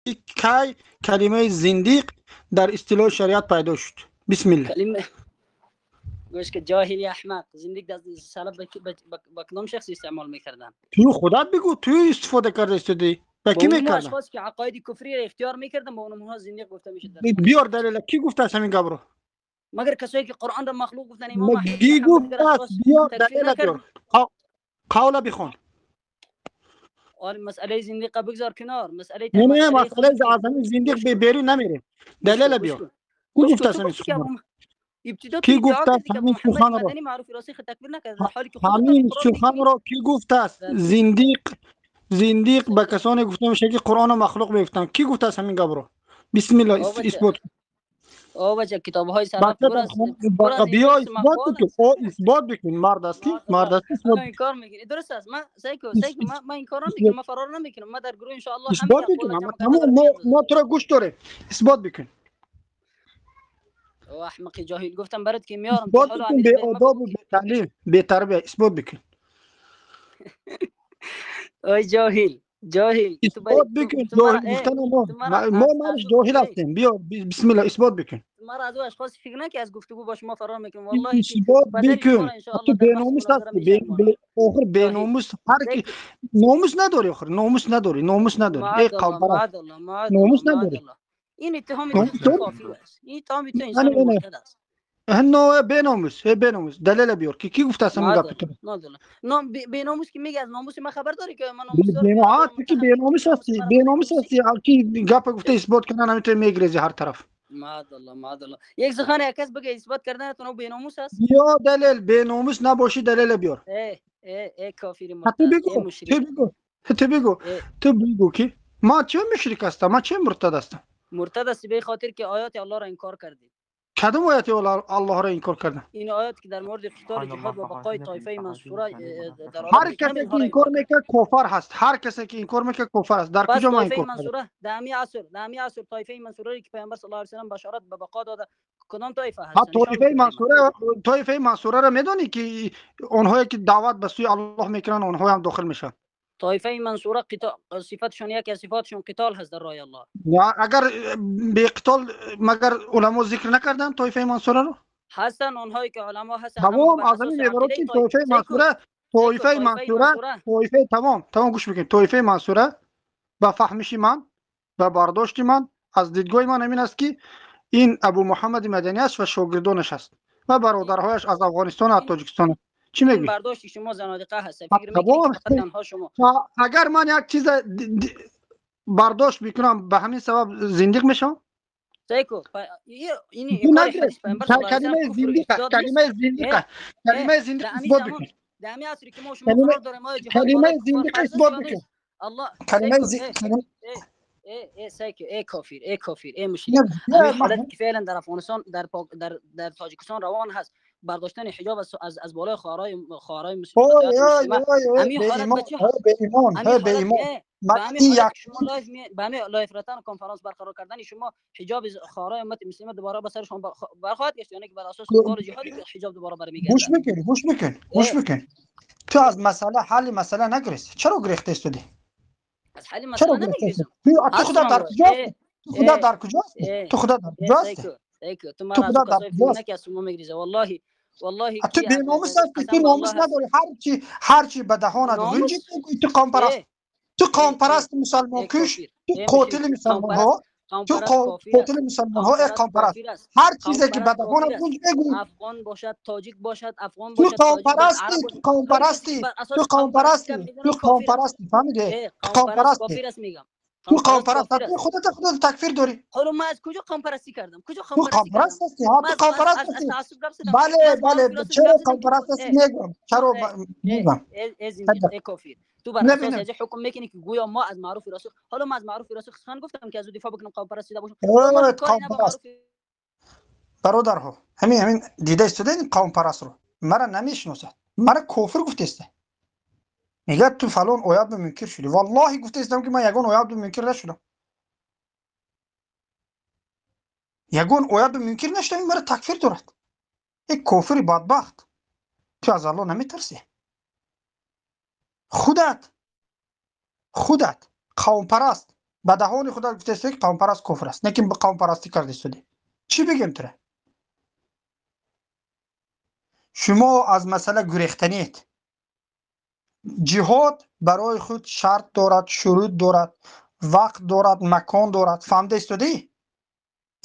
Кай калимаи зиндиқ дар истилоҳи шариат пайдо шуд? Бисмилла. کلمه گوش که جاهل احمق، زندگی در سلف با کدام شخص استعمال میکردن؟ تو خودت بگو، تو استفاده کرده استودی با با کی اونها میکردن؟ اشخاص که عقاید کفری را اختیار میکردن، با اونها زندیق گفته میشد. بیار دلیل، کی گفته است همین گپ رو؟ مگر کسایی که قرآن را مخلوق گفتن، امام احمد کی بن حنبل گفته دیگر است؟ اشخاص بیار تکفیر دلیل نکرد؟ بیار، قول بخوان. آره، مسئله زندیق بگذار کنار، مسئله نه نه، مسئله مسئله خودت از همین زندیق گوش کن. بیرون نمیریم. گوش دلیل کن، گوش بیار. کن. کی گوش گفته کن، است تو همین گفتی که سخن رو؟ ابو ابتدا تو کی ادعا گفته است کردی که ابو همین محمد سخن رو؟ مدنی معروف راسخ تکفیر نکرد، در حالی که خودت همین در قرآن سخن میگی. رو کی گفته است؟ زندیق، زندیق به کسانی گفته میشه که قرآن رو مخلوق میگفتن. کی گفته است همین گپ رو؟ بسم الله، آه بچه، اثبات. آه بچه، کتاب های سلف بچه پر از پر از این بیا شخص اثبات مقوال بکن. است. او اثبات بکن، مرد هستی، معاذ مرد الله. هستی، اثبات انا انکار میکنی، درست است. من سعی کن، سعی کن، من انکار نمیکنم، من فرار نمیکنم. من در گروه ان شاء الله همه اثبات اقوال بکن. جمع اما کرده تمام دارم ما میاندازم. ما تو را گوش داره، اثبات بکن. او احمقی جاهل، گفتم برات که میارم تا اثبات حالا بکن، امیر به به ما آداب بگو و که به تعلیم به تربیه اثبات بکن. اوی جاهل، جاهل، تو بری اثبات تو بکن. تو مرا جاهل گفتن ما تو مرا ما از مالش از جاهل ای هستیم. بیا بسم الله، اثبات بکن. مرا از او اشخاص فکر نه که از گفتگو با شما فرار میکنم. والله که اثبات پدر شما بکن. را ان شاء تو الله در بحث بیناموس مناظره هستی، میشرمانم. آخر جاهل بیناموس هر سعی کی کن. ناموس نداری، آخر ناموس نداری، ناموس نداری ای معاذ الله، قوم پرست. معاذ الله، معاذ الله، ناموس معاذ نداری. الله. این اتهام ناموس تو داری. کافی است. این اتهام تو انا انسان انا مرتد است. هنو بیناموس، هی بیناموس، دلیل بیار که کی گفته است همین معاذ گپ الله، تو؟ معاذ الله. نام بیناموس که میگه از ناموس من خبر داری که من ناموس دارم؟ بیناموس الله را که متهم میکنی. بیناموس ناموس هستی، مرا بدی بیناموس ناموسی. هستی. کی گپ گفته اثبات کنن، همینطور میگریزی هر طرف. معاذ الله، معاذ الله. یک سخن یک کس بگه اثبات کردن تو بیناموس است. یا دلیل، بیناموس نباشی دلیل بیار. ای ای ای کافر حتی مرتد، ای بگو، تو مشرک. بگو، تو بگو، ای تو بگو که ما چه مشرک هستم، ما چه مرتد هستم؟ مرتد است به خاطر که آیات الله را انکار کردی. کدام آیت الله را انکار کردم؟ این آیات که در مورد قتال سبحان الله، جهاد و بقای فقط طایفه فقط منصوره فقط دلالت هر میکنه، کسی اینها که را انکار انکار کردی. میکنه کافر هست، هر کسی که انکار میکنه کافر است. در پس کجا ما طایفه انکار کردم؟ منصوره در همی عصر، طایفه منصوره که پیامبر صلی الله علیه و سلم بشارت به بقا داده، کدام طایفه ها هستن؟ نشان طایفه بده برای من. منصوره، طایفه منصوره را میدونی که آنهایی که دعوت به سوی الله میکنن، آنها هم داخل میشن. طایفه منصوره قتال صفتشون، یکی از صفاتشون قتال هست در راه الله. یا اگر به قتال، مگر علما ذکر نکردن طایفه منصوره رو؟ هستن آنهایی که علما هستن، اما تمام بر از اساس همین عبارت عقیده که طایفه طایفه سیکو منصوره، سیکو طایفه طایفه منصوره، منصوره طایفه، تمام تمام، گوش بکن. طایفه منصوره به فهمش من و برداشت من از دیدگاه من همین است که این ابو محمد مدنی است و شاگردانش است و برادرهایش از افغانستان و از این تاجیکستان. چی این میگی؟ برداشت شما زنادقه هست. فکر میکنی که تمام. فقط تنها شما اگر من یک چیز برداشت بکنم، به همین سبب زندیق میشم؟ سیکو این تو انکار نگرفت. حدیث پیامبر صلی الله علیه و کلمه سلم کفر و زندیقه، ارتداد نیست. کلمه زندیقه، اه اه کلمه زندیق در همی اثبات زمان، بکن. در همی عصری که ما شما کلمه قرار داریم، آیا جهاد کلمه بالای کفار زندیقه فرض است اثبات یا بکن. نیست؟ الله کلمه سیکو زی اه کلمه اه اه اه سیکو، ای کافر، ای کافر، ای مشرک. نه همین نه حالت که فعلا در افغانستان، در در تاجیکستان روان هست، برداشتن حجاب از بالای خواهرای مسلم، اوی فتيات اوی مسلمه، اوی اوی همین به حالت ایمان، به چه اوی به ایمان، همین اوی به حالت ایمان. به من همین این حالت یک که شما live به همین live رفتن و کنفرانس برقرار کردن شما، حجاب خواهرای امت مسلمه دوباره به سرشون برخواهد گشت، یعنی که بر اساس قتال جهادی که حجاب دوباره برمیگرده. گوش بکن، گوش بکن، گوش اه بکن. تو از مسئله حل مسئله نگریز. چرا گریخته استودی؟ از حل چرا مسئله گریخته نمیگریزم. استودی؟ تو خدا هستم در همراه کجا اه هستی؟ تو خدا اه در کجا هستی؟ اه تو خدا در اه کجا هستی؟ سیکو سیکو، تو تو مرا از خدا او در کسای کجا فکر هستی؟ نکه از شما میگریزه. والله والله تو کی بیناموس هستی، تو قسم به ناموس الله هست. نداری. هر چی هر چی به دهانت ناموس غنجی میگویی. تو قوم پرست، اه تو اه قوم اه پرست، مسلمان اه کش، کافر، تو اه مشرک، قاتل مسلمان قوم پرست، ها، قوم تو پرست کافر است، قاتل مسلمان قوم ها، ای پرست قوم پرست. کافر است، هر قوم چیزی که به پرست دهانت کافر است. غنج بگویی. افغان باشد، تاجیک باشد، افغان تو باشد، قوم تاجیک باشد، پرستی، عرب تو باشد، قوم هر کسی که پرستی، بر تو اساس قوم قوم پرستی گپ پرستی، میزنه تو قوم کافر است. پرستی، فهمیدی؟ اه تو قوم قوم پرست پرستی، کافر است میگم. تو قوم قوم پرست پرست کافر هستی، است. خودت تکفیر داری. حالا من از کجا قوم پرستی کردم؟ کجا قوم تو پرستی قوم کردم؟ پرست هستی ها، من تو از قوم از پرست از, از هستی. تعصب گپ زدم؟ بله من از بله، معروف راسخ چرا گپ زدم قوم که پرست هستی اه میگم، چرا اه اه میگم. اه اه زندیق، اه کافر، تو بر نه اساس نه از حکم میکنی که گویا ما از معروف راسخ، حالا ما از معروف راسخ سخن گفتم که از او دفاع بکنم قوم پرستی باشم؟ حالا ما کاری قوم نه با پرست. معروف برادرها، همین همین دیده استوده این قوم پرست رو مرا نمیشناسد، مرا کافر گفته است. میگه تو فلان آیات به منکر شدی. والله گفته استم که من یگان آیات به منکر نشدم، یگان آیات به منکر نشدم، این مرا تکفیر دارد. ای کافر بدبخت، تو از الله نمیترسی؟ خودت خودت قوم پرست. Ба даҳони худат гуфтаистӣ, ки қавмпараст кофир аст, лекин ба қавмпарастӣ кардистудӣ. Чӣ бигем тура? Шумо аз масъала гурехтанед. Ҷиҳод барои худ шарт дорад, шурут дорад, вақт дорад, макон дорад. Фаҳмида истодӣ?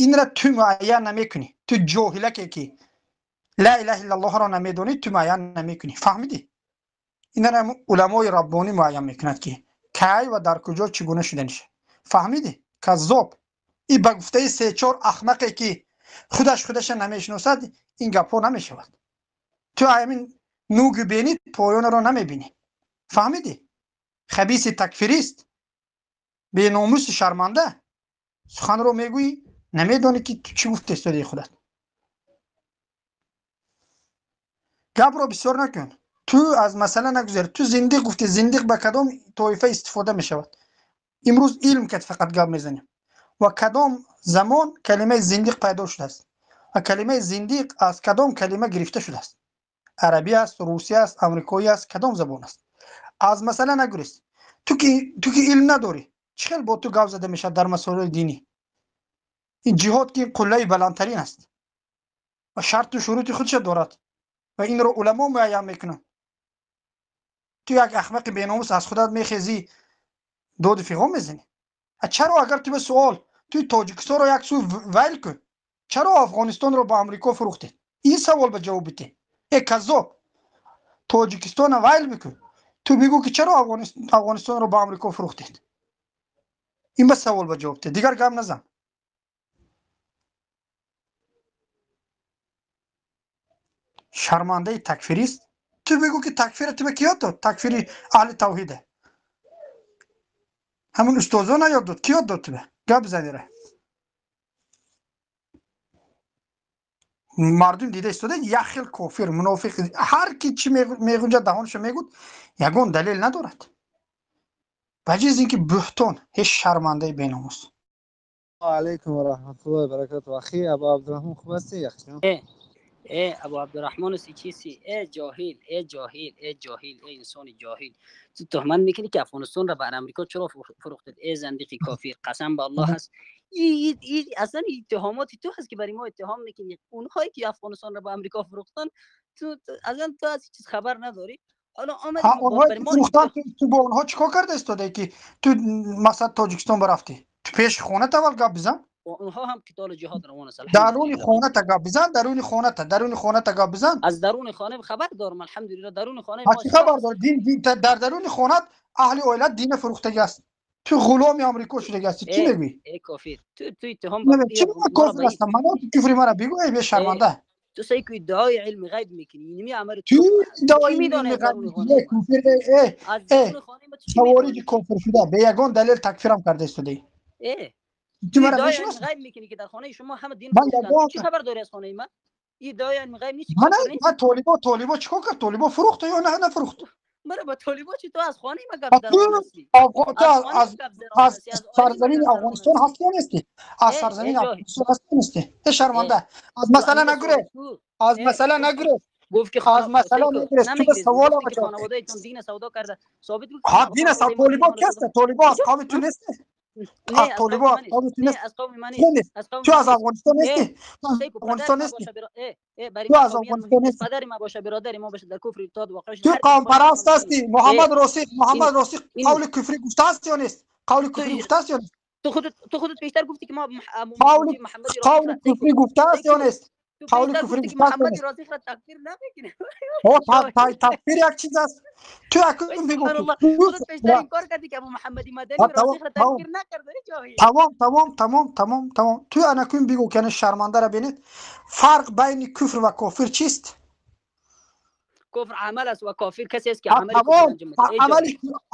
Инра ту муайян намекунӣ. Ту ҷоҳилаке ки ла илаҳа иллаллоҳро намедонӣ, ту муайян намекунӣ. Фаҳмидӣ? Инра уламои раббонӣ муайян мекунад, ки кай ва дар куҷо чӣ гуна шуданиш. Фаҳмидӣ? Каззоб. И ба гуфтаи се-чор аҳмақе ки худаш худаша намешиносад, ин гапҳо намешавад. Ту ҳамин нуги бенӣ поёнро намебинӣ. Фаҳмидӣ? Хабиси такфирист, беномуси шарманда, суханро мегӯӣ, намедонӣ ки ту чӣ гуфта истодаи худат. Гапро бисёр накун. Ту аз масъала нагузар. Ту зиндиқ гуфтӣ, зиндиқ ба кадом тоифа истифода мешавад? Имрӯз илм кад фақат гап мезанем. Ва кадом замон калимаи зиндиқ пайдо шудааст? Ва калимаи зиндиқ аз кадом калима гирифта шудааст? Арабӣ аст, русӣ аст, амрикоӣ аст, кадом забон аст? Аз масъала нагурез. Ту ки илм надорӣ, чӣ хел бо ту гап зада мешавад дар масоили динӣ? Ин ҷиҳод ки қуллаи баландтарин аст ва шарту шурути худша дорад ва инро уламо муайян мекунанд. Ту як аҳмақи беномус аз худат мехезӣ, доду фиғон мезанӣ. Чаро агар ту ба суол, ту Тоҷикистонро як сӯ вайл кун, чаро Афғонистонро ба Амрико фурӯхтед? Ин савол ба ҷавоб бите. Э каззоб, Тоҷикистонро вайл бикун, ту бигӯ ки чаро Афғонистонро ба Амрико фурӯхтед? Ин ба савол ба ҷавоб те, дигар гап назан. Шармандаи такфирист, ту бигӯ ки такфира ту ба ки ёд дод? Такфири аҳли тавҳида ҳамун устозона ёд дод? Ки ёд дод ту ба? Гап бизанира. Мардум дида истода, як хел кофир, мунофиқ, ҳар ки чӣ мегунҷад даҳонашо мегӯд, ягон далел надорад. Ба ҷиз ин ки буҳтон, ҳеҷ шармандаи беномус. Алайкум ва раҳматуллоҳи ва баракатуҳ. Ахи Абу Абдурраҳмон, хуб ҳастӣ? Яхшиён? Э Абу Абдурраҳмон чиси? Э ҷоҳил, э ҷоҳил, э ҷоҳил, э инсони ҷоҳил. Ту туҳмат мекунӣ ки Афғонистонро ба Амрико чаро фурӯхтед? Э зандиқи кофир, қасам ба Аллоҳ ҳаст. Аслан иттиҳомоти ту ҳаст ки барои мо иттиҳом мекунӣ. Онҳое ки Афғонистонро ба Амрико фурӯхтанд, ту аслан ту аз чиз хабар надорӣ. Ҳоло омадӣ онҳое ки фурӯхтанд, ту бо онҳо чӣ кор карда истодаӣ ки ту масалан Тоҷикистон барафтӣ? Ту пеши хоната аввал гап бизан. Онҳо ҳам қитолу ҷиҳод равон аст. Даруни хоната гап бизан, даруни хоната, даруни хоната гап бизан. Аз даруни хона хабар дорам, алҳамдулиллоҳ, даруни хонаи мо. Чӣ хабар дорӣ? Дин, дин дар даруни хонат аҳли оилат дина фурӯхтагӣ аст. Ту ғуломи Амрико шудагӣ ҳастӣ. Чӣ мегӯӣ? Э кофир, ту иттиҳом чӣ кофир ҳастам? Ман куфри мара бигӯ, эй бешарманда. Ту саи ку иддаои илми ғайб мекунӣ, инми амри ту иддаои илми ғайб мекунӣ, куфир, э хавориҷи кофир шуда, бе ягон далел такфирам карда истодаӣ. Э ту мара мешиносӣ? Ғайб мекунӣ ки дар хонаи шумо ҳама дин ман ягон чӣ хабар дорӣ аз хонаи ман? Иддаои илми ғайб нест. Ман толибо, толибо чӣ кор кард? Толибо фурӯхт ё нафурӯхт? Мара ба толибо чӣ? Ту аз хонаи ман гап зад. Ту аз сарзамини Афғонистон ҳастӣ ё нестӣ? Аз сарзамини Афғонистон ҳастӣ ё нестӣ? Э шарманда, аз масъала нагурез, аз масъала нагурез. Гуфт ки аз масъала нагурез. Ту ба савол хонаводаатон дина савдо карда, собит ҳа дина толибо ки ҳаст? Толибо аз қавми ту нест? Аз толибо аз қавми ту нест? Аз қавми ман нест. Ту аз Афғонистон нестӣ? Афғонистон нестӣ? Ту аз Афғонистон нестӣ? Падари ма боша, бародари мо боша, дар куфри итоат воқеъ шуда. Ту қавмпараст ҳастӣ. Муҳаммад Росиқ, Муҳаммад Росиқ қавли куфрӣ гуфтааст ё нест? Қавли куфрӣ гуфтааст ё нест? Ту худат пештар гуфтӣ ки мо қавли куфрӣ гуфтааст ё нест? Қавли куфрӣ гуфтааст ё нест? Росиқро такфир намекунӣ. Такфир як чиз аст. Ту акун бигӯ. Худат пештар инкор кардӣ ки Абу Муҳаммади Маданӣ Росиқро такфир накарда, ҷоҳил. Тамом, тамом, тамом, тамом, тамом. Ту анакун бигӯ ки шармандаро бинед. Фарқ байни куфр ва кофир чист? Куфр амал аст ва кофир касе аст ки амали куфр анҷом медиҳад.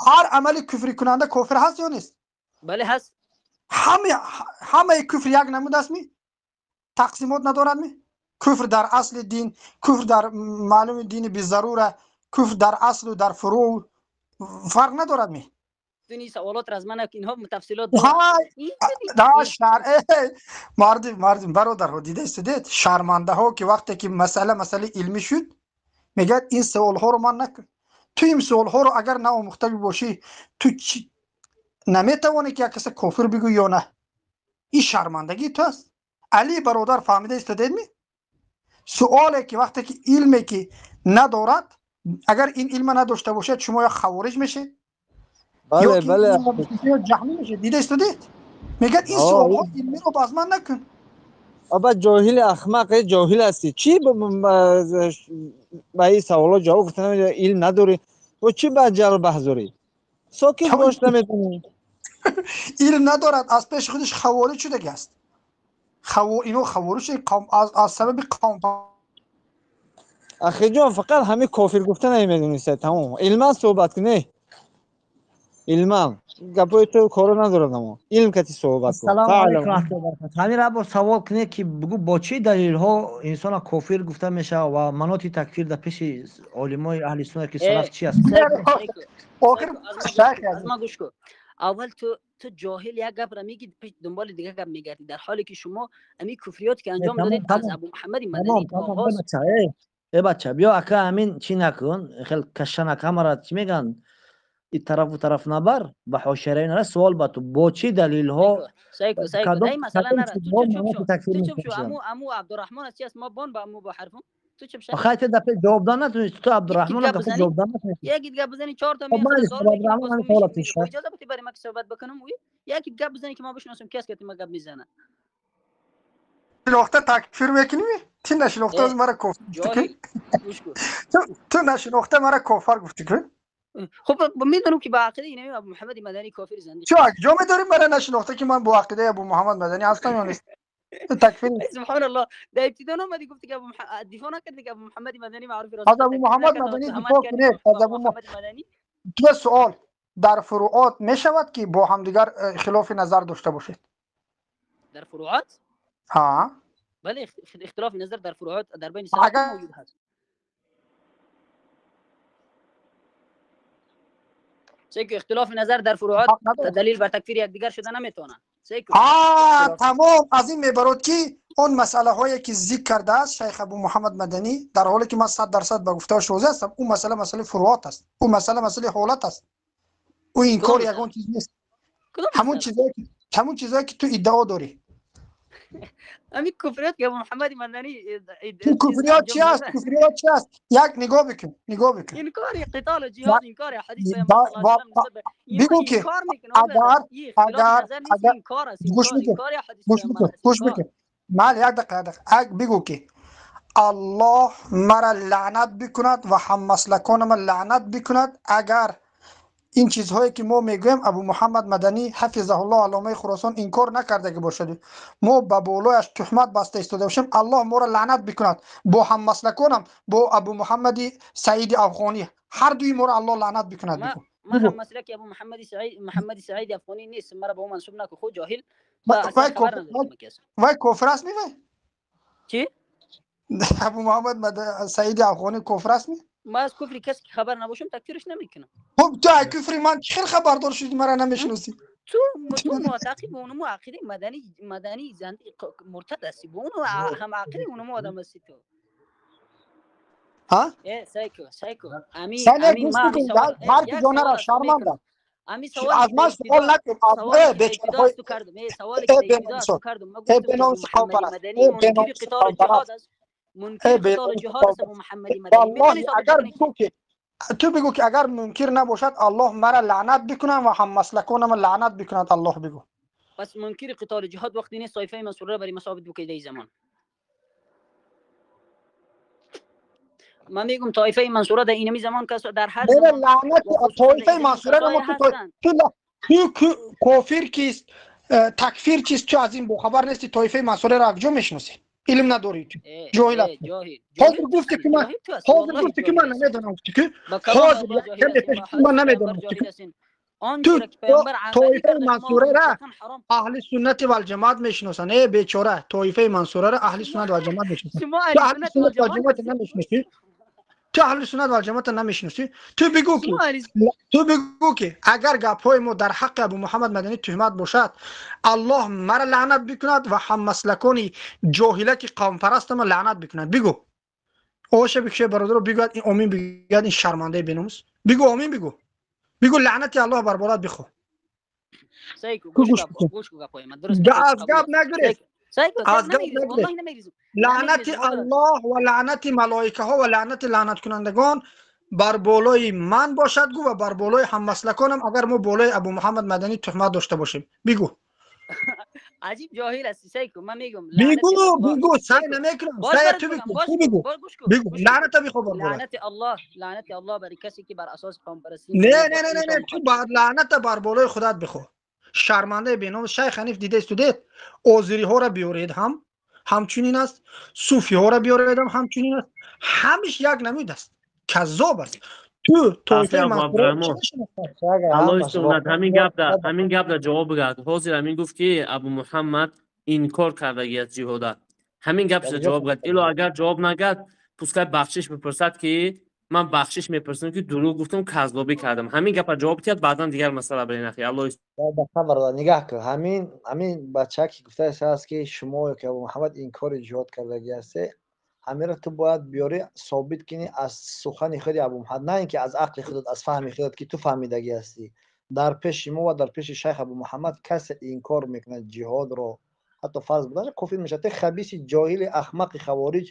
Ҳар амали куфрӣ кунанда кофир ҳаст ё нест? Бале ҳаст. Ҳамаи куфр як намуд аст ми? Тақсимот надорад ми? Куфр дар асли дин, куфр дар маълуми дини бизарура, куфр дар аслу дар фурӯъ фарқ надорад ми? Ин саволотро аз ман инҳо тафсилот мардум, мардум, бародарҳо, дида истодед, шармандаҳо ки вақте ки масъала масъалаи илмӣ шуд, мегӯяд ин саволҳоро ман накун. Ту ин саволҳоро агар наомӯхта бошӣ, ту Наметавонӣ ки як каса кофир бигӯ ё на. Ин шармандагии ту аст. Али бародар, фаҳмида истодедми? Суоле ки вақте ки илме ки надорад, агар ин илма надошта бошад, шумо ё хавориҷ мешед, ё ҷаҳмӣ мешед. Дида истодед? Мегӯяд, ин суолҳо илмиро аз ман накун. Аба ҷоҳили ахмақ, ҷоҳил ҳастӣ. Чӣ ба ин саволҳо ҷавоб гуфта намедонӣ, илм надорӣ? Бо чӣ ба ҷал баҳс дорӣ? Сокит бош, наметавонӣ. Илм надорад, аз пеши худаш хавориҷ шудаги аст. Ино хавориҷ аз сабаби қавм. Ахиҷон, фақат ҳамин кофир гуфта намедониста, тамом. Илман суҳбат кунӣ. Илман гапои ту коро надорад, амо илм кати суҳбат кун. Ассалому алайкум раҳматуллоҳи ва баракатуҳ. Ҳамин ра бор савол кунед, ки бигӯ, бо чӣ далелҳо инсона кофир гуфта мешавад ва маноти такфир дар пеши олимои аҳли суннат, ки салаф, чи аст? Аз ма гӯш кун. Аввал ту ҷоҳил, як гапро мегӣ, дунболи дигар гап мегардӣ, дар ҳоле ки шумо ҳамин куфриёте ки анҷом додед аз Абу Муҳаммади Маданӣ оғоз. Э бача, биё, ака, ҳамин чӣ накун, хел каша нак, ҳамара чӣ мегӯянд, и тарафу тараф набар, ба ҳошияраи нара. Суол ба ту: бо чӣ далелҳо? Аму Абдурраҳмон аст, чи аст, мо бон ба аму бо ҳарфум. Ту чӣ хай, ту дафъа ҷавоб дод натунисти, ту Абдурраҳмон дафъа ҷавоб дод натунисти. Як гап бизани, чор та иҷоза бити бари ма ки суҳбат бикунам. Як гап бизани, ки ма бишносам, ки аст ки ма гап мезана. Шинохта такфир мекунӣ? Ту нашинохта аз мара кофир гуфтӣ. Ту нашинохта мара кофир гуфтӣ ку. Хуб, медонам ки ба ақидаи инами Абу Муҳаммади Маданӣ кофир зандиқ. Чӣ ҷо медорӣ мара нашинохта, ки ман бо ақидаи Абу Муҳаммад Маданӣ ҳастам ё нест? Такфир. Субҳаналлоҳ, дар ибтидо номадӣ, гуфтӣ ки дифоъ накардӣ, ки Абу Муҳаммади Маданӣ маъруфи аз Абу Муҳаммад Маданӣ дифоъ кунед. Аз Абу Муҳаммад Ду суол: дар фуруот мешавад ки бо ҳамдигар хилофи назар дошта бошед? Дар фуруот? Ҳа. Бале, ихтилофи назар дар фуруот дар байни салаф мавҷуд ҳаст. Ки ихтилофи назар дар фуруот далил бар такфири якдигар шуда наметавонад. Тамом, аз ин мебарод, ки он масъалаҳое ки зикр кардааст шайх Абу Муҳаммад Маданӣ, дар ҳоле ки ман 100% ба гуфтааш розӣ ҳастам, ӯ масъала масъалаи фуруот аст, ӯ масъала масъалаи ҳолат аст, ӯ инкори ягон чиз нест. Ҳамун чизое ки ту иддао дорӣ. Ҳамин куфриёт ки Абу Муҳаммади Маданӣ. Куфриёт чи аст? Куфриёт чи аст? Як нигоҳ бикун, нигоҳ бикун. Инкори қитолу ҷиҳод, инкори ҳадис. Бигӯ, ки агар гӯш бикун, гӯш бикун, гӯш бикун. Майли, як дақиқа, як дақиқа. Бигӯ, ки Аллоҳ мара лаънат бикунад ва ҳаммаслаконама лаънат бикунад, агар ин чизҳое ки мо мегӯем, Абу Муҳаммад Маданӣ ҳафизаҳуллоҳ, алломаи Хуросон, инкор накардаги бошад, мо ба болояш туҳмат баста истода бошем, Аллоҳ моро лаънат бикунад бо ҳаммаслаконам, бо Абу Муҳаммади Саиди Афғонӣ, ҳар дуи моро Аллоҳ лаънат бикунад, бигӯ. Ман ҳаммаслаки Абу Муҳаммади Саиди Афғонӣ нест, мара ба ӯ мансуб накун, худ ҷоҳил. Вай кофир аст ми вай? Чӣ? Абу Муҳаммад Саиди Афғонӣ кофир аст ми? Ман аз куфри касе ки хабар набошам, такфирш намекунам. Хуб, ту аз куфри ман чӣ хел хабардор шудӣ, мара намешиносӣ? Ту муътақид ба онмо ақидаи Маданӣ зандиқ муртад ҳастӣ, бо ону ҳам ақидаи ономо одам ҳастӣ ту. Ҳа? Э сайко, сайко, ами ҳар ки ҷо нара, шарманда. Ами савол аз ман суол накун. Бечораҳои саволе ки кардам, ма гуфтам, Маданӣ мункири қитолу ҷиҳод аст, мункири қитолу ҷиҳод аст Абу Муҳаммади Маданӣ. Валлоҳи, агар бигӯ, ки ту бигӯ, ки агар мункир набошад, Аллоҳ мара лаънат бикунад ва ҳаммаслаконама лаънат бикунад, Аллоҳ, бигӯ. Пас мункири қитолу ҷиҳод вақте нест, тоифаи мансура бари ма собит букидаи замон. Ман мегум, тоифаи мансура дар инами замон кас дар ҳар замон лаънат тоифаи мансура. Ту кофир кист, такфир чист, ту аз ин бохабар нести. Тоифаи мансураро аз куҷо мешиносӣ? Илм надорӣ, ту ҷоҳил ҳастӣ. Ҳозир гуфти, ки ман, ҳозир гуфти, ки ман намедонам, гуфти, ки ҳозир ман намедонам, гуфти, ки ту тоифаи мансурара аҳли суннати валҷамоат мешиносанд. Э бечора, тоифаи мансурара аҳли суннат валҷамоат мешиносанд. Ту аҳли суннат валҷамоата намешиносӣ, ту аҳли суннат валҷамоата намешиносӣ. Ту бигӯ, ки агар гапҳои мо дар ҳаққи Абу Муҳаммад Маданӣ туҳмат бошад, Аллоҳ мара лаънат бикунад ва ҳаммаслакони ҷоҳилаки қавмпарастама лаънат бикунад, бигӯ. Оша бикше, бародаро, бигӯяд ин, омин бигӯяд ин шармандаи беномус. Бигӯ, омин бигӯ, бигӯ, лаънати Аллоҳ бар борат бихо. Ту гӯш кун. Аз гап нагирез, аз гап нагирез. Лаънати Аллоҳ ва лаънати малоикаҳо ва лаънати лаънаткунандагон бар болои ман бошад, гӯ, ва бар болои ҳаммаслаконам, агар мо болои Абу Муҳаммад Маданӣ туҳмат дошта бошем. Бигӯ. Аҷиб ҷоҳил ҳасти. Сай кун, ман мегӯм. Бигӯ, бигӯ, сай намекунам. Сай ту бигӯ, ту бигӯ, бигӯ, лаъната бихо бар болои. Лаънати Аллоҳ, лаънати Аллоҳ бар касе ки бар асоси қавмпарастӣ. Не, не, не, не, ту бар лаъната бар болои худат бихо, шармандаи беном. Шайх Ҳаниф, дида истудед, озириҳоро биёред ҳам ҳамчунин аст, суфиҳоро биёред ҳам ҳамчунин аст, ҳамиш як намуд аст, каззоб аст. Ту тоифаи Ҳамин гап да ҷавоб бигад. Ҳозир ҳамин гуфт, ки Абу Муҳаммад инкор кардагӣ аз ҷиҳода. Ҳамин гапша ҷавоб гад. Ило агар ҷавоб нагад, пускай бахшиш бипурсад, ки ман бахшиш мепурсам, ки дурӯғ гуфтам, казлобӣ кардам. Ҳамин гапа ҷавоб диҳад, баъдан дигар масъала барин, ахи. Аллоҳ. Нигаҳ кун, ҳамин бача ки гуфтааст, ки шумо ки Абу Муҳаммад инкори ҷиҳод кардагӣ ҳасте, ҳаминро ту бояд биёрӣ, собит кунӣ аз сухани худи Абу Муҳаммад, на ин ки аз ақли худат, аз фаҳми худат, ки ту фаҳмидагӣ ҳастӣ. Дар пеши мо ва дар пеши шайх Абу Муҳаммад касе инкор мекунад ҷиҳодро, ҳатто фарз будан, кофир мешавад. Ту хабиси ҷоҳили ахмақи хавориҷ,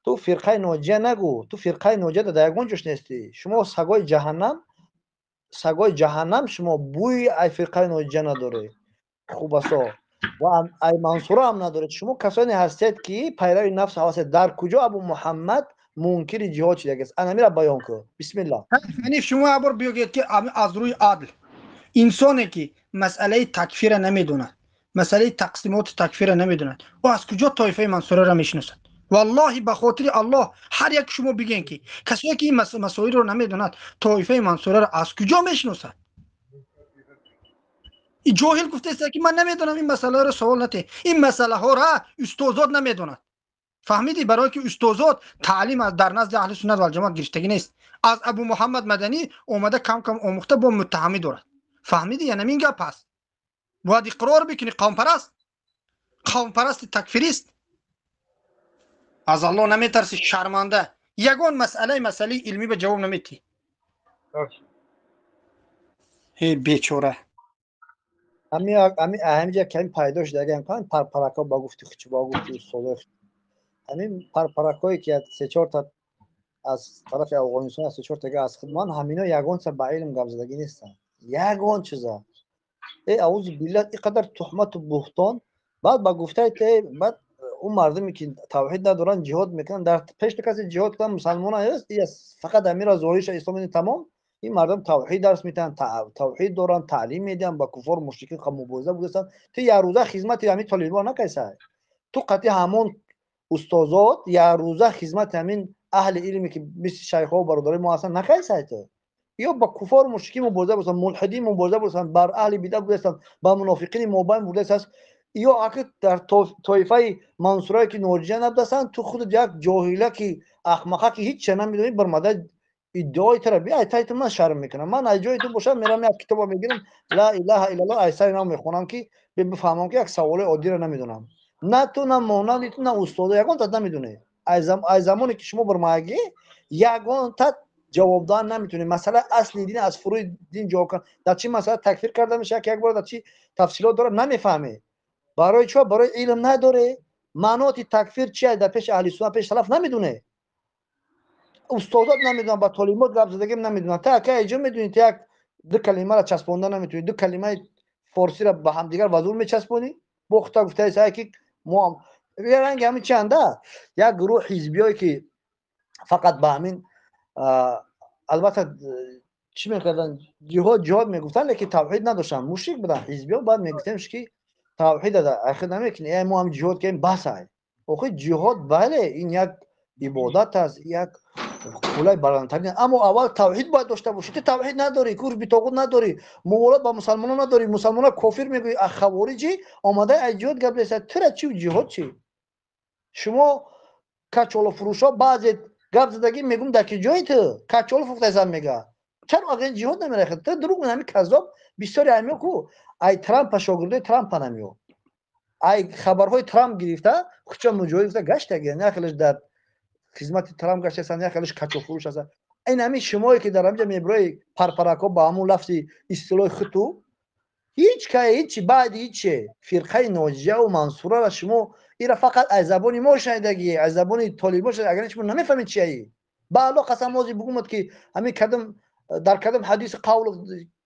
ту фирқаи ноҷия нагӯ. Ту фирқаи ноҷия дар ягон ҷош нестӣ. Шумо сагои ҷаҳаннам, сагои ҷаҳаннам, шумо бӯи ай фирқаи ноҷия надоред, хубасо, ва ай Мансура ҳам надоред. Шумо касоне ҳастед, ки пайрави нафс ҳавасед. Дар куҷо Абу Муҳаммад мункири ҷиҳод шидагист? Анамира баён кун, бисмилла. Ҳаниф, шумо як бор бигӯед, ки аз рӯи адл инсоне ки масъалаи такфира намедонад, масъалаи тақсимоти такфира намедонад, ӯ аз куҷо тоифаи Мансураро мешиносад? Валлоҳи, ба хотири Аллоҳ, ҳар як шумо бигӯен, ки касое ки ин масоилро намедонад, тоифаи Мансураро аз куҷо мешиносад? Ҷоҳил гуфтааст, ки ман намедонам ин масъаларо, савол нате. Ин масъалаҳоро устозот намедонад, фаҳмидӣ? Барое ки устозот таълим дар назди аҳли суннат валҷамоат гирифтагӣ нест. Аз Абу Муҳаммад Маданӣ омада, кам кам омӯхта, бо муттаҳамӣ дорад, фаҳмидӣ? Яна ин гап ҳаст, бояд иқрор бикунӣ. Қавмпараст, қавмпарасти такфирист, аз Аллоҳ наметарсӣ, шарманда. Ягон масъалаи илмӣ ба ҷавоб наметиҳӣ, ҳе бечора. Ҳамиҷа ками пайдо шуда, ҳамин парпаракҳо, ба гуфти хуч, ба гуфти устодои, ҳамин парпаракҳое ки се-чорта аз тарафи Афғонистон, се-чортага аз худман, ҳамино ягонча ба илм гапзадагӣ нестанд, ягон чиза. Э, аузу биллаҳ, ин қадар туҳмату буҳтон. Баъд ба гуфтаи те, баъд он мардуме ки тавҳид надоранд, ҷиҳод мекунанд. Дар пеши касе ҷиҳод кунанд, мусалмон аст, фақат амира зоҳириша ислом, тамом. Ин мардум тавҳид дарс метиҳанд, тавҳид доранд, таълим медиҳанд, ба куфор мушрикин мубориза будастанд. Ту якрӯза хизмати ҳамин толибон накайса? Ту қатъи ҳамон устозот якрӯза хизмати ҳамин аҳли илме, ки мисли шайхҳо, бародарои мо ҳастанд, накайсай? Ту ё ба куфор мушрикин мубориза бурдастанд, мулҳидин мубориза бурдастанд, бар аҳли бидат будастанд, ба мунофиқини мобайн бурдааст, ё аки дар тоифаи Мансурае ки ноҷия набудастанд. Ту худат як ҷоҳила ки ахмақа, ки ҳеҷ ча намедонӣ, бармада иддаои тара би. Ай тай ту ман шарм мекунам. Ман ай ҷои ту бошам, мерам як китоба мегирам, ла илаҳа иллаллоҳ ай сари нав мехонам, ки бифаҳмам, ки як саволи оддиро намедонам. На ту, на монанди ту, на устодо, ягон та намедонӣ. Ай замоне ки шумо бармагӣ, ягон та ҷавоб додан наметонӣ. Масъалаи асли дин, аз фуруи дин ҷавоб кар, дар чӣ масъала такфир карда мешавад, як бор дар чӣ тафсилот дорад, намефаҳмӣ. Барои чо? Барои илм надоре. Маъноти такфир чи дар пеши аҳли суннат, пеши салаф намедоне, устодот намедонанд, ба толибот гап задагим намедонанд. Та ака иҷо медонӣ, ту як ду калимаро часпонда наметавонӣ, ду калимаи форсиро ба ҳамдигар ба зур мечаспонӣ. Бо хута гуфтаи ки мо ранги ҳамин чанда як гурӯҳ ҳизбиёе ки фақат ба ҳамин, албатта, чӣ мекарданд, ҷиҳод, ҷиҳод мегуфтанд, лекин тавҳид надоштанд, мушрик буданд ҳизбиё. Баъд мегуфтем, ки тавҳид ахир намекунӣ, мо ҳам ҷиҳод кардем, бас. Ай охи ҷиҳод, бале, ин як ибодат аст, як қулаи баландтарин, аммо аввал тавҳид бояд дошта бошӣ. Ту тавҳид надорӣ, куфр битоғут надорӣ, муволот ба мусалмонон надорӣ, мусалмонон кофир мегӯӣ, хавориҷӣ омада аз ҷиҳод гап мезанад. Тура чи ҷиҳод чи? Шумо качолофурӯшҳо баъзе гап задагӣ мегӯм, дар ки ҷои ту качоло фурӯхта зан мега, чаро агар ҷиҳод намерахад? Ту дурӯғ мегӯ. Ҳамин каззоб бисёри ҳамиё ку ай Трампа, шогирдои Трампа намиё, ай хабарҳои Трамп гирифта, хуча муҷоҳид гуфта гаштаги, як хелеш дар хизмати Трамп гаштаасан, як хелеш качофурӯш ҳастанд. Ин ҳамин шумое ки дар ҳамҷа мебирои, парпаракҳо, ба ҳамун лафзи истилоҳи хуту. Ҳеҷ кай ҳеҷи баъди ҳиче фирқаи ноҷияву мансурара шумо ира фақат аз забони мо шунидагӣ, аз забони толибо шунида, агар шумо намефаҳмед чияи. Ба Аллоҳ қасам, ҳозир бугумад, ки ҳамин кадом дар кадом ҳадиси қавл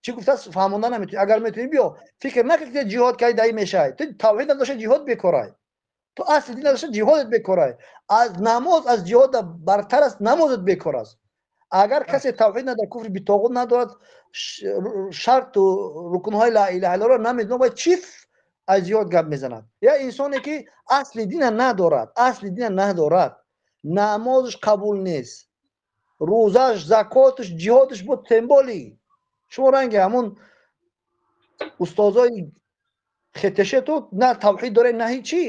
чӣ гуфтааст, фаҳмонда наметавонӣ. Агар метавонӣ, биё. Фикр накард, ки ҷиҳод кай даи мешавад. Ту тавҳид надошта, ҷиҳод бекорай. Ту асли дин надошта, ҷиҳодат бекорай. Аз намоз аз ҷиҳод бартар аст, намозат бекор аст. Агар касе тавҳид надорад, куфри битоғут надорад, шарту рукнҳои ла илаҳа иллаллоҳро намедонад, бояд чӣ аз ҷиҳод гап мезанад? Я инсоне ки асли дина надорад, асли дина надорад, намозаш қабул нест, рӯзаш, закоташ, ҷиҳодаш бо темболи. Шумо ранги ҳамон устозои хетешету на тавҳид доред, на ҳичи.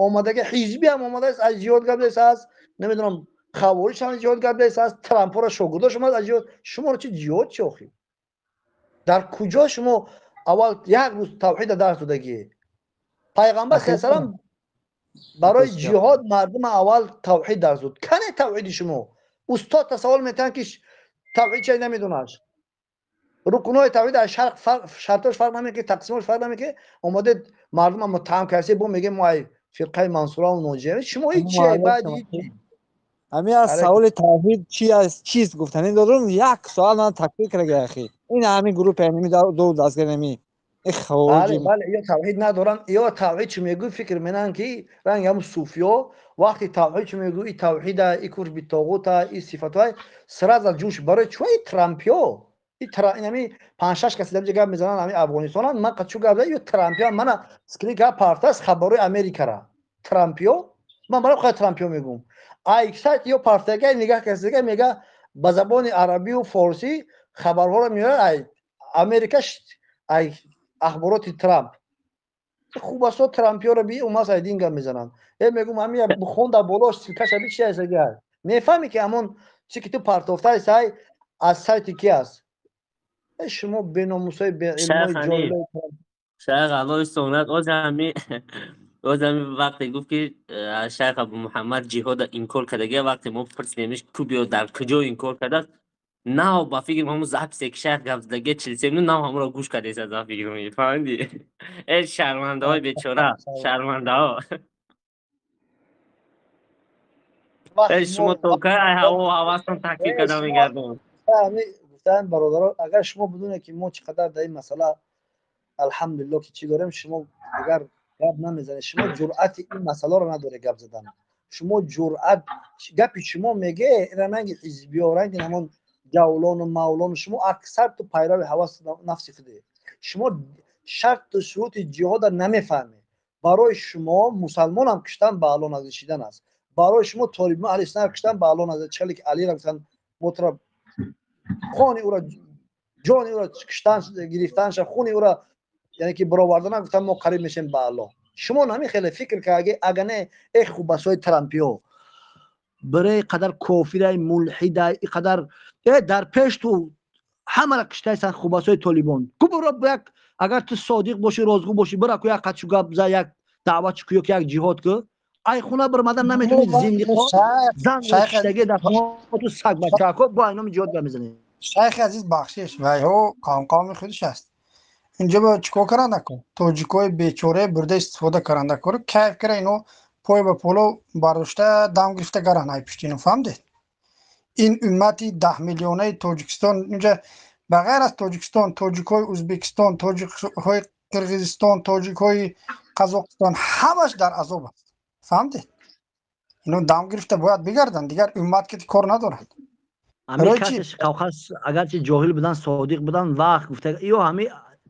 Омадаги ҳизби ҳам омадааст, аз ҷиҳод гап аст, намедонам, хавориш ҳам ҷиҳод гап аст, трампора шогирдош омад аз ҷиҳод. Шуморо чи ҷиҳод чи охи? Дар куҷо шумо аввал як рӯз тавҳида дарс додагӣ? Пайғамбар салам барои ҷиҳод мардума аввал тавҳид дарс дод. Кане тавҳиди шумо? Устод тасаввур метавонад, ки тавҳид чай намедонад, рукунҳои тавҳид аз шартош фарқ намекунад, тақсимош фарқ намекунад. Омадед, мардума муттаҳам кардед, бо мегӯем мо ай фирқаи мансураву ноҷия. Шумо ҳеҷ чи баъди ҳамин аз саволи тавҳид чи аст, чист гуфтанӣ дорум. Як соат ман такрир карда, ахи, ин ҳамин группа ҳамин ду дастгир ҳамин. Бале, ё тавҳид надоранд, ё тавҳид чӣ мегӯй, фикр менанд, ки ранги ҳамун суфиё. Вақти тавҳид чӣ мегӯй, и тавҳида, и куфр битоғута, и сифатҳои сразу ҷӯш. Барои чӯ и трампиё, ами панҷ-шаш каси дар гап мезананд, ҳамин Афғонистонанд. Ман чӯ гап, ё трампиё мана скрин ка партас хабарои Америкара. Трампиё, ман барои худ трампиё мегӯм. Ай сайт ё партага нигаҳ касига мега, ба забони арабию форсӣ хабарҳоро меорад ай Америка, ай ахбороти Трамп. Хуб аст, трампиёро би умас ай дин гап мезананд. Э, мегӯм, ҳами бухон дар боло ссылка ша би, чи аст? Агар мефаҳмӣ, ки ҳамон чи ки ту партофтаи сай аз сайти ки аст. Шумо беномусои беилмои ҷоҳилои. Шайх, Аллоҳ истонад. Озами вақте гуфт, ки шайх Абу Муҳаммад ҷиҳода инкор кардагия, вақте мо пурсидемиш, ку биё, дар куҷо инкор кардааст, нав ба фикр ҳамун запись е ки шайх гап задагия 43 минут, нав ҳамонро гӯш кардеса за фикр. Фаҳмидӣ? Э, шармандаҳои бечора, шармандаҳо! Э, шумо то кай ай ҳаво ҳавастон такфир карда мегардон? Гуфтаанд, бародаро, агар шумо бидонед, ки мо чӣ қадар дар ин масъала, алҳамдулилло, ки чӣ дорем, шумо дигар гап намезанед. Шумо ҷуръати ин масъаларо надоред гап задан. Шумо ҷуръат гапи шумо меге ранги ҳизбиё, ранги ҳамон ҷавлону мавлону. Шумо аксар ту пайрави ҳавас нафси худе. Шумо шарту шурути ҷиҳода намефаҳмед. Барои шумо мусалмонам куштан ба Алло наздик шидан аст. Барои шумо толиб аҳли суннат куштан ба Алло наздик. Чале ки Алира гуфтан, мо тура хони ӯро, ҷони ӯро куштан гирифтанша, хуни ӯро, яъне ки баровардан, гуфтан, мо қариб мешем ба Аллоҳ. Шумо намехеле фикр кардаги. Ага не, э хубасои трампиё, барои қадар кофирай, мулҳидай, и қадар э дар пеш ту ҳамара киштайсан хубасои толибон. Ку буро як, агар ту содиқ бошӣ, розгӯ бошӣ, бира ку як қадшу гап за, як даъват ку ё ки як ҷиҳод ку. Ай хона баромадан наметавонӣ, зиндиқо, зан киштаги дар ту, саг бачако, бо айноми ҷиҳод гап мезанӣ. Шайхи азиз, бахшиш, вайҳо қавм-қавми худиш аст. Инҷо ба чикор каранда ко? Тоҷикои бечора бурда истифода каранда кор, кайф кара. Ино пой ба поло бардошта дам гирифта гаран ай пушти ино, фаҳмдед? Ин уммати 10 миллионаи Тоҷикистон, инҷа ба ғайр аз Тоҷикистон, тоҷикҳои Ӯзбекистон, тоҷикҳои Қирғизистон, тоҷикҳои Қазоқистон, ҳамаш дар азоб аст, фаҳмдед? Ино дам гирифта бояд бигарданд, дигар уммат ки кор надорад. Агарчи ҷоҳил будан, содиқ будан. Вақт гуфта ё ҳами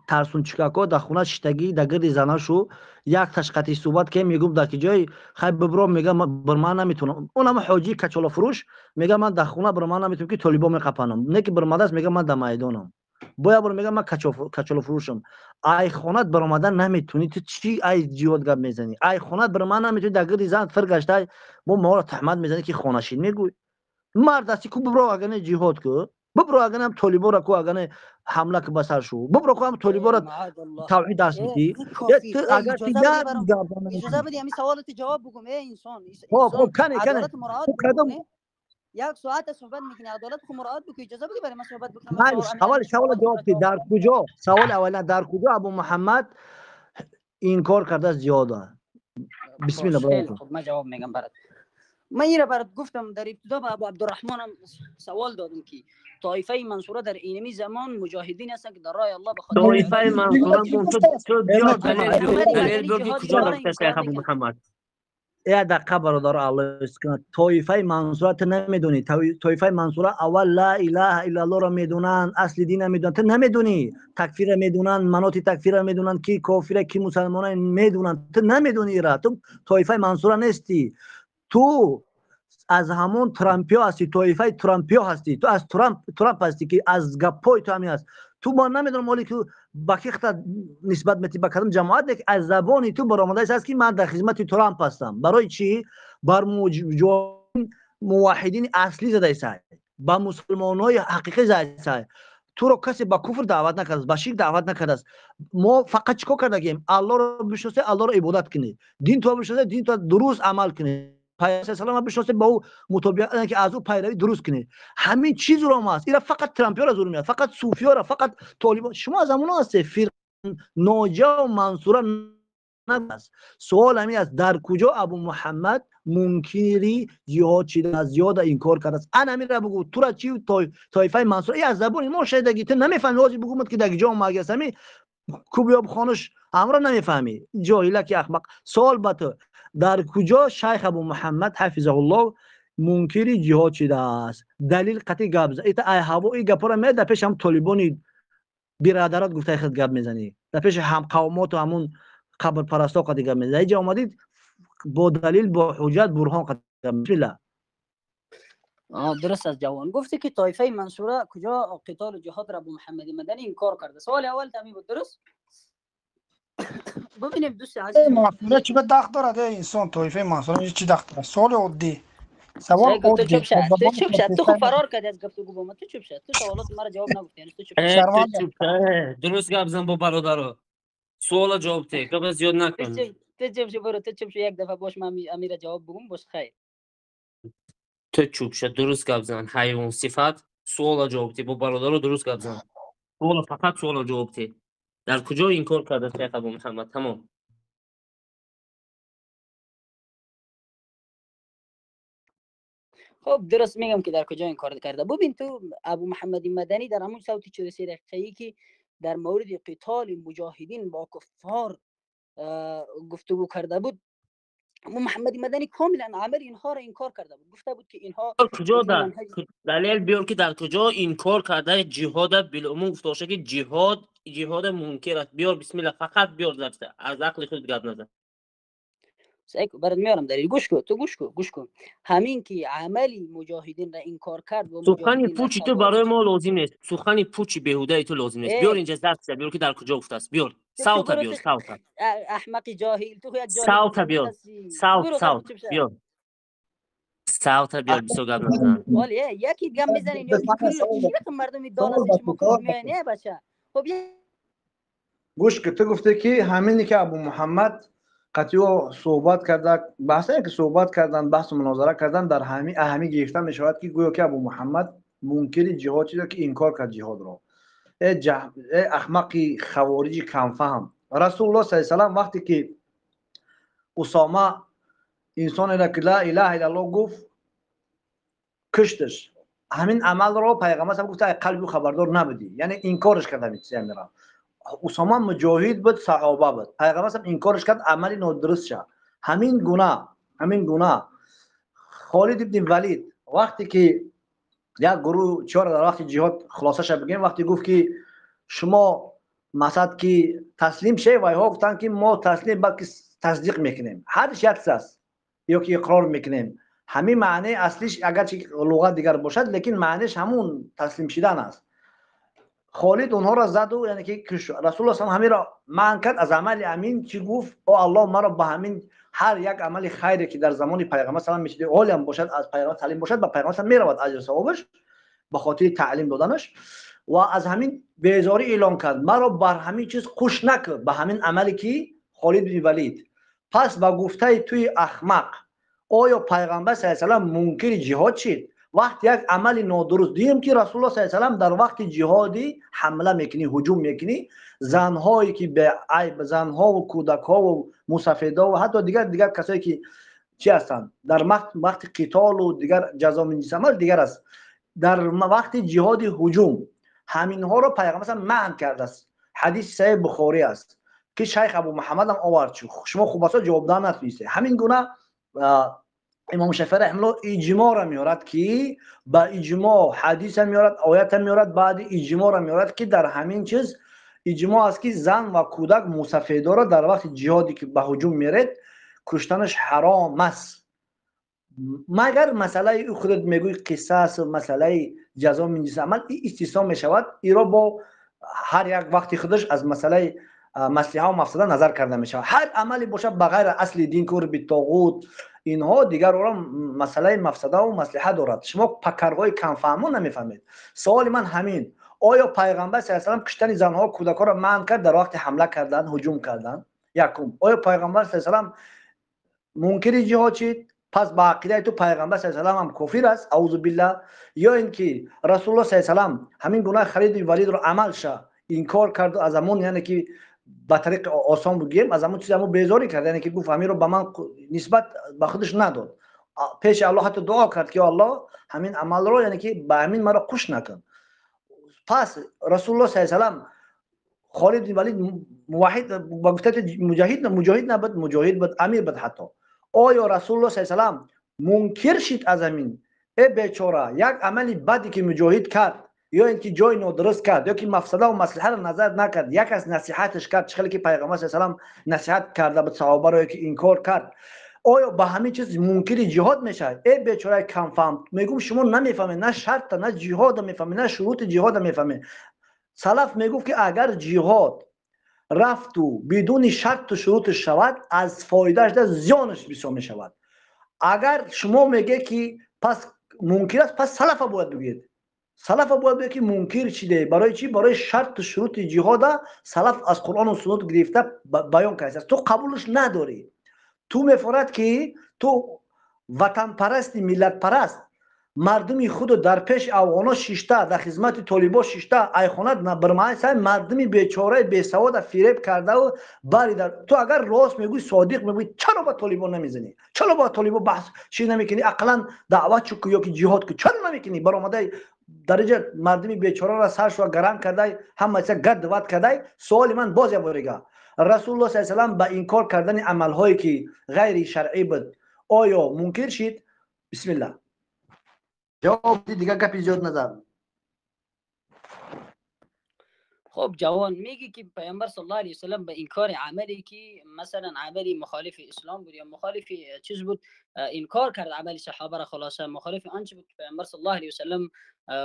тарсунчикако дар хона шиштагӣ, дар гирди занашу як ташқати суҳбат ке мегум, дар ки ҷой хай бибро, мега, бирман наметавонам. Он ҳама ҳоҷии качолафурӯш мега, ман дар хона бирман наметавонам, ки толибо меқапанам. Не ки бирмадааст, мега, ман дар майдонам. Боя бор мега, ман качолафурӯшам. Ай хонат баромадан наметавонӣ, ту чӣ ай ҷиҳод гап мезанӣ? Ай хонат бирман наметавонӣ, дар гирди зан фир гаштай, бо моро таҳмат мезанӣ, ки хонашин мегӯй. Мард ҳасти, ку бибро, агар не ҷиҳод ку, бибро, агар не толибора ку, агар не ҳамла ку ба сар шу, бибро ку, ҳам толибора тавҳид дарс бидӣ. Агар иҷоза бидӣ, ҳамин саволати ҷавоб бугум, э инсон. Хоб, хоб, кане, кане, кадом یک ساعت صحبت میکنی، عدالت خو مراعات بکن، اجازه بده برای من صحبت بکنم. اول سوال جواب بده، در کجا؟ سوال اولا در کجا ابو محمد انکار کرده از جهاد؟ بسم الله. خیلی خوب، من جواب میگم برات. من این را برات گفتم در ابتدا به ابو عبدالرحمن هم سوال دادم که طایفه منصوره در اینمی زمان مجاهدین هستند که در راه الله به خاطر طایفه منصوره. تو بیا دلیل بیار که کجا رفته شیخ ابو محمد. یک دقیقه برادر، الله کنه. طایفه منصوره تو نمیدونی. طایفه منصوره اول لا اله الا الله را میدونن، اصل دین میدونن. تو نمیدونی. تکفیر میدونن، مناط تکفیر میدونن، کی کافر کی مسلمان میدونن. تو نمیدونی را. تو طایفه منصوره نیستی. تو از همون ترامپیا هستی، طایفه ترامپیا هستی. تو از ترامپ هستی که از گپای تو همین هست. تو ما نمیدونم مالی که با کی نسبت میتی، با کدام جماعت، که از زبان تو برآمده است که من در خدمت ترامپ هستم. برای چی؟ بر موحدین اصلی زده است، با مسلمانای حقیقی زده است. تو رو کسی با کفر دعوت نکرده است، با شرک دعوت نکرده است. ما فقط چیکار کردیم؟ الله رو بشناسه، الله رو عبادت کنی، دین تو بشناسه، دین تو درست عمل کنی، پیامبر سلام بشناسه، با او مطابقت که از او پیروی درست کنی. همین چیز رو ما است. اینا فقط ترامپیا را زور میاد، فقط صوفیا را، فقط طالبان. شما از همونا هستی، فرقه ناجیه و منصوره است. سوال همین است، در کجا ابو محمد منکری جهاد شده از جهاد انکار کرده است؟ انا همین را بگو. تو را چی طایفه منصوره؟ ای از زبان ما شنیدگی، تو نمیفهمی. واجب بگم که در کجا اومده است. همین کوبیاب خانش همرا نمیفهمی، جاهله که احمق. سوال به تو، در کجا شیخ ابو محمد حفظه الله منکری جهاد شده است؟ دلیل قطعی گپ زد. ایتا ای هوا ای گپا را می در پیش هم طالبانی برادرات گفته خود گپ میزنی، در پیش هم قومات و همون قبر پرستا قطعی گپ میزنی. اینجا آمدید با دلیل، با حجت، برهان قطعی. بسم الله. درست از جوان گفتی که طایفه منصوره کجا قتال جهاد را ابو محمد مدنی انکار کرده. سوال اول تمی بود، درست؟ ببینیم دوست عزیز، منصوره چی به دخل دارد؟ انسان طایفه منصوره چی دخل دارد؟ سوال عادی، سوال عادی. تو چوب شد، تو خود فرار کردی از گفتگو با ما. تو چوب شد، تو سوالات مرا جواب نگفتی. یعنی تو چوب شد. درست گپ زن با برادرها، سوال جواب ده، گپ زیاد نکن. تو چوب شد برو، تو چوب شد. یک دفعه باش من امیر جواب بگم، باش خیر. تو چوب شد، درست گپ زن حیوان صفت. سوال جواب ده با برادرها، درست گپ زن. سوال فقط سوال جواب ده. در کجا انکار کرده شیخ ابو محمد؟ تمام. خب درست میگم که در کجا انکار کرده. ببین تو ابو محمد مدنی در همون صوت 43 دقیقه‌ای که در مورد قتال مجاهدین با کفار گفتگو کرده بود، ابو محمد مدنی کاملا عمل اینها را انکار کرده بود. گفته بود که اینها کجا در دلیل بیار که در کجا انکار کرده جهاد بالعموم. گفته باشه که جهاد منکر است. بیار بسم الله، فقط بیار درسته، از عقل خود گپ نزن. سعی برات میارم دلیل. گوش کن، تو گوش کن، گوش کن. همین که عملی مجاهدین را انکار کرد و سخن پوچی تو برای ما لازم نیست. سخن پوچی بیهوده تو لازم نیست. بیار اینجا درس، بیار که در کجا گفته است. بیار صوت، بیار صوت. احمق جاهل، تو یک جاهل. صوت بیار، صوت، صوت بیار، صوت بیار. بسو گپ نزن. ولی یکی گپ میزنین یکی چی رقم مردم دانش شما کو میانه بچه. خب گوش که تو گفته که همینی که ابو محمد قطعی صحبت کرده، بحثی که صحبت کردن، بحث و مناظره کردن، در همین اهمی گرفته می شود که گویا که ابو محمد منکر جهاد شده که انکار کرد جهاد را. ای احمقی خوارجی کم فهم. رسول الله صلی الله علیه و سلم وقتی که اسامه انسان را که لا اله الا الله گفت کشتش، همین عمل را پیغمبر صلی گفت قلبی خبردار نبودی، یعنی انکارش کرد. همین چیز را اسامه مجاهد بود، صحابه بود، پیغمبر صلی انکارش کرد، عملی نادرست شد. همین گونه خالد ابن ولید وقتی که یک گروه چهار در وقت جهاد خلاصش بگیم، وقتی گفت که شما مثلا که تسلیم شی، و ها گفتن که ما تسلیم بلکه تصدیق میکنیم، هر یک است یا که اقرار میکنیم. همین معنی اصلیش اگرچه لغت دیگر باشد لیکن معنیش همون تسلیم شدن است. خالد اونها را زد و یعنی که رسول الله صلی همین را منع کرد از عمل امین. چی گفت؟ او الله مرا به همین هر یک عمل خیری که در زمان پیغمبر صلی الله علیه و آله هم باشد، از پیغمبر تعلیم باشد، به پیغمبر صلی میرود اجر ثوابش به خاطر تعلیم دادنش. و از همین بیزاری اعلام کرد مرا بر همین چیز خوش نکرد، به همین عملی که خالد بن ولید. پس با گفته توی احمق آیا پیغمبر صلی الله علیه و منکر جهاد شد؟ Вақт як амали нодуруст дуюм ки Расулуллоҳ саллаллоҳу алайҳи васаллам дар вақти ҷиҳодӣ ҳамла мекунӣ, ҳуҷум мекунӣ, занҳое ки беайб, занҳову кӯдакҳову мусафедову ҳатто дигар касое ки чӣ ҳастанд дар вақти қитолу дигар ҷазо мин ҷинси амал дигар аст. Дар вақти ҷиҳоди ҳуҷум ҳаминҳоро пайғамбар саллаллоҳу алайҳи васаллам манъ кардааст. Ҳадиси саҳеҳи Бухорӣ аст ки шайх Абу Муҳаммад ҳам овард. Шумо хуб аст ҷавоб додан натунистед. Ҳамин гуна имом Шафеъ раҳимаҳуллоҳ иҷмоъро меорад ки ба иҷмоъ ҳадиса меорад, оята меорад, баъди иҷмоъро меорад ки дар ҳамин чиз иҷмоъ аст ки зан ва кӯдак мусафедоро дар вақти ҷиҳоде ки ба ҳуҷум меред куштанаш ҳаром аст. Магар масъалаи худат мегӯӣ қисас, масъалаи ҷазо мин ҷинси амал истисно мешавад. Иро бо ҳар як вақти худаш аз масъалаи маслиҳа ва мафсада назар карда мешавад. Ҳар амале бошад ба ғайр асли дин, куфр битоғут, инҳо дигар ора масъалаи мафсадаву маслиҳа дорад. Шумо пакарҳои камфаҳмо намефаҳмед. Саволи ман ҳамин: оё пайғамбар саллаллоҳу алайҳи васаллам куштани занҳо, кӯдакҳоро манъ кард дар вақти ҳамла кардан, ҳуҷум кардан? Якум. Оё пайғамбар саллаллоҳу алайҳи васаллам мункири ҷиҳод шид? Пас ба ақидаи ту пайғамбар саллаллоҳу алайҳи васаллам ҳам кофир аст, аузу биллаҳ. Ё ин ки Расулуллоҳ саллаллоҳу алайҳи васаллам ҳамин гуна Халид Валидро амалша инкор кард, аз ҳамон, яъне ки ба тариқи осон бигӯем, аз ҳамон чиз ҳамон безорӣ кард, яъне ки гуфт ҳаминро ба ман нисбат ба худаш надод. Пеши Аллоҳ ҳатто дуо кард ки Аллоҳ ҳамин амалро, яъне ки ба ҳамин маро қуш накун. Пас Расулуллоҳ саллаллоҳу алайҳи васаллам Холид бин Валид муваҳид ба гуфтаи муҷоҳид набуд, муҷоҳид буд, амир буд ҳатто. Оё Расулуллоҳ саллаллоҳу алайҳи васаллам мункир шид аз ҳамин? Э бечора, як амали баде ки муҷоҳид кард, ё ин ки ҷои нодуруст кард, ё ки мафсада ва маслиҳаро назар накард, як аз насиҳаташ кард, чӣ хеле ки пайғамбар саллаллоҳу алайҳи васаллам насиҳат карда буд саҳобаро, ё ки инкор кард, оё ба ҳамин чиз мункири ҷиҳод мешавад? Э бечораи камфаҳм, мегӯм шумо намефаҳмед, на шарта, на ҷиҳода мефаҳмед, на шурути ҷиҳода мефаҳмед. Салаф мегуфт ки агар ҷиҳод рафту бидуни шарту шуруташ шавад, аз фоидааш да зиёнаш бисёр мешавад. Агар шумо мегӯед ки пас мункир аст, пас салафа бояд бигӯед. Салафа бояд бигӯед ки мункир чиде? Барои чӣ? Барои шарту шурути ҷиҳода салаф аз Қуръону суннат гирифта баён кардааст. Ту қабулш надорӣ. Ту мефорад ки ту ватанпарасти, миллатпараст, мардуми худу дар пеши афғонҳо шишта, дар хизмати толибо шишта, айхонат бирмаи сай мардуми бечораи бесавода фиреб кардаву бари дар ту агар рост мегӯӣ, содиқ мегӯӣ, чаро ба толибо намезанӣ? Чаро ба толибо баҳс чӣ намекунӣ? Ақаллан даъват чӯ ё ки ҷиҳод ку, чаро намекунӣ? Баромадаи дариҷа мардуми бечораро саршуа гарам кардай, ҳама чиза гадд вад кардай. Суоли ман боз як бор дига: Расулуллоҳ саллаллоҳу алайҳи васаллам ба инкор кардани амалҳое ки ғайри шаръӣ буд, оё мункир шид? Бисмиллаҳ. Ҷавоб дигар гапи зиёд назар. خب جوان میگی که پیامبر صلی الله علیه و سلم به انکار عملی که مثلا عملی مخالف اسلام بود یا مخالف چیز بود انکار کرد، عمل صحابه را، خلاصه مخالف آنچه بود پیامبر صلی الله علیه و سلم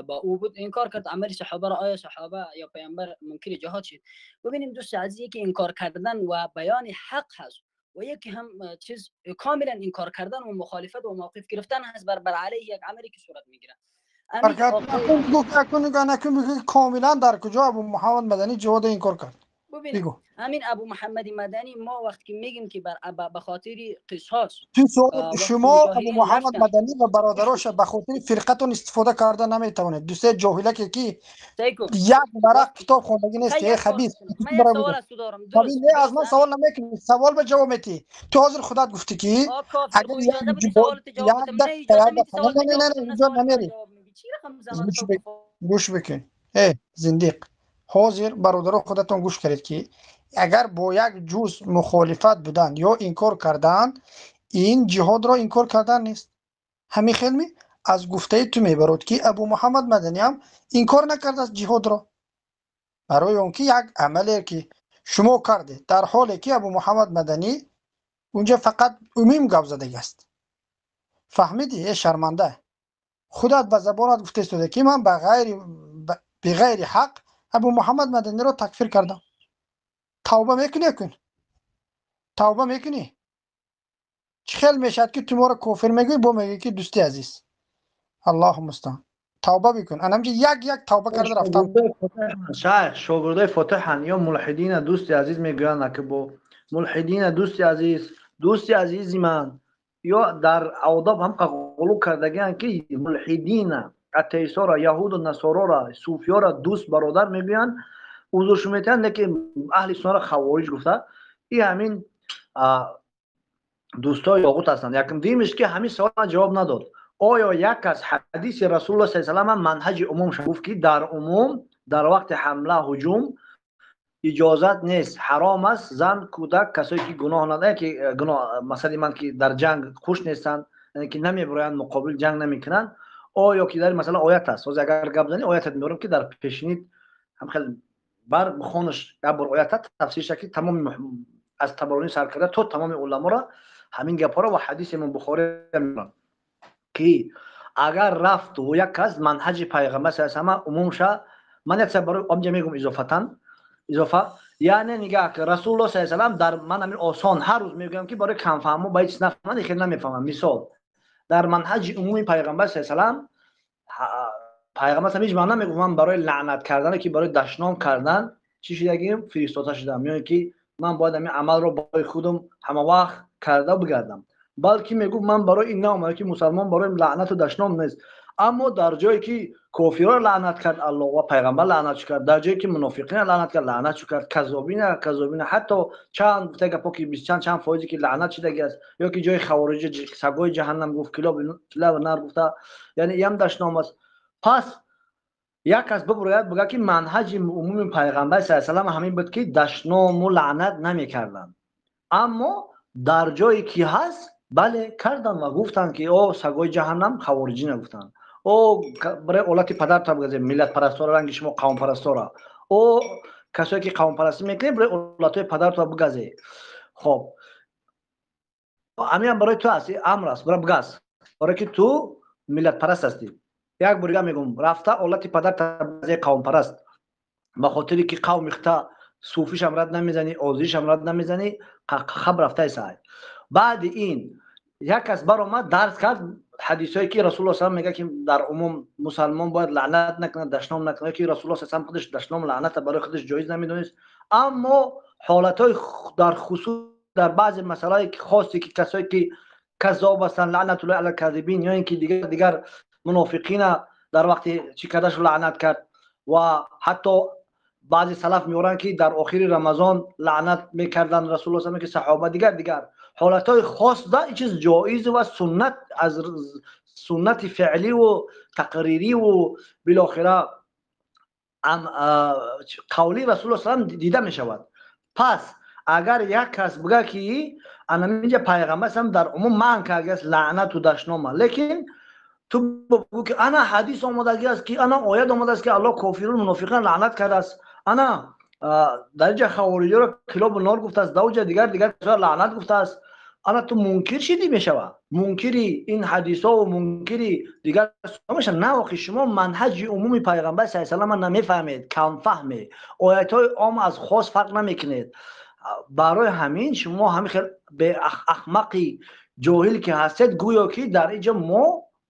با او بود انکار کرد عمل صحابه را. آیا صحابه یا پیامبر منکر جهاد شد؟ ببینیم دوست عزیز، که انکار کردن و بیان حق هست و یکی هم چیز کاملا انکار کردن و مخالفت و موقف گرفتن هست بر علیه یک عملی که صورت میگیره. کاملا در کجا ابو محمد مدنی جهاد انکار کرد؟ ببین همین ابو محمد مدنی ما وقتی که میگیم که به خاطر قصاص شما ابو محمد مدنی و برادراش به خاطر فرقتون استفاده کرده نمیتوانید. دوست جاهله که یک ورق کتاب خوندگی نیست، ای خبیث. من یک سوال از تو دارم. نه از من سوال نمیکنی، سوال به جواب میتی. تو حاضر خودت گفتی که اگر نه گوش بکن ای زندیق. ҳозир бародаро худатон гӯш кардед ки агар бо як ҷуз мухолифат будан ё инкор кардан, ин ҷиҳодро инкор кардан нест. Ҳамин хелми аз гуфтаи ту мебарод ки Абу Муҳаммад Маданиам инкор накардааст ҷиҳодро, барои он ки як амале ки шумо кардед, дар ҳоле ки Абу Муҳаммад Маданӣ унҷа фақат умим гап задагиаст. Фаҳмидӣ э шарманда? Худат ба забонат гуфта истода ки ман беғайри ҳақ Абу Муҳаммад Маданиро такфир кардам. Тавба мекунӣ? Кун тавба мекунӣ? Чӣ хел мешавад ки ту моро кофир мегӯӣ, бо мегӯӣ ки дӯсти азиз? Аллоҳу мустаъан. Тавба бикун. Анамҷа як як тавба карда рафтам. Шайх, шогирдои фотиҳан ё мулҳидина дӯсти азиз мегӯянд, ки бо мулҳидина дӯсти азиз, дӯсти азизи ман, Ё дар одоб ҳам ғулу кардагианд, ки мулҳидина, атеистора, яҳуду насорора, суфиёра дӯст бародар мегӯянд, узршо метиҳанд, не ки аҳли суннара хавориҷ гуфта. И ҳамин дӯстои тоғут ҳастанд. Якм дуюмиш, ки ҳамин савол ман ҷавоб надод: оё як кас ҳадиси Расулуллоҳ саллаллоҳу алайҳи васаллам манҳаҷи умум гуфт, ки дар умум дар вақти ҳамла, ҳуҷум иҷозат нест, ҳаром аст зан, кӯдак, касое ки гуноҳ надоранд, ки гуноҳ, масали ман, ки дар ҷанг хуш нестанд, яъне ки намебироянд, муқобил ҷанг намекунанд. Оё ки дар ин масъала оят аст? Ҳозир агар гап занӣ, оятат меорам, ки дар пешинит ҳам хел бар бихонаш, як бор оята тафсирша, ки тамоми аз Табаронӣ сар карда то тамоми уламоро ҳамин гапҳоро ва ҳадиси Имом Бухорӣ меорам, ки агар рафту як кас манҳаҷи пайғамбар саллаллоҳу алайҳи васаллам умумша. Ман як барои омҷа мегум, изофатан, изофа, яъне нигаҳ ки Расулуллоҳ саллаллоҳу алайҳи васаллам дар ман ҳамин осон ҳар рӯз мегӯям, ки барои камфаҳмо ба ҳеҷ нафаҳманд, хеле намефаҳмам. Мисол, дар манҳаҷи умуми пайғамбар саллаллоҳу алайҳи васаллам, пайғамбар ҳеҷ маъна мегӯфт ман барои лаънат кардан, ки барои дашном кардан чӣ шудагим, фиристода шудам, ё ки ман бояд ҳамин амалро барои худам ҳама вақт карда бигардам, балки мегуфт ман барои ин наомадам, ки мусалмон барои лаънату дашном нест. Аммо дар ҷое ки кофирро лаънат кард Аллоҳ ва пайғамбар лаънат кард, дар ҷое ки мунофиқина лаънат кард, лаънат кард, казобина, казобина, ҳатто чанд гуфта гапо, ки бист чанд чанд фоизе ки лаънат шудаги аст, ё ки ҷои хавориҷа сагои ҷаҳаннам гуфт, килоб нар гуфта, яъне иам дашном аст. Пас як кас бибурояд, бигӯяд, ки манҳаҷи умуми пайғамбар саллаллоҳу алайҳи васаллам ҳамин буд, ки дашному лаънат намекарданд, аммо дар ҷое ки ҳаст, бале, карданд ва гуфтанд, ки о сагои ҷаҳаннам, хавориҷина гуфтанд, о барои олати падар бигазем, миллатпарастора, ранги шумо қавмпарастора, о касое ки қавмпарастӣ мекунед, барои олатҳои падартро бигазе. Хоб, ҳаминам барои ту аст, амр аст, бара бигаз, барое ки ту миллатпараст ҳастӣ. Як бор дига мегӯм: рафта олати падар тазе, қавмпараст, ба хотире ки қавми хта суфишам рад намезанӣ, озишам рад намезанӣ, хаб рафтаи сай. Баъди ин як кас баромад, дарс кард ҳадисое, ки Расулуллоҳ саллаллоҳу мегӯяд, ки дар умум мусалмон бояд лаънат накунад, дашном накунад, ки Расулуллоҳ саллаллоҳу худаш дашном, лаъната барои худаш ҷоиз намедонист, аммо ҳолатҳои дар хусус, дар баъзе масъалаҳое ки хосе, ки касое ки каззоб ҳастанд, лаънатуллоҳи ала казибин, ё ин ки дигар дигар мунофиқина дар вақти чӣ кардаш лаънат кард. Ва ҳатто баъзе салаф меоранд, ки дар охири Рамазон лаънат мекарданд Расулуллоҳ саллаллоҳу, ки саҳоба дигар дигар ҳолатҳои хос да ин чиз ҷоиз ва суннат, аз суннати феъливу тақририву билохира қавли Расулуллоҳ саллаллоҳу дида мешавад. Пас агар як кас бигӯяд, ки анаминҷа пайғамбар саллаллоҳу дар умум манъ кардааст лаънату дашнома, лекин ту бигӯ, ки ана ҳадис омодагӣ аст, ки ана оят омадааст, ки Аллоҳ кофиру мунофиқин лаънат кардааст, ана дар инҷа хавориҷоро килобу нор гуфтааст, дар оҷа дигар дигар лаънат гуфтааст, ана ту мункир шидӣ мешава, мункири ин ҳадисову мункири дигар меша. На, охи, шумо манҳаҷи умуми пайғамбар саллаллоҳу алайҳи васаллама намефаҳмед, камфаҳме, оятҳои ом аз хос фарқ намекунед. Барои ҳамин шумо ҳамин хел беахмақи ҷоҳил ки ҳастед, гӯё ки дар инҷа мо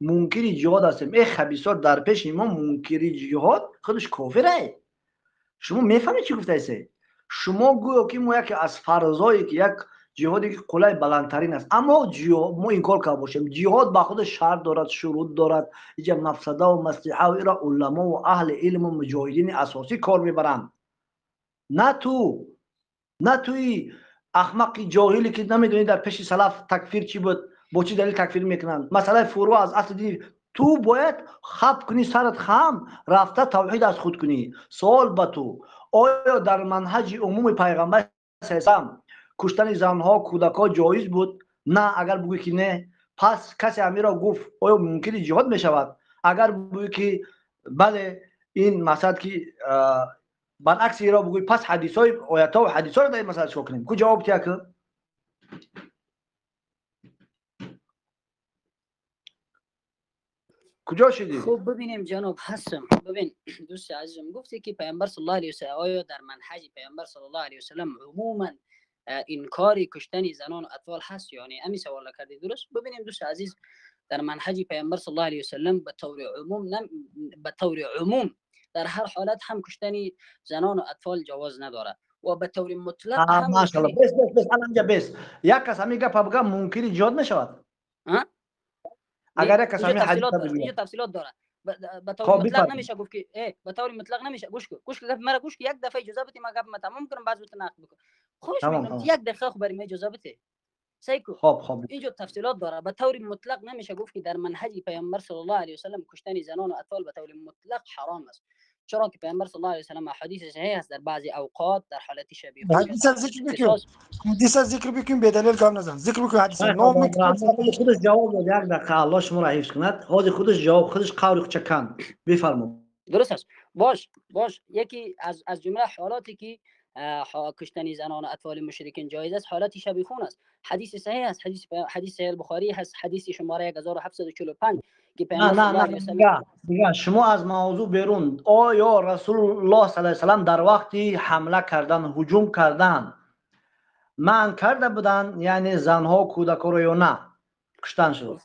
мункири ҷиҳод ҳастем. Э хабисо, дар пеши мо мункири ҷиҳод худаш кофирае. Шумо мефаҳмед, чӣ гуфтаисе? Шумо гӯё ки мо яке аз фарзое, ки як ҷиҳоде ки қуллаи баландтарин аст, аммо мо инкор карда бошем. Ҷиҳод ба худаш шарт дорад, шурут дорад, иҷа мафсадаву маслиҳаву иро уламову аҳли илму муҷоҳидини асосӣ кор мебаранд, на ту, на туи ахмақи ҷоҳиле, ки намедонӣ дар пеши салаф такфир чӣ буд, бо чӣ далел такфир мекунанд, масъалаи фурӯ аз асли дин. Ту бояд хаб кунӣ, сарат хам рафта тавҳид аз худ кунӣ. Суол ба ту: оё дар манҳаҷи умуми пайғамбар саллаллоҳу куштани занҳо, кӯдакҳо ҷоиз буд? На, агар бигӯӣ, ки не, пас касе ҳамиро гуфт, оё мункири ҷиҳод мешавад? Агар бигӯӣ, ки бале, ин масъалат ки баръакси иро бигӯӣ, пас ҳадисҳои, оятҳо ҳадисҳоро дар ин масъала чикор кунем? Ку ҷавоб тия ки куҷо шидӣ? Хуб, бибинем, ҷаноб, ҳастам. Бибин, дӯсти азизам, гуфте, ки пайғамбар саллаллоҳу алайҳи васаллам, оё дар манҳаҷи пайғамбар саллаллоҳу алайҳи васаллам умуман инкори куштани занон ва атфол ҳаст ё не? Ҳамин савол кардӣ, дуруст? Бибинем, дӯсти азиз, дар манҳаҷи пайғамбар саллаллоҳу алайҳи васаллам ба таври умум, ба таври умум дар ҳар ҳолат ҳам куштани занон ва атфол ҷавоз надорад ва ба таври мутлақ ҳам Машаллоҳ, бес, бес, бес, анамҷа бес. Як кас ҳамин гапа бигӯяд, мункири ҷиҳод мешавад? Агар як кас اینجا ҳамин ҳадис تفصیلات داره، اینجا бигӯяд. تفصیلات داره. به طور خب مطلق بفرمایید. نمیشه گفت که به طور مطلق نمیشه. گوش کن، گوش کن، گپ مرا گوش کن. یک دفعه اجازه بده ما گپ ما تمام کنم، بعد تو نقد بکن. خوش تمام میگم تمام. یک دقیقه خو برای ما اجازه بده. سعی کن. خب خب. اینجا تفصیلات داره. به طور مطلق نمیشه گفت که در منهج پیامبر صلی الله علیه و سلم کشتن زنان و اطفال به طور مطلق حرام است، چرا که پیامبر صلی الله علیه و سلم احادیث صحیح است در بعضی اوقات در حالت شبیه خون یا حدیث در ذکر حالت بکن. قصاص. حدیث ذکر بکن، بدلیل گام نزن. ذکر بکن حدیث. شیخ نام عبدالرحمن خودش جواب داد. یک دقیقه، الله شما را حفظ کند. ҳозир خودش جواب، خودش قولی خودش کند. بفرما. درست است. باش باش، یکی از جمله حالاتی که کشتن زنان و اطفال مشرکین جایز است، حالت شبیخون است. حدیث صحیح است، حدیث صحیح البخاری هست، حدیث شماره 1745 که نه پیامبر صلی نه الله نه علیه و سلم دیگه دیگه شما از موضوع بیرون. آیا رسول الله صلی الله علیه و سلم در وقتی حمله کردن، هجوم کردن، منع کرده بودن یعنی زنها کودکا رو یا نه کشتن شد؟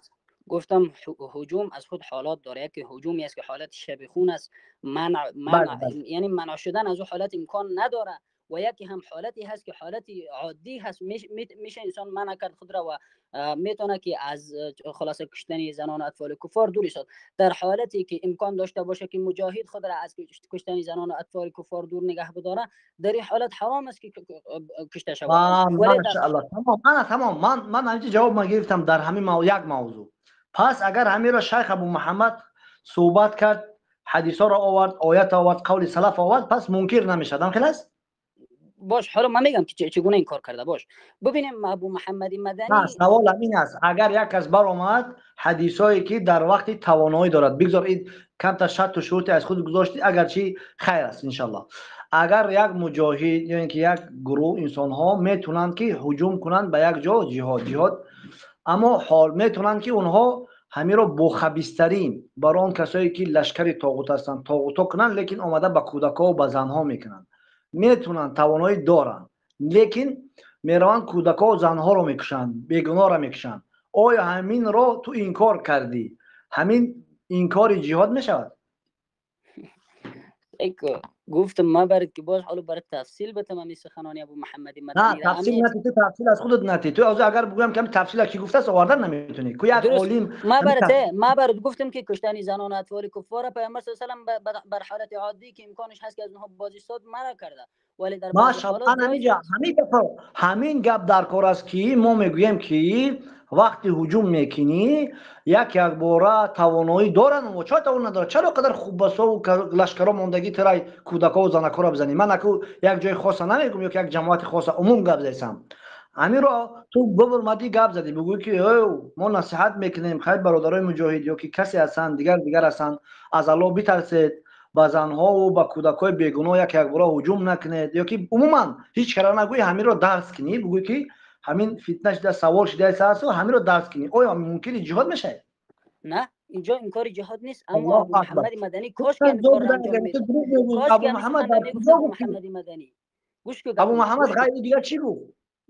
گفتم هجوم از خود حالات داره. یکی هجومی است که حالت شبیخون است، منع بله منع بله. یعنی منع شدن از او حالت امکان نداره، و یکی هم حالتی هست که حالت عادی هست، میشه انسان منع کرد خود را و میتونه که از خلاصه کشتن زنان و اطفال کفار دور شد. در حالتی که امکان داشته باشه که مجاهد خود را از کشتن زنان و اطفال کفار دور نگه بداره، در این حالت حرام است که کشته شود. ولی در ماشاءالله. تمام، من تمام، من همینجا جواب ما گرفتم در همین یک موضوع. پس اگر همین را شیخ ابو محمد صحبت کرد، حدیث ها را آورد، آیت آورد، قول سلف آورد، پس منکر نمیشد. هم خلاص؟ باش، حالا من میگم که چگونه این کار کرده. باش، ببینیم ابو محمد نه، مدنی سوال همین است. اگر یک کس برآمد حدیثایی که در وقتی توانایی دارد، بگذار این کمتر شرط و شروطی از خود گذاشتی، اگرچه خیر است انشالله. اگر یک مجاهد یا اینکه یک گروه انسان ها میتونند که هجوم کنند به یک جا، جهاد، اما حال میتونند که اونها همین رو با خبیث‌ترین برای آن کسایی که لشکر طاغوت هستند طاغوت کنند، لیکن آمده به کودک‌ها و به زنها میکنند. میتونن، توانایی دارن، لیکن میروند کودک‌ها و زنها رو میکشند، بیگناه رو میکشند. آیا همین رو تو انکار کردی؟ همین انکار جهاد میشود؟ ایکو گفتم ما برات که باش، حالا برات تفصیل بتم همین سخنانی ابو محمد نه مدنی را. تفصیل همین نتی، تو تفصیل از خودت نتی. تو از اگر بگویم که تفصیل کی گفته است آوردن نمیتونی. کو یک درست. عالم ما همین برات تفصیل ما برات گفتم که کشتن زنان و اطفال کفار پیامبر صلی الله علیه و سلم بر حالت عادی که امکانش هست که از اونها بازی ساد منع کرده، ولی در بعضی ماشاءالله. حالات من جایز همینجا است. همین گپ، همین گپ در کار است که ما میگوییم که وقتی هجوم میکنی یک یک باره توانایی دارن و چرا توان نداره؟ چرا قدر خوب بسا و لشکرها ماندگی ترای کودکا و زنکا را بزنی؟ من اکو یک جای خاص نمیگم یا که یک جماعت خاص، عموم گپ زدم. همین را تو ببر گپ زدی، بگوی که او ما نصیحت میکنیم خیر برادرای مجاهد یا که کسی هستن دیگر دیگر هستن، از الله بترسید، به زنها و به کودکای بیگناه یک یک باره هجوم نکنید، یا که عموما هیچ کار نگوی، همین را درس کنی، بگوی که همین فتنه شده، سوال شده است و همین را درس کنی. آیا ممکن جهاد میشه؟ نه، اینجا انکار جهاد نیست، اما الله ابو اکبر. محمد مدنی کاش که گفتن همین کار دو را بودن، انجام اگر تو میداد. دروغ میگویی. کاش ابو که همین محمد سخن در نمیگفت کجا ابو گفتی؟ محمد مدنی. گوش کن ابو گپم، محمد گوش کن. غیر دیگر چی گفت؟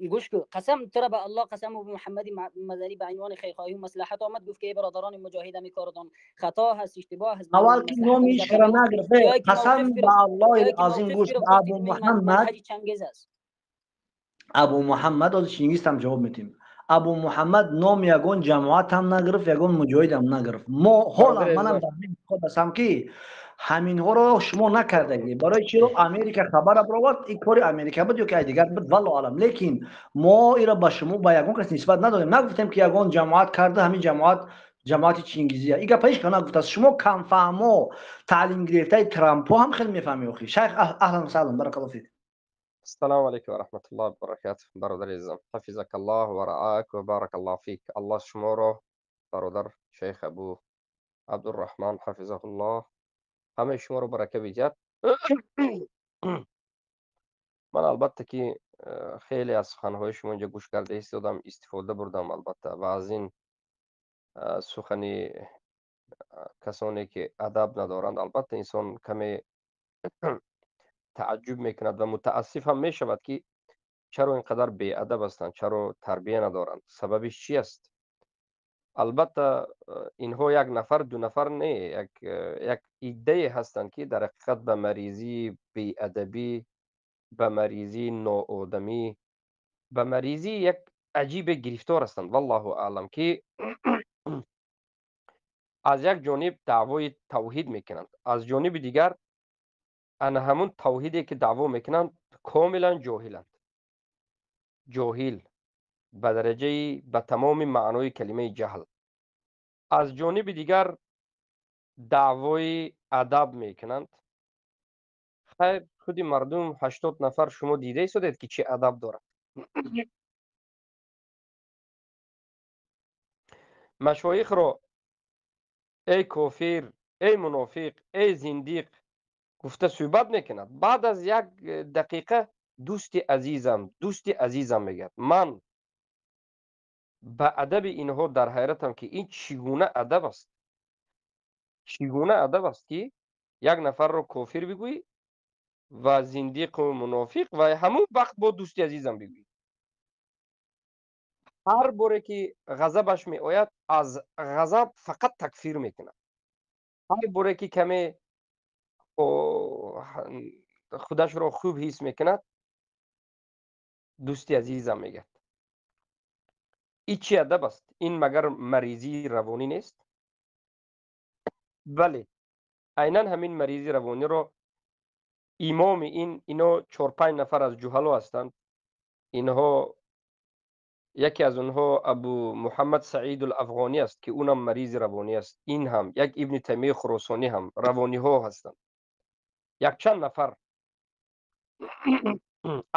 گوش کن. قسم تو را به الله قسم، ابو محمد مدنی به عنوان خیرخواهی و مصلحت آمد گفت که ای برادران مجاهد، همین کارتان خطا هست، اشتباه هست، به اول عنوان که مصلحت نام و هیچ را جبران نگرفت. جایی که موقف قسم به گرفت، الله جایی که العظیم موقف گوش گرفت گفت ابو که این محمد منهج چنگیز است. ابو محمد از چنگیز هم جواب میتیم. ابو محمد نام یگان جماعت هم نگرفت، یگان مجاهد هم نگرفت. ما حالا برادر منم عزیز در همین خود هستم که همینها رو شما نکردگی. برای چی رو امریکا خبر برآورد؟ این کار امریکا بود یا که دیگر بود، والله عالم. لیکن ما ای را به شما با یگان کس نسبت ندادیم، نگفتیم که یگان جماعت کرده، همین جماعت جماعت چینگیزیه. این گپ هیچ نگفت است. شما کم فهمو تعلیم گرفته ترامپو هم خیلی میفهمی اخی. شیخ اهلا و سهلا، بارک الله فیک. السلام علیکم و رحمت الله و برکاته. برادر عزیزم، حفظک الله و رعاک و بارک الله فیک. الله شما رو برادر شیخ ابو عبدالرحمن حفظه الله همه شما رو برکه بیجاد. من البته که خیلی از سخنهای شما اینجا گوش کرده ایستادم، استفاده بردم البته، و از این سخنی کسانی که ادب ندارند البته انسان کمی تعجب میکند و متاسف هم میشود که چرا اینقدر بی ادب هستند، چرا تربیه ندارند، سببش چی است؟ البته اینها یک نفر دو نفر نه، یک ایده هستند که در حقیقت به مریضی بی ادبی، به مریضی ناآدمی، به مریضی یک аҷибе гирифтор ҳастанд, валлоҳу аълам, ки аз як ҷониб даъвои тавҳид мекунанд, аз ҷониби дигар ана ҳамун тавҳиде ки даъво мекунанд комилан ҷоҳиланд. Ҷоҳил ба дараҷаи ба тамоми маънои калимаи ҷаҳл. Аз ҷониби дигар даъвои адаб мекунанд. Хайр, худи мардум 80 нафар шумо дида истодед ки чӣ адаб дорад. Машоихро эй кофир, эй мунофиқ, эй зиндиқ гуфта суҳбат мекунад. Баъд аз як дақиқа дӯсти азизам, дӯсти азизам мегӯяд. Ман ба адаби инҳо дар ҳайратам, ки ин чӣ гуна адаб аст? Чӣ гуна адаб аст, ки як нафарро кофир бигӯӣ ва зиндиқу мунофиқ ва ҳамон вақт бо дӯсти азизам бигӯӣ? Ҳар боре ки ғазабаш меояд, аз ғазаб фақат такфир мекунад. Ҳар боре ки каме худашро хуб ҳис мекунад, дӯсти азизам мегӯяд. Ин чӣ адаб аст? Ин магар маризии равонӣ нест? Бале, айнан ҳамин маризии равониро имоми ин ино 4-5 нафар аз ҷуҳало ҳастанд. Инҳо яке аз онҳо Абу Муҳаммад Саид Афғонӣ аст, ки унам маризи равонӣ аст. Ин ҳам як Ибни Таймияи Хуросонӣ ҳам равониҳо ҳастанд. Якчанд нафар.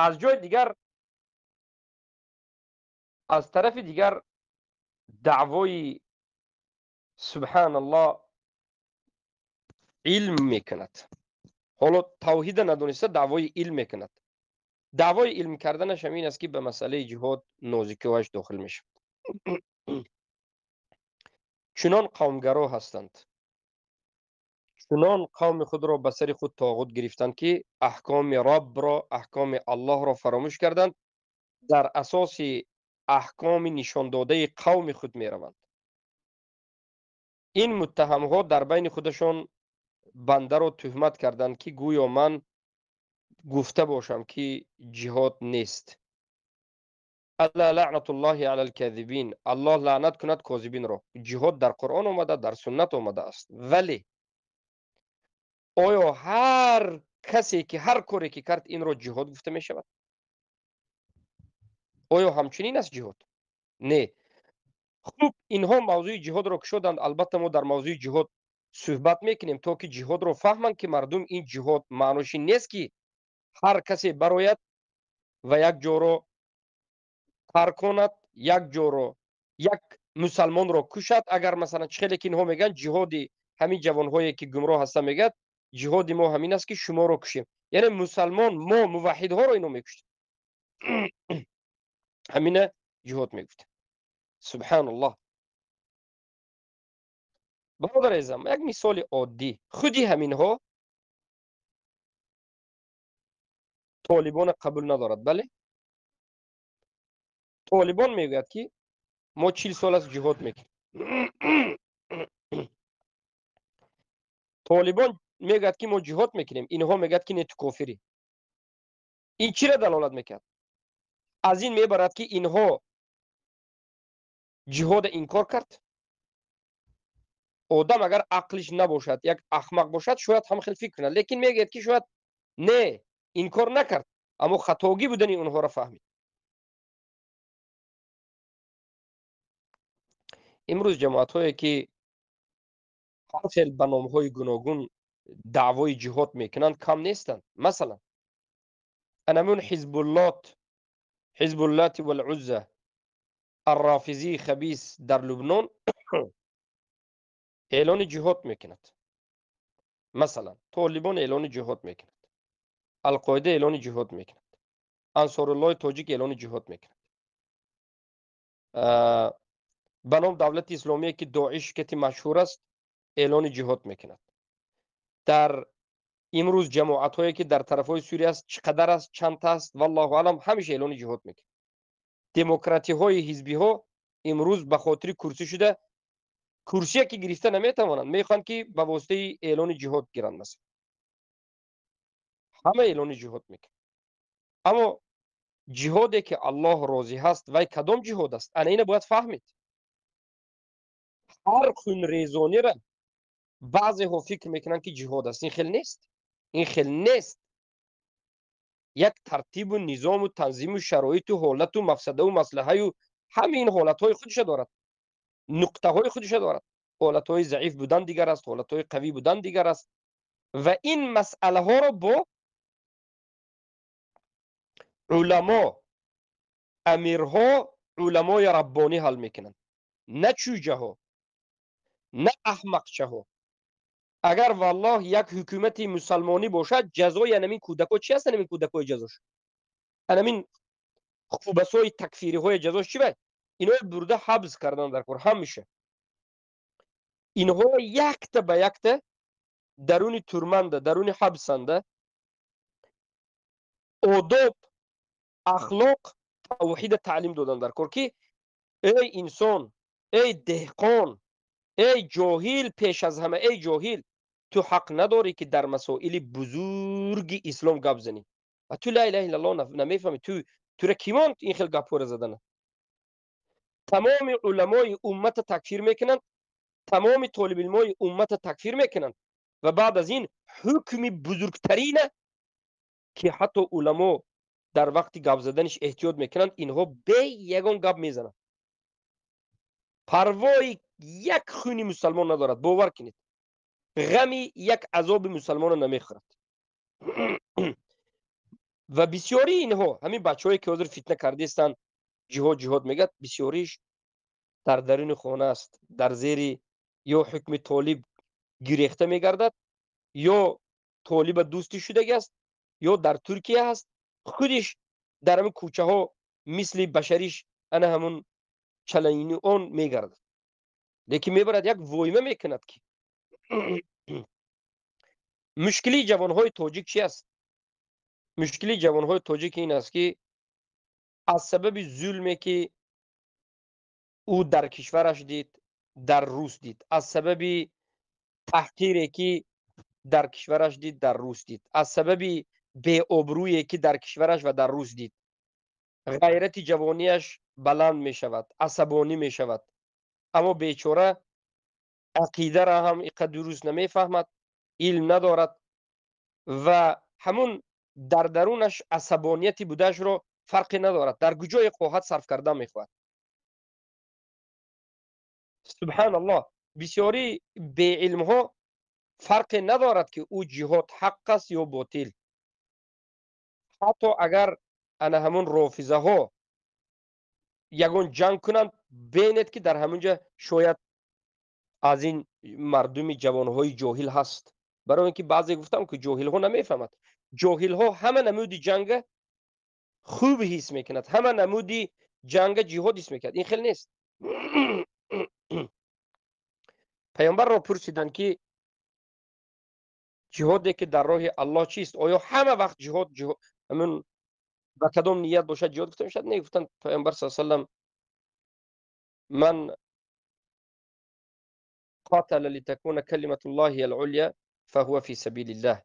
Аз ҷои дигар, аз тарафи дигар даъвои субҳаналлоҳ илм мекунад. Ҳоло тавҳида надониста даъвои илм мекунад. Даъвои илм карданаш ҳамин аст, ки ба масъалаи ҷиҳод нозикиҳояш дохил мешавад. Чунон қавмгаро ҳастанд, чунон қавми худро ба сари худ тоғут гирифтанд, ки аҳкоми Роббро, аҳкоми Аллоҳро фаромӯш карданд, дар асоси аҳкоми нишондодаи қавми худ мераванд. Ин муттаҳамҳо дар байни худашон бандаро туҳмат карданд, ки гӯё ман гуфта бошам, ки ҷиҳод нест. Алла лаънатуллоҳи алал казибин, Аллоҳ лаънат кунад козибинро. Ҷиҳод дар Қуръон омада, дар суннат омада аст. Вале оё ҳар касе ки ҳар коре ки кард, инро ҷиҳод гуфта мешавад? Оё ҳамчунин аст ҷиҳод? Не. Хуб, инҳо мавзӯи ҷиҳодро кушоданд. Албатта мо дар мавзӯи ҷиҳод суҳбат мекунем, то ки ҷиҳодро фаҳманд, ки мардум ин ҷиҳод маънош ин нест, ки ҳар касе барояд ва як ҷоро тарк кунад, як ҷоро, як мусалмонро кушад. Агар масалан чӣ хеле ки инҳо мегӯянд, ҷиҳоди ҳамин ҷавонҳое ки гумроҳ ҳастанд мегӯяд, ҷиҳоди мо ҳамин аст, ки шуморо кушем. Яъне мусалмон, мо муваҳҳидҳоро ино мекуштем. Ҳамина ҷиҳод мегуфтем. Субҳаналлоҳ. Бародар азизам, як мисоли оддӣ. Худи ҳаминҳо толибона қабул надорад, бале? Толибон мегӯяд, ки мо 40 сол аст ҷиҳод мекунем. Толибон мегӯяд, ки мо ҷиҳод мекунем. Инҳо мегӯяд, ки не, ту кофирӣ. Ин чиро далолат мекард? Аз ин мебарад, ки инҳо ҷиҳода инкор кард. Одам агар ақлиш набошад, як ахмақ бошад, шояд ҳам хел фикр кунад, лекин мегӯяд, ки шояд не, инкор накард, аммо хатогӣ будани онҳоро фаҳмид. Имрӯз ҷамоатҳое ки ҳар хел ба номҳои гуногун даъвои ҷиҳод мекунанд, кам нестанд. Масалан, анамун Ҳизбуллот, Ҳизбуллати валъузза, Аррофизии хабис дар Лубнон эълони ҷиҳод мекунад. Масалан, Толибон эълони ҷиҳод мекунад, Алқоида эълони ҷиҳод мекунад, Ансоруллоҳи тоҷик эълони ҷиҳод мекунад, ба ном давлати исломие ки Доиш кати машҳур аст, эълони ҷиҳод мекунад. Дар имрӯз ҷамоатҳое ки дар тарафҳои Сурия аст, чӣ қадар аст, чандта аст, валлоҳу аълам, ҳамеша эълони ҷиҳод мекунад. Демократиҳои ҳизбиҳо имрӯз ба хотири курсӣ шуда, курсие ки гирифта наметавонанд, мехоҳанд, ки ба воситаи эълони ҷиҳод гиранд. Масалан, ҳама эълони ҷиҳод мекунад, аммо Ҷиҳоде ки Аллоҳ розӣ ҳаст, вай кадом ҷиҳод аст? Ана ина бояд фаҳмид. Ҳар хунрезонира баъзеҳо фикр мекунанд, ки ҷиҳод аст. Ин хел нест, ин хел нест. Як тартибу низому танзиму шароиту ҳолату мафсадаву маслиҳаю ҳамин ҳолатҳои худша дорад, нуқтаҳои худша дорад. Ҳолатҳои заиф будан дигар аст, ҳолатҳои қавӣ будан дигар аст ва ин масъалаҳоро бо уламо, амирҳо, уламои раббонӣ ҳал мекунанд, на чӯҷаҳо, на аҳмақчаҳо. Агар валлоҳ як ҳукумати мусалмонӣ бошад, ҷазои анамин кӯдако чи аст? Анамин кӯдакои ҷазош, анамин хубасои такфириҳои ҷазош чи? Вай инои бурда ҳабс кардан дар кор. Ҳамеша инҳо якта ба якта даруни турманда, даруни ҳабсанда, одоб, ахлоқ, тавҳида таълим додан дар кор, ки эй инсон, эй деҳқон, эй ҷоҳил, пеш аз ҳама эй ҷоҳил, ту ҳақ надорӣ, ки дар масоили бузурги ислом гап занӣ ва ту ла илаҳа иллаллоҳ намефаҳмӣ. Ту тура кӣ монд ин хел гапҳоро задана? Тамоми уламои уммата такфир мекунанд, тамоми толибилмои уммата такфир мекунанд ва баъд аз ин ҳукми бузургтарина, ки ҳатто уламо дар вақти гап заданиш эҳтиёт мекунанд, инҳо бе ягон гап мезананд. Парвои як хуни мусалмон надорад, бовар кунед, ғами як азоби мусалмонро намехӯрад. Ва бисёрии инҳо, ҳамин бачаҳое ки ҳозир фитна кардистанд, ҷиҳод, ҷиҳод мегӯяд, бисёриш дар даруни хона аст, дар зери ё ҳукми толиб гирехта мегардад, ё толиба дӯстӣ шудаги аст, ё дар Туркия ҳаст, худиш дар ҳамин кӯчаҳо мисли башариш ана ҳамун чалаини он мегардад. Лекин мебарад, як войма мекунад, ки мушкилии ҷавонҳои тоҷик чи аст? Мушкилии ҷавонҳои тоҷик ин аст, ки аз сабаби зулме, ки ӯ дар кишвараш дид, дар рус дид, аз сабаби таҳқире, ки дар кишвараш дид, дар рус дид, аз сабаби беобрӯе, ки дар кишвараш ва дар рус дид, ғайрати ҷавонияш баланд мешавад, асабонӣ мешавад. Аммо бечора ақидара ҳам иқа дуруст намефаҳмад, илм надорад ва ҳамун дар дарунаш асабонияти будаашро фарқе надорад, дар куҷое хоҳад сарф кардан мехоҳад. Субҳаналлоҳ, бисёри беилмҳо фарқе надорад, ки ӯ ҷиҳод ҳақ аст ё ботил. Ҳатто агар ана ҳамун рофизаҳо ягон ҷанг кунанд, бинед, ки дар ҳамун ҷа шояд аз ин мардуми ҷавонҳои ҷоҳил ҳаст. Барои ин ки баъзе гуфтам, ки ҷоҳилҳо намефаҳмад. Ҷоҳилҳо ҳама намуди ҷанга хуб ҳис мекунад, ҳама намуди ҷанга ҷиҳод ҳис мекунад. Ин хел нест. Паёмбарро пурсиданд, ки ҷиҳоде, ки дар роҳи Аллоҳ, чист? Оё ҳама вақт ҷиҳод ҳамун ба кадом ният бошад ҷиҳод гуфта мешавад? Не, гуфтанд паёмбар са салам: ман قاتل لتكون كلمة الله العليا فهو في سبيل الله.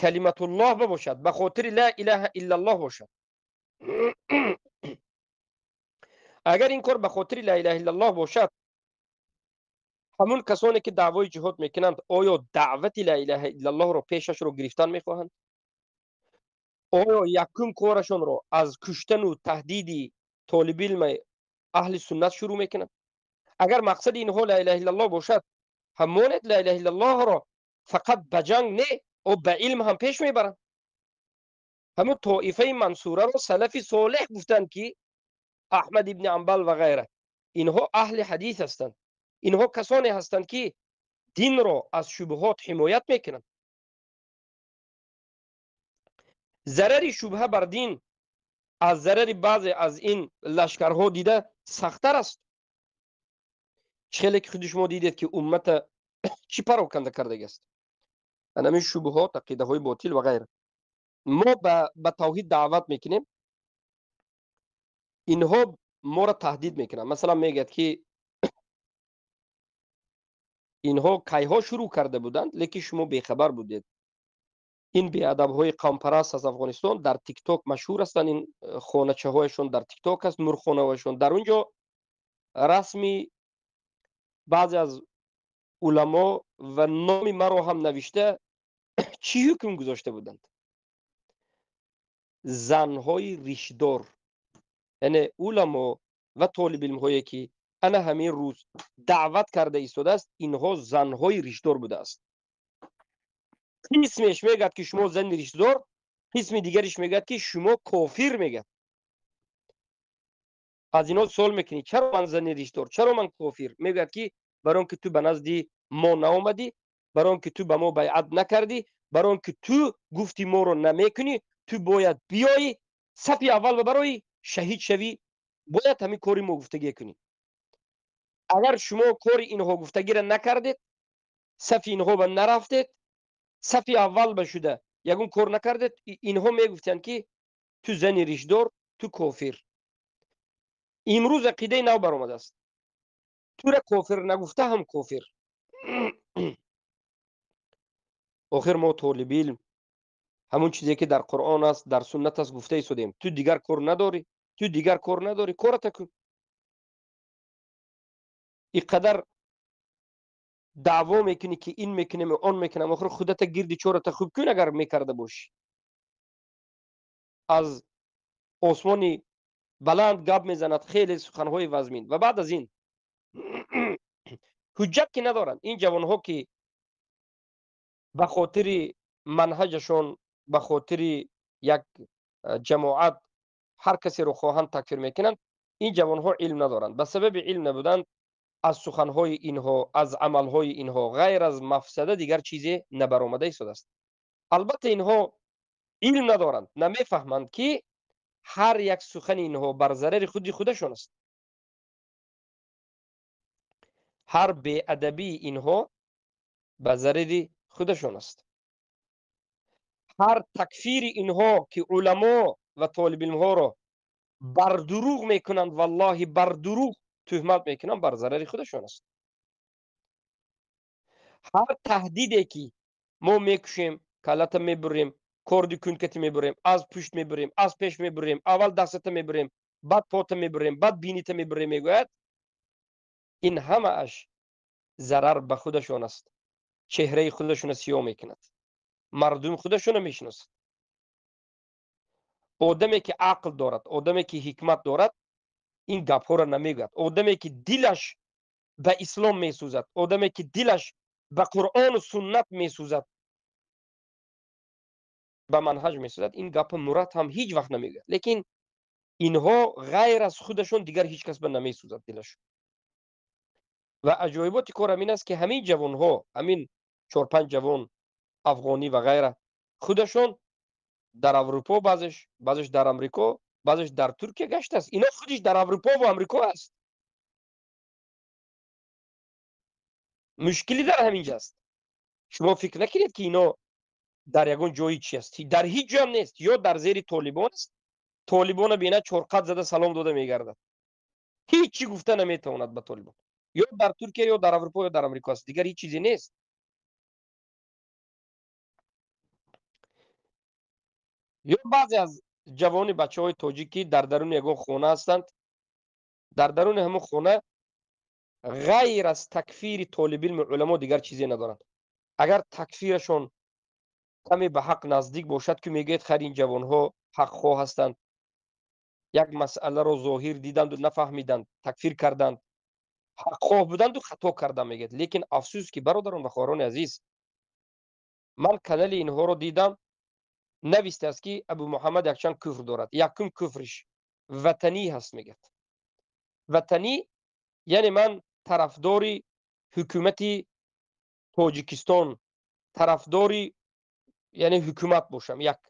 كلمة الله باشد، به خاطر لا اله الا الله باشد. اگر این کار به خاطر لا اله الا الله باشد، ҳамун касоне, ки даъвои ҷиҳод мекунанд, оё даъвати ла илаҳа иллаллоҳро пешашро гирифтан мехоҳанд? Оё якум корашонро аз куштану таҳдиди толибилми аҳли суннат шурӯъ мекунанд? Агар мақсади инҳо ла илаҳа иллаллоҳ бошад, ҳамонед ла илаҳа иллаллоҳро фақат ба ҷанг не, о ба илм ҳам пеш мебаранд. Ҳамун тоифаи мансураро салафи солеҳ гуфтанд, ки Аҳмад ибни Амбал ва ғайра, инҳо аҳли ҳадис ҳастанд, инҳо касоне ҳастанд, ки динро аз шубҳот ҳимоят мекунанд. Зарари шубҳа бар дин аз зарари баъзе аз ин лашкарҳо дида сахттар аст. Чӣ хеле ки худи шумо дидед, ки уммата чӣ пароканда кардагиаст анамин шубҳот, ақидаҳои ботил ва ғайра. Мо ба тавҳид даъват мекунем, инҳо моро таҳдид мекунанд. Масалан, мегӯяд, ки инҳо кайҳо шурӯъ карда буданд, лекин шумо бехабар будед. Ин беадабҳои қавмпараст аз Афғонистон дар Тикток машҳур ҳастанд. Ин хоначаҳояшон дар Тикток аст, мурғхонаҳояшон. Дар он ҷо расми баъзе аз уламо ва номи маро ҳам навишта, чӣ ҳукм гузошта буданд? Занҳои ришдор. Яъне уламо ва толибилмҳое ки ана ҳамин рӯз даъват карда истодааст, инҳо занҳои ришдор будааст. Қисмеш мегӯяд, ки шумо зани ришдор, қисми дигариш мегӯяд, ки шумо кофир мегӯяд. Аз инҳо суол мекунӣ, чаро ман зани ришдор, чаро ман кофир? Мегӯяд, ки барои он ки ту ба назди мо наомадӣ, барои он ки ту ба мо байъат накардӣ, барои он ки ту гуфти моро намекунӣ, ту бояд биёӣ сафи аввал ва барои шаҳид шавӣ, бояд ҳамин кори мо гуфтагие кунӣ. Агар шумо кори инҳо гуфтагиро накардед, сафи инҳо ба нарафтед, сафи аввал ба шуда ягон кор накардед, инҳо мегуфтанд, ки ту зани ришдор, ту кофир. Имрӯз ақидаи нав баромадааст, тура кофир нагуфта ҳам кофир. Охир мо толибилм ҳамон чизе ки дар Қуръон аст, дар суннат аст, гуфта истодем. Ту дигар кор надорӣ, ту дигар кор надорӣ, кората кун. Иқадар даъво мекунӣ, ки ин мекунем, он мекунам, охир худата гирди чората хуб кун. Агар мекарда бошӣ, аз осмони баланд гап мезанад, хеле суханҳои вазмин. Ва баъд аз ин ҳуҷҷат ки надоранд ин ҷавонҳо, ки ба хотири манҳаҷашон, ба хотири як ҷамоат ҳар касеро хоҳанд такфир мекунанд. Ин ҷавонҳо илм надоранд. Ба сабаби илм набуданд, аз суханҳои инҳо, аз амалҳои инҳо ғайр аз мафсада дигар чизе набаромада истодааст. Албатта, инҳо илм надоранд, намефаҳманд, ки ҳар як сухани инҳо бар зарари худи худашон аст. Ҳар беадабии инҳо ба зарари худашон аст. Ҳар такфири инҳо, ки уламо ва толибилмҳоро бар дурӯғ мекунанд, валлоҳи, бар дурӯғ туҳмат мекунанд, бар зарари худашон аст. Ҳар таҳдиде ки мо мекушем, каллата мебурем, корди кункати мебурем, аз пушт мебурем, аз пеш мебурем, аввал дастата мебурем, баъд пота мебурем, баъд бинита мебурем, мегӯяд, ин ҳамааш зарар ба худашон аст. Чеҳраи худашона сиёҳ мекунад, мардум худашона мешиносад. Одаме ки ақл дорад, одаме ки ҳикмат дорад, ин гапҳоро намегӯяд. Одаме ки дилаш ба ислом месӯзад, одаме ки дилаш ба Қуръону суннат месӯзад, ба манҳаҷ месӯзад, ин гапа мурад ҳам ҳеҷ вақт намегӯяд. Лекин инҳо ғайр аз худашон дигар ҳеҷ кас ба намесӯзад дилашон. Ва аҷоиботи кор ҳамин аст, ки ҳамин ҷавонҳо, ҳамин чор-панҷ ҷавон афғонӣ ва ғайра, худашон дар Аврупо, баъзеш дар Амрико, баъзеш дар Туркия гаштааст. Ино худиш дар Аврупо ва Амрико аст. Мушкилӣ дар ҳамин ҷа аст. Шумо фикр накунед, ки ино дар ягон ҷои чи аст. Дар ҳеҷ ҷоям нест. Ё дар зери Толибон аст, Толибона бина чорқат зада салом дода мегардад, ҳеҷ чӣ гуфта наметавонад ба Толибон. Ё дар Туркия, ё дар Аврупо, ё дар Амрико аст, дигар ҳеҷ чизе нест. Ё баъзе аз ҷавони бачаҳои тоҷикӣ дар даруни ягон хона ҳастанд, дар даруни ҳамон хона ғайр аз такфири толибилми уламо дигар чизе надоранд. Агар такфирашон каме ба ҳақ наздик бошад, ки мегӯяд, хайр, ин ҷавонҳо ҳақхоҳ ҳастанд, як масъаларо зоҳир диданду нафаҳмиданд, такфир карданд, ҳақхоҳ буданду хато карданд, мегӯяд. Лекин афсӯс ки, бародарон ва хоҳарони азиз, ман канали инҳоро дидам, навистааст, ки Абу Муҳаммад якчанд куфр дорад. Якум куфриш ватанӣ ҳаст, мегӯяд. Ватанӣ яъне ман тарафдори ҳукумати Тоҷикистон, тарафдори яъне ҳукумат бошам, як.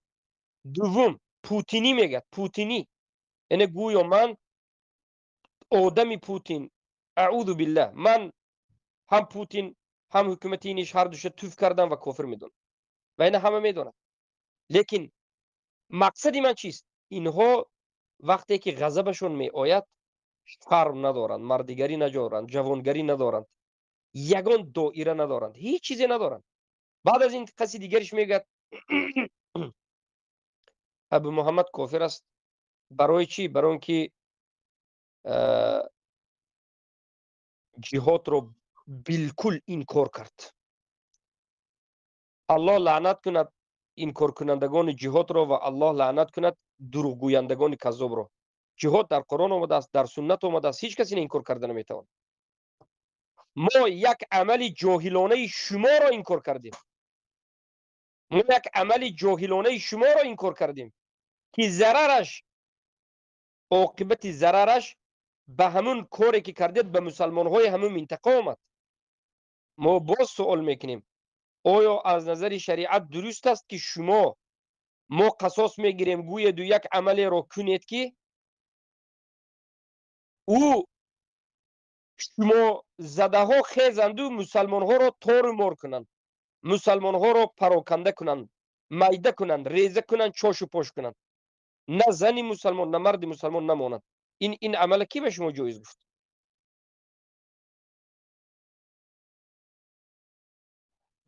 Дуввум путинӣ мегӯяд. Путинӣ яъне гӯё ман одами Путин. Аъузу биллаҳ, ман ҳам Путин, ҳам ҳукумати иниш, ҳар душа туф кардам ва кофир медонам ва ина ҳама медонад. Лекин мақсади ман чист? Инҳо вақте ки ғазабашон меояд, шарм надоранд, мардигарӣ надоранд, ҷавонгарӣ надоранд, ягон доира надоранд, ҳеҷ чизе надоранд. Баъд аз ин каси дигариш мегӯяд. Абу Муҳаммад кофир аст. Барои чӣ? Барои он ки ҷиҳодро билкул инкор кард. Аллоҳ лаънат кунад инкоркунандагони ҷиҳодро ва Аллоҳ лаънат кунад дурӯғгӯяндагони каззобро. Ҷиҳод дар Қуръон омадааст, дар суннат омадааст, ҳеҷ кас ин инкор карда наметавонад. Мо як амали ҷоҳилонаи шуморо инкор кардем. Мо як амали ҷоҳилонаи шуморо инкор кардем, ки зарараш, оқибати зарараш ба ҳамун коре ки кардед ба мусалмонҳои ҳамун минтақа омад. Мо боз суол мекунем: оё аз назари шариат дуруст аст, ки шумо мо қасос мегирем гӯеду як амалеро кунед, ки ӯ шумо задаҳо хезанду мусалмонҳоро тору мор кунанд, мусалмонҳоро пароканда кунанд, майда кунанд, реза кунанд, чошу пош кунанд, на зани мусалмон, на марди мусалмон намонад? Ин амала кӣ ба шумо ҷоиз гуфт?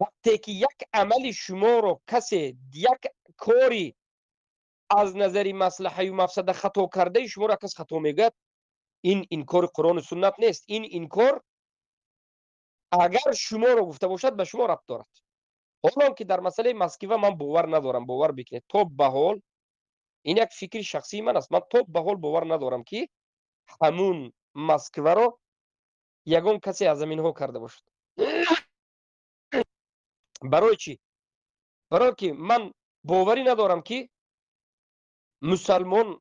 Вақте ки як амали шуморо касе, як кори аз назари маслаҳаю мафсада хато кардаи шуморо кас хато мегӯяд, ин инкори Қуръону суннат нест. Ин инкор агар шуморо гуфта бошад, ба шумо рабт дорад. Ҳолон ки дар масъалаи Москва ман бовар надорам, бовар бикунед, то ба ҳол ин як фикри шахсии ман аст, ман то ба ҳол бовар надорам, ки ҳамун Москваро ягон касе аз заминҳо карда бошад. Барои чӣ? Барое ки ман боварӣ надорам, ки мусалмон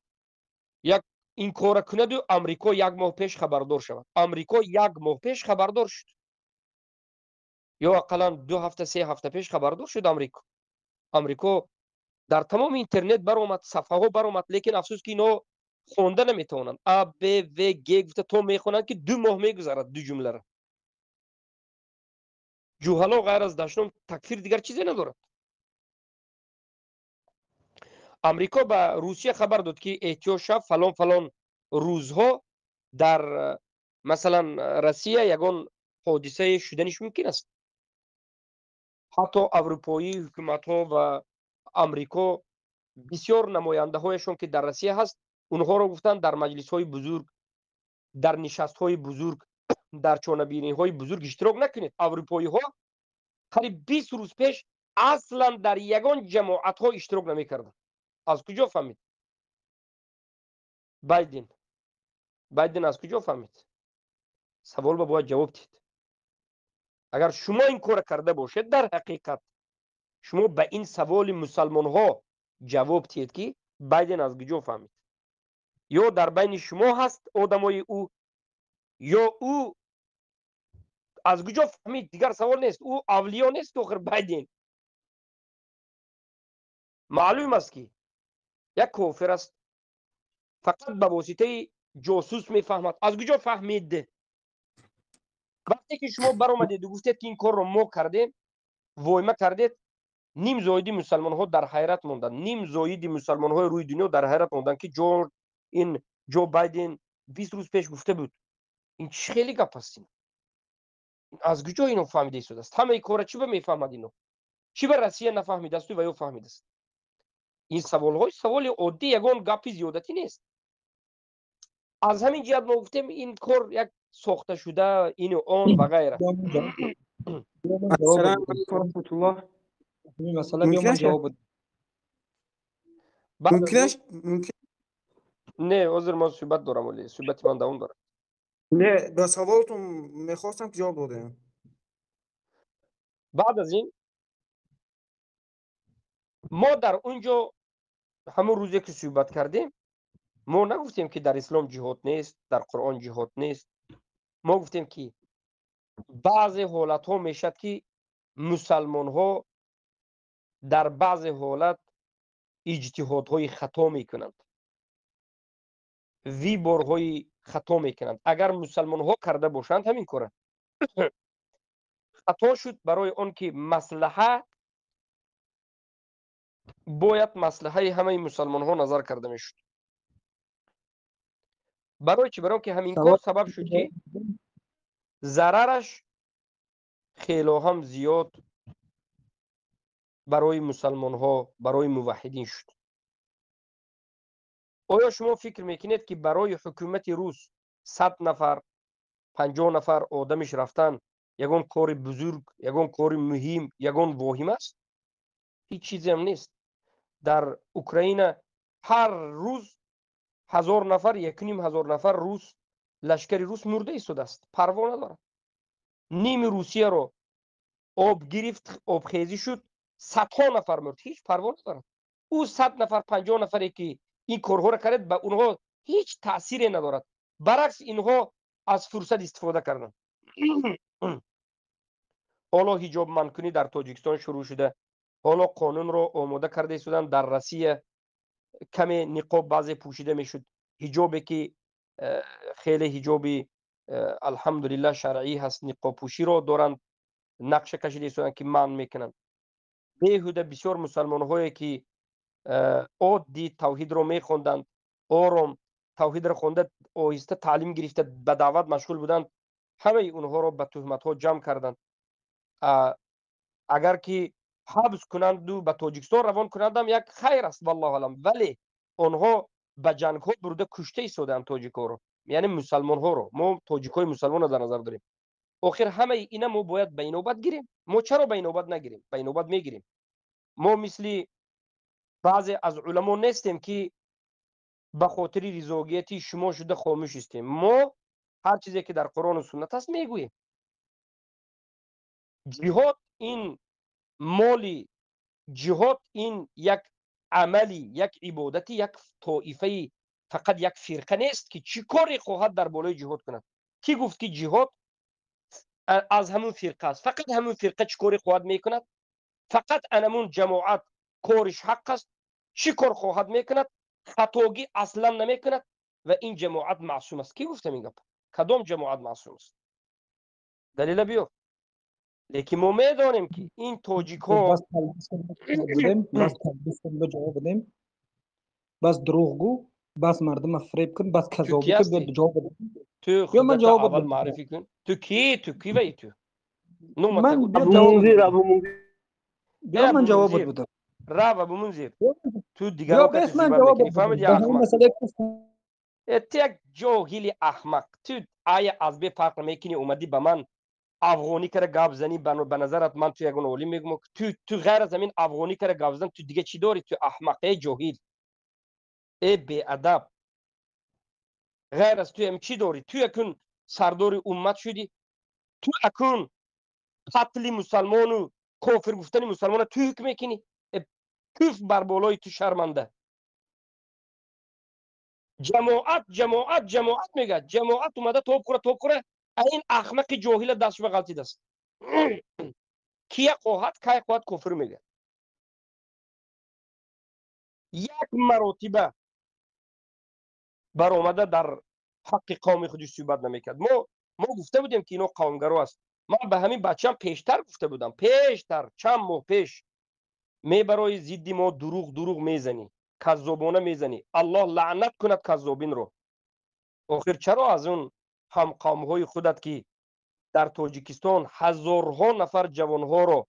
як ин кора кунаду Амрико як моҳ пеш хабардор шавад. Амрико як моҳ пеш хабардор шуд, ё ақаллан 2 ҳафта, 3 ҳафта пеш хабардор шуд Амрико. Амрико дар тамоми интернет баромад, сафҳаҳо баромад, лекин афсӯс ки ино хонда наметавонанд. А, Б, В, Г гуфта то мехонанд, ки 2 моҳ мегузарад ду ҷумлара. Ҷуҳало ғайр аз дашном, такфир дигар чизе надорад. Амрико ба Русия хабар дод, ки эҳтиёт шав, фалон фалон рӯзҳо дар, масалан, Россия ягон ҳодисае шуданиш мумкин аст. Ҳатто аврупоӣ ҳукуматҳо ва Амрико бисёр намояндаҳояшон, ки дар Россия ҳаст, онҳоро гуфтанд дар маҷлисҳои бузург, дар нишастҳои бузург, дар чорабиниҳои бузург иштирок накунед. Аврупоиҳо қариб 20 рӯз пеш аслан дар ягон ҷамоатҳо иштирок намекарданд. Аз куҷо фаҳмид Байден? Байден аз куҷо фаҳмид? Савол ба бояд ҷавоб дид. Агар шумо ин кора карда бошед, дар ҳақиқат шумо ба ин саволи мусалмонҳо ҷавоб диҳед, ки Байден аз куҷо фаҳмид? Ё дар байни шумо ҳаст одамои ӯ, ё ӯ аз куҷо фаҳмид? Дигар савол нест. Ӯ авлиё нест охир Байден. Маълум аст, ки як кофир аст, фақат ба воситаи ҷосус мефаҳмад. Аз куҷо фаҳмид? Вақте ки шумо баромадеду гуфтед, ки ин корро мо кардем, войма кардед, ним зоиди мусалмонҳо дар ҳайрат монданд. Ним зоиди мусалмонҳои рӯи дунё дар ҳайрат монданд, ки ин Ҷо Байден 20 рӯз пеш гуфта буд. Ин чӣ хеле гап аст? Ин аз куҷо ино фаҳмида истодааст? Ҳамаи кора чӣ ба мефаҳмад ино? Чӣ ба Россия нафаҳмидасту ва ё фаҳмидааст? Ин саволҳои саволи оддӣ, ягон гапи зиёдатӣ нест. Аз ҳамин ҷиҳат мо гуфтем, ин кор як сохта шуда, ину он ва ғайра. Ассалому алайкум ва раҳматуллоҳ. Масъала биё, ман ҷавоб Мумкин аст, мумкин Не, ҳозир ман суҳбат дорам, оли суҳбати ман давом дорад. Не, ба саволтон мехостам, ки ҷавоб додем. Баъд аз ин мо дар он ҷо ҳамон рӯзе ки суҳбат кардем, мо нагуфтем, ки дар ислом ҷиҳод нест, дар Қуръон ҷиҳод нест. Мо гуфтем, ки баъзе ҳолатҳо мешавад, ки мусалмонҳо дар баъзе ҳолат иҷтиҳодҳои хато мекунанд, выбор ҳои хато мекунанд. Агар мусалмонҳо карда бошанд, ҳамин кора хато шуд, барои он ки маслаҳа бояд маслаҳаи ҳамаи мусалмонҳо назар карда мешуд. Барои чӣ? Барои ки ҳамин кор сабаб шуд, ки зарараш хело ҳам зиёд Барои мусалмонҳо, барои муваҳҳидин шуд. Оё шумо фикр мекунед, ки барои ҳукумати рус 100 нафар, 50 нафар одамиш рафтан ягон кори бузург, ягон кори муҳим, ягон воҳим аст? Ҳеҷ чизеам нест. Дар Украина ҳар рӯз 1000 нафар, 1500 нафар рус, лашкари рус мурда истодааст, парво надорад. Ними Русияро об гирифт, обхезӣ шуд, садҳо нафар мурд, ҳеҷ парво надорад. Ӯ 100 нафар, 50 нафаре ки ин корҳоро кард, ба онҳо ҳеҷ таъсире надорад. Баръакс, инҳо аз фурсат истифода карданд. Ҳоло ҳиҷобманкунӣ дар Тоҷикистон шурӯъ шуда, ҳоло қонунро омода карда истоданд. Дар Россия каме ниқоб баъзе пӯшида мешуд, ҳиҷобе ки хеле ҳиҷоби алҳамдулиллаҳ шаръӣ ҳаст, ниқобпӯширо доранд, нақша кашида истоданд, ки манъ мекунанд. Беҳуда бисёр мусалмонҳое ки оддӣ тавҳидро мехонданд, ором тавҳидро хонда, оҳиста таълим гирифта, ба даъват машғул буданд, ҳамаи онҳоро ба туҳматҳо ҷамъ карданд. Агар ки ҳабс кунанду ба Тоҷикистон равон кунандам, як хайр аст, валлоҳу алам. Вале онҳо ба ҷангҳо бурда кушта истодаанд тоҷикҳоро, яъне мусалмонҳоро. Мо тоҷикҳои мусалмонро дар назар дорем. Охир ҳамаи ина мо бояд ба инобат гирем. Мо чаро ба инобат нагирем? Ба инобат мегирем. Мо мисли баъзе аз уламо нестем, ки ба хотири ризогияти шумо шуда хомӯш истем. Мо ҳар чизе ки дар Қуръону суннат аст, мегӯем. Ҷиҳод ин моли, ҷиҳод ин як амали, як ибодати як тоифаи, фақат як фирқа нест, ки чӣ коре хоҳад дар болои ҷиҳод кунад. Кӣ гуфт, ки ҷиҳод аз ҳамун фирқа аст? Фақат ҳамун фирқа чӣ коре хоҳад мекунад, фақат анамун ҷамоат кориш ҳақ аст, чӣ кор хоҳад мекунад, хатогӣ аслан намекунад ва ин ҷамоат маъсум аст. Кӣ гуфтам ин гап? Кадом ҷамоат маъсум аст? Далела биёр. Лекин мо медонем, ки ин тоҷикҳо Ҷавоб бидем. Бас дурӯғгӯ, бас мардума фиреб кун, бас казобӣ кун, ҷавоб. Ту худата аввал маърифӣ кун. Ту ки? Ту ки вай ту? Абу Мунзир. Биё, ман ҷавобот будам. Рав, Абу Мунзир, ту дигарро фаҳмиди, аҳмақ. Ту як ҷоҳили аҳмақ. Ту ая аз бе фарқ намекунӣ. Омадӣ ба ман афғонӣ кара гап занӣ. Ба назарат ман ту ягон олим мегӯм? Ту ғайр аз ҳамин афғонӣ кара гап зан, ту дига чӣ дорӣ? Ту аҳмақ, э ҷоҳил, э беадаб, ғайр аз туям чӣ дорӣ? Ту акун сардори уммат шудӣ. Ту акун қатли мусалмону кофир гуфтани мусалмона ту ҳукм мекунӣ. Туф бар болои ту, шарманда. Ҷамоат, ҷамоат, ҷамоат мегӯяд. Ҷамоат омада тоб хӯра, тоб хӯра, ин аҳмақи ҷоҳила дастш ба ғалтидааст. Кия хоҳад, кай хоҳад, кофир мегӯяд. Як маротиба баромада дар ҳаққи қавми худиш суҳбат намекард. Мо гуфта будем, ки ино қавмгаро аст. Ман ба ҳамин бачаам пештар гуфта будам, пештар, чанд моҳ пеш: мебарои, зидди мо дурӯғ дурӯғ мезанӣ, каззобона мезанӣ. Аллоҳ лаънат кунад каззобинро. Охир чаро аз он ҳамқавмҳои худат, ки дар Тоҷикистон ҳазорҳо нафар ҷавонҳоро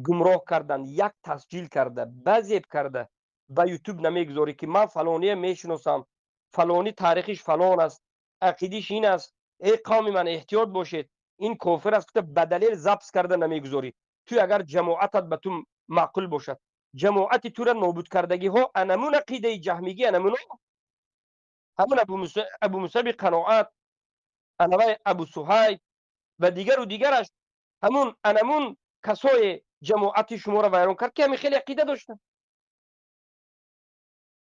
гумроҳ карданд, як тасҷил карда, базеб карда ба Ютуб намегузорӣ, ки ман фалония мешиносам, фалонӣ таърихиш фалон аст, ақидиш ин аст, эй қавми ман, эҳтиёт бошед, ин кофир аст, гуфта ба далел запись карда намегузорӣ? Ту агар ҷамоатат ба ту маъқул бошад, ҷамоати тура нобуд кардагиҳо анамун ақидаи ҷаҳмигӣ, анамуно, ҳамун Абу Мусаби Қаноат, анавай Абу Суҳайб ва дигару дигараш, ҳамун анамун касое ҷамоати шуморо вайрон кард, ки ҳамин хеле ақида доштанд.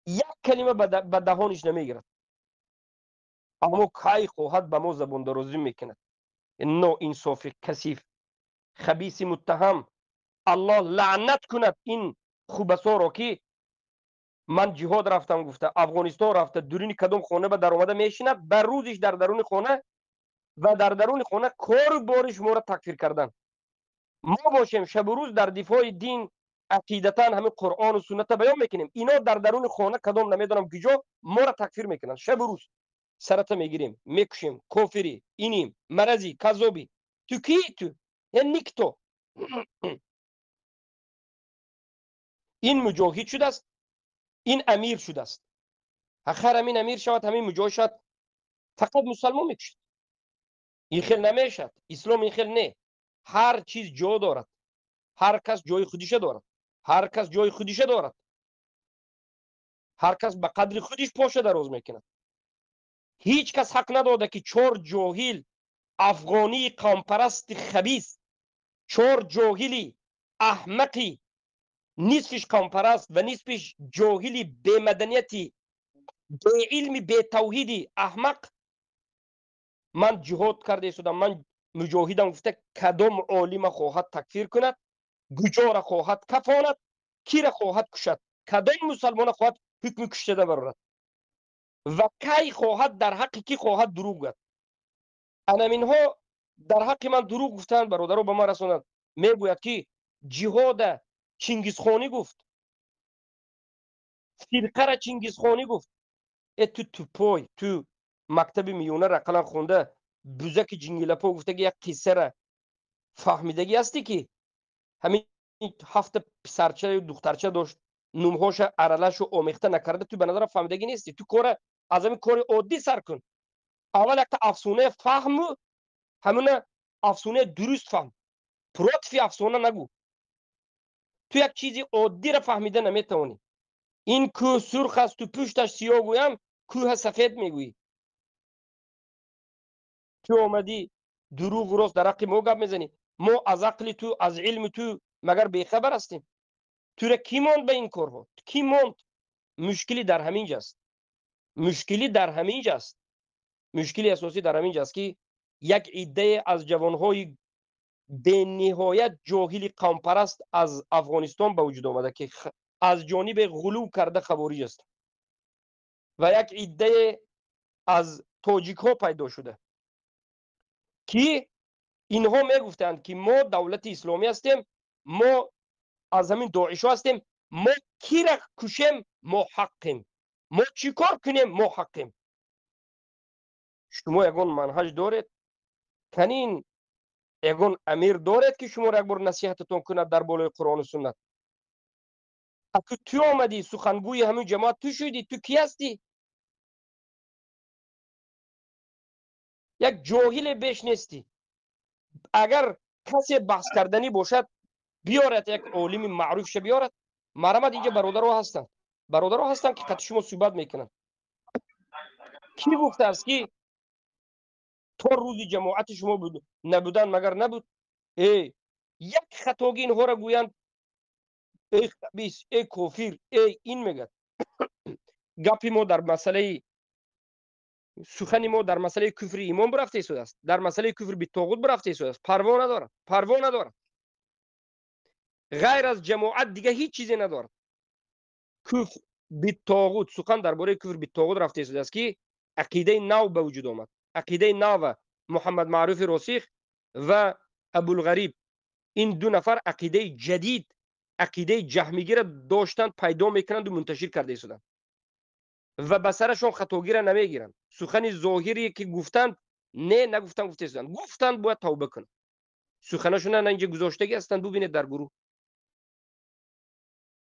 Як калима ба даҳониш намегирад, аммо кай хоҳад ба мо забондарозӣ мекунад. Ноинсофи касиф, хабиси муттаҳам. Аллоҳ лаънат кунад ин хубасоро, ки ман ҷиҳод рафтам гуфта, Афғонистон рафта, дуруни кадом хона ба даромада мешинад, ба рӯзиш дар даруни хона ва дар даруни хона кору бори шуморо такфир кардан. Мо бошем, шабу рӯз дар дифои дин, ақидатан ҳамин Қуръону сунната баён мекунем. Ино дар даруни хона, кадом намедонам куҷо, моро такфир мекунанд. Шабу рӯз сарата мегирем, мекушем, кофирӣ, иним маразӣ, каззобӣ. Ту кии? Ту я никто. Ин муҷоҳид шудааст, ин амир шудааст. Ахир ҳамин амир шавад, ҳамин муҷоҳид шавад, фақат мусалмон мекушад. Ин хел намешавад. Ислом ин хел не. Ҳар чиз ҷо дорад, ҳар кас ҷои худиша дорад, ҳар кас ҷои худиша дорад, ҳар кас ба қадри худиш поша дароз мекунад. Ҳеҷ кас ҳақ надода, ки чор ҷоҳил афғонии қавмпарасти хабис, чор ҷоҳили аҳмақи, нисфиш қавмпараст ва нисфиш ҷоҳили бемаданияти, беилми, бетавҳиди аҳмақ, ман ҷиҳод карда истодам, ман муҷоҳидам гуфта, кадом олима хоҳад такфир кунад, гуҷора хоҳад кафонад, кира хоҳад кушад, кадом мусалмона хоҳад ҳукми куштада барорад ва кай хоҳад, дар ҳаққи кӣ хоҳад дурӯғ гӯяд. Анаминҳо дар ҳаққи ман дурӯғ гуфтанд, бародаро ба ман расонанд. Мегӯяд, ки ҷиҳода Чингизхонӣ гуфт, фирқара Чингизхонӣ гуфт. Э, ту тупой, ту мактаби миёнара ақаллан хонда, бузаки ҷингилапо гуфтаги як қиссара фаҳмидагӣ ҳастӣ, ки ҳамин ҳафта писарчаю духтарча дошт, номҳоша аралашу омехта накарда, ту ба назарам фаҳмидагӣ нестӣ. Ту кора аз ҳамин кори оддӣ сар кун. Аввал якта афсонаи фаҳму ҳамуна афсонаи дуруст фаҳм, против афсона нагӯ. Ту як чизи оддиро фаҳмида наметавонӣ. Ин кӯҳ сурх аст, ту пушташ сиёҳ гӯям, кӯҳа сафед мегӯӣ. Ту омадӣ, дурӯғу рост дар ҳаққи мо гап мезанӣ. Мо аз ақли ту, аз илми ту магар бехабар ҳастем? Тура кӣ монд ба ин корҳо, кӣ монд? Мушкилӣ дар ҳамин ҷаст, мушкилӣ дар ҳамин ҷаст, мушкили асосӣ дар ҳамин ҷаст, ки як иддае аз ҷавонҳои бениҳоят ҷоҳили қавмпараст аз Афғонистон ба вуҷуд омада, ки аз ҷониби ғулув карда хавориҷ аст, ва як иддае аз тоҷикҳо пайдо шуда, ки инҳо мегуфтанд, ки мо давлати исломӣ ҳастем, мо аз ҳамин доишҳо ҳастем, мо кира кушем, мо ҳаққем, мо чӣ кор кунем, мо ҳаққем. Шумо ягон манҳаҷ доред? Канин ягон амир доред, ки шуморо як бор насиҳататон кунад дар болои Қуръону суннат? Аку ту омадӣ, сухангӯи ҳамин ҷамоат ту шудӣ, ту кӣ ҳастӣ? Як ҷоҳиле беш нестӣ. Агар касе баҳс карданӣ бошад, биёрад, як олими маъруфша биёрад. Марамад, инҷа бародаро ҳастанд, бародаро ҳастанд, ки қати шумо суҳбат мекунанд. Кӣ гуфтааст, ки то рӯзи ҷамоати шумо набудан магар набуд? Э, як хатогӣ инҳоро гӯянд, эй хабис, эй кофир, эй ин мегӯяд. Гапи мо дар масъалаи сухани мо дар масъалаи куфри имон бурафта истодааст, дар масъалаи куфр битоғут бурафта истодааст. Парво надорад, парво надорад, ғайр аз ҷамоат дига ҳеҷ чизе надорад. Куфр битоғут, сухан дар бораи куфр битоғут рафта истодааст, ки ақидаи нав ба вуҷуд омад. Ақидаи нава Муҳаммад Маъруфи Росих ва Абулғариб, ин ду нафар ақидаи ҷадид, ақидаи ҷаҳмигира доштанд, пайдо мекунанду мунташир карда истоданд ва ба сарашон хатогира намегиранд. Сухани зоҳире ки гуфтанд, не, нагуфтанд, гуфта истоданд, гуфтанд, бояд тавба кунанд. Суханашона на инҷа гузоштагӣ ҳастанд, бубинед дар гурӯҳ.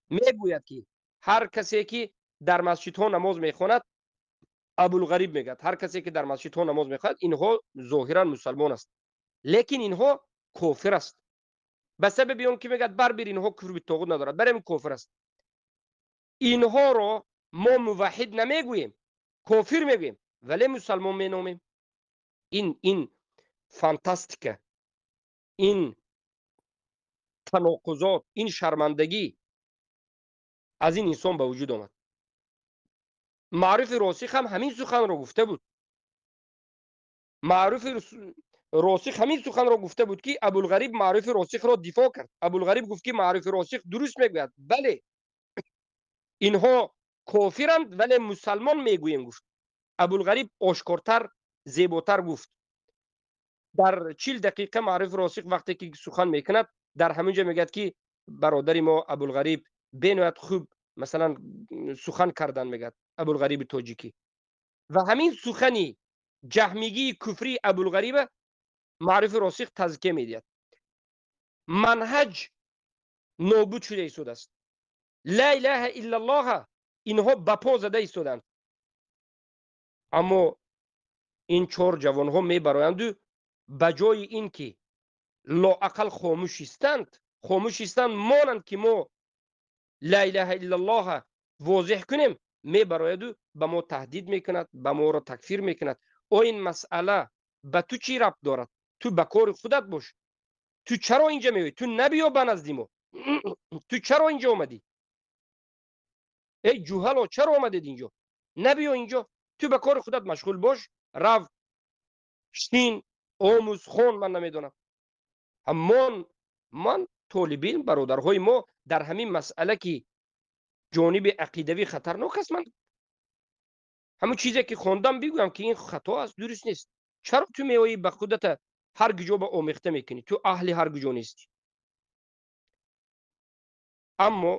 Мегӯяд, ки ҳар касе ки дар масҷидҳо намоз мехонад, Абулғариб мегӯяд, ҳар касе ки дар масҷидҳо намоз мехонад, инҳо зоҳиран мусалмон аст, лекин инҳо кофир аст, ба сабаби он ки мегӯяд, барбир инҳо куфр битоғут надорад, барем кофир аст. Инҳоро мо муваҳҳид намегӯем, кофир мегӯем, вале мусалмон меномем. Ин фантастика, ин таноқузот, ин шармандагӣ аз ин инсон ба вуҷуд омад. Маъруфи Росих ҳам ҳамин суханро гуфта буд. Маъруфи Росих ҳамин суханро гуфта буд, ки Абулғариб Маъруфи Росихро дифоъ кард. Абулғариб гуфт, ки Маъруфи Росих дуруст мегӯяд, бале, инҳо кофиранд, вале мусалмон мегӯем, гуфт. Абулғариб ошкортар, зеботар гуфт. Дар 40 дақиқа Маъруфи Росих вақте ки сухан мекунад, дар ҳамин ҷо мегӯяд, ки бародари мо Абулғариб бениҳоят хуб, масалан, сухан кардан, мегӯяд Абулғариби тоҷикӣ. Ва ҳамин сухани ҷаҳмигии куфрии Абулғариба Маъруфи Росих тазкия медиҳад. Манҳаҷ нобуд шуда истодааст. Ла илаҳа иллаллоҳ инҳо ба по зада истоданд. Аммо ин чор ҷавонҳо мебароянду ба ҷои ин ки лоақал хомӯш истанд, хомӯш истанд, монанд ки мо ла илаҳа иллаллоҳ возеҳ кунем, мебарояду ба мо таҳдид мекунад, ба моро такфир мекунад. О, ин масъала ба ту чӣ рабт дорад? Ту ба кори худат бош. Ту чаро инҷа меоӣ? Ту набиё ба назди мо. Ту чаро инҷо омадӣ? Эй ҷуҳало, чаро омадед инҷо? Набиё инҷо. Ту ба кори худат машғул бош, рав, шин, омӯз, хон, ман намедонам. Ҳамон ман толибилм, бародарҳои мо дар ҳамин масъала ки ҷониби ақидавӣ хатарнок аст, ман ҳамон чизе ки хондам бигӯям ки ин хато аст, дуруст нест. Чаро ту меоӣ ба худата ҳар куҷо ба омехта мекунӣ? Ту аҳли ҳар куҷо нестӣ. Аммо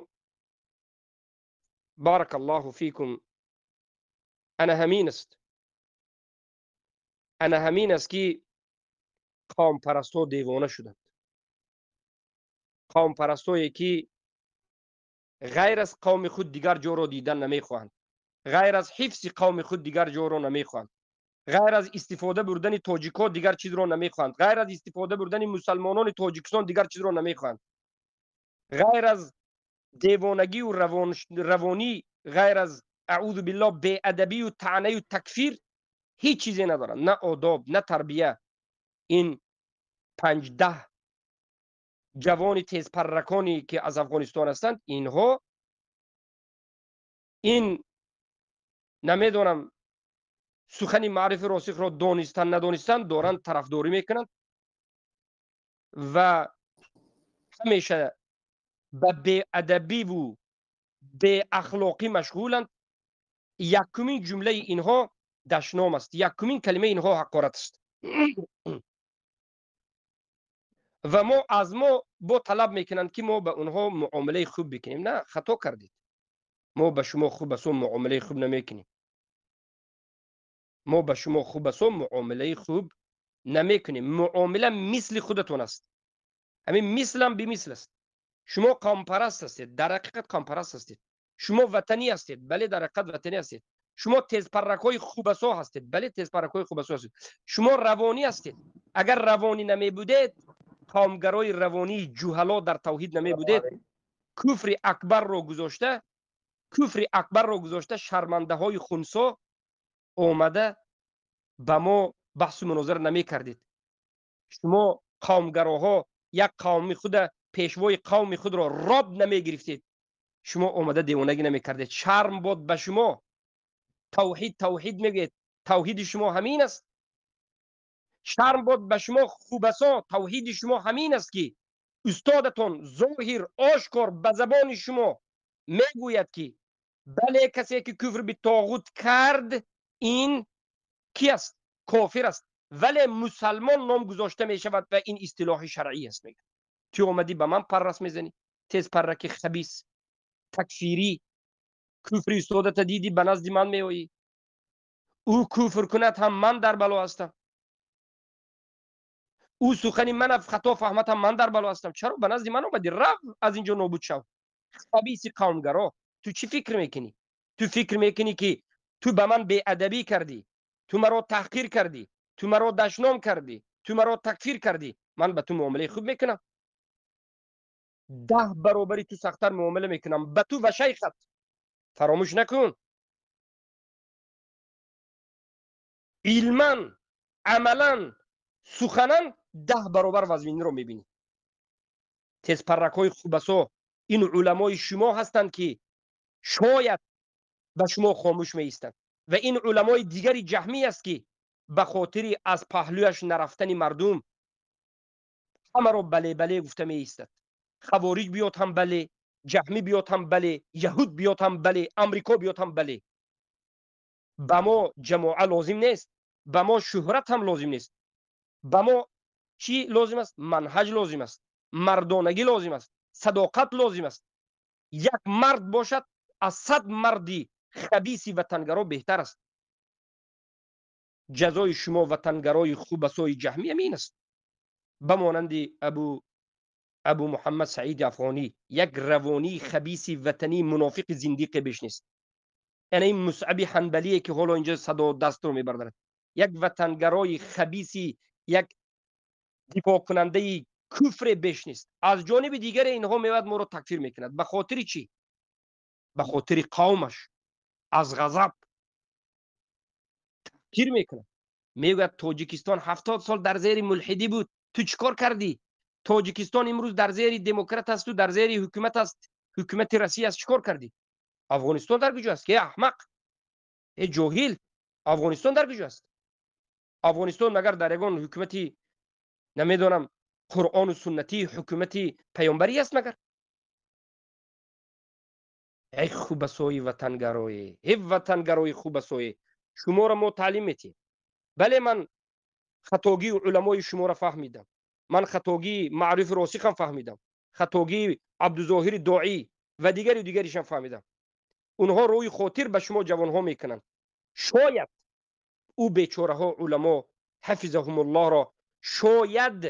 баракаллоҳу фикум, ана ҳамин аст, ана ҳамин аст ки қавмпарастҳо девона шуданд. Қавмпарастҳое ки ғайр аз қавми худ дигар ҷоро дидан намехоҳанд, ғайр аз ҳифзи қавми худ дигар ҷоро намехоҳанд, ғайр аз истифода бурдани тоҷикҳо дигар чизро намехоҳанд, ғайр аз истифода бурдани мусалмонони Тоҷикистон дигар чизро намехоҳанд, ғайр аз девонагию равонӣ, ғайр аз аъузу биллоҳ беадабию таънаю такфир ҳеҷ чизе надоранд, на одоб, на тарбия. Ин 5-10 ҷавони тезпарраконе ки аз Афғонистон ҳастанд, инҳо ин намедонам сухани маърифи росихро донистан надонистан доранд тарафдорӣ мекунанд ва ҳамеша ба беадабиву беахлоқӣ машғуланд. Якумин ҷумлаи инҳо дашном аст, якумин калимаи инҳо ҳақорат аст. Ва мо аз мо бо талаб мекунанд ки мо ба онҳо муомилаи хуб бикунем. На, хато кардед. Мо ба шумо хуб асо муомилаи хуб намекунем. Мо ба шумо хуб асо муомилаи хуб намекунем. Муомила мисли худатон аст. Ҳамин мислам бимисл аст. Шумо қавмпараст ҳастед, дар ҳақиқат қавмпараст ҳастед. Шумо ватанӣ ҳастед, бале, дар ҳақиқат ватанӣ ҳастед. Шумо тезпарракҳои хубасо ҳастед, бале, тезпарракҳои хубасо ҳастед. Шумо равонӣ ҳастед. Агар равонӣ намебудед, қавмгарои равонии ҷуҳало дар тавҳид намебудед, куфри акбарро гузошта, куфри акбарро гузошта, шармандаҳои хунсо омада ба мо баҳсу мунозира намекардед. Шумо қавмгароҳо як қавми худа, пешвои қавми худро роб намегирифтед. Шумо омада девонагӣ намекардед. Шарм бод ба шумо. Тавҳид тавҳид мегӯед, тавҳиди шумо ҳамин аст. Шарм бод ба шумо хубасо, тавҳиди шумо ҳамин аст ки устодатон зоҳир ошкор ба забони шумо мегӯяд ки бале, касе ки куфр битоғут кард, ин ки аст? Кофир аст, вале мусалмон ном гузошта мешавад ва ин истилоҳи шаръӣ аст. Мегӯяд ту омадӣ ба ман паррас мезанӣ, тезпарраки хабис, такфирӣ, куфри устодата дидӣ, ба назди ман меоӣ. Ӯ куфр кунад ҳам ман дар бало ҳастам, ӯ сухани мана хато фаҳмад ҳам ман дар бало ҳастам. Чаро ба назди ман омадӣ? Рав аз инҷо нобуд шав, хабиси қавмгаро. Ту чӣ фикр мекунӣ? Ту фикр мекунӣ ки ту ба ман беадабӣ кардӣ, ту маро таҳқир кардӣ, ту маро дашном кардӣ, ту маро такфир кардӣ, ман ба ту муомилаи хуб мекунам? 10 баробари ту сахттар муомила мекунам ба ту ва шайхат. Фаромӯш накун, илман, амалан, суханан 10 баробар вазминиро мебинӣ. Тезпарракҳои хубасо, ин уламои шумо ҳастанд ки шояд ба шумо хомӯш меистанд ва ин уламои дигари ҷаҳмӣ аст ки ба хотири аз паҳлӯяш нарафтани мардум ҳамаро бале бале гуфта меистад. Хавориҷ биёд ҳам бале, ҷаҳмӣ биёд ҳам бале, яҳуд биёд ҳам бале, амрико биёд ҳам бале. Ба мо ҷамоа лозим нест, ба мо шӯҳрат ҳам лозим нест. Ба мо чӣ лозим аст? Манҳаҷ лозим аст, мардонагӣ лозим аст, садоқат лозим аст. Як мард бошад аз 100 марди хабиси ватангаро беҳтар аст. Ҷазои шумо ватангарои хубасои ҷаҳмӣ ҳамин аст, ба монанди Абу Абу Муҳаммад Саиди Афғонӣ як равонии хабиси ватании мунофиқи зиндиқе беш нест. Яъне ин Мусъаби Ҳанбалие ки ҳоло инҷо садо дастро мебардарад, як ватангарои хабиси, як дифоъкунандаи куфре беш нест. Аз ҷониби дигаре инҳо меояд, моро такфир мекунад. Ба хотири чӣ? Ба хотири қавмаш аз ғазаб такфир мекунад. Мегӯяд Тоҷикистон 70 сол дар зери мулҳидӣ буд, ту чӣ кор кардӣ? Тоҷикистон имрӯз дар зери демократ асту дар зери ҳукумат аст, ҳукумати Россия аст, чӣ кор кардӣ? Афғонистон дар куҷо аст? Э аҳмақ, э ҷоҳил, Афғонистон дар куҷо аст? Афғонистон магар дар ягон ҳукумати, намедонам, Қуръону суннатӣ, ҳукумати паёмбарӣ аст магар? Эй хубасои ватангарое, эй ватангарои хубасое, шуморо мо таълим метиҳем. Бале, ман хатогии уламои шуморо фаҳмидам, ман хатогии Маъруфи Росиқам фаҳмидам, хатогии Абдузоҳири Доӣ ва дигару дигаришам фаҳмидам. Онҳо рӯи хотир ба шумо ҷавонҳо мекунанд. Шояд ӯ бечораҳо уламо ҳафизаҳумуллоҳро шояд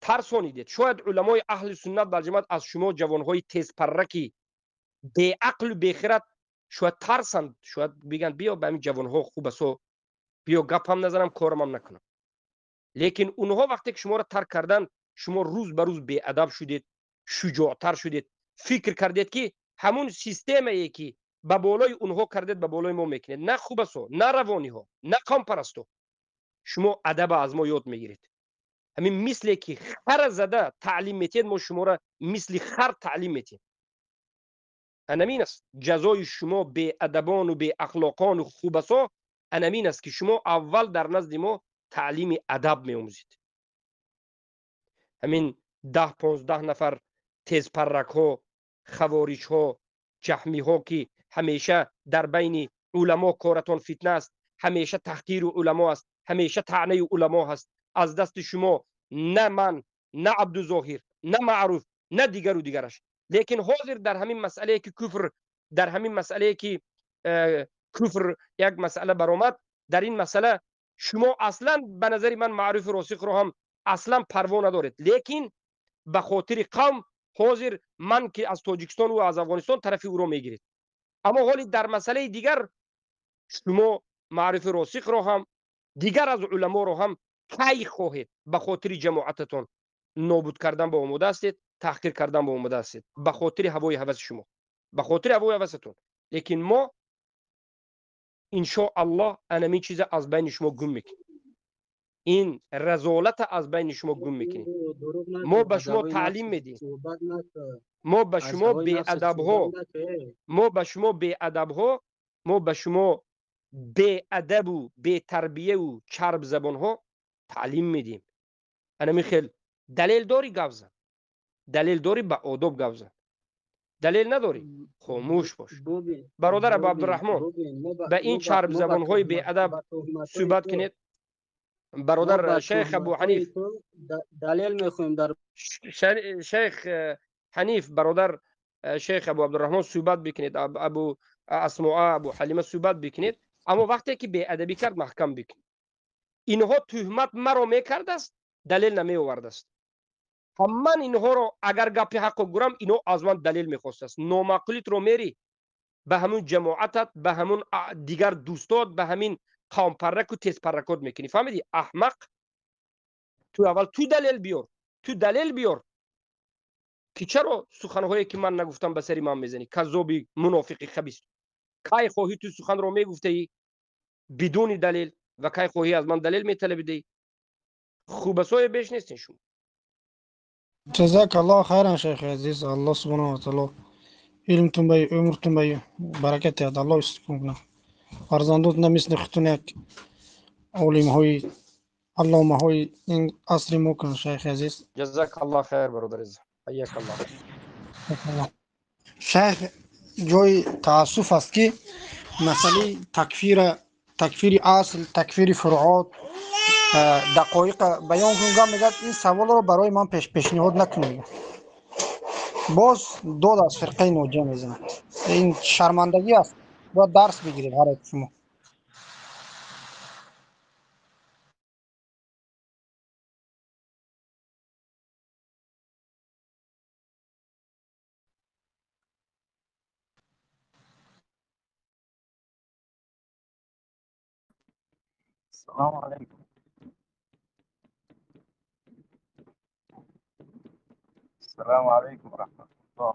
тарсонидед, шояд уламои аҳли суннат валҷамоат аз шумо ҷавонҳои тезпарраки беақлу бехират шояд тарсанд, шояд бигӯянд биё ба ҳамин ҷавонҳо хубасо, биё гапам назанам, корамам накунам. Лекин онҳо вақте ки шуморо тарк карданд, шумо рӯз ба рӯз беадаб шудед, шуҷоътар шудед, фикр кардед ки ҳамун системае ки ба болои онҳо кардед, ба болои мо мекунед. На хубасо, на равониҳо, на қавмпарасто, шумо адаба аз мо ёд мегиред. Ҳамин мисле ки хара зада таълим метиҳед, мо шуморо мисли хар таълим метиҳем. Анамин аст ҷазои шумо беадабону беахлоқону хубасо. Анамин аст ки шумо аввал дар назди мо таълими адаб меомӯзед. Ҳамин 10-15 нафар тезпарракҳо, хавориҷҳо, ҷаҳмиҳо ки ҳамеша дар байни уламо коратон фитна аст, ҳамеша таҳқиру уламо аст, ҳамеша таънаи уламо ҳаст. Аз дасти шумо на ман, на Абдузоҳир, на Маъруф, на дигару дигараш. Лекин ҳозир дар ҳамин масъалае ки куфр, дар ҳамин масъалае ки куфр як масъала баромад, дар ин масъала шумо аслан ба назари ман Маъруфи Росиқро ҳам аслан парво надоред. Лекин ба хотири қавм ҳозир ман ки аз Тоҷикистон ва аз Афғонистон тарафи ӯро мегиред. Аммо ҳоли дар масъалаи дигар шумо Маъруфи Росиқро ҳам, дигар аз уламоро ҳам кай хоҳед ба хотири ҷамоататон нобуд кардан ба омода ҳастед, таҳқир кардан ба омода ҳастед, ба хотири ҳавои ҳаваси шумо, ба хотири ҳавои ҳавасатон. Лекин мо иншоаллоҳ анамин чиза аз байни шумо гум мекунем, ин разолата аз байни шумо гум мекунем. Мо ба шумо таълим медиҳем, мо ба шумо беадабҳо, мо ба шумо беадабҳо, мо ба шумо беадабу бетарбияву чарбзабонҳо таълим медиҳем. Анамин хел далел дорӣ гап зан, далел дорӣ ба одоб гап зан, далел надорӣ хомӯш бош. Бародар Абу Абдураҳмон, ба ин чарбзабонҳои беадаб суҳбат кунед. Бародар шайх Абу Ҳаниф, далел мехоҳем дар шайх Ҳаниф, бародар шайх Абу Абдураҳмон суҳбат бикунед, Абу Асмоа, Абу Ҳалима суҳбат бикунед. Аммо вақте ки беадабӣ кард маҳкам бикунед. Инҳо туҳмат маро мекардааст, далел намеовардааст. Ман инҳоро агар гапи ҳаққо гурам, инҳо аз ман далел мехостааст. Номаъқулитро мери ба ҳамун ҷамоатат, ба ҳамун дигар дӯстот, ба ҳамин қавмпарраку тезпарракот мекунӣ. Фаҳмидӣ аҳмақ? Ту аввал ту далел биёр, ту далел биёр ки чаро суханҳое ки ман нагуфтам ба сари ман мезанӣ? Каззоби мунофиқи хабис. Кай хоҳӣ ту суханро мегуфтаӣ бидуни далел ва кай хоҳӣ аз ман далел металабидаӣ? Хубасое беш нестин шумо. Ҷазак Аллоҳ хайран шайхи азиз. Аллоҳ субҳанаҳу ва таъоло илмтун бай, умртун бай баракат диҳад. Аллоҳ истикун кунад. Фарзандотна мисли худтун як олимҳои алломаҳои ин асри мо кунад шайхи азиз. Ҷазак Аллоҳ хайр бародар азиз. Ҳайяк Аллоҳ. Шайх, ҷои таассуф аст ки масъалаи такфира, такфири асл, такфири фуруот дақоиқа баён кун. Гап мегӯяд ин саволро барои ман пешниҳод накунед. Боз дод аз фирқаи ноҷия мезанад. Ин шармандагӣ аст. Бояд дарс бигиред ҳар яки шумо. Салом алейкум. Салом алейкум раҳматуллоҳ.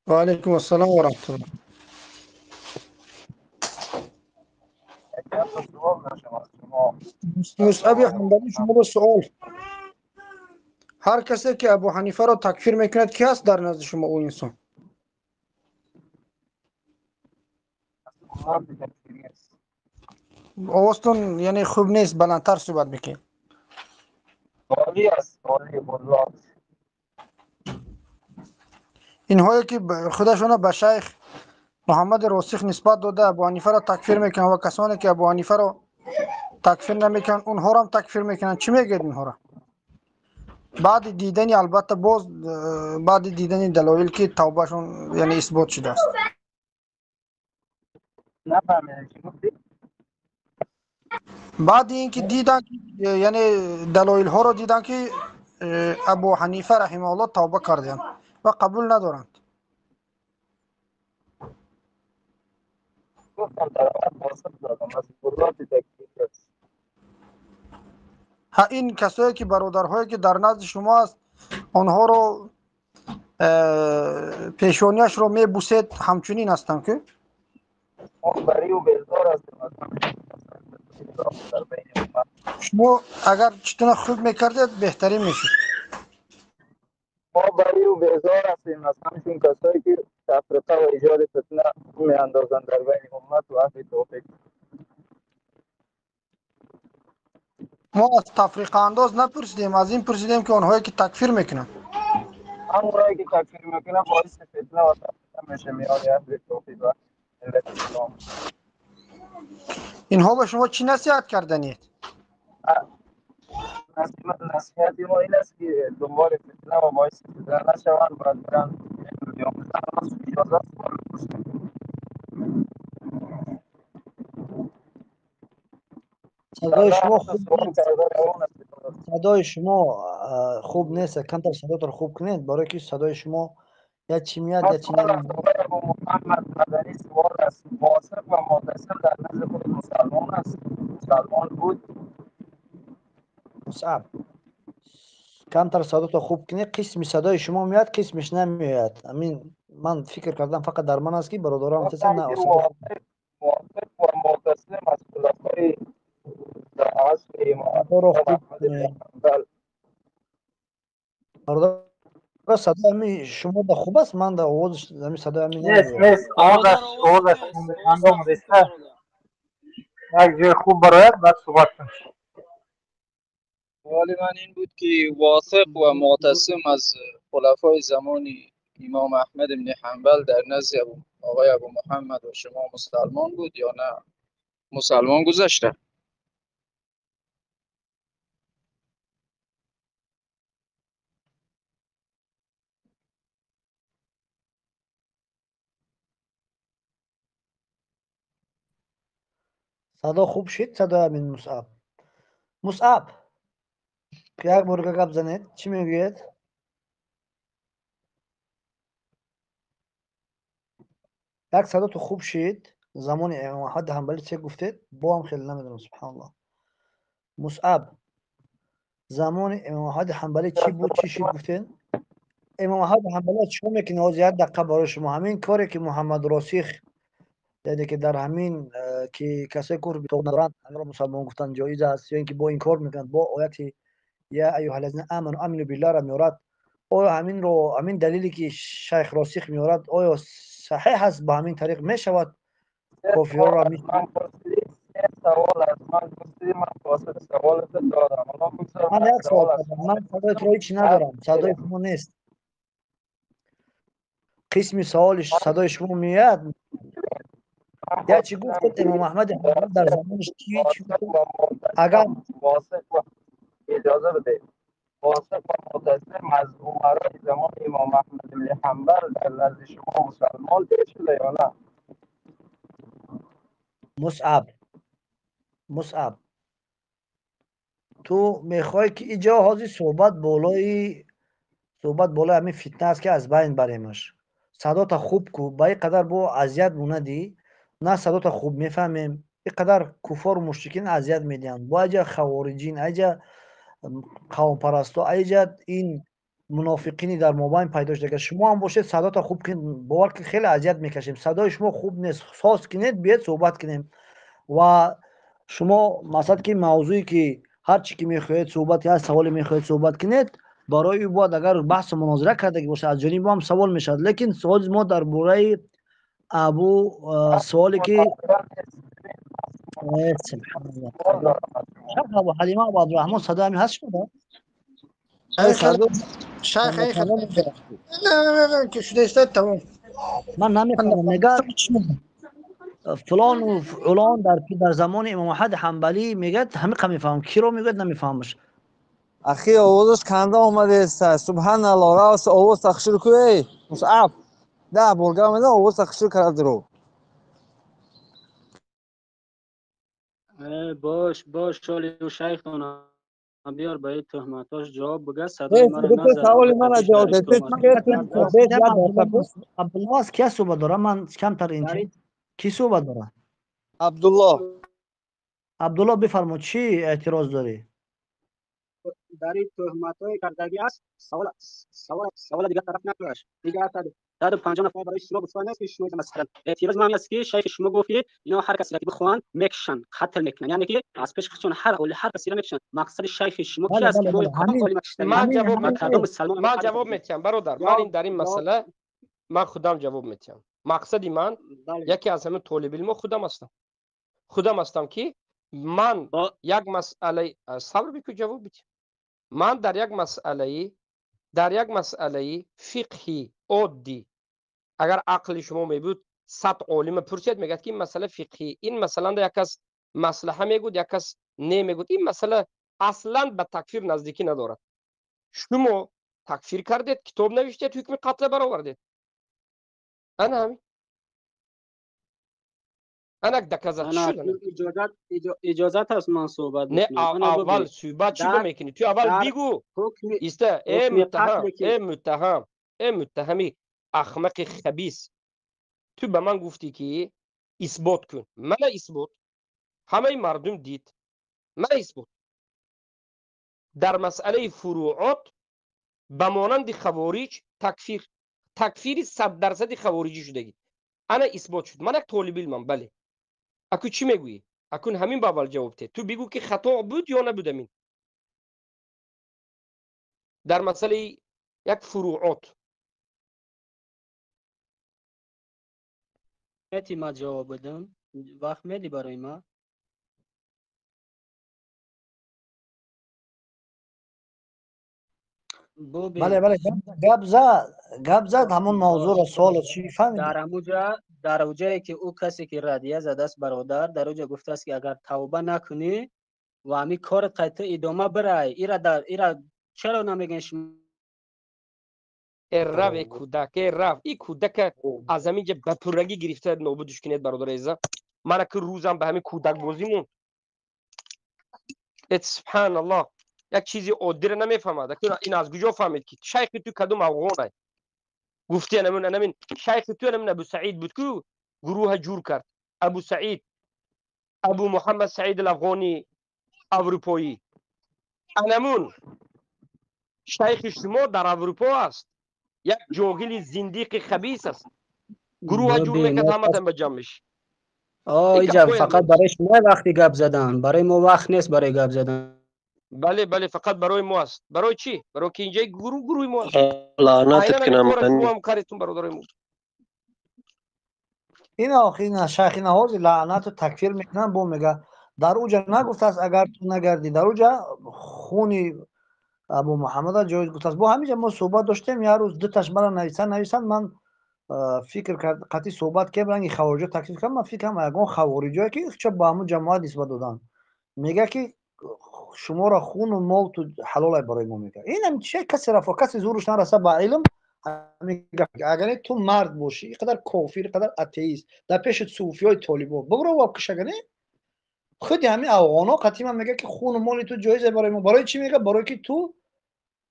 Ва алейкум ассалом ва раҳматуллоҳ. Як савол доштам аз шумо. Мусъаби Ҳанбалӣ, шуморо суол. Ҳар касе ки Абу Ҳанифаро такфир мекунад, ки ҳаст дар назди шумо ӯ инсон? Овозтон яъне хуб нест, баландтар суҳбат бикунед. Олӣ аст, олӣ ғуллот. Инҳое ки худашонро ба шайх Муҳаммади Росих нисбат дода Абу Ҳанифаро такфир мекунанд ва касоне ки Абу Ҳанифаро такфир намекунанд, онҳоро ҳам такфир мекунанд. Чӣ мегӯед инҳоро? Баъди дидани, албатта, боз баъди дидани далоил ки тавбашон яъне исбот шудааст. Нафаҳмидам, чӣ гуфтӣ? Баъди ин ки диданд, яъне далоилҳоро диданд ки Абу Ҳанифа раҳимаҳуллоҳ тавба карданд ва қабул надоранд. Гуфтам дар аввал посух додам, аз ғуллоти такфир аст. Ҳа, ин касое ки бародарҳое ки дар назди шумо аст, онҳоро пешониашро мебусед, ҳамчунин ҳастанд ки? Мо барию безор ҳастем аз дар байни уммат. Шумо агар читуна хуб мекардед, беҳтарин мешуд. Мо барию безор ҳастем аз ҳамчун касое ки тафриқа ва иҷоди фитна меандозанд дар байни уммат ва аҳли тавҳид. Мо аз тафриқаандоз напурсидем, аз ин пурсидем ки онҳое ки такфир мекунанд. Ҳамонҳое ки такфир мекунанд боиси фитна ва тафриқа мешавад миёни аҳли тавҳид ва миллати ислом. Инҳо ба шумо чӣ насиҳат карданиед? Насиҳати мо ин аст ки дунболи фитна ва боиси фитна нашаванд, бояд биранд илм биомӯзанд. Иҷоза аст савол бипурсем? Садои шумо хуб нест. Садои шумо хуб нест. Камтар садотро хуб кунед, барое ки садои шумо я чӣ меяд, я чӣ намеяд. Абу Муҳаммад Маданӣ савол аст. Восиқ ва муътасил дар назди худ мусалмон аст? Мусалмон буд? Мусъаб, камтар садотро хуб кунед. Қисми садои шумо меяд, қисмиш намеояд. Амин, ман фикр кардам фақат дар ман аст ки бародарам гуфтаанд, на, Восиқ ва муътасим аз хулафои дар асри имом садоро хуб Аҳмад ибн Ҳанбал. Бародар, садои ҳами шумо да хуб аст, ман да овоз ҳами садои ҳами Нест, намеояд. нест, овозаш, овозаш ҳангом реста. Як ҷои хуб барояд, баъд суҳбат кун. سوال من این بود که واثق و معتصم از خلفای زمان امام احمد بن حنبل در نزد آقای ابو محمد و شما مسلمان بود یا نه؟ مسلمان گذشته. Садо хуб шид, садои ҳамин Мусъаб. Мусъаб, як бор гап занед, чӣ мегӯед? Як садото хуб шид, замони имом Аҳмад Ҳанбалӣ че гуфтед, бо ҳам хеле намедонам, субҳаналлоҳ. Мусъаб, замони имом Аҳмад Ҳанбалӣ чӣ буд, чӣ шид гуфтед? Имом Аҳмад Ҳанбалӣ чӣ мекунад ҳозир як дақиқа барои шумо? Ҳамин коре ки Муҳаммад Росих, яъне ки дар ҳамин ки касое куфр надоранд, ҳаминро мусалмон гуфтан ҷоиз аст ё ин ки бо инкор мекунанд, бо ояти я айюҳаллазина аману амину биллаҳро меорад. Оё ҳаминро, ҳамин далеле ки шайх Росих меорад, оё саҳеҳ аст? Ба ҳамин тариқ мешавад кофирҳоро? Савол аз ман пурсидӣ, ман посухи саволатро додам. Ҳоло бигзор Ман ман як савол савол аз кардам, ман садои туро ҳеҷ надорам, садои шумо нест. Қисми саволи садои шумо меояд. Я чӣ гуфтед имом Аҳмади Ҳанбал дар замонаш чӣ гуфт? Агар واثق و اجازه بده، واثق و معتصم از عمرای زمان امام احمد بن حنبل در نزد شما مسلمان شده یا نه؟ Мусъаб, Мусъаб, ту мехоҳӣ ки иҷо ҳозир суҳбат болои суҳбат болои ҳамин фитна аст ки аз байн баремаш. Садота хуб ку, ба ин қадар бо азият монадӣ, на садота хуб мефаҳмем. Ин қадар куфору мушрикин азият медиҳанд, бо айҷа хавориҷин, айҷа қавмпарасто, айҷа ин мунофиқини дар мобайн пайдо шуда. Шумо ҳам бошед, садота хуб кунед, бовар ки хеле азият мекашем. Садои шумо хуб нест, соз кунед, биед суҳбат кунем. Ва шумо масалан ки мавзӯе ки ҳар чӣ ки мехоҳед суҳбат, ҳар саволе мехоҳед суҳбат кунед, барои ӯ бояд агар баҳсу мунозира кардагӣ бошад, аз ҷониби ҳам савол мешавад. Лекин суоли мо дар бораи абу суоле ки шайх Абу Ҳалима, Абу Абдураҳмон, садои ҳамин ҳаст шумо? Шайх ки шуда истад, тамом. Ман намефаҳмам, мегӯяд фалону фалон дар замони имом Аҳмад Ҳанбалӣ, мегӯяд ҳамиқа мефаҳмам, киро мегӯяд намефаҳмаш. Ахи, овозаш канда омадааст. Субҳаналлоҳ, равс овоз тахшир ку, эй Мусаб. Да бурга омада овоз тахшир кард ру. Бош, бош, шоли шайхона биёр, ба ин туҳматош ҷавоб бига, садои маро назад. Саволи мана ҷавоб деҳ. Абдулло аст, кия суҳбат дора? Ман камтар ин ки суҳбат дора? Абдулло. Абдулло, бифармо, чӣ эътироз дорӣ? Дар ин туҳматҳои кардагӣ аст, савол, савол, савол дигар тараф накаш. Дигар 150 нафар барои шумо гуфта нест ки шумо масалан эътироз ман аст ки шайх шумо гуфт ки ино ҳар касеро ки бихоҳанд мекушанд, қатл мекунанд, яъне ки аз пеши худшон ҳар ҳар касеро мекушанд. Мақсади шайхи шумо чи аст ки ман ҷавоб медиҳам, ман ҷавоб медиҳам, бародар. Ман ин дар ин масъала ман худам ҷавоб медиҳам. Мақсади ман яке аз ҳамин толибилмо худам ҳастам, худам ҳастам ки ман як масъалаи, сабр бикун, ҷавоб бидиҳам. Ман дар як масъалаи, дар як масъалаи фиқҳи оддӣ, агар ақли шумо мебуд, 100 олима пурсед, мегӯяд ки ин масъала фиқҳӣ, ин масъаланда як кас маслаҳа мегӯд, як кас не мегӯд. Ин масъала аслан ба такфир наздикӣ надорад. Шумо такфир кардед, китоб навиштед, ҳукми қатла баровардед. Ана ҳамин, анак доказать шуд. Иҷозат ҳаст ман суҳбат? Не, аввал суҳбат чӣ мекунӣ ту? Аввал бигӯ, иста, э муттаҳам, э муттаҳам, э муттаҳами ахмақи хабис, ту ба ман гуфтӣ ки исбот кун. Мана исбот, ҳамаи мардум дид, мана исбот. Дар масъалаи фуруъот ба монанди хавориҷ такфир, такфири 100 дарсади хавориҷӣ шудагӣ, ана исбот шуд. Ман як толибилмам, бале. Аку чӣ мегӯӣ? Акун ҳамин ба аввал ҷавоб те. Ту бигӯ ки хато буд ё набуд амин дар масъалаи як фуруъот. Мети ма ҷавоб бидам? Вақт медӣ барои ма? Бале, бале, гап зад, гап зад, ҳамон мавзӯъро, суоло чӣ фаҳмидӣ? Дар ҳамуҷа, дар ҷое ки ӯ касе ки радия задааст, бародар, дар ӯ ҷо гуфтааст ки агар тавба накунӣ ва ҳамин корат қайта идома бирай, ира дар ира чаро намегӯен шумо? Э рав, э кӯдак, э рав, и кӯдака аз ҳамин ҷа ба пуррагӣ гирифта нобудиш кунед, бародари азизам. Мана ки рӯзам ба ҳамин кӯдакбозӣ монд. Э субҳаналлоҳ, як чизи оддиро намефаҳмад. Ин аз куҷо фаҳмид ки шайхи ту кадом афғонай? Гуфти анамин, анамин шайхи ту анамин Абу Саид буд ку гурӯҳа ҷур кард. Абу Саид, Абу Муҳаммад Саид ал-Афғони аврупоӣ, анамун шайхи шумо дар Аврупо аст, як ҷоҳили зиндиқи хабис аст, гурӯҳа ҷур мекард, ҳаматан ба ҷамъ меши. Иҷа фақат барои шумо вақти гап задан, барои мо вақт нест барои гап задан. Бале, бале, фақат барои мо аст. Барои чӣ? Барои ки инҷаи гурӯҳ гурӯҳи мо аст. Лаънатат кунам. Шумоам каретун, бародарои мо. Ин охи шайхи наҳози лаънату такфир мекунанд, бо мега дар уҷа нагуфтааст, агар ту нагардӣ, дар уҷа хуни Абу Муҳаммада ҷоиз гуфтааст. Бо ҳаминҷа мо суҳбат доштем як рӯз, дуташ мара нависанд, нависанд, ман фикр кард, қатъи суҳбат кардем, ранги хавориҷо такфир кардам. Ман фикр кардам, ягон хавориҷое ки чо ба ҳамун ҷамоат нисбат доданд, мега ки шуморо хуну мол ту ҳалолай барои мо, мега. Инам че касе рафо, касе зуруш нараса ба илм. Агар ту мард бошӣ, ин қадар кофир, ин қадар атеист, дар пеши суфиёи толибо бибро ва кушагане худи ҳамин афғоно қатъи ман мега ки хуну моли ту ҷоизе барои мо. Барои чӣ мега? Барои ки ту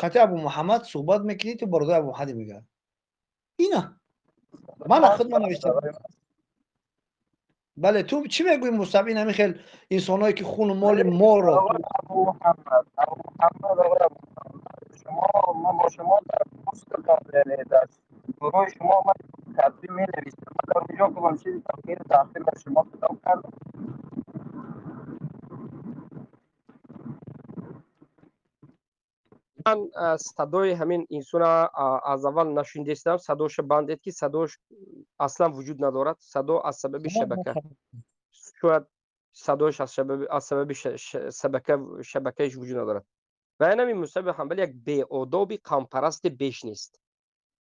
қатъи Абу Муҳаммад суҳбат мекунӣ, ту бародари Абу Муҳаммади, мега. Ина мана худ ман навиштам. Бале, ту чӣ мегӯӣ, Мусаб, ин ҳамин хел инсонҳое ки хуну моли моро Абу Муҳаммад, Абу Муҳаммад, оғои Абу Муҳаммад, шумо, ман бо шумо дар постатон, яъне дар гурӯҳи шумо ман катбӣ менависам. Ман дар онҷо кадом чизи таҳқиру таъхир ба шумо хитоб кардам? Ман садои ҳамин инсона аз аввал нашунидастам. Садоша бандед, ки садош аслан вуҷуд надорад. Садо аз сабаби шабака, шояд садош аз сабаби шабакаиш вуҷуд надорад. Ва ин ҳамин Мусаби Ҳанбал як беодоби қавмпарасти беш нест,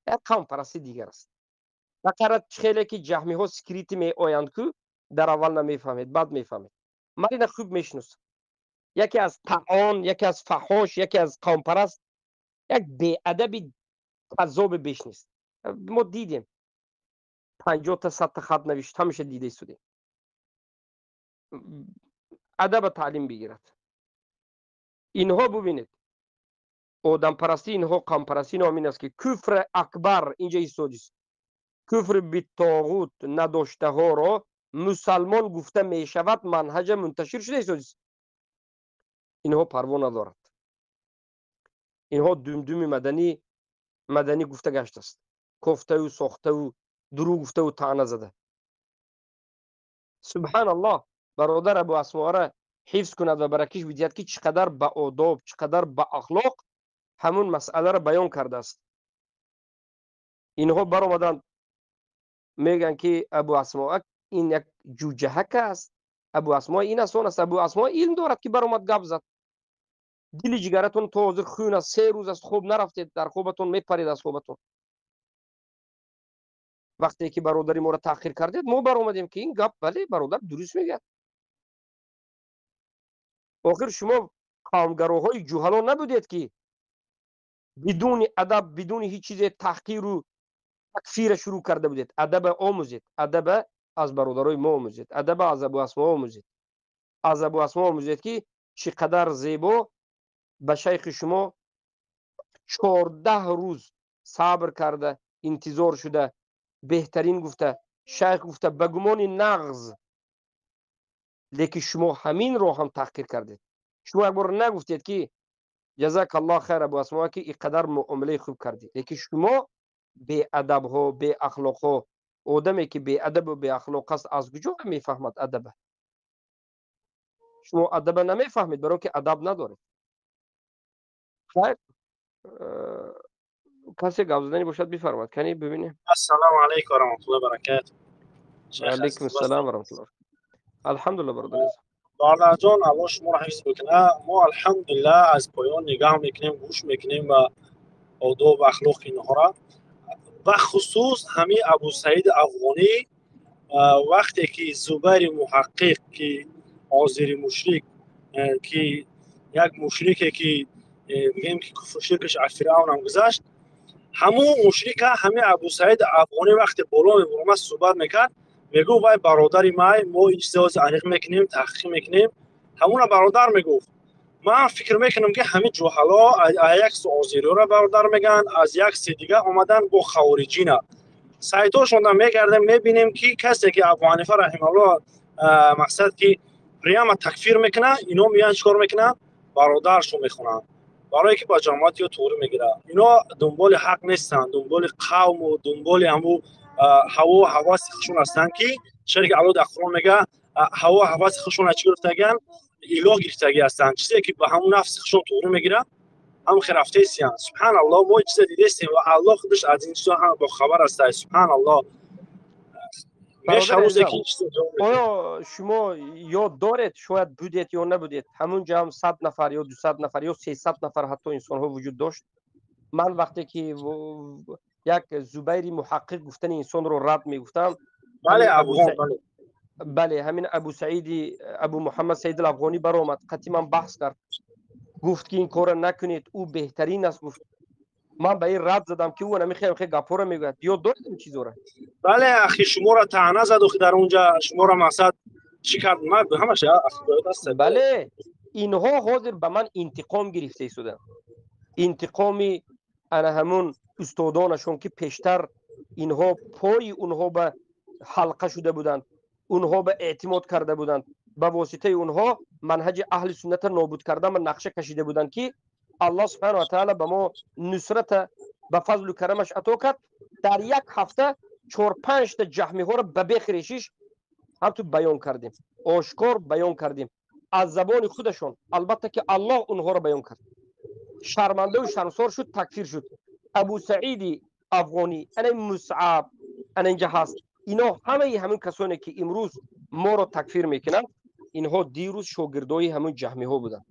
як қавмпарасти дигар аст. Фақат хеле ки ҷаҳмиҳо скрити меоянд, ку дар аввал намефаҳмед, баъд мефаҳмед. Ман ина хуб мешиносам. Яке аз таон, яке аз фаҳош, яке аз қавмпараст, як беадаби каззоби беш нест. Мо дидем, 50-та, 100-та хат навишт, ҳамеша дида истодем. Адаба таълим бигирад. Инҳо, бубинед, одампарастӣ инҳо, қавмпарастӣ инҳо ҳамин аст, ки куфри акбар инҷа истодист. Куфри битоғут надоштаҳоро мусалмон гуфта мешавад, манҳаҷа мунташир шуда истодист. Инҳо парво надорад. Инҳо думдуми маданӣ маданӣ гуфта гаштааст, кофтаю сохтаю, дурӯғ гуфтаю, таъна зада. Субҳаналлоҳ, бародар Абу Асмоара ҳифз кунад ва баракиш бидиҳад, ки чӣ қадар ба одоб, чӣ қадар ба ахлоқ ҳамун масъаларо баён кардааст. Инҳо баромаданд, мегӯянд, ки Абу Асмоа ин як ҷуҷаҳак аст, Абу Асмоа ин аст, он аст. Абу Асмоа илм дорад, ки баромад, гап зад. Дили ҷигаратон то ҳозир хун аст, 3 рӯз аст хоб нарафтед, дар хобатон мепаред аз хобатон. Вақте ки бародари моро таъхир кардед, мо баромадем, ки ин гап, бале, бародар дуруст мегӯяд. Охир шумо қавмгароҳои ҷуҳало набудед, ки бидуни адаб, бидуни ҳеҷ чизе таҳқиру такфира шурӯъ карда будед. Адаба омӯзед, адаба аз бародарои мо омӯзед, адаба аз Абу Асмо омӯзед, аз Абу Асмо омӯзед, ки чӣ қадар зебо ба шайхи шумо 14 рӯз сабр карда, интизор шуда, беҳтарин гуфта, шайх гуфта, ба гумони нағз. Лекин шумо ҳаминро ҳам таҳқир кардед. Шумо як бор нагуфтед, ки ҷазакаллоҳ хайр, Абу Асмо, ки ин қадар муомилаи хуб кардед. Лекин шумо беадабҳо, беахлоқҳо, одаме ки беадабу беахлоқ аст, аз куҷо мефаҳмад адаба? Шумо адаба намефаҳмед, баро ки адаб надоред. Хайр, касе гап задани бошад, бифармад, кани бибинем. Ассалому алайкум ва раҳматуллоҳи ва баракатуҳ. Алайкум ассалом ва раҳматуллоҳ. Алҳамдулилла, бародар. Бародарҷон, Аллоҳ шуморо ҳифз бикунад. Мо, алҳамдулиллаҳ, аз поён нигаҳ мекунем, гӯш мекунем ба одоб, ахлоқи инҳоро, бахусус ҳамин Абусаиди Афғонӣ. Вақте ки Зубайри Муҳаққиқ, ки озири мушрик, ки як мушрике, ки бигем, ки куфру ширкаш аз Фиръавнам гузашт, ҳамун мушрика ҳамин Абусаиди Афғонӣ вақте боло мебуромад, суҳбат мекард, мегуфт: «Вай бародари май, мо ин чизҳоро аниқ мекунем, таҳқиқ мекунем». Ҳамуна бародар мегуфт. Ман фикр мекунам, ки ҳамин ҷуҳало аз як су озириёро бародар мегӯянд, аз як си дига омадан бо хавориҷина. Сайтошонда мегардем, мебинем, ки касе ки Абу Ҳанифа раҳималлоҳ, мақсад ки прямо такфир мекунад, ино меянд, чӣ кор мекунанд? Бародаршон мехонанд, барое ки ба ҷамоати ё туғрӣ мегирад. Ино дунболи ҳақ нестанд, дунболи қавму дунболи ҳаму ҳаво ҳаваси худшон ҳастанд, ки чизе ки Аллоҳ дар Қуръон мега, ҳаво ҳаваси худшон чӣ гирифтагианд, илоҳ гирифтагӣ ҳастанд. Чизе ки ба ҳамун нафси худшон туғрӣ мегирад, ҳам херафтесиянд. Субҳаналлоҳ, мо ин чиза дидестем ва Аллоҳ худаш аз ин чизо ҳама бохабар аст. Субҳаналлоҳ. Оё шумо ёд доред, шояд будед ё набудед, ҳамун ҷо ҳам 100 нафар ё 200 нафар ё 300 нафар ҳатто инсонҳо вуҷуд дошт. Ман вақте ки як Зубайри Муҳаққиқ гуфтани инсонро рад мегуфтам, бале, ҳамин Абу Саиди, Абу Муҳаммад Саид Афғонӣ баромад, қатъи ман баҳс кард, гуфт, ки ин корро накунед, ӯ беҳтарин аст, гуфт. Ман ба ин рад задам, ки ӯ намехоҳам, гапҳоро мегӯяд. Ёд доред ин чизоро? Бале, ахи, шуморо таъна зад, охи, дар онҷа шуморо мақсад чӣ кард, ман ҳамаша аст. Бале, инҳо ҳозир ба ман интиқом гирифта истоданд, интиқоми ана ҳамун устодонашон, ки пештар инҳо пои онҳо ба ҳалқа шуда буданд. Онҳо ба эътимод карда буданд, ба воситаи онҳо манҳаҷи аҳли суннатро нобуд кардан ва нақша кашида буданд, ки Аллоҳ субҳанаҳу ва таъала ба мо нусрата ба фазлу карамаш ато кард. Дар як ҳафта 4-5 та ҷаҳмиҳоро ба бехи решиш ҳамту баён кардем, ошкор баён кардем аз забони худашон. Албатта ки Аллоҳ онҳоро баён кард, шармандаву шармсор шуд, такфир шуд. Абу Саиди Афғонӣ, ана Мусъаб, ана инҷа ҳаст. Ино ҳамаи ҳамин касоне ки имрӯз моро такфир мекунанд, инҳо дирӯз шогирдои ҳамин ҷаҳмиҳо буданд.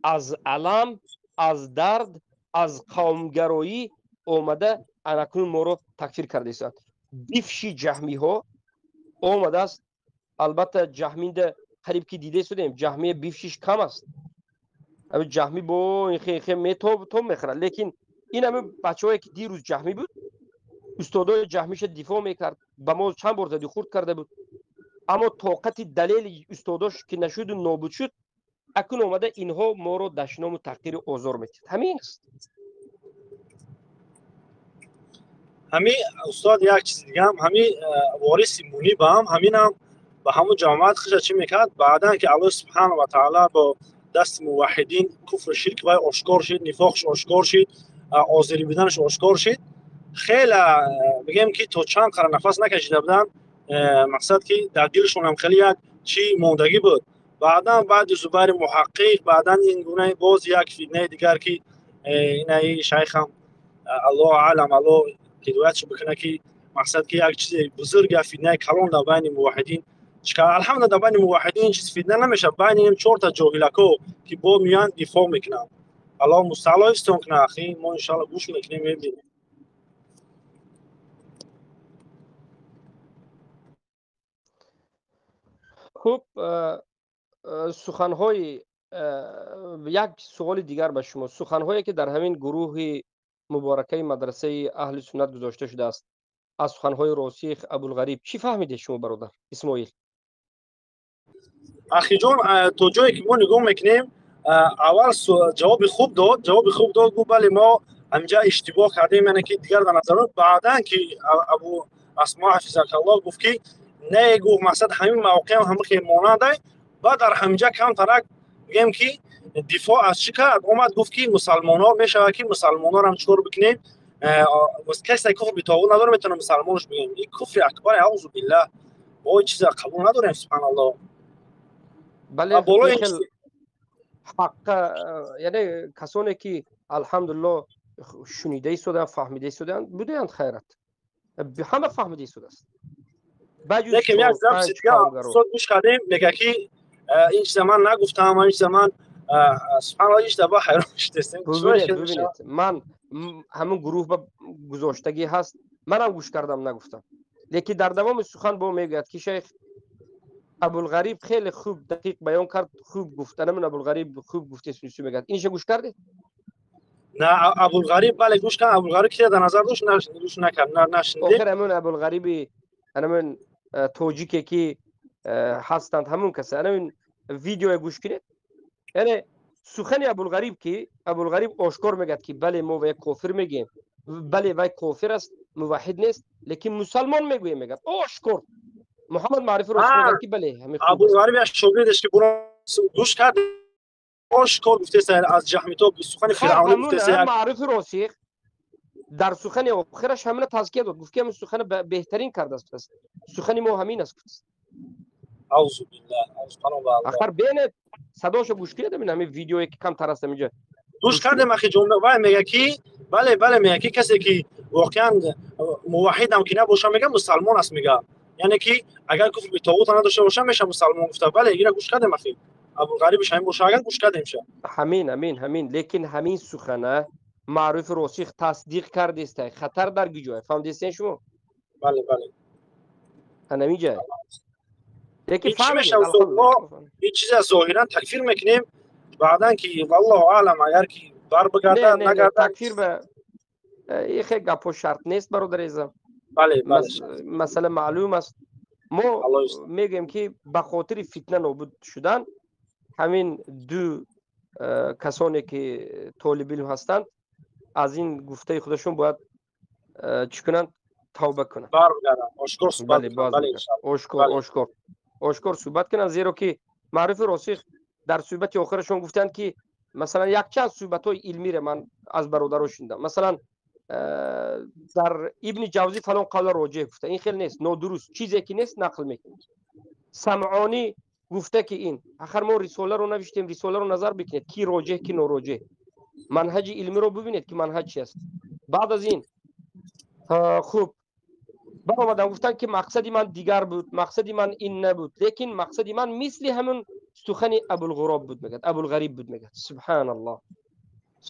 Аз алам, аз дард, аз қавмгароӣ омада анакнун моро такфир карда истанд. Бифши ҷаҳмиҳо омадааст. Албатта ҷаҳминда қариб ки дида истодем, ҷаҳмия бифшиш кам аст. Ҳамин ҷаҳмӣ бо инхе метоб тоб мехӯрад, лекин ин ҳамин бачаҳое ки дирӯз ҷаҳмӣ буд, устодои ҷаҳмиша дифоъ мекард, ба мо чанд бор зади хурд карда буд, аммо тоқати далели устодош ки нашуду нобуд шуд, акун омада инҳо моро дашному таҳқиру озор медиҳад. Ҳамин аст. Ҳамин устод, як чизи дигаам, ҳамин вориси Мунибам ҳаминам ба ҳамун ҷамоат хиша чӣ мекард? Баъдан ки Аллоҳ субҳанаҳу ва таъала бо дасти муваҳҳидин куфру ширк вай ошкор шид, нифоқш ошкор шид, озирӣ буданаш ошкор шид, хеле бигем ки то чанд қара нафас накашида буданд, мақсад ки дар дилшонам хеле як чӣ мондагӣ буд. Баъдан баъди Зубайри Муҳаққиқ, баъдан ин гуна боз як фитнаи дигар ки инаи шайхам, Аллоҳ аълам, Аллоҳ ҳидоятшо бикунад, ки мақсад ки як чизи бузург, як фитнаи калон дар байни муваҳҳидин чикар. Алҳамдулилла, дар байни муваҳҳидин чиз фитна намешавад, байни ин чорта ҷоҳилако ки бо меянд дифоъ мекунанд. Аллоҳ мустаъло ҳифзтон кунад, ахи, мо иншоалло гӯш мекунем, мебинем. Хуб, суханҳои як суоли дигар ба шумо. Суханҳое ки дар ҳамин гурӯҳи муборакаи мадрасаи аҳли суннат гузошта шудааст, аз суханҳои Росих Абулғариб чӣ фаҳмидед шумо, бародар Исмоил? Ахиҷон, то ҷое ки мо нигоҳ мекунем, аввал ҷавоби хуб дод, ҷавоби хуб дод, гуфт бале, мо ҳаминҷа иштибоҳ кардем, яъне ки дигар дар назар. Баъдан ки Абу Асмо ҳафизакаллоҳ гуфт ки не, гуфт мақсад ҳамин мавқеам ҳама хел монандай, баъд дар ҳаминҷа камтарак бигем ки дифоъ аз чӣ кард, омад гуфт ки мусалмонҳо мешавад ки мусалмонҳоро ҳам чӣ кор бикунем, касе куфр битоғут надорад, метавонем мусалмонш бигем. Ин куфри акбар, аузу биллаҳ, мо ин чиза қабул надорем, субҳаналлоҳ. Бале, хел ҳаққа, яъне касоне ки алҳамдулиллоҳ шунида истодаанд, фаҳмида истодаанд, будаанд, хайрат, ҳама фаҳмида истодааст. Лекин як записи дига устод гӯш кардем, мега ки ин чиза ман нагуфтам, ин чиза ман, субҳаналлоҳ, ин чиза ба ҳайрон шудестем. Бубинед, ман ҳамун гурӯҳ ба гузоштагӣ ҳаст, манам гӯш кардам, нагуфтам, лекин дар давоми сухан бо мегӯяд ки шайх Абулғариб хеле хуб дақиқ баён кард, хуб гуфт, анамун Абулғариб хуб гуфтест, мегӯяд. Инша гӯш кардед? На, Абулғариб бале, гӯш кардам. Абулғариб ки дар назар дошт, гӯш накард, нашнидем. Охир ҳамун Абулғариби анамун тоҷике ки ҳастанд, ҳамун каса, анамун видеоя гӯш кунед. Яъне сухани Абулғариб ки Абулғариб ошкор мегӯяд ки бале, мо вай кофир мегӯем, бале, вай кофир аст, муваҳҳид нест, лекин мусалмон мегӯем, мегӯяд ошкор. Муҳаммад Маърифи рост мегӯяд ки бале, ҳамин хуб аст. Абулғариб як шогирдеш ки буро гӯш кард, ошкор гуфтест аз ҷаҳмито сухани фиръавнӣ гуфтест. Маърифи Росих дар сухани охираш ҳамина тазкия дод, гуфт ки ҳамин сухана беҳтарин кардааст, сухани мо ҳамин аст, гуфтааст. Аузу биллаҳ, аузу паноҳ ба Аллоҳ. Ахар бинед, садошо гӯш кунед, ҳамин ҳамин видеое ки камтар аст ҳаминҷа. Гӯш кардем, ахи ҷон, вай мега ки бале, бале, мега ки касе ки воқеан муваҳҳидам ки набоша, мега мусалмон аст, мега. Яъне ки агар куфр битоғута надошта боша, меша мусалмон гуфта. Бале, ира гӯш кардем, ахи. Абулғарибиш ҳамин боша, агар гӯш кардем ша. Ҳамин, ҳамин, ҳамин, лекин ҳамин сухана Маъруфи Росих тасдиқ кардеста, хатар дар гиҷоя, фаҳмидестен шумо? Бале, бале. Ҳаминҷа. Лекин ин чӣ мешавад, устод? Мо ин чиза зоҳиран такфир мекунем, баъдан ки валлоҳу аълам, агар ки бар бигардад, нагардад. Такфир ба ихе гапҳо шарт нест, бародари азизам. Бале, бале. Масъала маълум аст. Мо мегӯем ки ба хотири фитна нобуд шудан ҳамин ду касоне ки толибилм ҳастанд, аз ин гуфтаи худашон бояд чӣ кунанд? тавба кунад. Бармегардам, ошкор суҳбат. Бале, боз ошкор, ошкор, ошкор суҳбат кунанд, зеро ки Маъруфи Росих дар суҳбати охирашон гуфтанд, ки масалан якчанд суҳбатҳои илмиро ман аз бародаро шунидам, масалан дар Ибни Ҷавзӣ фалон қавла роҷеҳ гуфта, ин хел нест, нодуруст, чизе ки нест нақл мекунад. Самъонӣ гуфта, ки ин ахар мо рисоларо навиштем, рисоларо назар бикунед, ки роҷеҳ, ки нороҷеҳ, манҳаҷи илмиро бибинед, ки манҳаҷ чи аст. Баъд аз ин хуб баромадам, гуфтанд, ки мақсади ман дигар буд, мақсади ман ин набуд, лекин мақсади ман мисли ҳамон сухани Абулғуроб буд, мегӯяд, Абулғариб буд, мегӯяд. Субҳаналлоҳ,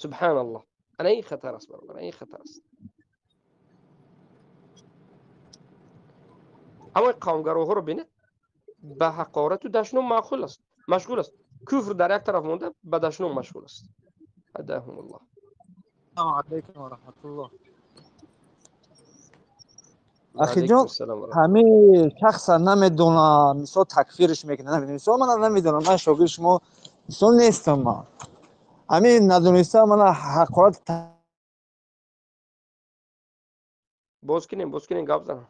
субҳаналлоҳ. Ана ин хатар аст, бародар, ин хатар аст. Аммо қавмгароҳоро бинед, ба ҳақорату дашном маъқул аст, машғул аст. Куфр дар як тараф монда, ба дашном машғул аст. Ҳадаҳумуллоҳ. Ассалому алайкум ва раҳматуллоҳ. Ахиҷон, ҳамин шахса намедонам, мисол такфирш мекунад, мисол мана намедонам, ман шогирди шумо мисол нестам, ман ҳамин надониста мана ҳақорат. Боз кунем, боз кунем, гап занам.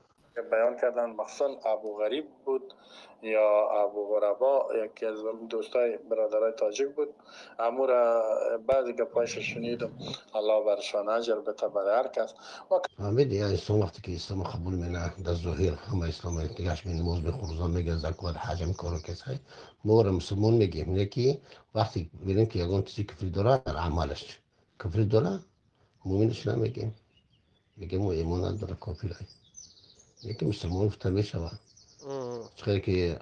Баён карданд, махсусан Абуғариб буд ё Абуғураба, яке аз дӯстои бародарои тоҷик буд. Амура баъзе гапҳояшро шунидам, Аллоҳ баршон аҷр бите, барои ҳар кас. Фаҳмиди, я инсон вақте ки исломо қабул мекунад, дар зоҳир ҳама ислом дигаш намоз мехонад, рӯза мегирад, закот, ҳаҷ, ҳамин корро кесай, мо ӯро мусулмон мегӯем. Не ки вақте бинем, ки ягон чизи куфрӣ дорад, дар амалаш куфрӣ дорад, муъминаш намегӯем, мегӯем ӯ имон надорад, кофир аст. Лекин мусулмон гуфта мешавад. Чӣ ки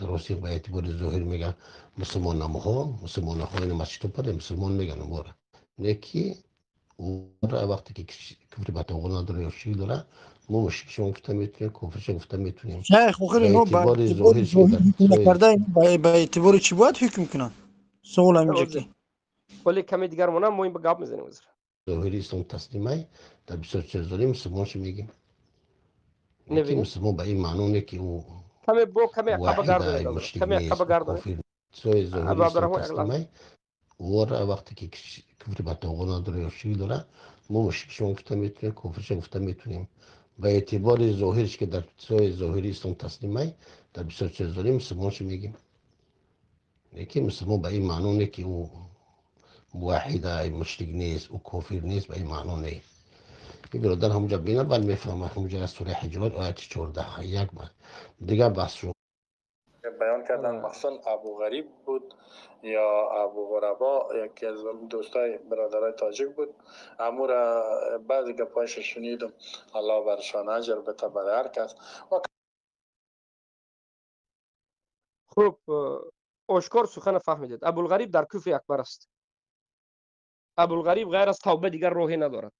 Росих ба эътибори зоҳир мегӯяд, мусулмон намоҳо, мусулмонаҳо ина масҷидо паре мусулмон мегӯянд умора. Не ки ӯра вақте ки куфри ба тоғут надорад ё ширк дорад, мо мушрикшон гуфта метавонем, кофиршон гуфта метавонем. Шайх, охир Ба инҳо ба эътибори эътибори зоҳир зоҳир ҳукм накарда, ба эътибори чӣ бояд ҳукм кунанд? Суол ҳаминҷо ки Вале каме дигар монам, мо ин ба гап мезанем ҳозир. Зоҳири ислом таслимай, дар бисёр чиз дорем, мусулмоншо мегӯем. Лекин Небинед? мусулмон ба ин маъно не, ки ӯ Каме бо каме ақаба муваҳҳид, гардонед, мушрик каме нест, ақаба ӯ гардонед. кофир. Чизҳои Абу зоҳири ислом Абдурраҳмон, як лаҳза. таслимай, ӯра вақте ки куфри ба тоғут надорад ё ширк дорад, мо мушрикшон гуфта метавонем, кофиршон гуфта метавонем. Ба эътибори зоҳирш ки дар чизҳои зоҳири ислом таслимай, дар бисёр чиз дорем, мусулмоншо мегӯем. Лекин мусулмон ба ин маъно не, ки ӯ муваҳҳид, мушрик нест, ӯ кофир нест, ба ин маъно не. Ин бародар ҳамонҷа бинад, баъд мефаҳмад. Ҳамонҷа аз сураи Ҳуҷурот ояти 14 як дигар баҳс шуд. Баён карданд, махсусан Абуғариб буд ё Абуғураба, яке аз дӯстои бародарои тоҷик буд. Амура баъзе гапҳояшро шунидам, Аллоҳ баршон аҷр бите, барои ҳар кас. Хуб, ошкор сухана фаҳмидед. Абулғариб дар куфри акбар аст. Абулғариб ғайр аз тавба дигар роҳе надорад.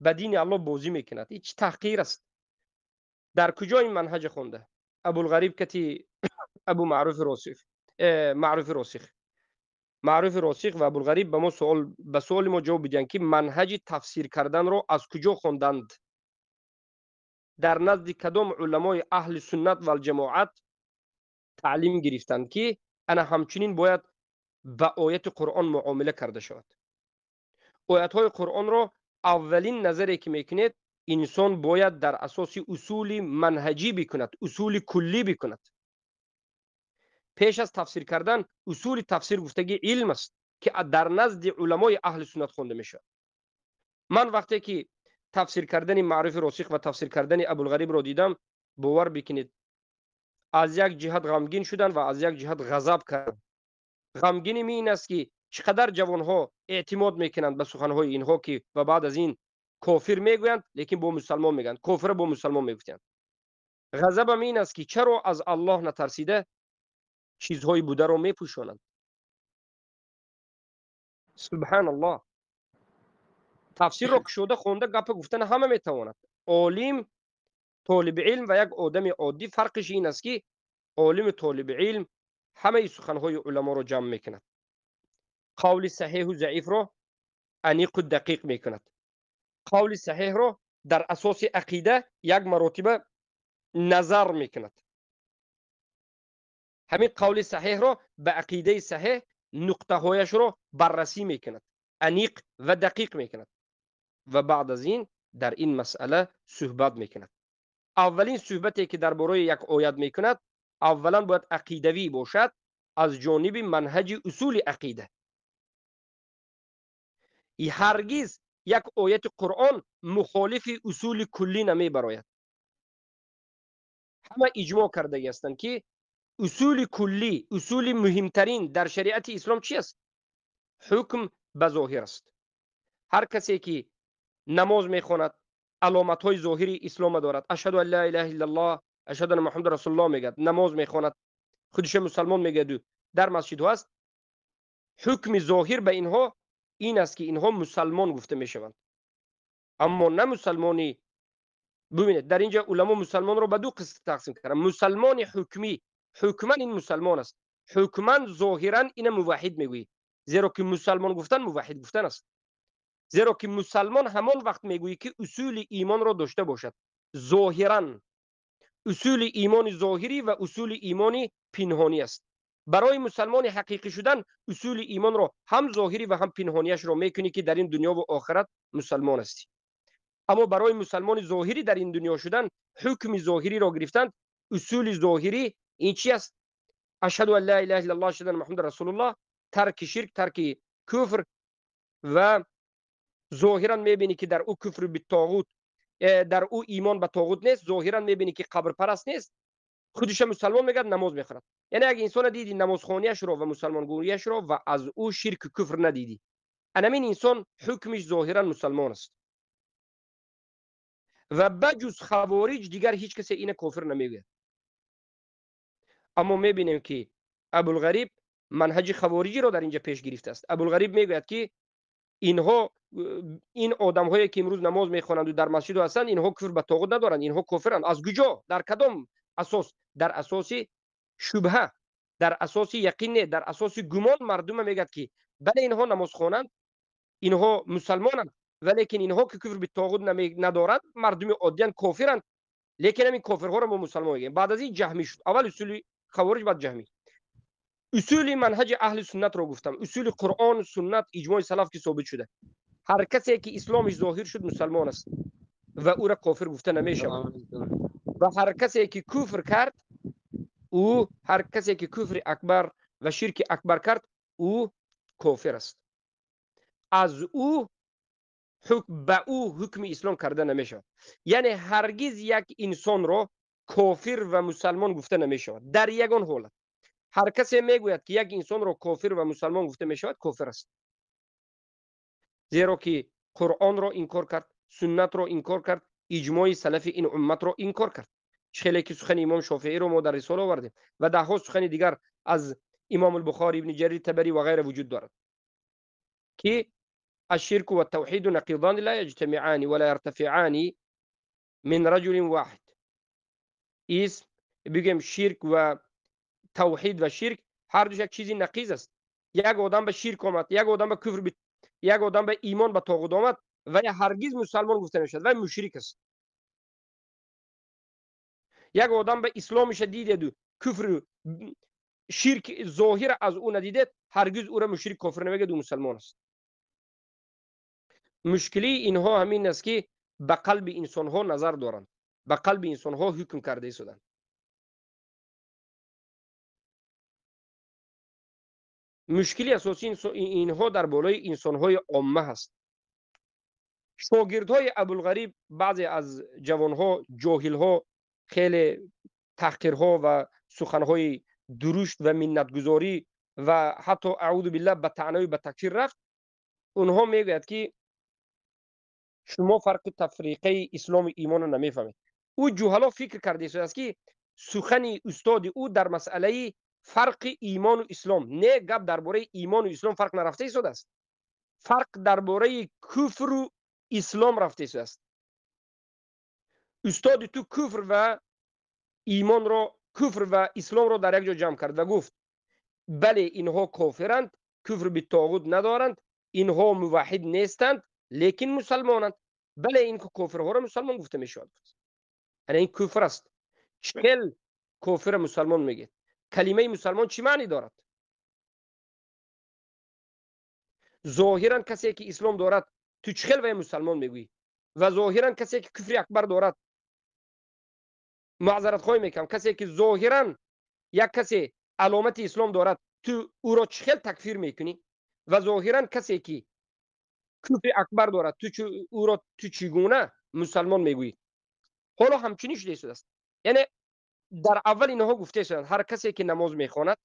Ба дини Аллоҳ бозӣ мекунад. Ин чӣ таҳқир аст? Дар куҷо ин манҳаҷ хонда? Абулғариб кати Абу Маъруфи Росих, Маъруфи Росих, Маъруфи Росих ва Абулғариб ба мо суол, ба суоли мо ҷавоб бидиҳанд, ки манҳаҷи тафсир карданро аз куҷо хонданд? Дар назди кадом уламои аҳли суннат валҷамоат таълим гирифтанд, ки ана ҳамчунин бояд ба ояти Қуръон муомила карда шавад? Оятҳои Қуръонро аввалин назаре ки мекунед, инсон бояд дар асоси усули манҳаҷӣ бикунад, усули куллӣ бикунад. Пеш аз тафсир кардан усули тафсир гуфтагӣ илм аст, ки дар назди уламои аҳли суннат хонда мешавад. Ман вақте ки тафсир кардани Маъруфи Росих ва тафсир кардани Абулғарибро дидам, бовар бикунед, аз як ҷиҳат ғамгин шудам ва аз як ҷиҳат ғазаб кардам. Ғамгини ми ин аст, ки чӣ қадар ҷавонҳо эътимод мекунанд ба суханҳои инҳо, ки ва баъд аз ин кофир мегӯянд, лекин бо мусалмон мегӯянд, кофира бо мусалмон мегуфтянд. Ғазабам ин аст, ки чаро аз Аллоҳ натарсида чизҳои бударо мепӯшонанд. Субҳаналлоҳ. Тафсирро кушода хонда гапа гуфтана ҳама метавонад. Олим, толиби илм ва як одами оддӣ фарқиш ин аст, ки олиму толиби илм ҳамаи суханҳои уламоро ҷамъ мекунад, қавли саҳеҳу заифро аниқу дақиқ мекунад, қавли саҳеҳро дар асоси ақида як маротиба назар мекунад, ҳамин қавли саҳеҳро ба ақидаи саҳеҳ нуқтаҳояшро баррасӣ мекунад, аниқ ва дақиқ мекунад ва баъд аз ин дар ин масъала суҳбат мекунад. Аввалин суҳбате ки дар бораи як оят мекунад, аввалан бояд ақидавӣ бошад, аз ҷониби манҳаҷи усули ақида. Ҳаргиз як ояти Қуръон мухолифи усули куллӣ намебарояд. Ҳама иҷмоъ кардагӣ ҳастанд, ки усули куллӣ, усули муҳимтарин дар шариати ислом чи аст? Ҳукм ба зоҳир аст. Ҳар касе ки намоз мехонад, аломатҳои зоҳири ислома дорад, ашҳаду ан ла илаҳа иллаллоҳ, ашҳаду анна муҳаммадан расулуллоҳ мегӯяд, намоз мехонад, худиша мусалмон мегӯяду дар масҷидҳо аст, ҳукми зоҳир ба инҳо ин аст, ки инҳо мусалмон гуфта мешаванд. Аммо на мусалмони. Бубинед, дар инҷа уламо мусалмонро ба ду қисм тақсим карданд. Мусалмони ҳукмӣ, ҳукман ин мусалмон аст, ҳукман зоҳиран ина муваҳҳид мегӯӣ, зеро ки мусалмон гуфтан муваҳҳид гуфтан аст. Зеро ки мусалмон ҳамон вақт мегӯӣ, ки усули имонро дошта бошад зоҳиран. Усули имони зоҳирӣ ва усули имони пинҳонӣ аст. Барои мусалмони ҳақиқӣ шудан усули имонро ҳам зоҳирӣ ва ҳам пинҳонияшро мекунӣ, ки дар ин дунё ва охират мусалмон ҳастӣ. Аммо барои мусалмони зоҳирӣ дар ин дунё шудан, ҳукми зоҳириро гирифтанд, усули зоҳирӣ ин чи аст? Ашҳаду ан ла илаҳа иллаллоҳ, ашҳаду анна муҳаммадан расулуллоҳ, тарки ширк, тарки куфр, ва зоҳиран мебинӣ, ки дар ӯ куфр битоғут, дар ӯ имон ба тоғут нест, зоҳиран мебинӣ, ки қабрпараст нест, худиша мусалмон мегӯяд, намоз мехӯрад. Яъне як инсона дидӣ намозхонияшро ва мусалмонгӯяшро ва аз ӯ ширку куфр надидӣ, анамин инсон ҳукмиш зоҳиран мусалмон аст. Ва ба ҷуз хавориҷ дигар ҳеҷ касе ина кофир намегӯяд. Аммо мебинем, ки Абулғариб манҳаҷи хавориҷиро дар инҷа пеш гирифтааст. Абулғариб мегӯяд, ки инҳо, ин одамҳое ки имрӯз намоз мехонанду дар масҷидо ҳастанд, инҳо куфр ба тоғут надоранд, инҳо кофиранд. Аз куҷо? Дар кадом асос? Дар асоси шубҳа, дар асоси яқин не, дар асоси гумон мардума мегӯяд, ки бале, инҳо намозхонанд, инҳо мусалмонанд, валекин инҳо ки куфр битоғут надоранд, мардуми оддиянд, кофиранд, лекин ҳамин кофирҳоро мо мусалмон мегӯем. Баъд аз ин ҷаҳмӣ шуд. Аввал усули хавориҷ, баъд ҷаҳмӣ. Усули манҳаҷи аҳли суннатро гуфтам, усули Қуръон, суннат, иҷмои салаф, ки собит шуда, ҳар касе ки исломиш зоҳир шуд, мусалмон аст ва ӯра кофир гуфта намешавад. Ва ҳар касе ки куфр кард, ӯ ҳар касе ки куфри акбар ва ширки акбар кард, ӯ кофир аст, аз ӯ ба ӯ ҳукми ислом карда намешавад. Яъне ҳаргиз як инсонро кофир ва мусалмон гуфта намешавад дар ягон ҳолат. Ҳар касе мегӯяд, ки як инсонро кофир ва мусалмон гуфта мешавад, кофир аст, зеро ки Қуръонро инкор кард, суннатро инкор кард, иҷмои салафи ин умматро инкор кард. Хеле ки сухани имом Шофеиро мо дар рисола овардем ва даҳҳо сухани дигар аз имом Албухори, Ибни Ҷарир Табарӣ ва ғайра вуҷуд дорад, ки الشرك والتوحيد نقيضان لا يجتمعان ولا يرتفعان من رجل واحد. اسم بگیم شرک و توحید و شرک هر دوش یک چیزی نقیض است. یک آدم به شرک آمد، یک آدم به کفر، یک آدم به ایمان به طاغوت آمد و هرگز مسلمان گفته نمیشد و مشرک است. یک آدم به اسلامش دیده و کفر شرک ظاهر از او ندیده، هرگز او را مشرک کافر نمیگه، او مسلمان است. مشکلی اینها همین است که به قلب انسانها نظر دارند، به قلب انسانها حکم کرده ایستادند. مشکلی اساسی اینها در بالای انسانهای عامه هست. شاگردهای ابوالغریب، بعضی از جوانها، جاهلها، خیلی تحقیرها و سخنهای درشت و منتگذاری و حتی اعوذ بالله به طعنه و به تکفیر رفت. اونها میگوید که شما فرق تفریقه اسلام و ایمان رو نمیفهمید. او جوهلا فکر کرده است که سخن استاد او در مسئله فرق ایمان و اسلام نه، گپ درباره ایمان و اسلام فرق نرفته ایستاده است، فرق درباره کفر و اسلام رفته ایستاده است. استاد تو کفر و ایمان را، کفر و اسلام را در یک جا جمع کرد و گفت بله اینها کافرند، کفر به طاغوت ندارند، اینها موحد نیستند، لیکن مسلمانند. بله این کافرها را مسلمان گفته می شود. یعنی این کفر است. چهل کافر مسلمان میگه. کلمه مسلمان چی معنی دارد؟ ظاهرا کسی که اسلام دارد تو چخل و مسلمان میگویی؟ Ва зоҳиран касе ки куфри акбар дорад, маъзаратхоҳӣ мекунам, касе ки зоҳиран як касе аломати ислом дорад, ту ӯро чӣ хел такфир мекунӣ? Ва зоҳиран касе ки куфри акбар дорад, ту ӯро ту чӣ гуна мусалмон мегӯӣ? Ҳоло ҳамчунин шуда истодааст. Яъне дар аввал инҳо гуфта истоданд, ҳар касе ки намоз мехонад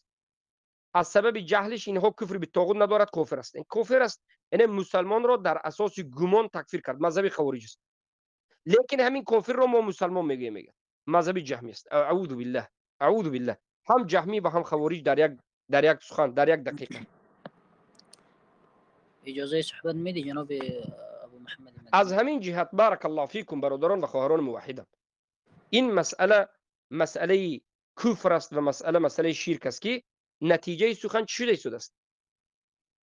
аз сабаби ҷаҳлиш инҳо куфри битоғут надорад, кофир аст. Кофир аст, яъне мусалмонро дар асоси гумон такфир кард, мазҳаби хавориҷ аст. Лекин ҳамин кофирро мо мусалмон мегӯем, мегӯяд мазҳаби ҷаҳмӣ аст. Аъузу биллаҳ, аъузу биллаҳ. Ҳам ҷаҳмӣ ва ҳам хавориҷ дар як сухан, дар як дақиқа. Иҷозаи суҳбат медиҳ ҷаноби Абу Муҳаммад? Аз ҳамин ҷиҳат баракаллоҳу фикум, бародарон ва хоҳарони муваҳҳидам, ин масъала масъалаи куфр аст ва масъала масъалаи ширк аст, ки натиҷаи сухан чӣ шуда истодааст?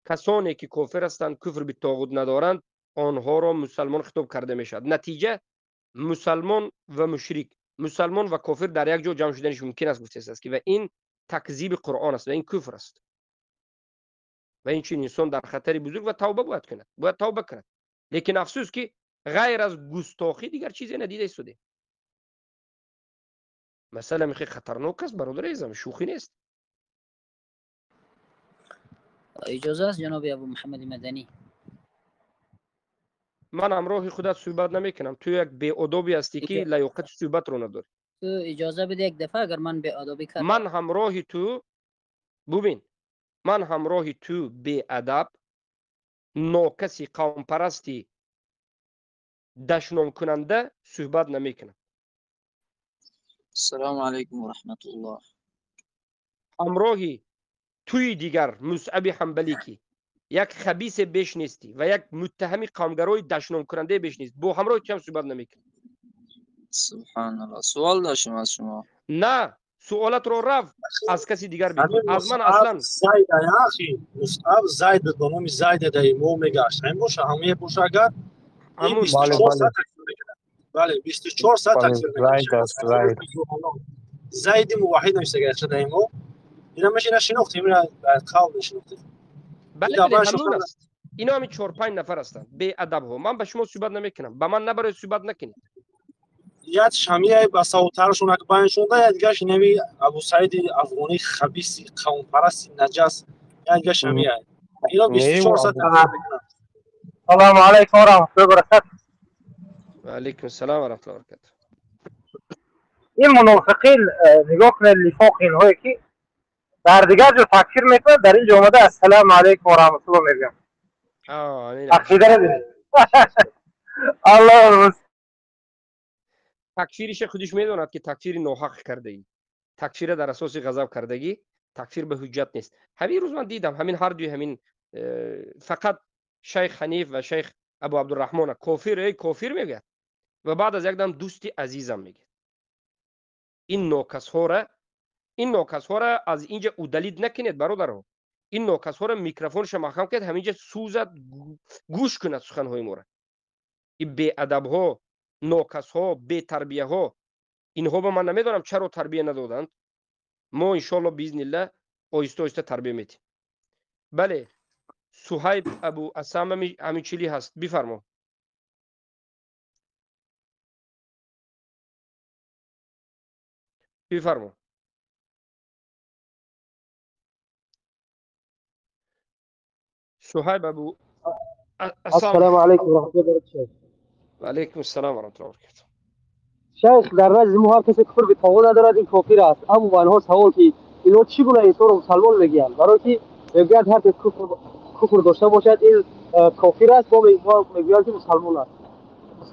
Касоне ки кофир ҳастанд, куфр битоғут надоранд, онҳоро мусалмон хитоб карда мешавад. Натиҷа мусалмон ва мушрик, мусалмон ва кофир дар як ҷо ҷамъ шуданаш мумкин аст, гуфта истодааст ки, ва ин такзиби Қуръон аст ва ин куфр аст. Ва ин чунин инсон дар хатари бузург ва тавба бояд кунад, бояд тавба кунад. Лекин афсӯс ки ғайр аз густохӣ дигар чизе надида истодем. Масъала хеле хатарнок аст, бародари азизам, шӯхӣ нест. Иҷоза аст ҷаноби Абу Муҳаммади Маданӣ? Ман ҳамроҳи худат суҳбат намекунам. Ту як беодобӣ ҳастӣ ки лаёқати суҳбатро надорӣ. Ту иҷоза биде як дафъа, агар ман беодобӣ кардам. Ман ҳамроҳи ту, бубин, ман ҳамроҳи ту беадаб, нокаси қавмпарасти дашномкунанда суҳбат намекунам. Ассалому алайкум ва раҳматуллоҳ. Ҳамроҳи туи дигар Мусъаби Ҳанбалӣ ки як хабисе беш нестӣ ва як муттаҳами қавмгарои дашномкунандае беш нест, бо ҳамроҳи туям суҳбат намекунам. Субҳаналлоҳ. Суол доштем аз шумо. На, суолатро рав аз каси дигар бикун. Аз ман аслан Зайд, ахи, Мусъаб Зайд ба номи Зайд даи мо мегашт. Ҳамин боша, ҳамин боша агар ин 24 соат такфир мекунад. Бале, 24 соат такфир мекунад. Зайд. Зайди муваҳҳид навишта гашта даи мо. Ина меш ина шинохтем, ина қавм шинохтем. Бале, ҳамун аст. Ино ҳамин 4-5 нафар ҳастанд, беадабҳо. Ман ба шумо суҳбат намекунам. Ба ман набарои суҳбат накунед. Як шамияи ба савтаршон як байн шуда, як дигаш нави Абу Саиди Афғонӣ хабиси қавмпарасти наҷас, як дигаш шамия. Ино 24 соат такфир мекунанд. Салому алайкум ва раҳматуллоҳи ва баракатуҳ. Ва алайкум ассалом ва раҳматуллоҳи ва баракатуҳ. Ин мунофиқин нигоҳ кунед, нифоқи инҳое ки дар дигар ҷо такфир мекунанд, дар ин ҷо омада ассалому алайкум ва раҳматуллоҳ мегӯянд. Ақидаро бинед. Аллоҳ такфириша худиш медонад ки такфири ноҳақ кардаӣ, такфира дар асоси ғазаб кардагӣ, такфир ба ҳуҷҷат нест. Ҳамин рӯз ман дидам ҳамин ҳар дуи ҳамин фақат шайх Ҳаниф ва шайх Абу Абдурраҳмона кофир, эй кофир мегӯяд ва баъд аз якдам дӯсти азизам мегӯяд. Ин нокасҳоро аз инҷа удалид накунед, бародарҳо. Ин нокасҳоро микрофонша маҳкам кунед, ҳаминҷа сӯзад, гӯш кунад суханҳои моро. Ин беадабҳо, нокасҳо, бетарбияҳо, инҳо ба ман намедонам чаро тарбия надоданд. Мо иншоалло биизнилла оҳиста оҳиста тарбия метиҳем. Бале, Суҳайб Абу Асам ҳамин чили ҳаст, бифармо. Бифармо. Суҳайб Абу Асам. Ассалому алайкум ва раҳматуллоҳи ва баракатуҳ. Ва алайкум ассалом ва раҳматуллоҳи ва баракатуҳ. Шайх, дар назди мо ҳар касе куфр би тоғут надорад, ин кофир аст. Аммо ба инҳо савол ки инҳо чӣ гуна инсонро мусалмон мегӯянд? Барои ки мегӯянд ҳар кас куфр дошта бошад, ин кофир аст, мо мегӯянд ки мусалмон аст.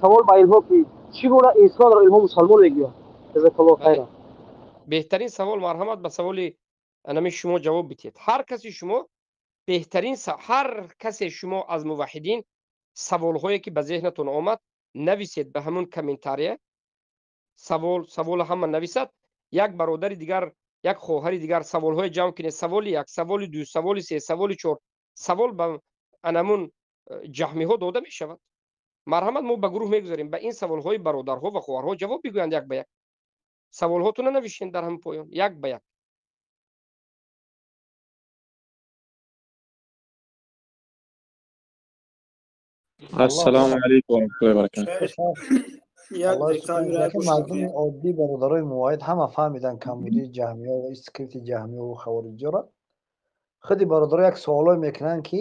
Савол ба инҳо ки чӣ гуна инсонро инҳо мусалмон мегӯянд? Ҷазакаллоҳу хайран. Беҳтарин савол, марҳамат, ба саволи анами шумо ҷавоб бидиҳед. Ҳар каси шумо беҳтарин, ҳар касе шумо аз муваҳҳидин саволҳое ки ба зеҳнатон омад нависед ба ҳамун комментария. Савол ҳама нависад. Як бародари дигар, як хоҳари дигар саволҳое ҷамъ кунед. Саволи як, саволи ду, саволи се, саволи чор. Савол ба анамун ҷаҳмиҳо дода мешавад. Марҳамат, мо ба гурӯҳ мегузарем. Ба ин саволҳои бародарҳо ва хоҳарҳо ҷавоб бигӯянд як ба як. Саволҳотонро навишед дар ҳамин поён, як ба як. Ассалому алайкум ва раҳматуллоҳи ва баракатуҳ. Яке мардуми оддӣ, бародарои муваҳид, ҳама фаҳмидан камбудии ҷаҳмиё ва скрипти ҷаҳмиё ва хавориҷиёро. Худи бародаро як суолое мекунанд, ки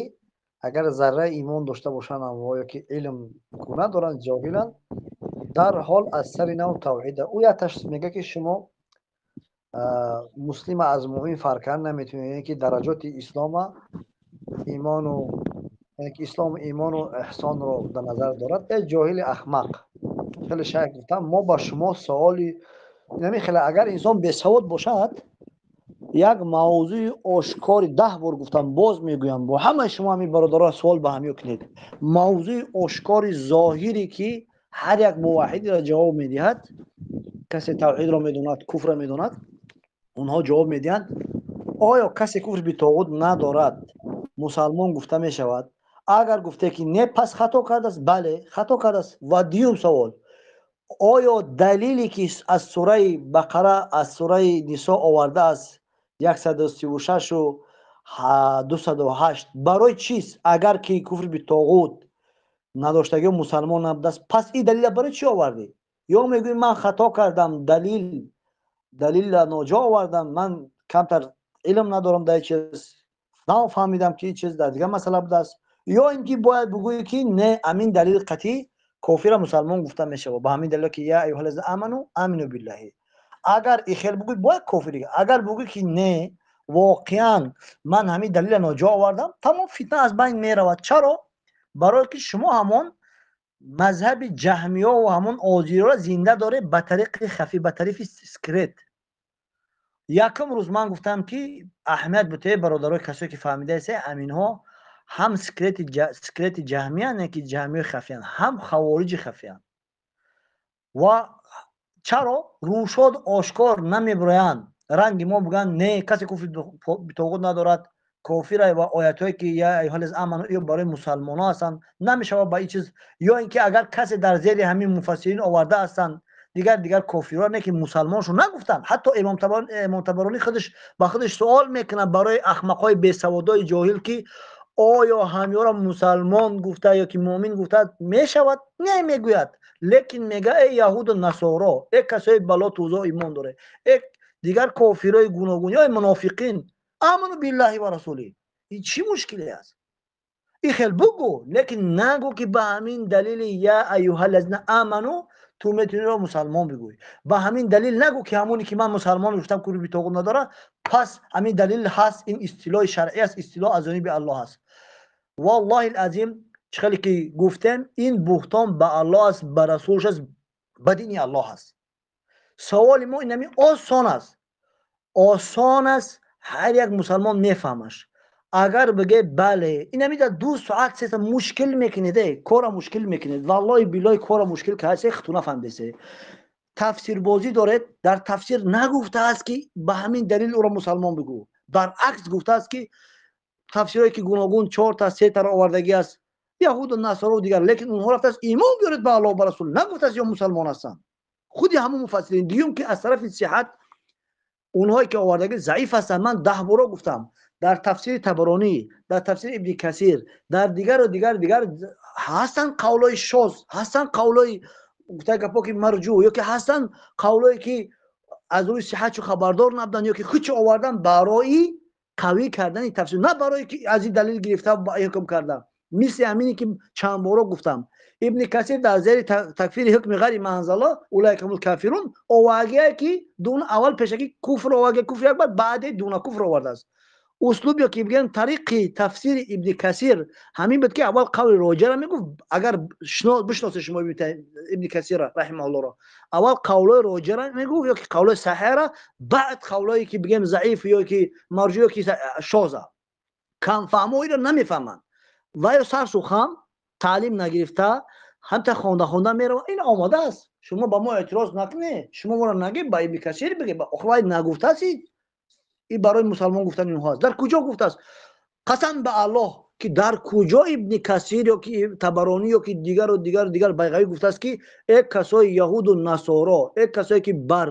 агар зарраи имон дошта бошанд ё ки илм надоранд, ҷоҳиланд, дарҳол аз сари нав тавҳида. Ӯ якташ мега, ки шумо муслима аз муъмин фарқ кардан наметавонед, яъне ки дараҷоти ислома, имону, яъне ки ислому имону эҳсонро дар назар дорад. Э ҷоҳили ахмақ, хеле шайх гуфтам, мо ба шумо суоли инами хеле, агар инсон бесавод бошад, як мавзӯи ошкори 10 бор гуфтам, боз мегӯям, бо ҳамаи шумо ҳамин бародаро суол ба ҳамё кунед. Мавзӯи ошкори зоҳире, ки ҳар як муваҳидро ҷавоб медиҳад, касе тавҳидро медонад, куфрро медонад, онҳо ҷавоб медиҳанд: оё касе куфр битоғут надорад, мусалмон гуфта мешавад? Агар гуфте, ки не, пас хато кардааст. Бале, хато кардааст. Ва дуюм савол: оё далеле, ки аз сураи Бақара, аз сураи Нисо овардааст, 136-у 208, барои чист? Агар ки куфр битоғут надоштагиё мусалмон набудааст, пас ин далела барои чӣ овардӣ? Ё мегӯӣ, ман хато кардам, далелла ноҷо овардам, ман камтар илм надорам дар чиз, нафаҳмидам, ки ин чиз дар дигар масъала будааст, ё ин ки бояд бигӯӣ, ки не, амин далели қатъӣ кофира мусалмон гуфта мешавад, ба ҳамин далеле, ки я аюҳаллазина аману амину биллаҳи. Агар и хел бигӯӣ, бояд кофир. Агар бигӯӣ, ки не, воқеан ман ҳамин далела ноҷо овардам, тамом, фитна аз байн меравад. Чаро? Барое ки шумо ҳамон мазҳаби ҷаҳмиё ва ҳамон озироро зинда доред ба тариқи хафӣ, ба тариқи скрет. Якум рӯз ман гуфтам, ки аҳамият бутае, бародарои, касое ки фаҳмидаесе, аминҳо ҳам скрети ҷаҳмиян, ки ҷаҳмиёи хафиянд, ҳам хавориҷи хафиянд. Ва чаро рӯшод ошкор намебироянд, ранги мо бигӯянд, не, касе куфри битоғут надорад, кофира, ва оятҳое, ки я аюҳаллазина аману, ё барои мусалмонҳо ҳастанд, намешавад ба ин чиз. Ё ин ки агар касе дар зери ҳамин муфассирин оварда ҳастанд, дигар кофирҳо, не, ки мусалмоншон нагуфтанд. Ҳатто Имом Табаронӣ худаш ба худаш суол мекунад барои ахмақҳои бесаводои ҷоҳил, ки оё ҳамёро мусалмон гуфта ё ки муъмин гуфта мешавад? Не, мегӯяд, лекин мега: э яҳуду насоро, э касои ба Лоту Узо имон доре, э дигар кофирҳои гуногун, ё мунофиқин, аману биллаҳи ва расулӣ. Ин чӣ мушкиле аст? И хел бугӯ, лекин нагӯ, ки ба ҳамин далели я аюҳаллазина аману ту метавонӣ мусалмон бигӯӣ. Ба ҳамин далел нагӯ, ки ҳамоне, ки ман мусалмон гуфтам, куфри битоғут надорад, пас ҳамин далел ҳаст. Ин истилоҳи шаръӣ аст, истилоҳ аз ҷониби Аллоҳ аст. Валлоҳи азим, чӣ хеле ки гуфтем, ин буҳтон ба Аллоҳ аст, ба расулш аст, ба дини Аллоҳ аст. Саволи мо инами осон аст, осон аст, ҳар як мусалмон мефаҳмаш. Агар бигӯе бале, инами дар 2 соат, 3 соат мушкил мекунед, кора мушкил мекунед. Валлоҳи биллоҳи, кора мушкил касе хиту нафаҳмидесе. Тафсирбозӣ доред. Дар тафсир нагуфтааст, ки ба ҳамин далел ӯро мусалмон бигӯ. Баръакс гуфтааст, ки тафсирҳое, ки гуногун, чорта, сетаро овардагӣ аст, яҳуду насоро дигар, лекин онҳо рафтааст имон биёред ба Аллоҳ, ба расул, нагуфтааст ё мусалмон ҳастанд. Худи ҳамон муфассирин. Дуюм, ки аз тарафи сиҳат онҳое, ки овардагӣ, заиф ҳастанд. Ман 10 боро гуфтам, дар тафсири Табаронӣ, дар тафсири Ибни Касир, дар дигару дигар дигар ҳастанд қавлҳои шоз, ҳастанд қавлҳои, гуфта гапҳо, ки марҷӯ, ё ки ҳастанд қавлҳое, ки аз рӯи сиҳатшу хабардор набуданд, ё ки худчо овардан барои қавӣ кардани тафсир, на барои ки аз ин далел гирифта ҳукм кардан. Мисли ҳамине, ки чанд боро гуфтам, Ибни Касир дар зери такфири ҳукми ғайри ма анзаллоҳ улайка ҳумул кафирун овагие, ки дуна аввал пешаки куфр оварда, куфри акбар, баъде дуна куфр овардааст. Услуб ё ки бигӯем тариқи тафсири Ибни Касир ҳамин буд, ки аввал қавли роҷаро мегуфт. Агар бишносед шумо Ибни Касира раҳимаҳуллоро, аввал қавлҳои роҷаро мегуфт ё ки қавлҳои саҳиҳра, баъд қавлҳое, ки бигӯем заиф ё ки марҷӯ ё ки шоза. Камфаҳмо инро намефаҳманд ва ё сарсу хам таълим нагирифта, ҳамта хонда хонда мерава. Ин омода аст, шумо ба мо эътироз накунед, шумо моро нагӣ, ба Ибни Касир бигӣ. Охир нагуфтааст, ин барои мусалмон гуфтани инҳо аст. Дар куҷо гуфтааст? Қасам ба Аллоҳ, ки дар куҷо Ибни Касир ё ки Табаронӣ ё ки дигару дигару дигар, Байғавӣ гуфтааст, ки э касои яҳуду насоро, э касое, ки бар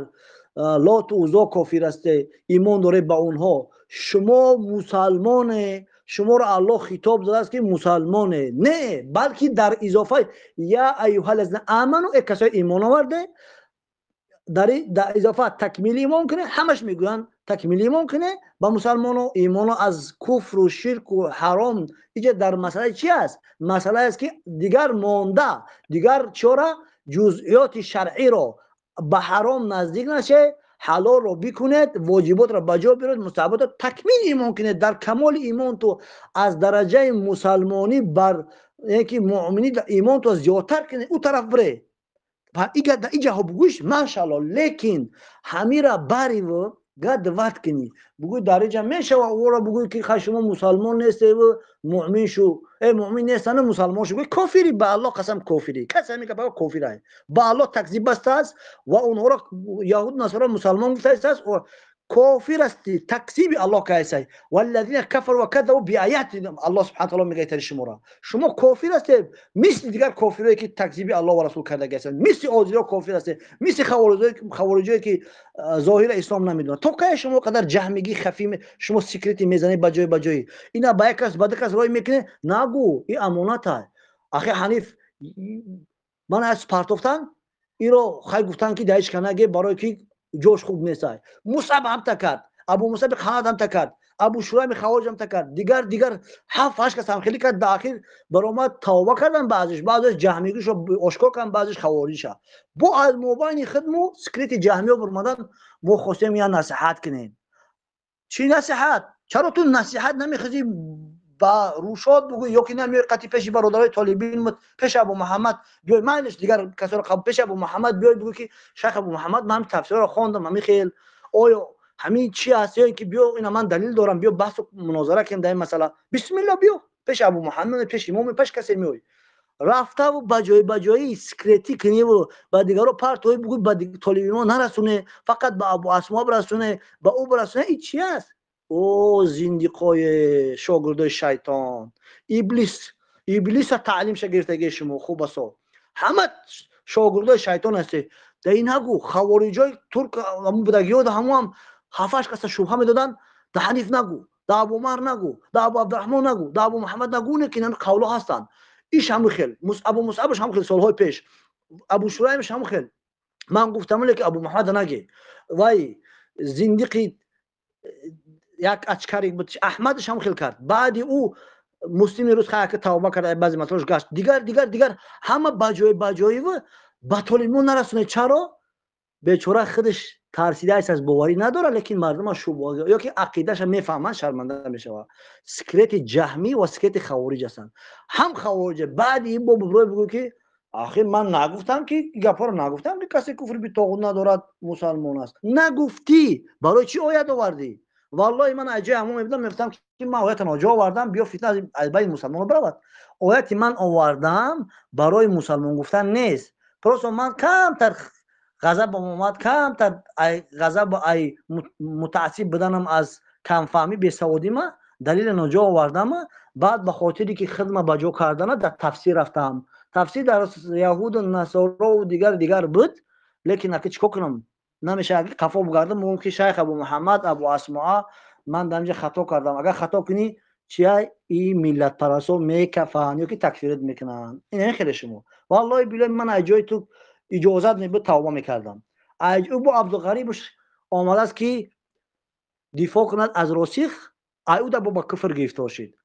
Лоту Узо кофир ҳасте, имон доред ба онҳо, шумо мусалмоне, Шуморо Аллоҳ хитоб додааст, ки мусалмоне, не, балки дар изофа я аюҳаллазина аману, э касои имон оварде, дар изофа такмили имон кунед. Ҳамаш мегӯянд такмили имон кунед ба мусалмоно, имоно аз куфру ширку ҳаром. Иҷа дар масъалаи чи аст? Масъалае аст, ки дигар монда, дигар чора ҷузъиёти шаръиро ба ҳаром наздик наше, ҳалолро бикунед, воҷиботро ба ҷо биёред, мустаҳаботро такмили имон кунед. Дар камоли имон ту аз дараҷаи мусалмонӣ бар ки муъминӣ имон ту зиёдтар кунед, ӯ тараф бире, иҷаҳо бугӯш, машаалло. Лекин ҳамира бариву гадват кунӣ, бугӯй дар иҷа мешава, ӯро бугӯй, ки хай, шумо мусалмон нестеву муъмин шу, э муъмин нестану мусалмон шу, кофири, ба Аллоҳ қасам, кофири. Касе ҳамин гапа кофирай, ба Аллоҳ такзиб бастааст ва онҳоро яҳуд, насоро мусалмон гуфтааст. Кофир ҳасти, такзиби Аллоҳ кайсай. Валлазина кафару ва каззабу биаятина, Аллоҳ субҳана таала мегӯяд тари шуморо, шумо кофир ҳастед, мисли дигар кофирое, ки такзиби Аллоҳ ва расул кардаги ҳастанд, мисли озиро кофир ҳастед, мисли хавориҷое, ки зоҳира ислом намедонанд. То кай шумо қадар ҷаҳмигӣ хафи, шумо секрети мезанед ба ҷой ба ҷои, ина ба як кас, ба ду кас рой мекунед, нагӯ, ин амоната. Ахи Ҳаниф, ман аз партофтан иро хай гуфтан, ки дар ҳеҷ ка наге, барое ки ҷош хуб нестай. Мусаб ҳамта кард, Абу Мусаби Ханад ҳамта кард, Абу Шурайми Хавоҷ ҳамта кард, дигар дигар ҳафт ҳашт кас ҳамхелӣ кард. Дар ахир баромад, тавба кардан баъзеш, баъзеш ҷаҳмигишо ошкор кардан, баъзеш хавориҷша. Бо аз мобайни хидму секрети ҷаҳмиё бурмадан. Мо хостем я насиҳат кунем. Чӣ насиҳат? Чаро ту насиҳат намехоҳӣ, ба рӯшод бугӯй, ё ки намеои қати пеши бародарои толибин, пеши Абу Муҳаммад биёй, майлиш дигар касоро қабул, пеши Абу Муҳаммад биёй, бугӯй, ки шайх Абу Муҳаммад, ман тафсирро хондам, ҳамин хел, оё ҳамин чи аст? Ё ин ки биё, ина ман далил дорам, биё баҳсу мунозара кунем дар ин масъала. Бисмилла, биё пеши Абу Муҳаммад, пеши имом, пеш касе меой, рафтаву ба ҷои ба ҷои секретӣ куниву ба дигаро партои, бугӯй, ба толибимо нарасоне, фақат ба Абу Асмо бирасоне, ба ӯ бирасоне. Ин чи аст? О зиндиқои шогирдои шайтон, иблис, иблиса таълимша гирифтагии шумо хуб асо, ҳама шогирдои шайтон ҳастед. Дар ин нагӯ, хавориҷои турк будагиҳо ҳамоам ҳафташ каса шубҳа медоданд. Да Ҳаниф нагӯ, да Абу Умар нагӯ, да Абу Абдураҳмон нагӯ, да Абу Муҳаммад нагӯ, не ки ин қавло ҳастанд. Иш ҳамин хел, Абу Мусабаш ҳам хел, солҳои пеш Абу Шураймш ҳам хел. Ман гуфтам, ки Абу Муҳаммад наге, вай зиндиқи як ачкари буд. Аҳмадаш ҳам хел кард. Баъди ӯ Муслими рӯз хаяка тавба кард, баъзе масъалаш гашт. Дигар дигар дигар ҳама ба ҷои ба ҷоиву ба толибмо нарасонед. Чаро? Бечора худаш тарсидааст, аз боварӣ надорад, лекин мардума шубҳа ё ки ақидаша мефаҳманд, шарманда мешавад. Секрети ҷаҳмӣ ва секрети хавориҷ ҳастанд, ҳам хавориҷ. Баъди ин бо биброй бигӯ, ки ахир ман нагуфтам, ки гапҳоро нагуфтам, ки касе куфри битоғут надорад, мусалмон аст. Нагуфтӣ, барои чӣ оят овардӣ? Валлоҳи, ман аз ҷои ҳамон мебудам, мегуфтам, ки ман оята ноҷо овардам, биё фитна аз байни мусалмонон биравад. Ояти ман овардам барои мусалмон гуфтан нест, просто ман камтар ғазабам омад, камтар ғазаб ай мутаассиб буданам аз камфаҳмӣ, бесаводима далели ноҷо овардама. Баъд ба хотире ки хидма ба ҷо кардана дар тафсир рафтам, тафсир дар яҳуду насорову дигар дигар буд. Лекин аки чӣ кор кунам, намешавад ки қафо бигардам, мегӯям, ки шайх Абу Муҳаммад, Абу Асмоа, ман дар инҷа хато кардам. Агар хато кунӣ, чия и миллатпарастҳо мекафанд ё ки такфират мекунанд. Ин хеле шумо, валлоҳи билоҳи, ман аз ҷои ту иҷозат мебуд, тавба мекардам. Бо Абдуғарибш омадааст, ки дифоъ кунад аз Росих, ай ӯ да бо ба куфр гирифтор шид.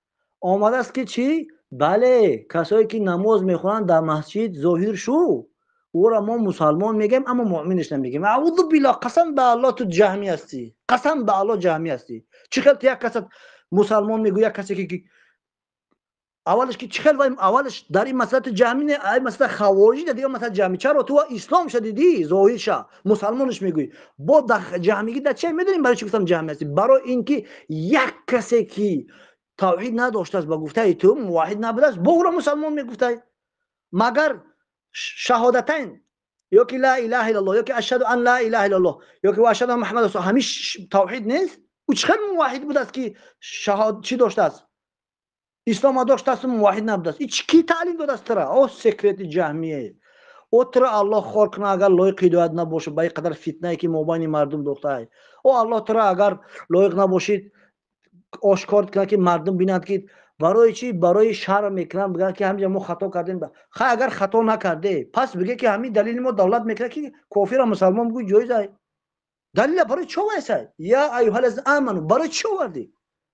Омадааст, ки чӣ? Бале, касое ки намоз мехонанд дар масҷид, зоҳир шу, ӯро мо мусалмон мегӯем, аммо муъминаш намегӯем. Аузу биллоҳ, қасам ба Аллоҳ, ту ҷаҳмӣ ҳастӣ, қасам ба Аллоҳ, ҷаҳмӣ ҳастӣ. Чӣ хел ту як каса мусалмон мегӯ, як касе ки аввалаш ки чӣ хел вай аввалаш дар ин масъала ту ҷаҳмӣ не, ай масъала хавориҷ, дар дигар масъала ҷаҳмӣ. Чаро ту исломша дидӣ, зоҳирша мусалмонаш мегӯӣ? Бо дар ҷаҳмигӣ дар че медонем? Барои чӣ гуфтам ҷаҳмӣ ҳастӣ? Барои ин ки як касе ки тавҳид надоштааст, ба гуфтаи ту муваҳид набудааст, бо ӯро мусалмон мегуфтай. Магар шаҳодатайн ё ки ла илаҳа иллаллоҳ, ё ки ашҳаду ан ла илаҳа иллаллоҳ, ё ки ва ашҳаду анна Муҳаммад расул, ҳамин тавҳид нест? Ӯ чӣ хел муваҳид будааст, ки шаҳод чӣ доштааст, ислома доштааст, муваҳид набудааст? И ки таълим додааст тура, о секрети ҷаҳмие? О тура Аллоҳ хор кунад, агар лоиқи ҳидоят набошад, ба ин қадар фитнае ки мобайни мардум дохтаай. О Аллоҳ тура, агар лоиқ набошид. Ошкор кунанд, ки мардум бинанд, ки барои чӣ? Барои шарм мекунанд, бигӯянд, ки ҳамҷа мо хато кардем. Хай, агар хато накарде, пас бигӯ, ки ҳамин далели мо давлат мекунад, ки кофира мусалмон бигӯ ҷоиз ай. Далила барои чӣ оварсай? Я аюҳаллазина аману барои чӣ овардӣ?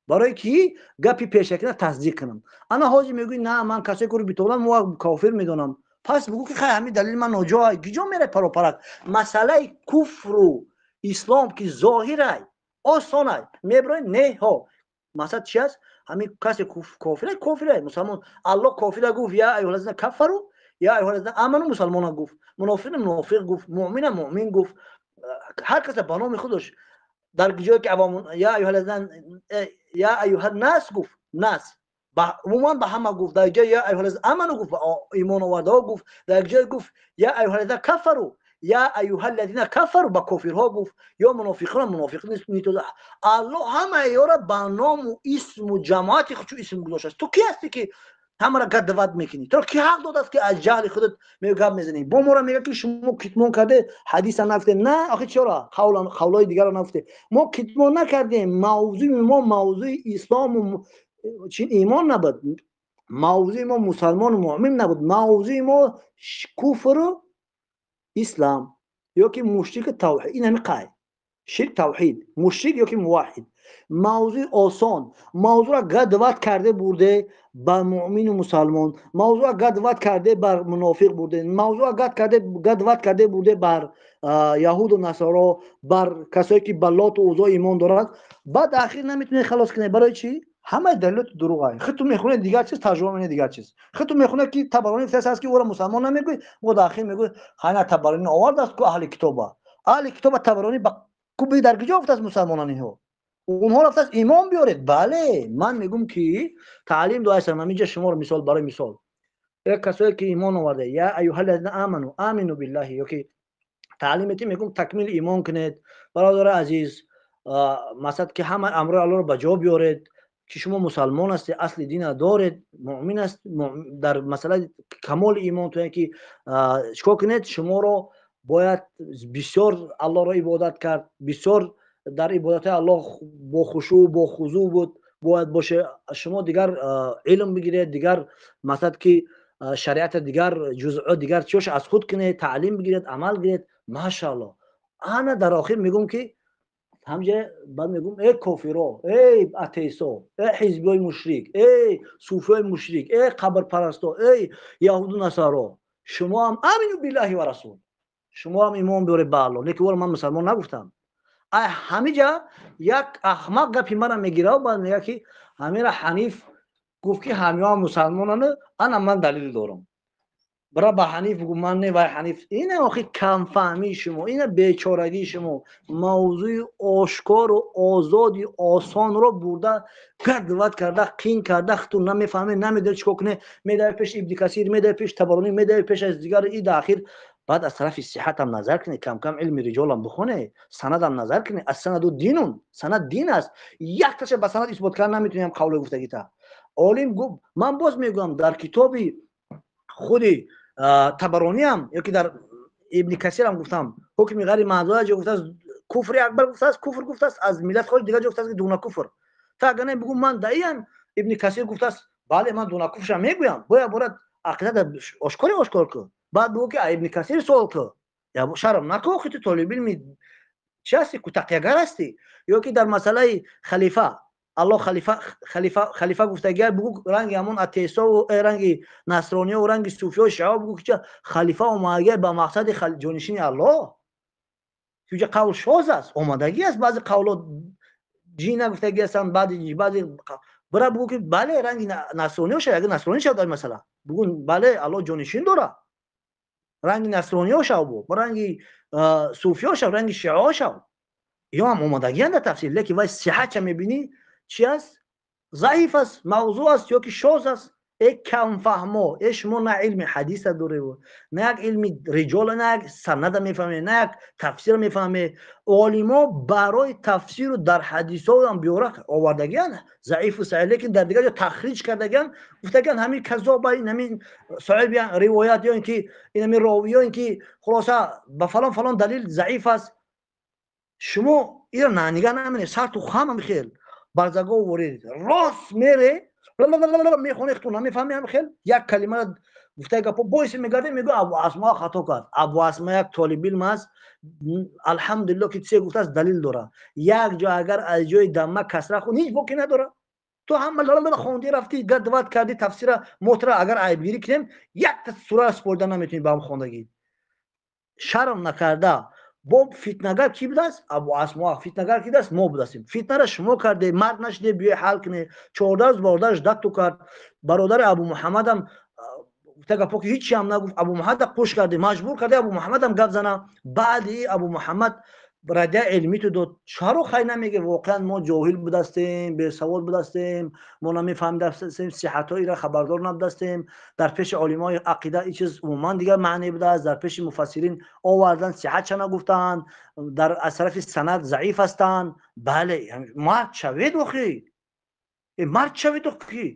Барои ки гапи пешакина тасдиқ кунам. Ана ҳозир мегӯӣ, на, ман касое ки битолам, мо кофир медонам. Пас бигӯ, ки хай, ҳамин далели ман ноҷо. Гиҷо мерай паропарак? Масъалаи куфру ислом ки зоҳирай, осонай, меброи не ҳо. Масъала чи аст? Ҳамин касе кофирай, кофирай, мусалмон Аллоҳ кофира гуфт: я аюҳаллазина кафару, я аюҳаллазина аману. Мусалмона гуфт, мунофиқна мунофиқ гуфт, муъмина муъмин гуфт, ҳар каса ба номи худаш. Дар ҷое ки я аюҳаллазина, я аюҳаннас гуфт, нас умуман ба ҳама гуфт. Дар ҷои я аюҳаллазина аману гуфт, имон овардаҳо гуфт. Дар ҷое гуфт я аюҳаллазина кафару, я аюҳаллазина кафару, ба кофирҳо гуфт ё мунофиқона мунофиқ. Аллоҳ ҳамаи ёра ба ному исму ҷамоати худшу исм гузоштааст. Ту ки ҳастӣ, ки ҳамаро гадвад мекунӣ? Туро ки ҳақ додааст, ки аз ҷаҳли худат гап мезанӣ? Бо моро мега, ки шумо китмон карде, ҳадиса нагуфте. На, охи чора қавлҳои дигарро нагуфте? Мо китмон накардем. Мавзӯи мо мавзӯи ислому чин имон набуд, мавзӯи мо мусалмону муъмин набуд, мавзӯи мо куфру ислам ёки мушрику тавҳид. Ин ҳами қайд ширк, тавҳид, мушрик ёки муваҳид. Мавзӯи осон. Мавзӯро гадват карде бурде ба муъмину мусалмон, мавзӯро гадват карде бар мунофиқ бурде, мавзӯро гадват карде бурде бар яҳуду насоро, бар касое ки ба Лоту Узо имон дорад. Баъд ахир наметунед халос кунед. Барои чӣ? Ҳамаи далилоти дурӯғ. Худту мехонед, дигар чиз тарҷума менед, дигар чиз худту мехонед, ки Табаронӣ фтас аст, ки ӯро мусалмон намегӯй. Мо дар ахир мегӯй, хайна Табаронӣ овардааст ку аҳли китоба, аҳли китоба Табаронӣ ба куби дар куҷо гуфтааст мусалмонан? Инҳо онҳо рафтааст имон биёред. Бале, ман мегӯм, ки таълим доастам ҳаминҷа шуморо. Мисол, барои мисол, як касое ки имон оварда, я аюҳаллазина аману амину биллаҳи, ёки таълим метим, мегӯм, такмили имон кунед, бародари азиз, масалан, ки ҳама амрои Аллоҳро ба ҷо биёред, ки шумо мусалмон ҳастед, асли дина доред, муъмин аст. Дар масъалаи камоли имон то ки чикор кунед? Шуморо бояд бисёр Аллоҳро ибодат кард, бисёр дар ибодати Аллоҳ бо хушӯъ, бо хузӯъ буд бояд боше. Шумо дигар илм бигиред, дигар масалан, ки шариата, дигар ҷузъо, дигар чиёш аз худ кунед, таълим бигиред, амал гиред. Машаалло. Ана дар охир мегӯм, ки ҳамҷа баъд мегӯм: э кофиро, эй атеисто, э ҳизбиҳои мушрик, эй суфиҳои мушрик, эй қабрпарасто, эй яҳуду насаро, шумо ҳам амину биллаҳи ва расул, шумо ҳам имон биёред ба Аллоҳ. Лекин ӯро ман мусалмон нагуфтам. Ай ҳамиҷа як аҳмақ гапи мара мегирав, баъд мега, ки ҳамира Ҳаниф гуфт, ки ҳамиҳо мусалмонанд. Ана ман далил дорам. Бира ба Ҳаниф бигӯ, ман не. Вай Ҳаниф ина охи камфаҳмии шумо, ина бечорагии шумо. Мавзӯи ошкору озоди осонро бурда гадват карда, қин карда. Хуту намефаҳме, намедонӣ чӣ кор кунӣ. Медави пеш Ибни Касир, медави пеш Табаронӣ, медави пеш аз дигар. И дар ахир баъд аз тарафи сиҳатам назар кунед, камкам илми риҷолам бихоне, санадам назар кунед. Ассанаду динун, санад дин аст. Якташа ба санад исбот кардан наметунем. Қавле гуфтагита олим гуфт. Ман боз мегӯям, дар китоби худи Табарониам ёки дар Ибни Касирам гуфтам, ҳукми ғайри маъзура ҷо гуфтааст куфри акбар, гуфтааст куфр, гуфтааст аз миллат хориҷ, дигар ҷо гуфтааст ки дуна куфр. Та агар не бигӯ, ман даиям Ибни Касир гуфтааст, бале, ман дуна куфршам мегӯям. Бояд борад ақидата ошкори ошкор кун, баъд бигӯ, ки Ибни Касир суол кун. Шарм накун, охи ту толибилми чи ҳасти, ку тақиягар ҳастӣ? Ё ки дар масъалаи халифа, Аллоҳ халифа, халифа, халифа гуфтагиар, бугӯ ранги ҳамон атеистову ранги насрониёву ранги суфиё, шиао, бугӯ ки халифа омадагиар ба мақсади ҷонишини Аллоҳ. Ҷа қавл шоз аст, омадагӣ аст. Баъзе қавло ҷина гуфтагӣ ҳастанд, баъзе бира бугӯ, ки бале, ранги насрониё шав. Агар насронӣ шав, дар масъала бугӯ, бале, Аллоҳ ҷонишин дорад. Ранги насрониё шав, бу ранги суфиё шав, ранги шиао шав, ё ҳам омадагианд дар тафсир. Лекин вай сиҳатша мебинӣ, чи аст? Заиф аст, мавзӯъ аст ё ки шоз аст. Э камфаҳмо, э шумо на илми ҳадиса дореву, на як илми риҷола, на як санада мефаҳме, на як тафсира мефаҳме. Олимо барои тафсиру дар ҳадисоам биёра овардагиан заифу саҳих, лекин дар дигар ҷо тахриҷ кардагиан, гуфтагиан ҳамин казоба, ин ҳамин соҳиби ривоят ё ин ки ин ҳамин рови, ё ин ки хулоса ба фалон фалон далил заиф аст. Шумо ира нанигаҳ наменед, сарту хам хел. Барзаго ворид рост мере мехоне, хту намефаҳми, ҳам хел як калима гуфтаи гапо боиси мегардем, мегӯ Абу Асмо хато кард. Абу Асмо як толибилм аст, алҳамдулилло, ки чизе гуфтааст, далил дорад. Як ҷо агар аз ҷои дамма касра хун, ҳеҷ боке надорад. Ту ҳама хонди, рафти гадват карди тафсира. Мо тура агар айбгирӣ кунем, якта сура спорида наметавонӣ ба ҳам хондагӣ. Шарм накарда бо фитнагар ки будааст? Абу Асмо фитнагар ки будааст? Мо будастем. Фитнара шумо карде, мард нашиде, биёй ҳал куне. 14 рӯз бародараш датту кард. Бародари Абу Муҳаммадам гуфта гапо ки ҳичи ҳам нагуфт. Абу Муҳаммада қуш карде, маҷбур карде Абу Муҳаммадам гап зана. Баъди Абу Муҳаммад радия илмиту дод. Чаро хай намеге? Воқеан мо ҷоҳил будастем, бесавод будастем, мо намефаҳмидастем, сиҳатҳоира хабардор набудастем. Дар пеши олимои ақида ин чиз умуман дигар маъне будааст. Дар пеши муфассирин овардан, сиҳатша нагуфтанд, дар аз тарафи санад заиф ҳастанд. Бале, мард шавед охи, мард шавед охи,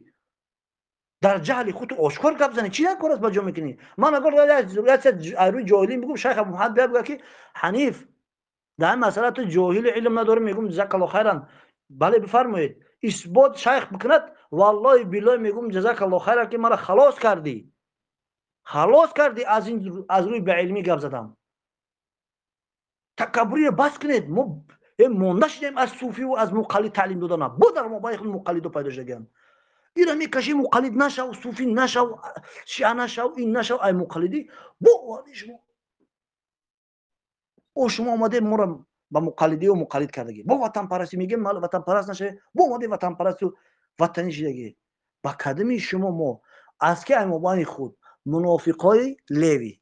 дар ҷаҳли худ ошкор гап занӣ. Чӣ дар кор аст ба ҷо мекунӣ? Ман агар рӯи ҷоҳилӣ бигӯм, шайх Абу Муҳаммад биёяд бигӯяд ки Ҳаниф, дар ин масъала ту ҷоҳили, илм надорӣ, мегӯм ҷазакалло хайран, бале, бифармоед. Исбот шайх бикунад, валлоҳи биллоҳи мегӯм ҷазакалло хайран, ки мара халос кардӣ, халос кардӣ аз ин, аз рӯи беилмӣ гап задам. Такаббуриро бас кунед. Мо монда шудем аз суфиву аз муқаллид таълим додана. Бо дар мобайни худ муқаллидо пайдо шудагианд. Ира мекашӣ, муқаллид нашав, суфӣ нашав, шиа нашав, ин нашав, ай муқаллидӣ бо оварди шумо. О, шумо омаде моро ба муқаллидию муқаллид кардагӣ. Бо ватанпарастӣ мегем, ватанпараст нашаве, бо омаде ватанпарасту ватанӣ шидагӣ. Ба кадами шумо мо аз ки аймобани худ мунофиқои леви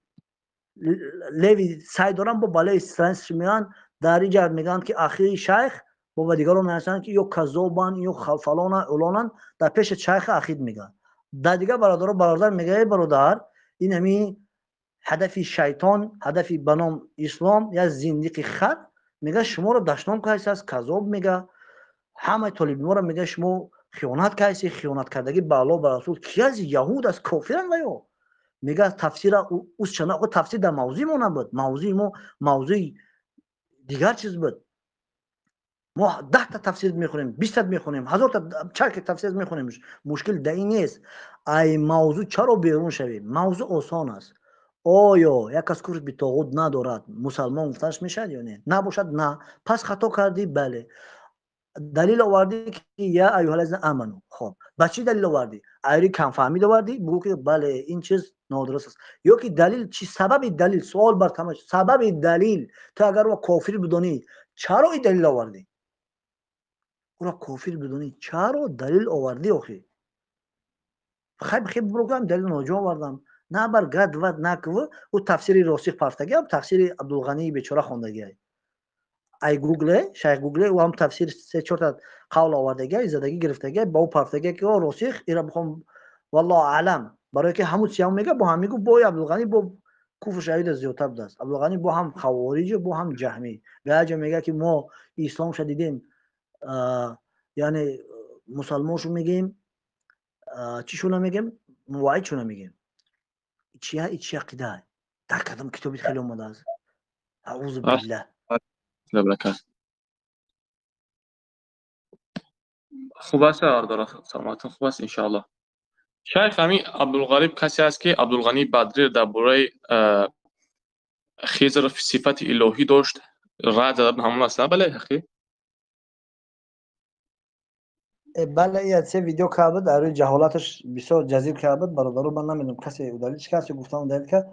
леви сай дорам, бо балеи страница меоянд, дар ин ҷа мегӯянд ки ахири шайх бо ба дигарон менависанд ки ё казобан, ё фалона улонан. Дар пеши шайхи ахид мегӯянд. Дар дигар бародаро бародар мегӯяд: эй бародар, ин ҳамин ҳадафи шайтон, ҳадафи ба ном ислом, як зиндиқи хар мега, шуморо дашном кардааст, казоб мега, ҳамаи толибиморо мега, шумо хиёнат кардед, хиёнат кардагӣ ба Аллоҳ, ба Расул. Ки аз яҳуд аст, кофиранд ва ё мега тафсира усчана. Тафсир дар мавзӯи мо набуд, мавзӯи мо мавзӯи дигар чиз буд. Мо 10-та тафсир мехонем, 20-та мехонем, 1000-та чарки тафсир мехонем, мушкил дар ин нест. Ай мавзӯъ чаро берун шавем? Мавзӯъ осон аст. Оё як кас куфр битоғут надорад, мусалмон гуфтанаш мешавад ё не? Набошад, на, пас хато кардӣ. Бале, далил овардӣ ки я аюҳаллазина аману. Хоб, ба чӣ далил овардӣ? Айри камфаҳмид овардӣ, бугӯ ки бале, ин чиз нодуруст аст. Ё ки далил чи? Сабаби далил суол бар тамаш. Сабаби далил, ту агар ӯро кофир бидонӣ, чаро ин далил овардӣ? Ӯро кофир бидонӣ, чаро далил овардӣ охи? Хай, хе бирогам, далил ноҷо овардам. На бар гад вад накв. Ӯ тафсири Росих партаги, тафсири Абдулғании бечора хондагиай ай гугле, шайх гугле. Ӯ ҳам тафсир се чорта қавл овардагиай, задагӣ гирифтагиай, ба ӯ партагиай ки о Росих ира бихом. Валлоҳу аълам, барое ки ҳамун сиям мега, бо ҳам мегӯ, бо Абдулғанӣ бо куфр шавида зиёдтар будааст. Абдулғанӣ бо ҳам хавориҷ, бо ҳам ҷаҳмӣ. Ба як ҷо мега ки мо исломша дидем, яъне мусалмоншу мегӯем, чӣ шуна мегӯем, муваҳид шуна мегӯем. Чия, чи ақида? Дар кадом китоби хеле омадааст? Аузу биллаҳ. Хуб аст, бародар, саломатон хуб аст, иншоаллоҳ. Шайх, ҳамин Абдулғариб касе аст ки Абдулғанӣ Бадрӣ дар бораи Хизр сифати илоҳӣ дошт, рад зада, ҳамон аст, бале, ҳақӣ? Бале, ия се видео кард буд, дар рӯи ҷаҳолаташ бисёр ҷазир кард буд. Бародаро, ман намедонам, касе удалить кард, гуфтам удалить кард.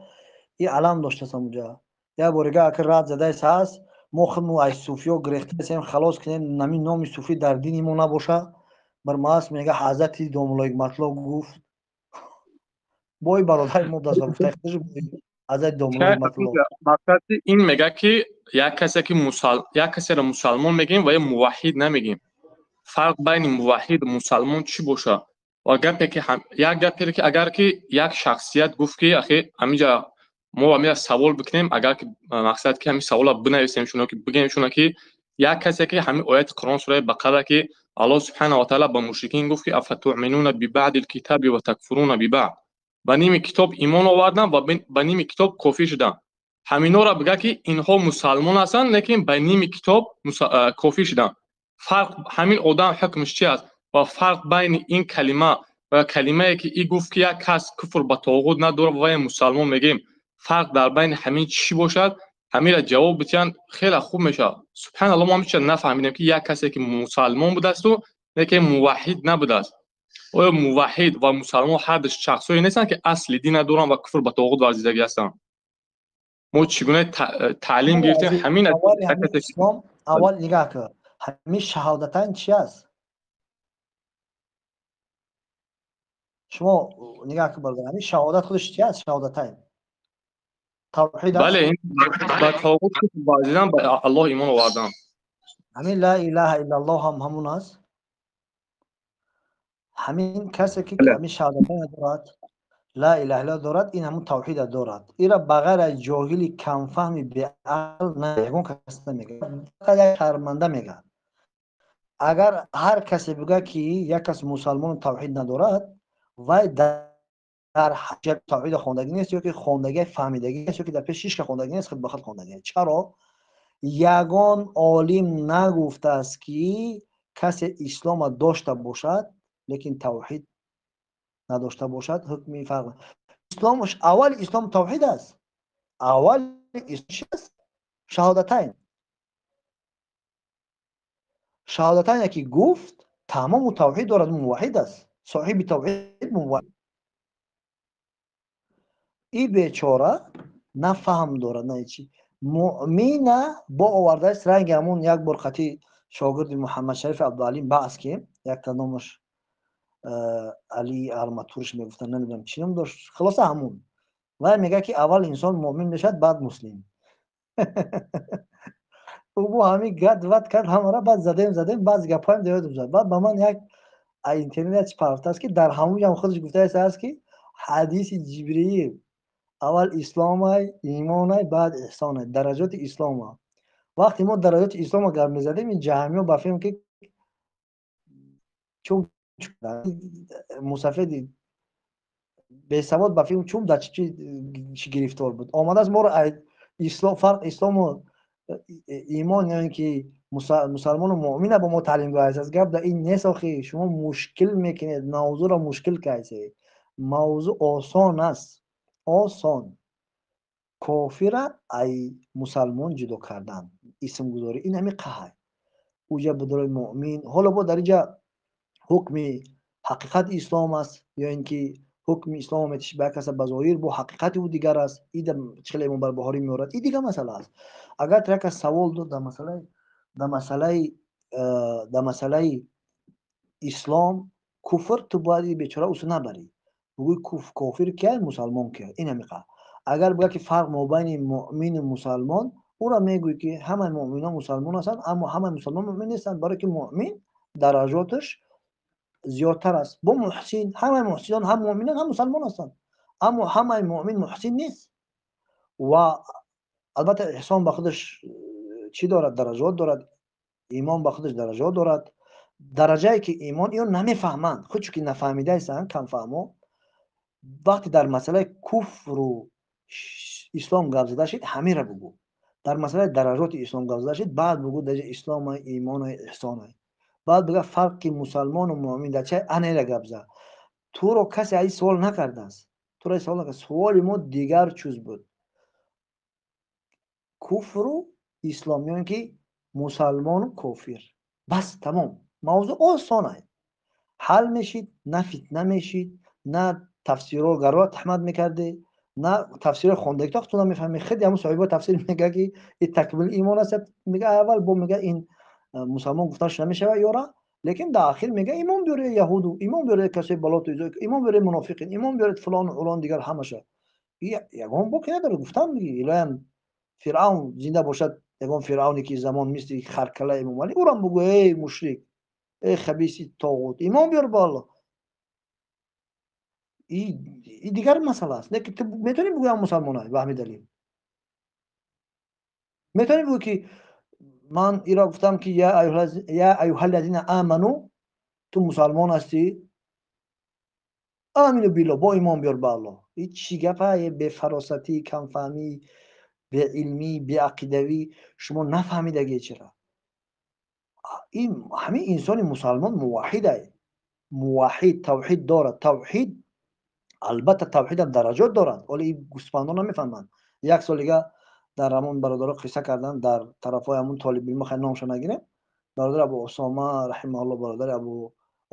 И алам доштааст ҳамунҷа. Як борига ака рад задаис ҳаст, мо худмо аз суфиё гирехтаем, халос кунем, нами номи суфӣ дар дини мо набоша. Бар маас мега ҳазрати домулои матло гуфт. Бой бародари мо даст гуфта ҳазрати домулои матло. Мақсади ин мега ки як касе ки як касеро мусалмон мегӯем ва ё муваҳҳид намегӯем. Фарқ байни муваҳҳид мусалмон чӣ боша? Ва гапе ки як гапе ки агар ки як шахсият гуфт ки ахи ҳаминҷа мо ҳамин савол бикунем, агар ки мақсад ки ҳамин савола бинависем шуно ки бигӯем шуно ки як касе ки ҳамин ояти Қуръон сураи Бақара ки Аллоҳ субҳанаҳу ва таъала ба мушрикин гуфт ки афатуъминуна бибаъди лкитаби ва такфуруна бибаъд, ба ними китоб имон оварданд ва ба ними китоб кофир шуданд. Ҳаминҳоро бигӯяд ки инҳо мусалмон ҳастанд, лекин ба ними китоб кофир шуданд. Фарқ ҳамин одам ҳукмаш чи аст ва фарқ байни ин калима ва калимае ки и гуфт, ки як кас куфр ба тоғут надорад ва мусалмон мегӯем, фарқ дар байни ҳамин чӣ бошад? Ҳаминро ҷавоб бидиҳанд, хеле хуб мешавад. Субҳаналлоҳ, мо ҳамчунин нафаҳмидем, ки як касе ки мусалмон будасту лекин муваҳҳид набудааст. Оё муваҳҳид ва мусалмон ҳар ду шахсҳое нестанд, ки асли дин надоранд ва куфр ба тоғут варзидагӣ ҳастанд? Мо чӣ гуна таълим гирифтем ҳамин? Аввал нигоҳ кун, ҳамин шаҳодатайн чи аст? Шумо нигоҳ кун, бародар, ҳамин шаҳодат худаш чи аст? Шаҳодатайн тавҳид аст. Бале, ба тоғут куфр варзидан, ба Аллоҳ имон овардан. Ҳамин ла илаҳа иллаллоҳ ҳам ҳамун аст. Ҳамин касе ки ҳамин шаҳодатайн дорад, ла илаҳа иллаллоҳ дорад, ин ҳамун тавҳида дорад. Ира ба ғайр аз ҷоҳили камфаҳми беақл на ягон кас намегӯяд, фақат як шарманда мегӯяд. Агар ҳар касе бигӯяд, ки як кас мусалмону тавҳид надорад, вай дар тавҳида хондагӣ нест, ё ки хондагӣ фаҳмидагӣ нест, ё ки дар пеши ҳеч хондагӣ нест, худ ба худ хондагӣ. Чаро? Ягон олим нагуфтааст, ки касе ислома дошта бошад, лекин тавҳид надошта бошад, ҳукми фарқ. Ислом, аввали ислом тавҳид аст. Аввали ислом аст? Шаҳодатайн. Шаҳодатайн яки гуфт, тамому тавҳид дорад, муваҳҳид аст. Соҳиби тавҳид муваҳҳид. И бечора на фаҳм дорад, на чӣ. Муъмина бо овардааст ранги ҳамун як бор қати шогирди Муҳаммад Шариф Абдуалим баҳс, ки якта номаш Али Арматурш мегуфтанд, намедонам чӣ ном дошт, хулоса ҳамун. Вай мегӯяд, ки аввал инсон муъмин мешавад, баъд муслим. Ӯ бо ҳамин гад вад кард ҳамаро, баъд задем задем, баъзе гапҳоям ёдам зад. Баъд ба ман як интернет чи парафтааст, ки дар ҳамун ҷам худаш гуфтааст, ки ҳадиси Ҷибриил аввал исломай, имонай, баъд эҳсонай, дараҷоти ислома. Вақте мо дараҷоти ислома гап мезадем, ин ҷаҳамиё ба филм ки чун мусафеди бесавод ба филм чун дар чӣ гирифтор буд, омадааст моро ислом, фарқ ислому имон ё ин ки мусалмону муъмина ба мо таълим дояст. Гап дар ин нест. Охи, шумо мушкил мекунед мавзӯъро, мушкил кардед. Мавзӯъ осон аст, осон. Кофира ай мусалмон ҷудо кардан, исмгузорӣ ин ҳамин қаҳр уҷа будрои муъмин. Ҳоло бо дар инҷа ҳукми ҳақиқати ислом аст ё ин ки ҳукми ислом метиш ба як каса ба зоҳир, бо ҳақиқати ӯ дигар аст. Ида хеле Имом Барбаҳорӣ меорад, и дигар масъала аст. Агар як кас савол дод дар масъалаи ислом, куфр, ту бояд и бечора усу набарӣ, бугӯй кофир кия, мусалмон кия, ин ҳамиқа. Агар бигӯяд, ки фарқ мобайни муъмину мусалмон, ӯро мегӯй, ки ҳамаи муъминон мусалмон ҳастанд, аммо ҳамаи мусалмон муъмин нестанд, барое ки муъмин дараҷоташ зиёдтар аст. Бо муҳсин, ҳамаи муҳсинон ҳам муъминан, ҳам мусалмон ҳастанд, аммо ҳамаи муъмин муҳсин нест. Ва албатта эҳсон ба худаш чӣ дорад? Дараҷот дорад. Имон ба худаш дараҷот дорад. Дараҷае ки имон иё намефаҳманд, худ чунки нафаҳмидаистанд, камфаҳмо. Вақте дар масъалаи куфру ислом гап зада шид, ҳаминро бугӯ. Дар масъалаи дараҷоти ислом гап зада шид, баъд бугӯ дараҷаи исломай, имонай, эҳсонай. Баъд бига фарқи мусалмону муъмин дар чай, анера гап зад. Туро касе аз ин суол накардааст, туро суол накард. Суоли мо дигар чиз буд: куфру ислом ё ин ки мусалмону кофир. Бас, тамом, мавзӯъ осонай ҳал мешид, на фитна мешид, на тафсирро гарро таҳмат мекарде, на тафсири хондагито ту намефаҳми. Хеле ҳамун соҳибои тафсир мега, ки ин такмили имон аст, мега аввал бо мега ин мусалмон гуфтанаш намешавад ёра, лекин дар ахир мега имон биёре яҳуду, имон биёре касои балоту, имон биёре мунофиқин, имон биёред фалону улон, дигар ҳамаша. Ягон боке надорад, гуфтам илоям Фиръавн зинда бошад, ягон фиръавне ки замон мисли харкала Эмомалӣ, ӯрам бугӯ: эй мушрик, эй хабиси тоғут, имон биёр ба Аллоҳ. И дигар масъала аст. Не ки ту метавонӣ бигӯям мусалмонай, ба ҳамин далел метавонӣ бигӯ, ки ман иро гуфтам, ки я аюҳаллазина аману, ту мусалмон ҳастӣ, амину биллоҳ, бо имон биёр ба Аллоҳ. И чӣ гапа? Бефаросатӣ, камфаҳмӣ, беилмӣ, беақидавӣ. Шумо нафаҳмидагие чира. Ин ҳамин инсони мусалмон муваҳҳид, муваҳҳид, тавҳид дорад. Тавҳид, албатта, тавҳидам дараҷот дорад. Ҳоло ин гӯспандон намефаҳманд. Як сол дига дар ҳамон бародаро қисса карданд, дар тарафҳои ҳамон толибилмо, хай, номшо нагирем, бародар Абу Усома раҳимаҳулло, бародари Абу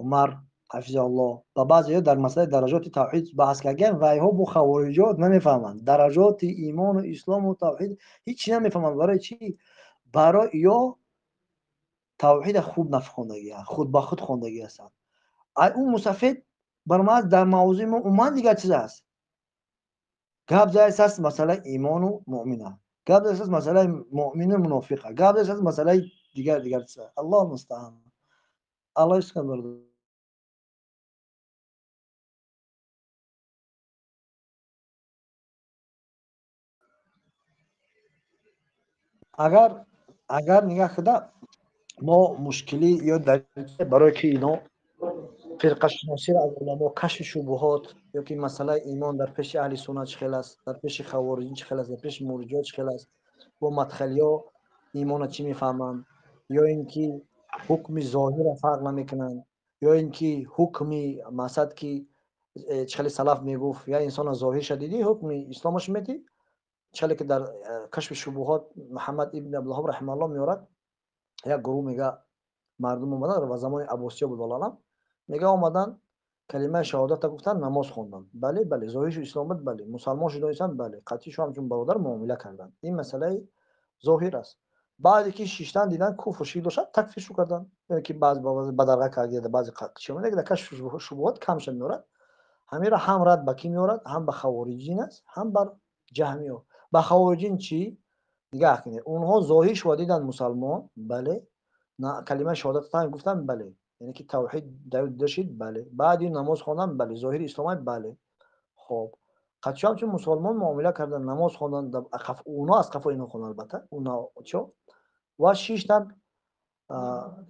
Умар ҳафизаҳулло, ба баъзеҳо дар масъалаи дараҷоти тавҳид баҳс кардем, ва иҳо бо хавориҷот намефаҳманд дараҷоти имону ислому тавҳид, ҳеҷ намефаҳманд. Барои чӣ? Барои ё тавҳида хуб нафхондагӣ, худ ба худ хондагӣ ҳастанд. Ай ӯ мусафед баромад, дар мавзӯи мо умуман дигар чиз аст. Гап зада аст масъалаи имону муъмина, гап зада аст масъалаи муъмину мунофиқа, гап зада аст масъалаи дигар дигар чиз. Аллоҳ мустаъан, Аллоҳ ҳифз кунад, бародар. Агар нигаҳ куда, мо мушкилӣ ё дар барое ки ино фирқашиносиро аз уламо, кашфи шубуҳот, ё ки масъалаи имон дар пеши аҳли суннат чӣ хел аст, дар пеши хавориҷин чӣ хел аст, дар пеши мурҷиҳо чӣ хел аст, бо мадхалиҳо имонро чӣ мефаҳманд, ё ин ки ҳукми зоҳирро фарқ намекунанд, ё ин ки ҳукми масад ки чӣ хеле салаф мегуфт, я инсона зоҳирша дидӣ, ҳукми исломаш медӣ. Чӣ хеле ки дар кашфи шубуҳот Муҳаммад ибни Абдулваҳҳоб раҳимаҳуллоҳ меорад, як гурӯҳ, мега, мардум омадан, ва замони Аббосиё буд, валлоҳ, мега, омадан, калимаи шаҳодата гуфтан, намоз хонданд. Бале, бале, зоҳиршу ислом буд, бале, мусалмон шудонистанд, бале, қатъи шу ҳамчун бародар муомила карданд. Ин масъалаи зоҳир аст. Баъде ки шиштан, дидан куфр, ширк доштан, такфиршу карданд, ё ки баъз бадарға кард, баъзе дар кашфи шубуҳот камша меорад. Ҳаминро ҳам рад ба кӣ меорад? Ҳам ба хавориҷин аст, ҳам бар ҷаҳмиё. Ба хавориҷин чӣ? Нигаҳ кунед, онҳо зоҳир шуда диданд мусалмон, бале, калимаи шаҳодат гуфтанд, бале, яъне ки тавҳид дошид, бале, баъди намоз хондан, бале, зоҳири исломай, бале. Хоб, қатъи ҳамчун мусалмон муомила кардан, намоз хондан, оно аз қафо ино хондан, албатта уно чо ва шиштан,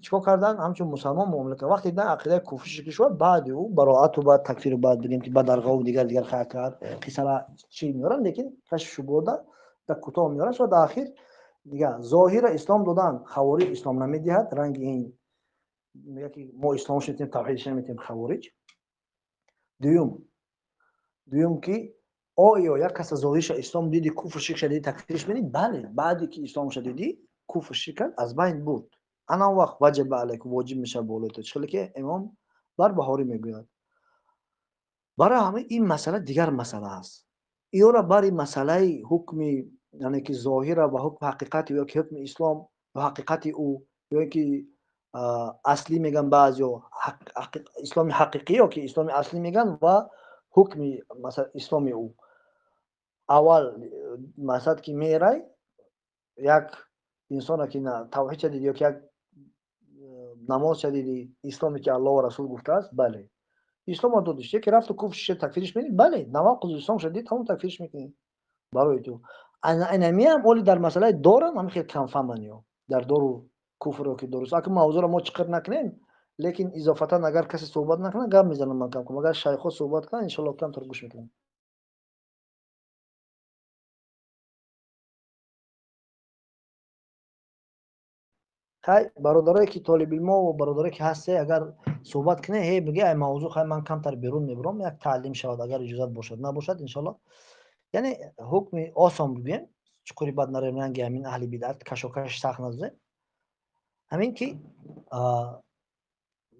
чикор кардан? Ҳамчун мусалмон муомила кардан. Вақте дидан ақидаи куфр, ширки шуд, баъди ӯ бароату баъд такфиру, баъд бигем ки бадарғову дигар дигар хая кард, қиссара чӣ меоранд, лекин кашфи шубуҳота дар кӯтоҳ меоранд. Шояд дар ахир дига зоҳира ислом додан, хавориҷ ислом намедиҳад, ранги ин мегӯяд ки мо исломш метиҳем, тавҳидш наметиҳем, хавориҷ. Дуюм ки оё як каса зоҳирша ислом диди, куфр, ширкша диди, такфирш медиҳӣ? Бале, баъде ки исломша дидӣ, куфр, ширк кард, аз байн бурд, ана он вақт ваҷаба алайкум, воҷиб мешавад болои ту, чӣ хеле ки имом Барбаҳорӣ мегӯяд. Барои ҳамин ин масъала дигар масъала аст. Иёра бари масъалаи ҳукми, яъне ки зоҳира ва ҳукми ҳақиқати, ё ки ҳукми ислом ва ҳақиқати ӯ, ё ки аслӣ мегӯянд баъзеҳо, исломи ҳақиқӣ ё ки исломи аслӣ мегӯянд, ва ҳукми масалан исломи ӯ. Аввал масалан ки мерай як инсона ки тавҳидша диди, ё ки як намозша диди, исломе ки Аллоҳ ва Расул гуфтааст, бале, ислома додиш, яке рафту куфр, шиша, такфириш медиҳӣ? Бале, навақузи исломша дид, тамом, такфириш мекунӣ барои ту. Инамиам оли дар масъалаи дорам ҳамин хел камфаҳманд, ё дар дору куфр ё ки дорус. Ака, мавзӯро мо чиқир накунем, лекин изофатан агар касе суҳбат накунад, гап мезанам ман кам кам. Агар шайхҳо суҳбат кунанд, иншоаллоҳ камтар гӯш мекунам. Хай, бародарое ки толибилмо ва бародарое ки ҳасте, агар суҳбат кунед, ҳе биге, ай мавзӯъ, хай, ман камтар берун мебурам, як таълим шавад, агар иҷозат бошад, набошад, иншоаллоҳ. Яъне ҳукми осон бигӯем, чуқури бад нарем, ранги ҳамин аҳли бидъат кашокаш сахт назем. Ҳамин ки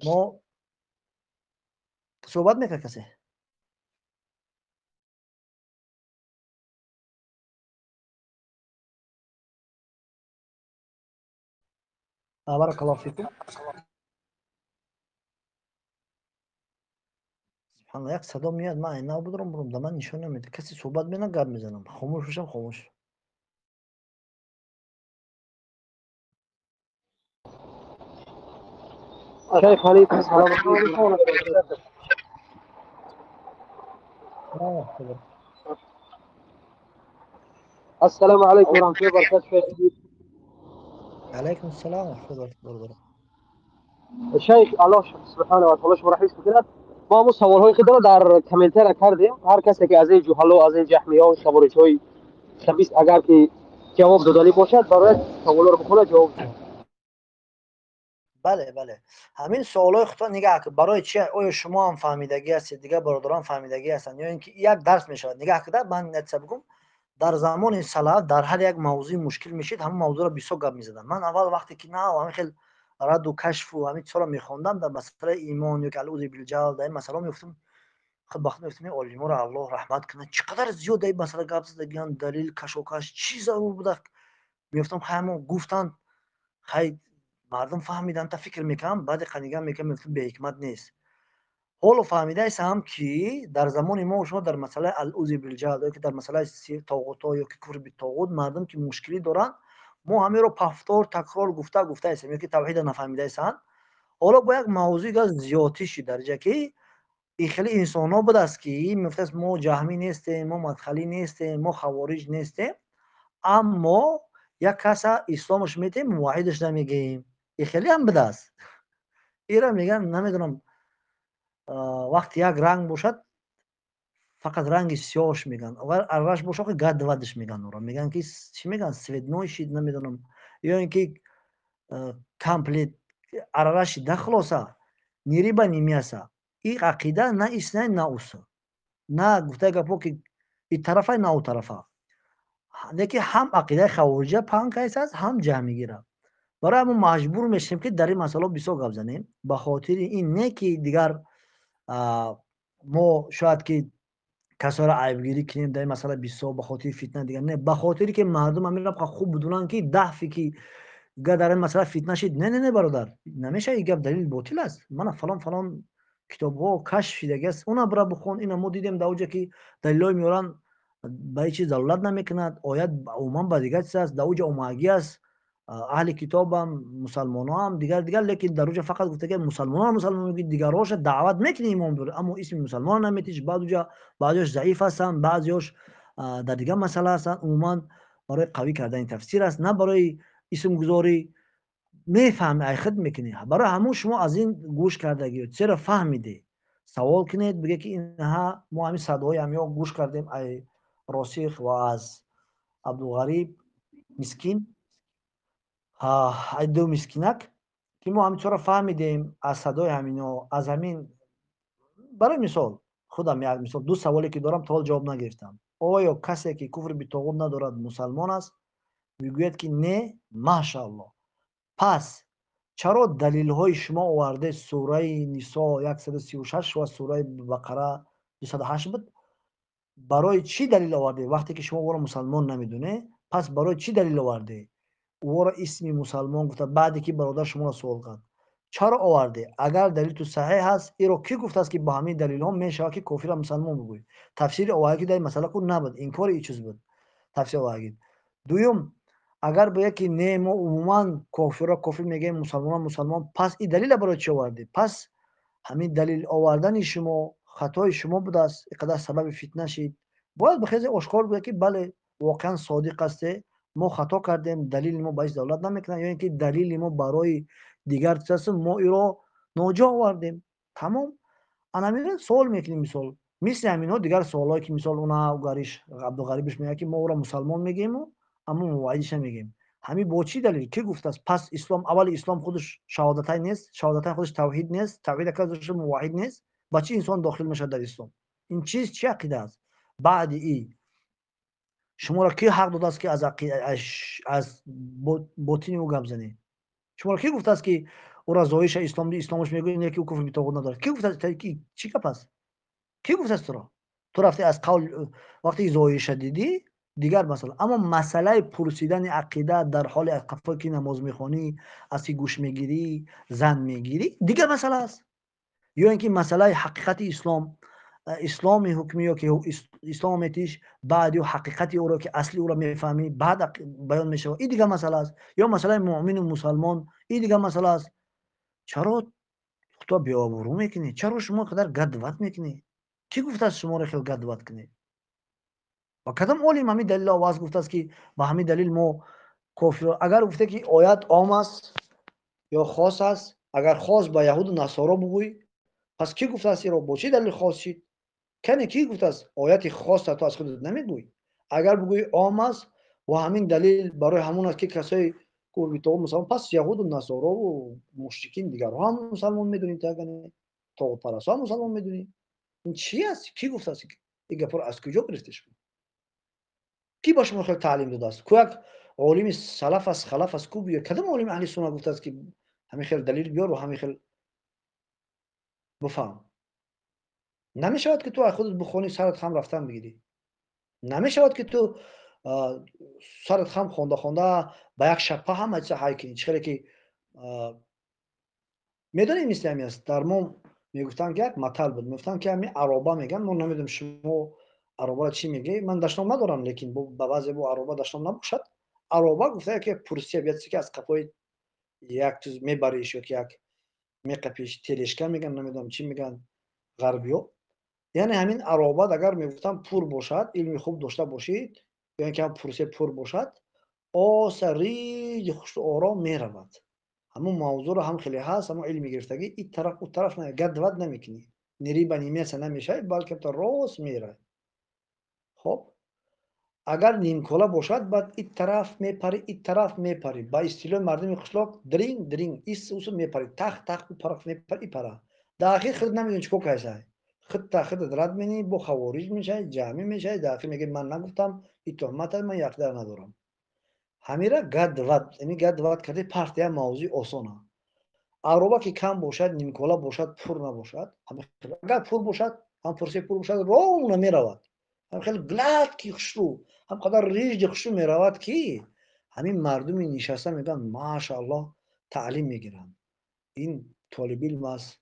мо суҳбат мекард касе? Баракаллоҳу фикум. Субҳаналлоҳ, як садо меояд, ман айнав будам, бурам, да ман нишон намедиҳад. Касе суҳбат менад, гап мезанам, хомӯш бошам, хомӯш. شیخ علیکم سلام و برکاته. السلام علیکم و رحمة الله و برکاته. شیخ. علیکم السلام و رحمة الله برادر. شیخ، الله سبحانه و تعالی شما را حفظ بکند. ما همون سوالهای خود را در کامنتر کردیم. هر کسی که از این جهلا و از این جهمی‌ها و خوارج‌های خبیث اگر که جواب دادنی باشد، برای سوالا رو بخونه جواب. Бале, бале, ҳамин суолҳои худтон нигаҳ кун. Барои чи? Оё шумо ҳам фаҳмидагӣ ҳастед, дигар бародарон фаҳмидагӣ ҳастанд, ё ин ки як дарс мешавад? Нигаҳ куда, ман натиса бигӯм. Дар замони салаф дар ҳар як мавзӯи мушкил мешид, ҳамон мавзӯъро бисёр гап мезаданд. Ман аввал вақте ки нав ҳамин хел радду кашфу ҳамин чизҳоро мехондам дар масъалаи имон ё ки алузри билҷаҳл, дар ин масъалаҳо мегуфтам, худ ба худ мегуфтам: олиморо Аллоҳ раҳмат кунад, чӣ қадар зиёд дар ин масъала гап задагианд, далил, кашокаш, чӣ зарур буда? Мегуфтам, хай, ҳамо гуфтанд, хай, мардум фаҳмиданд, та фикр мекардам. Баъде нигаҳ мекардам, мегуфтам, беҳикмат нест. Ҳоло фаҳмидаистам, ки дар замони мо шумо дар масъалаи алузри билҷаҳл ё ки дар масъалаи тоғутҳо ё ки куфри битоғут мардум ки мушкилӣ доранд, мо ҳамеро повтор, такрор гуфта гуфтаистем, ё ки тавҳида нафаҳмидаистанд. Ҳоло бо як мавзӯи газ зиёдтӣ шид, дараҷа ки ин хеле инсонҳо будааст, ки мегуфтааст: мо ҷаҳмӣ нестем, мо мадхалӣ нестем, мо хавориҷ нестем, аммо як каса исломаш метем, муваҳидаш намегӯем. Ин хеле ҳам будааст. Ира мегӯянд, намедонам, вақте як ранг бошад, фақат ранги сиёҳш мегӯянд, агар арраш бошад, гадвадш мегӯянд. Ӯро мегӯянд ки чӣ мегӯянд, цветной шид, намедонам, ё ин ки комплект арараши да. Хулоса, ни рыба ни мясо. И ақида на исна, на уса, на гуфтаи гапҳо ки и тарафа, на у тарафа, леки ҳам ақидаи хавориҷа паҳн кардааст, ҳам ҷаҳмигира. Барои ҳамон маҷбур мешавем, ки дар ин масъалаҳо бисёр гап занем. Ба хотири ин не, ки дигар мо шояд ки касоро айбгирӣ кунем дар ин масъала бисёр, ба хотири фитна дигар не, ба хотире ки мардум ҳаминро хуб бидонанд, ки даҳфи ки гап дар ин масъала фитна шид. Не, не, не, бародар, намешавад, ин гап далил ботил аст. Мана фалон фалон китобҳо кашф шидаги аст, уна бира бихон. Ина мо дидем дар оҷа ки далилҳое меоранд, ба ҳеҷ чиз далолат намекунад, оят умуман ба дигар чиз аст, дар оҷа омагӣ аст, аҳли китобам, мусалмоноам, дигар дигар. Лекин дар оҷа фақат гуфта ки мусалмонон мусалмон мегӯи, дигарҳоша даъват мекунӣ, имон биёр, аммо исми мусалмон наметиш. Баъд оҷа баъзеҳош заиф ҳастанд, баъзеҳош дар дигар масъала ҳастанд. Умуман барои қавӣ кардани тафсир аст, на барои исмгузорӣ. Мефаҳми, айхид мекунӣ. Барои ҳамон шумо аз ин гӯш кардагӣ чаро фаҳмидӣ, савол кунед, биге ки инҳа мо ҳамин садоҳои ҳамиҳо гӯш кардем, ай Росих ва аз Абдуғариб мискин, ай ду мискинак, ки мо ҳамин чиро фаҳмидем аз садои ҳамино, аз ҳамин. Барои мисол, худам як мисол, ду саволе ки дорам, то ҳол ҷавоб нагирифтам. Оё касе ки куфри битоғут надорад, мусалмон аст? Мегӯяд ки не. Машааллоҳ. Пас чаро далилҳои шумо оварде, сураи Нисо 136 ва сураи Бақара 208 буд? Барои чӣ далил оварде, вақте ки шумо ӯро мусалмон намедонед? Пас барои чӣ далил оварде, ӯро исми мусалмон гуфта, баъде ки бародар шуморо суол кард? Чаро оварде? Агар далилту саҳеҳ аст, иро кӣ гуфтааст, ки ба ҳамин далилҳо мешавад, ки кофирро мусалмон бигӯӣ? Тафсири оварда ки дар ин масъала ку набуд, инкори ин чиз буд тафсири овардагӣ. Дуюм, агар бигӯяд ки не, мо умуман кофирро кофир мегӯем, мусалмонро мусалмон, пас ин далила барои чӣ овардӣ? Пас ҳамин далил овардани шумо хатои шумо будааст, ин қадар сабаби фитна шид. Бояд ба хези ошкор бигӯяд, ки бале, воқеан содиқ ҳасте, мо хато кардем, далили мо ба ҳеҷ далолат намекунад, ё ин ки далили мо барои дигар чиз аст, мо иро ноҷо овардем. Тамом. Ана ҳаминро суол мекунем. Мисол, мисли ҳаминҳо дигар суолҳое ки, мисол, уна гариш Абдуғарибиш мегӯяд, ки мо ӯро мусалмон мегӯему, аммо муваҳидиш намегӯем. Ҳамин бо чӣ далил, кӣ гуфтааст? Пас ислом, аввали ислом худаш шаҳодатай нест, шаҳодатай худаш тавҳид нест, тавҳид ака муваҳид нест, ба чӣ инсон дохил мешавад дар ислом? Ин чиз чӣ ақида аст? Баъди и шуморо кӣ ҳақ додааст, ки аз ботини ӯ гап занед? Шуморо кӣ гуфтааст, ки ӯро зоҳиша ислом, исломаш мегӯяд, не, ки ӯ куфр битоғут надорад? Кӣ гуфтааст? Чӣ гап аст? Кӣ гуфтааст туро? Ту рафти аз қавл, вақте зоҳиша дидӣ, дигар масъала. Аммо масъалаи пурсидани ақида дар ҳоле аз қафое ки намоз мехонӣ, аз ки гӯш мегирӣ, зан мегирӣ, дигар масъала аст. Ё ин ки масъалаи ҳақиқати ислом, исломи ҳукмӣ, ё ки ислом метиш, баъд ё ҳақиқати ӯро, ки асли ӯро мефаҳмӣ, баъд баён мешавад, ин дигар масъала аст. Ё масъалаи муъмину мусалмон, ин дигар масъала аст. Чаро худо беобрӯ мекунӣ? Чаро шумо қадар гадват мекунӣ? Кӣ гуфтааст шуморо хел гадват кунед? Ва кадом олим ҳамин далил оваз гуфтааст, ки ба ҳамин далил мо кофир? Агар гуфте, ки оят ом аст ё хос аст, агар хос ба яҳуду насоро бугӯй, пас кӣ гуфтааст, иро бо чӣ далил хос шид? Кане, кӣ гуфтааст? Ояти хоса ту аз худат намегӯй. Агар бугӯи ом аст ва ҳамин далил барои ҳамон аст, ки касои Куфр битоғут мусалмон, пас яҳуду насорову мушрикин дигарҳо ҳам мусалмон медонӣ, ту агар тоғутпарастҳо ҳам мусалмон медонӣ. Ин чи аст? Кӣ гуфтааст? Ин гапҳоро аз куҷо гирифта шумо? Кӣ ба шумо хел таълим додааст? Ку як олими салаф аст, халаф аст, ку биёр? Кадом олими аҳли сунна гуфтааст, ки ҳамин хел далил биёр ва ҳамин хел бифаҳм? Намешавад, ки ту аз худат бихонӣ, сарат хам рафтан бигирӣ. Намешавад, ки ту сарат хам хонда хонда ба як шаппа ҳама чиза ҳай кунӣ. Чӣ хеле ки медонед, мисли ҳамин аст. Дар мо мегуфтанд, ки як матал буд, мегуфтанд, ки ҳамин ароба мегӯянд. Мо намедонем, шумо аробаро чӣ мегӯед, ман дашном надорам, лекин ба баъзе бо ароба дашном набошад. Ароба гуфта, ки пурсия биёд, ки аз қафои як чиз мебариш ё ки як меқапиш, тележка мегӯянд, намедонам чӣ мегӯянд ғарбиё. Яъне ҳамин ароба агар, мегуфтам, пур бошад, илми хуб дошта бошид, ё ин ки ҳам пурсе пур бошад, оса риҷи хушу ором меравад. Ҳамун мавзӯъро ҳам хеле ҳаст, ҳамун илми гирифтагӣ и тараф у тараф гадвад намекунӣ, ни рыба ни мясо намешавӣ, балки то рост меравӣ. Хоб, агар нимкола бошад, баъд и тараф мепарӣ, и тараф мепарӣ, ба истилоҳи мардуми қишлоқ дринг дринг, ис усу мепарӣ, тах тах, у тараф мепарӣ, и пара. Дар ахир худ намедонӣ чӣ кор кардасай. Худта худат рад менӣ, бо хавориҷ мешавӣ, ҷамъӣ мешавӣ. Дар ахир мегӯӣ, ман нагуфтам, и туҳмат аст, ман яқдар надорам. Ҳамира гадвад, ами гадвад карди партия мавзӯи осона. Ароба ки кам бошад, нимкола бошад, пур набошад, агар пур бошад, ҳам пурсе пур бошад, ровно меравад, ҳам хеле гладкий, хушрӯ, ҳам қадар риҷи хушрӯ меравад, ки ҳамин мардуми нишаста мегӯянд, машааллоҳ, таълим мегиранд, ин толибилм аст.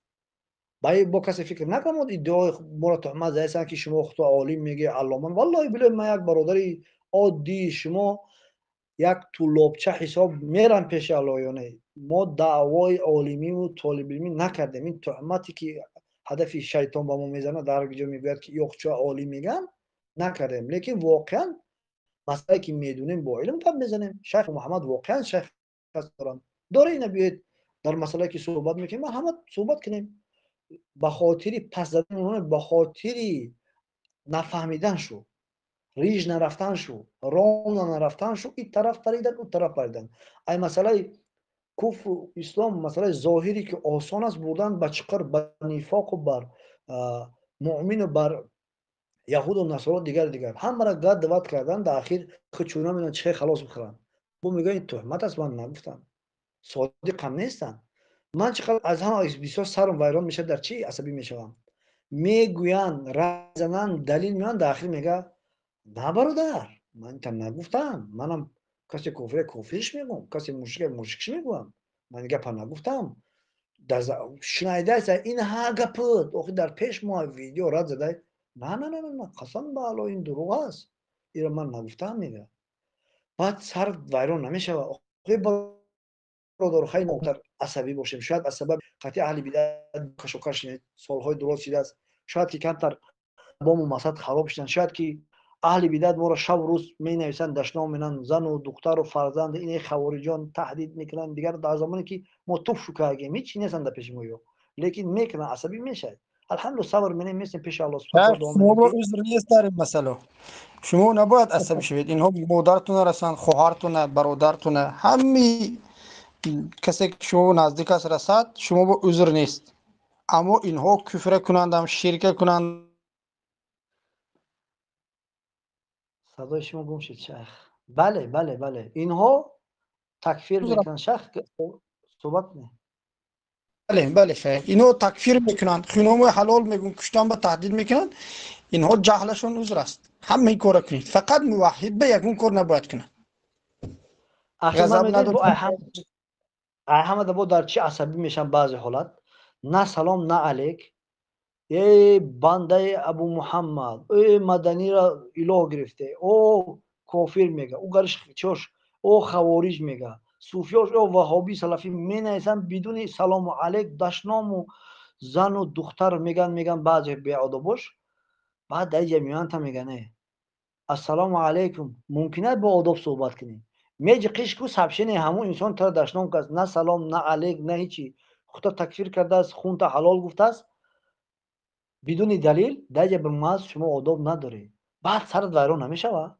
Бо касе фикр накунад, иддаои моро туҳмат задаистанд, ки шумо худо олим мегӯед, аллома. Валлоҳи билоҳи, ман як бародари оддии шумо, як туллобча ҳисоб мерам пеши Аллоҳ. Ё не, мо даъвои олимиву толибилмӣ накардем. Ин туҳмате, ки ҳадафи шайтон ба мо мезанад, дар ҳар ҷо мегӯяд, ки ёхча олим мегӯянд, накардем. Лекин воқеан масъалае, ки медонем, бо илм гап мезанем. Шайх Муҳаммад воқеан шайх доранд, дора ина биёед, дар масъалае, ки суҳбат мекунем, ҳама суҳбат кунем. Ба хотири пас задан, ба хотири нафаҳмидан шу, риж нарафтан шу, ровно нарафтан шу, и тараф паридан, у тараф паридан. Ай масъалаи куфру ислом, масъалаи зоҳире, ки осон аст бурдан ба чиқир, ба нифоқу бар муъмину бар яҳуду насоро, дигар дигар, ҳамаро гадвад кардан. Дар ахир чуна медонанд чӣ хел халос бихӯранд. Бо мегӯянд, ин туҳмат аст, ман нагуфтам. Содиқам нестанд. Ман чӣ қадр аз ҳама бисёр сарам вайрон мешавад, дар чӣ асабӣ мешавам? Мегӯянд, разананд, далил меоянд, дар ахир мега, на, бародар, ман инта нагуфтам. Манам касе кофире кофириш мегӯям, касе мушрике мушрикш мегӯям, ман гапа нагуфтам. Шунайдааса ин ҳа гапут, охир дар пеш мо видео рад задай. На, на, на, на, қасам ба Алло, ин дурӯғ аст, иро ман нагуфтам, мега. Баъд сар вайрон намешавад? Охир бародар, хай, мо асабӣ бошем, шояд аз сабаби қатъи аҳли бидъат кашокаш солҳои дуроз шидааст, шояд ки камтар бому масад хароб шуданд, шояд ки аҳли бидъат моро шабу рӯз менависанд, дашном менанд, зану духтару фарзанд, ин хавориҷон таҳдид мекунанд. Дигар дар замоне ки мо туф шукагем, ҳеҷ нестанд дар пеши мо ё, лекин мекунанд, асабӣ мешавад. Алҳамдулилла, сабр менем, местем пеши Аллоҳ. Шумо узр нест дар ин масъала. Шумо набояд асабӣ шавед. Инҳо модаратона расанд, хоҳартона, бародаратона, ҳамаи касе, ки шумо наздик аст, расад, шумо бо узр нест. Аммо инҳо куфра кунандам, ширка кунанд. Садои шумо гум шуд, шайх. Бале, бале, бале, инҳо такфир мекунанд, шайх, суҳбат кунед. Бале, бале, шайх, инҳо такфир мекунанд, хуномои ҳалол мегӯянд, куштан ба таҳдид мекунанд. Инҳо ҷаҳлашон узр аст. Ҳамаи кора кунед, фақат муваҳҳид ба ягон кор набояд кунад. Ғазаб ҳамада бо дар чӣ асабӣ мешавам? Баъзе ҳолат на салом, на алейк, э бандаи Абу Муҳаммад, э маданира илоҳ гирифте, о кофир мега, ӯ гариш чош, о хавориҷ мега, суфиёш, о ваҳобӣ, салафӣ менависанд, бидуни салому алейк дашному зану духтар меган, меган баъзе беодобош. Баъд дар ҷа меоянд, та меган, э ассалому алайкум, мумкин аст бо одоб суҳбат кунем? Меҷи ку сообщение, ҳамун инсон тара дашном кард, на салом, на алейк, на ҳичи, худта такфир кардааст, хунта ҳалол гуфтааст бидуни далил. Дар ҷа ба маз шумо одоб надоред, баъд сарат вайрон намешавад?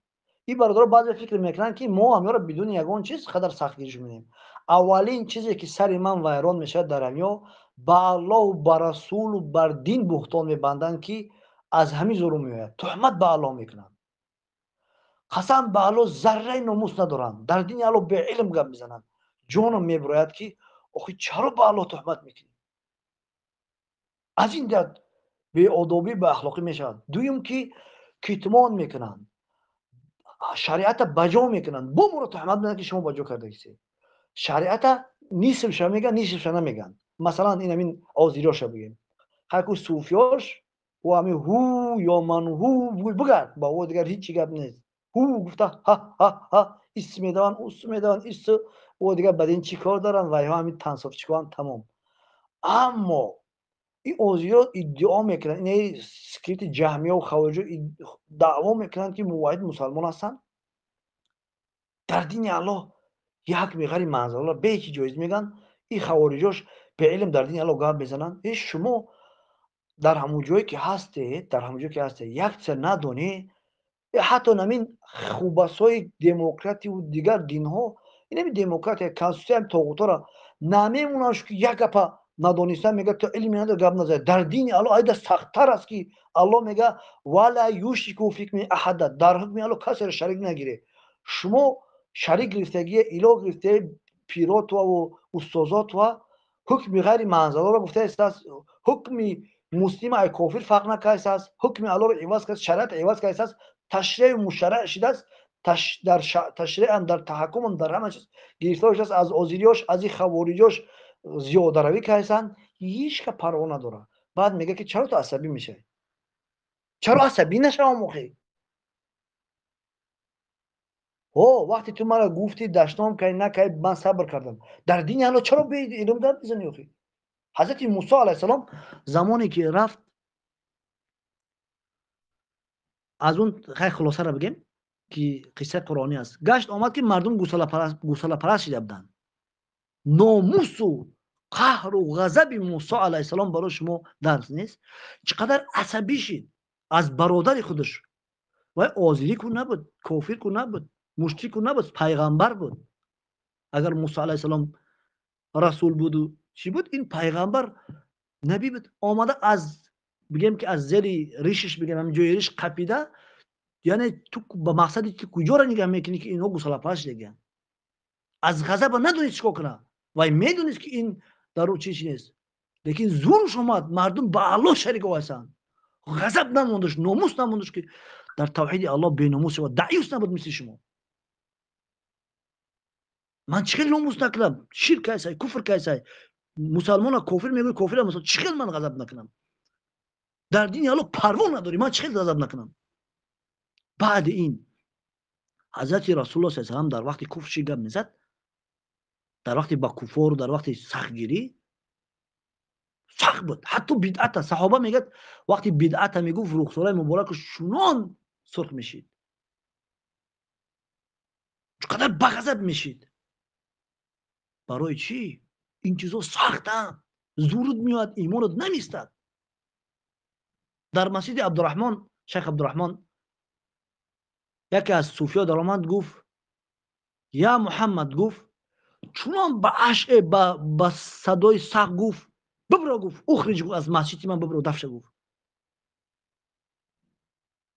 Ин бародаро баъзе фикр мекунанд, ки мо ҳамёро бидуни ягон чиз қадар сахтгириш менем. Аввалин чизе ки сари ман вайрон мешавад дар ҳамё, ба Аллоҳу ба расулу бар дин буҳтон мебанданд, ки аз ҳамин зуру меояд. Туҳмат ба Аллоҳ мекунанд. Қасам ба Аллоҳ, зарраи номус надоранд. Дар дини Аллоҳ беилм гап мезананд. Ҷоном мебирояд, ки охи чаро ба Аллоҳ туҳмат мекунӣ? Аз ин ҷиҳат беодобӣ ба ахлоқӣ мешавад. Дуюм, ки китмон мекунанд, шариата баҷо мекунанд, бо моро туҳмат мекунанд, ки шумо баҷо кардагисед. Шариата нисфша мегӯянд, нисфша намегӯянд. Масалан, ин ҳамин озироша бигем, ҳайку суфиёш ӯ ҳамин ҳу ё ман ҳу бигард, ба ӯ дигар ҳеҷ чи гап нест. Ҳу гуфта ҳа ҳа ҳа ис медаванд, ус медаванд, ис ӯ дигар ба дин чӣ кор доранд? Ва ҳамин тансофчикоам тамом. Аммо ин озиро иддао мекунанд, ин скрипти ҷаҳмияву хавориҷо даъво мекунанд, ки муваҳид мусалмон ҳастанд. Дар дини Аллоҳ як меғари манзалала бе ҳеҷ ҷоиз мегӯянд. Ин хавориҷош беилм дар дини Аллоҳ гап мезананд. Э, шумо дар ҳамон ҷое ки ҳастед, дар ҳамон ҷое ки ҳастед, як чиза надонӣ, ҳатто намин хубасҳои демокративу дигар динҳо, инами демократия, конститутсияам тоғутора намемонанд, ки як гапа надониста мега, ту илми надор, гап назанӣ. Дар дини Аллоҳ айда сахттар аст, ки Аллоҳ мега: вала юшрику фи ҳукми аҳада, дар ҳукми Аллоҳ касеро шарик нагире. Шумо шарик гирифтагие, илоҳ гирифтаи пиротваву устозотва, ҳукми ғайри манзаларо гуфтааст, ҳукми муслима ай кофир фарқ накардааст, ҳукми Аллоҳро иваз кард, шариат иваз кардааст, ташриъ мушарраъ шидааст, дар ташриъам, дар таҳаккумам, дар ҳама чиз гирифтор шудааст. Аз озириёш, аз ин хавориҷош зиёдаравӣ карданд, ҳеҷ ка парво надорад. Баъд мегӯяд, ки чаро ту асабӣ мешавӣ? Чаро асабӣ нашавам охи? О, вақте ту маро гуфтӣ, дашном кардӣ, накардӣ, ман сабр кардам. Дар дини Аллоҳ чаро беилм гап мезанӣ охи? Ҳазрати Мусо алайҳиссалом замоне ки рафт, аз он хай хулосаро бигем, ки қиссаи қуръонӣ аст, гашт омад, ки мардум гусалапараст шида буданд. Номусу қаҳру ғазаби Мусо алайҳиссалом барои шумо дарс нест? Чӣ қадар асабӣ шид аз бародари худаш. Вай озирӣ ку набуд, кофир ку набуд, мушрик ку набуд, пайғамбар буд. Агар Мусо алайҳиссалом расул буду чӣ буд, ин пайғамбар набӣ буд. Омада аз бигем, ки аз зери ришиш, бигем, ҳамин ҷои риш қапида, яъне ту ба мақсади ки куҷоро нигаҳ мекунӣ, ки инҳо гусалапараст шидагиянд? Аз ғазаба надонист чӣ кор кунад. Вай медонист, ки ин дар ӯ чӣ нест, лекин зурш омад, мардум ба Аллоҳ шарик овастанд. Ғазаб намондаш, номус намондаш, ки дар тавҳиди Аллоҳ беномус шавад. Даъюс набуд мисли шумо. Ман чӣ хел номус накунам? Ширк кайсай, куфр кайсай, мусалмона кофир мегӯй, кофира мусалмон, чӣ хел ман ғазаб накунам? Дар дини Аллоҳ парво надорӣ, ман чӣ хел ғазаб накунам? Баъди ин ҳазрати Расулуллоҳ саллаллоҳу алайҳи васаллам дар вақти куфр чӣ гап мезад? Дар вақти ба куфору дар вақти сахтгирӣ сахт буд, ҳатто бидъата. Саҳоба мегӯяд, вақти бидъата мегуфт, рухсораи муборакаш чунон сурх мешид, чӣ қадар бағазаб мешид. Барои чӣ? Ин чизо сахтанд, зурут меояд, имонат намистад. Дар масҷиди Абдураҳмон, шайх Абдураҳмон, яке аз суфиё даромад, гуфт: я Муҳаммад, гуфт, чунон ба ашъе, ба садои сахт гуфт: бибро, гуфт, ухриҷ, гуфт, аз масҷиди ман бибро, дафша, гуфт.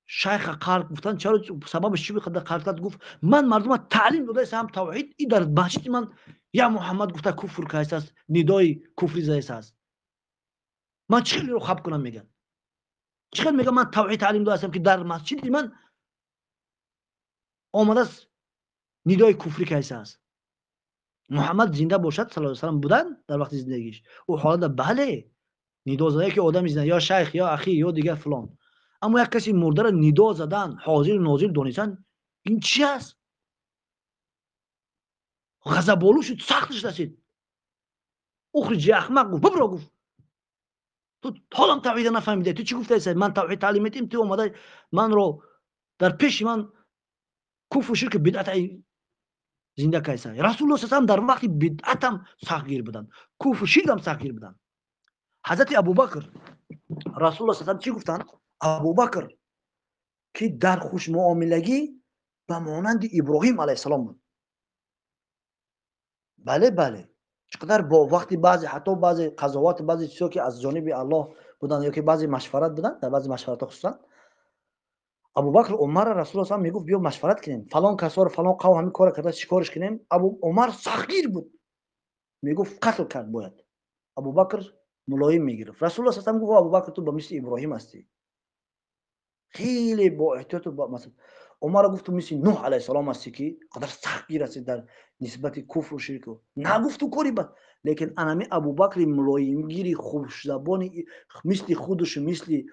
Шайха қарқ гуфтанд: чаро, сабабаш чӣ буд қарқ кард? Гуфт: ман мардума таълим додаистам тавҳид, и дар масҷиди ман я Муҳаммад гуфта куфр кардааст, нидои куфрӣ заистааст, ман чӣ хел иро хаб кунам? Мегӯяд, чӣ хел, мегӯям, ман тавҳид таълим додаистам, ки дар масҷиди ман омадааст, нидои куфрӣ кардааст. Муҳаммад зинда бошад, саллаллоҳу алайҳи васаллам, буданд дар вақти зиндагиш, ӯ ҳолата бале нидо зада, ки одами зинда, ё шайх, ё ахӣ, ё дигар фалон. Аммо як каси мурдаро нидо задан, ҳозиру нозир донистан, ин чи аст? Ғазаболу шуд, сахтш расид. Ухриҷ я аҳмақ, гуфт, бибро, гуфт, ту ҳолам тавҳида нафаҳмидаи, ту чӣ гуфтаи? Ман тавҳид таълим медиҳем, ту омада манро дар пеши ман куфру ширку бидъат зинда кайсай. Расулуллоҳ саллаллоҳу дар вақти бидъатам сахтгир буданд, куфру ширкам сахтгир буданд. Ҳазрати Абубакр, Расулуллоҳ саллаллоҳу чӣ гуфтанд? Абубакр, ки дар хушмуомилагӣ Ба монанди Иброҳим алайҳиссалом буд. Бале, бале, чӣ қадар бо вақти баъзе, ҳатто баъзе қазоват, баъзе чизҳо, ки аз ҷониби Аллоҳ буданд ё ки баъзе машварат буданд, дар баъзе машваратҳо хусусан Абубакр Умарро Расулуллоҳ саллаллоҳу мегуфт: биё машварат кунем, фалон касоро, фалон қавм ҳамин кора карда, чӣ корш кунем? Абу Умар сахтгир буд, мегуфт: қатл кард бояд. Абубакр мулоим мегирифт. Расулуллоҳ саллаллоҳу гуфт: Абубакр, ту ба мисли Иброҳим ҳастӣ, хеле бо эҳтиёту. Умарро гуфт: ту мисли Нуҳ алайҳиссалом ҳастӣ, ки қадар сахтгир ҳастӣ дар нисбати куфру ширку. Нагуфт ту кори бад, лекин анами Абубакри мулоимгири, хушзабони, мисли худушу мисли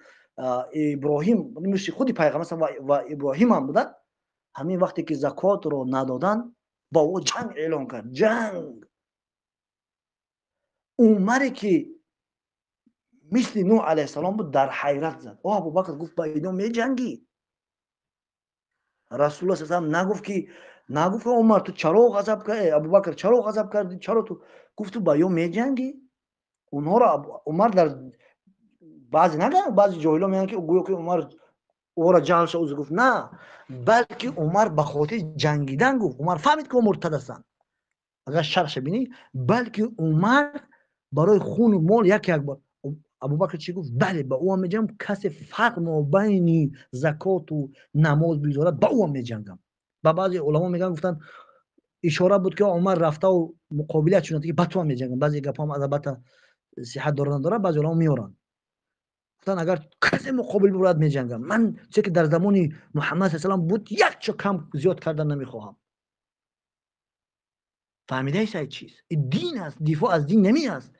Иброҳим, мисли худи пайғамбар ва Иброҳим ҳам буданд. Ҳамин вақте ки закотро надоданд, ба ӯ ҷанг эълон кард, ҷанг. Умаре ки мисли Нуҳ алайҳиссалом буд, дар ҳайрат зад. О Абубакр, гуфт, ба ино меҷангӣ? Расулуллоҳ саллаллоҳу алайҳи нагуфт, ки нагуфт: Умар, ту чаро ғазаб кардӣ? Абубакр, чаро ғазаб кардӣ? Чаро ту гуфт, ту ба ё меҷангӣ онҳоро? Умар дар баъзе нагӯянд, баъзе ҷоҳило мегӯянд, ки гӯё ки Умар ӯро ҷаҳл шуд, гуфт. На, балки Умар ба хотири ҷангидан гуфт. Умар фаҳмид, ки муртад ҳастанд, агар шарҳша бинӣ. Балки Умар барои хуну мол як як бор. Абубакр чӣ гуфт? Бале, ба ӯ ҳам меҷангам, касе фарқ мобайни закоту намоз бигзорад, ба ӯ ҳам меҷангам. Ба баъзе уламо мегӯянд, гуфтанд, ишора буд, ки Умар рафтаву муқобилият шуд, ки ба ту ҳам меҷангам. Баъзе гапҳоам албатта сиҳат дорад, надорад, баъзе уламо меоранд. Гуфтанд, агар касе муқобил бибурад, меҷангам. Ман чизе ки дар замони Муҳаммад саллаллоҳу буд, якчо кам зиёд кардан намехоҳам. Фаҳмидаи сай чиз? Ин дин аст, дифоъ аз дин нами аст.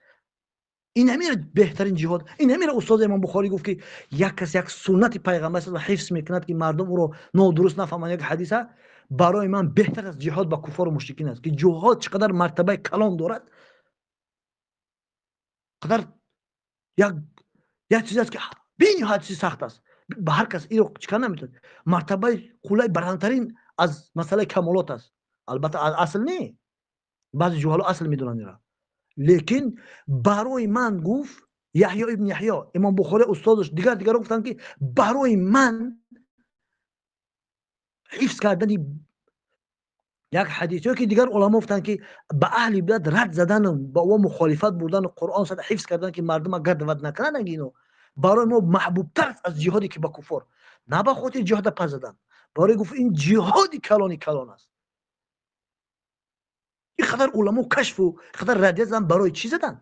Ин ҳамира беҳтарин ҷиҳод. Ин ҳамира устози Имом Бухорӣ гуфт, ки як кас як суннати пайғамбар саллаллоҳу ҳифз мекунад, ки мардум ӯро нодуруст нафаҳманд, як ҳадиса барои ман беҳтар аз ҷиҳод ба куфору мушрикин аст. Ки ҷиҳод чӣ қадар мартабаи калон дорад, қадар як чиз аст, ки бениҳоят чизи сахт аст, ба ҳар кас инро чӣ кар наметавонад. Мартабаи қуллаи баландтарин аз масъалаи камолот аст. Албатта, асл не, баъзе ҷуҳало асл медонанд инро, лекин барои ман, гуфт Яҳё ибн Яҳё, Имом Бухорӣ устозаш, дигар дигарро гуфтанд, ки барои ман ҳифз кардани як ҳадис ё ки дигар уламо гуфтанд, ки ба аҳли бидат рад задану ба ӯ мухолифат бурдану Қуръон сада ҳифз кардан, ки мардума гардават накунанд, ино барои мо маҳбубтар аст аз ҷиҳоде ки ба куфор. На ба хотири ҷиҳода пас задан, барои гуфт, ин ҷиҳоди калони калон аст. Ин қадар уламо кашфу ин қадар радия задан, барои чӣ задан?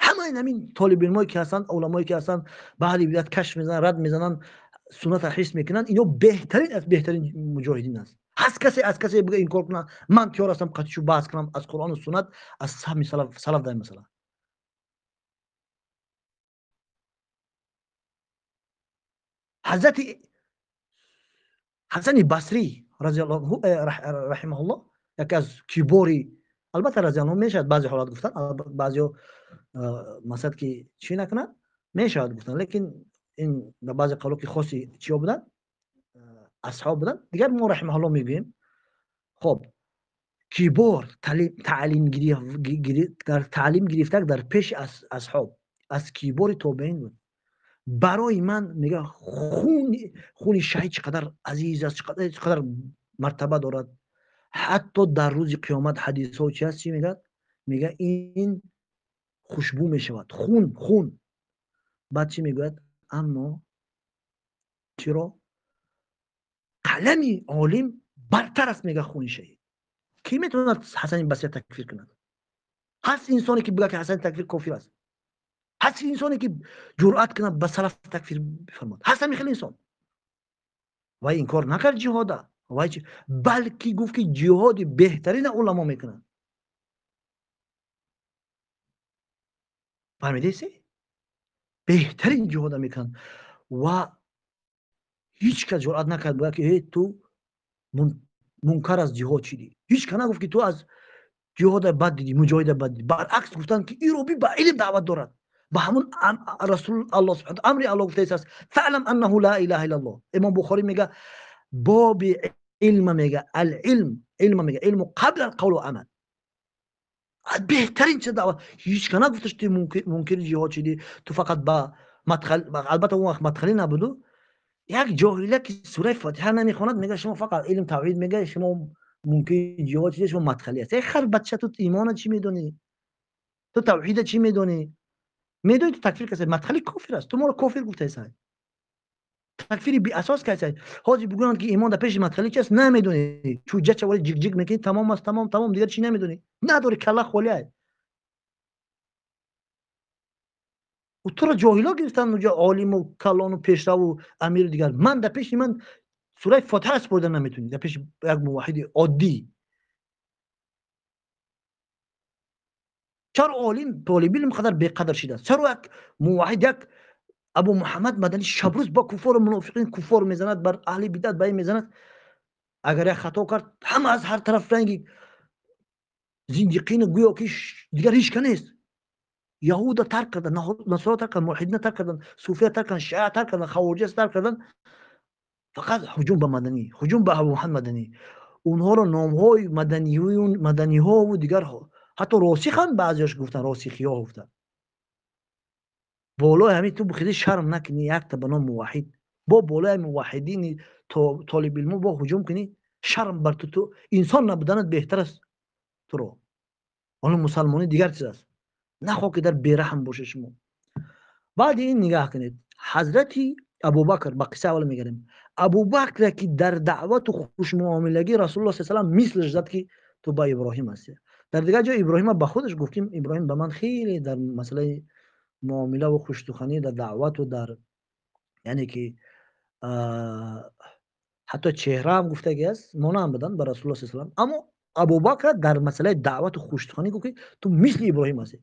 Ҳама ин ҳамин толибилмое ки ҳастанд, уламое ки ҳастанд, ба аҳли бидат кашф мезананд, рад мезананд, суннатро ҳифз мекунанд, ино беҳтарин аз беҳтарин муҷоҳидин аст. Ҳаст касе аз касе бига инкор кунад, ман тиёр ҳастам қатишу баҳс кунам аз Қуръону суннат, аз саҳми салаф дар ин масъала. Ҳазрати Ҳасани Басрӣ разияллоҳу раҳимаҳуллоҳ, яке аз кибори, албатта разияллоҳу мешавад баъзе ҳолат гуфтан, баъзеҳо масалан ки чӣ накунанд, мешавад гуфтан, лекин ин ба баъзе қавло ки хоси чиё буданд, асҳоб буданд, дигар мо раҳимаҳуллоҳ мегӯем. Хоб, кибор дар таълим гирифтак дар пеши асҳоб, аз кибори тобеин буд. Барои ман, мега, хуни шаҳид чӣ қадар азиз аст, чӣ қадар мартаба дорад, ҳатто дар рӯзи қиёмат ҳадисҳо чи аст, чӣ мегӯяд? Мега, ин хушбӯ мешавад хун. Баъд чӣ мегӯяд? Аммо чиро қалами олим бартар аст, мега, хуни шаҳид. Кӣ метавонад Ҳасани Басрия такфир кунад? Ҳаст инсоне ки бигӯяд, ки Ҳасани такфир кофир аст? Ҳаст инсоне ки ҷуръат кунад, ба салаф такфир бифармояд? Ҳаст ҳамин хел инсон? Вай инкор накард ҷиҳода, вай балки гуфт, ки ҷиҳоди беҳтарина уламо мекунанд. Фаҳмидеси? Беҳтарин ҷиҳода мекунанд ва ҳеҷ кас ҷуръат накард бигӯяд, ки ҳе, ту мункар аз ҷиҳод шидӣ. Ҳеҷ кас нагуфт, ки ту аз ҷиҳода бад дидӣ, муҷоҳида бад дидӣ. Баръакс, гуфтанд, ки иро би ба илм даъват дорад, ба ҳамун Расул Аллоҳ субҳана амри Аллоҳ гуфтааст: фаълам аннаҳу ла илаҳа иллаллоҳ. Имом Бухорӣ мега, боби илма мега, ал илм, илма мега, илму қабла ал қавл ва амал. Беҳтарин чиз даъват. Ҳеҷ кас нагуфташ, ту мункири ҷиҳод шидӣ, ту фақат ба мадхал. Албатта, он вақт мадхалӣ набуду. Як ҷоҳила ки сураи Фотиҳа намехонад, мегӯяд шумо фақат илм тавҳид мегӯяд, шумо мумкин ҷиҳод чизе, шумо мадхалӣ аст. Эй хар бача, ту имона чӣ медонӣ? Ту тавҳида чӣ медонӣ? Медонӣ ту такфир касе? Мадхалӣ кофир аст. Ту моро кофир гуфтаи. Такфири беасос касе. Ҳозир бигӯянд ки имон дар пеши мадхалӣ чи аст, намедонӣ. Чӯҷа чавори ҷиқҷиқ мекунӣ, тамом аст, тамом, тамом, дигар чӣ намедонӣ. Надорӣ, калла холӣ ай. Туро ҷоҳило гирифтанд уҷа олиму калону пешраву амиру дигар. Ман дар пеши ман сураи Фотиҳа супорида наметавонӣ, дар пеши як муваҳҳиди оддӣ. Чаро олим толибилм қадар беқадр шидааст? Чаро як муваҳҳид, як Абу Муҳаммад Маданӣ шабрӯз бо куфору мунофиқин куфор мезанад, бар аҳли бидат ба ин мезанад, агар як хато кард, ҳама аз ҳар тараф ранги зиндиқину гӯё ки дигар ҳеч ка нест. Яҳуда тарк кардан, насора тарк кардан, мулҳидина тарк кардан, суфия тарк кардан, шиа тарк кардан, хавориҷа тарк кардан, фақат ҳуҷум ба Маданӣ, ҳуҷум ба Абу Муҳаммад Маданӣ. Онҳоро номҳои маданиҳову дигар, ҳатто росих ҳам баъзеаш гуфтан, росихиҳо гуфтан. Болои ҳамин ту бихези шарм накунӣ, якта ба ном муваҳҳид, бо болои муваҳҳидини толибилму бо ҳуҷум кунӣ, шарм бар ту, ту инсон набуданат беҳтар аст туро. Ҳоло мусалмонӣ дигар чиз аст. Нахоҳ ки дар бераҳм боше шумо. Баъди ин нигаҳ кунед, ҳазрати Абубакр, ба қисса аввал мегардем. Абубакре ки дар даъвату хушмуомилагӣ Расулуллоҳ саллаллоҳу алайҳи васаллам мислаш зад ки ту ба Иброҳим ҳастӣ. Дар дигар ҷо Иброҳима ба худаш гуфт ки Иброҳим ба ман хеле дар масъалаи муомилаву хушсуханӣ, дар даъвату дар яъне ки ҳатто чеҳраам гуфтагӣ аст, монанд буданд ба Расулуллоҳ саллаллоҳу алайҳи васаллам. Аммо Абубакр дар масъалаи даъвату хушсуханӣ гуфт ки ту мисли Иброҳим ҳастӣ.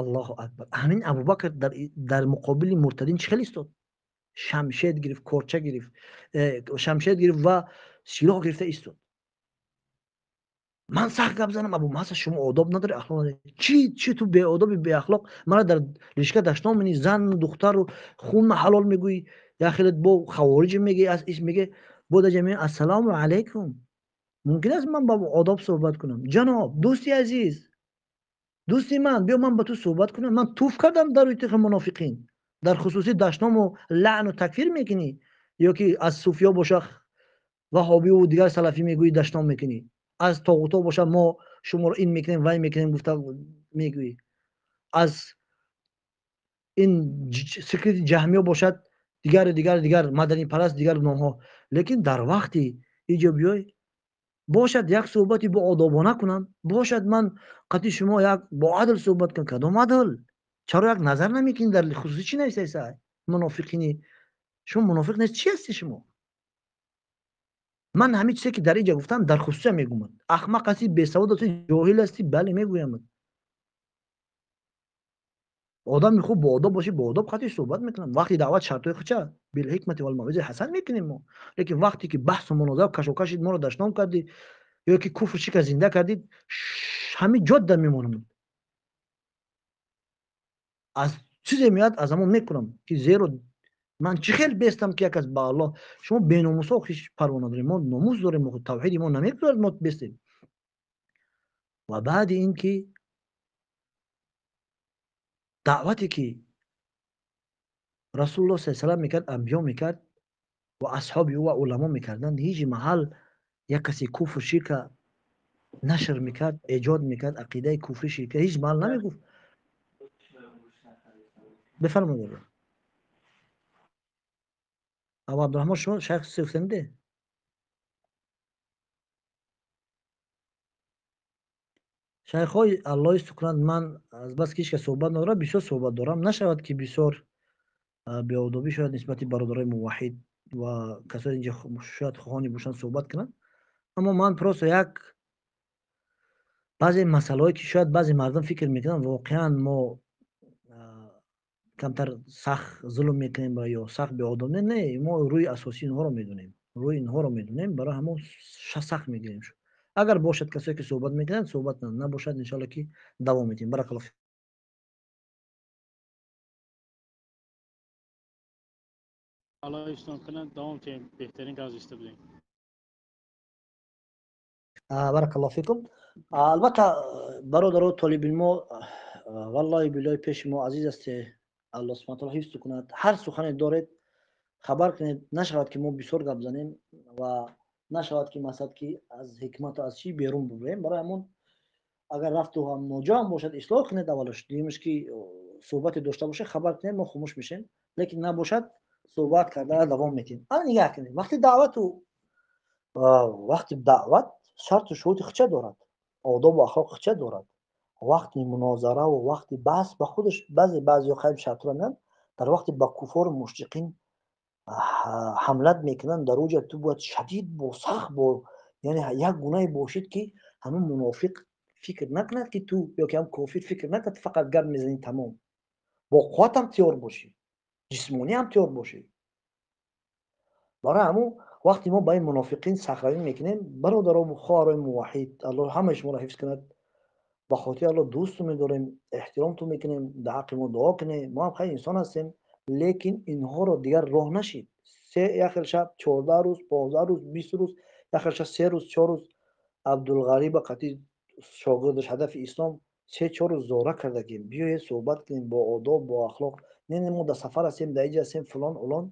Аллоҳу акбар. Ҳамин Абубакр дар муқобили муртадин чӣ хел истод? Шамшед гирифт, корча гирифт, шамшед гирифт ва силоҳ гирифта истод. Ман сахт гап занам, Абу Муҳаммад, шумо одоб надорӣ, ахлоқ надорӣ. Чӣ ту беодоби беахлоқ, мана дар лишка дашном менӣ, зану духтару хунма ҳалол мегӯӣ, як хеле бо хавориҷ мегӯӣ, аз ис мегӯӣ, бо дар ҷамъ ассалому алайкум. Мумкин аст ман ба одоб суҳбат кунам? Ҷаноб, дӯсти азиз, дӯсти ман, биё ман ба ту суҳбат кунам. Ман туф кардам дар рӯи тихи мунофиқин. Дар хусуси дашному лаъну такфир мекунӣ, ё ки аз суфиё боша ваҳобиву дигар салафӣ мегӯӣ, дашном мекунӣ. Аз тоғуто боша мо шуморо ин мекунем, вай мекунем гуфта мегӯӣ. Аз ин секрети ҷаҳмиё бошад дигару дигар дигар маданипараст дигар номҳо. Лекин дар вақти иҷо биёй бошад як суҳбати боодобона кунам, бошад ман қати шумо як боадл суҳбат кунам. Кадом адл? Чаро як назар намекунӣ дар хусуси чӣ нависаиса? Мунофиқини. Шумо мунофиқ нест, чӣ ҳасти шумо? Ман ҳамин чизе ки дар инҷа гуфтам дар хусусия мегӯям. Ахмақ ҳастӣ, бесавод ҳастӣ, ҷоҳил ҳастӣ, бале мегӯям. Одами хуб боодоб бошӣ, боодоб қати суҳбат мекунам. Вақти даъват шартҳои худша билҳикмати валмавъизаи ҳасан мекунем мо. Лекин вақте ки баҳсу мунозара кашокашид, моро дашном кардӣ ё ки куфр шика зинда кардӣ, ҳамин ҷодда мемонам. Аз чизе меояд аз ҳамон мекунам ки зеро ман чӣ хел бестам ки як аз ба Аллоҳ. Шумо беномусо ҳеч парво надорем, мо номус дорем, тавҳиди мо намегузорад мо бестем. Ва баъди ин ки даъвате ки Расулуллоҳ саллаллоҳу алайҳи васаллам мекард, анбиё мекард ва асҳоби ӯ ва уламо мекарданд, ҳеҷ маҳал як касе куфр ширка нашр мекард, эҷод мекард, ақидаи куфри ширка ҳеҷ маҳал намегуфт. Бифармоед. Абу Абдурраҳмон, шумо шайх гуфтанде? Шайхҳои Аллоҳ сукунанд, ман аз бас ки ҳеч кас суҳбат надорам, бисёр суҳбат дорам. Нашавад ки бисёр беодобӣ шояд нисбати бародарои муваҳҳид ва касоне инҷа шояд хоҳони бошанд суҳбат кунанд. Аммо ман просто як баъзе масъалаҳое ки шояд баъзе мардум фикр мекунанд, воқеан мо камтар сахт зулм мекунем ё сахт беодоб. Не, не, мо рӯи асосии инҳоро медонем, рӯи инҳоро медонем, барои ҳамон сахт мегирем. Агар бошад касое ки суҳбат мекунанд, суҳбат кунанд, набошад иншоалло ки давом медиҳем. Баракаллоҳ фик. Аллоҳ ислом кунад, давом диҳем, беҳтарин гап зиста будем. Баракаллоҳ фикум. Албатта бародаро толибилмо, валлоҳи биллоҳи пеши мо азиз аст, Аллоҳ субҳанаҳу таъоло ҳифз кунад. Ҳар сухане доред Хабар кунед, нашавад ки мо бисёр гап занем ва нашавад ки масалан ки аз ҳикмату аз чӣ берун бубурем. Барои ҳамон агар рафту ҳам ноҷо ҳам бошад, ислоҳ кунед аввалаш. Дуюмаш ки суҳбате дошта бошед, хабар кунед, мо хомӯш мешем. Лекин набошад, суҳбат карда давом медиҳем. Ана нигаҳ кунед, вақти даъвату вақти даъват шарту шурути хича дорад, одобу ахлоқ хича дорад. Вақти мунозараву вақти баҳс ба худаш баъзе баъзеҳо хайр шартро меянд, дар вақти ба куфору мушриқин ҳамлат мекунанд, дар оҷа ту бояд шадид бо сахт бо, яъне як гунае бошид ки ҳамин мунофиқ фикр накунад ки ту ё ки ҳам кофир фикр накунад фақат гап мезанӣ тамом. Бо қувват ҳам тиёр бошӣ, ҷисмонӣ ҳам тиёр бошӣ. Барои ҳамун вақте мо ба ин мунофиқин сахравӣ мекунем, бародарому хоҳарои муваҳҳид, Аллоҳ ҳамаи шуморо ҳифз кунад. Ба хотири Аллоҳ дӯсту медорем, эҳтиромту мекунем, дар ҳаққи мо дуо кунем. Мо ҳам хайр инсон ҳастем, лекин инҳоро дигар роҳ нашид. Се як хел шаб 14 рӯз, 15 рӯз, 20 рӯз, як хел шаб 3 рӯз, 4 рӯз Абдулғариба қатъи шогирдаш ҳадафи ислом 3-4 рӯз зора кардагим. Биёед суҳбат кунем бо одоб, бо ахлоқ. Не, не, мо дар сафар ҳастем, дар иҷа ҳастем, фалон, улон.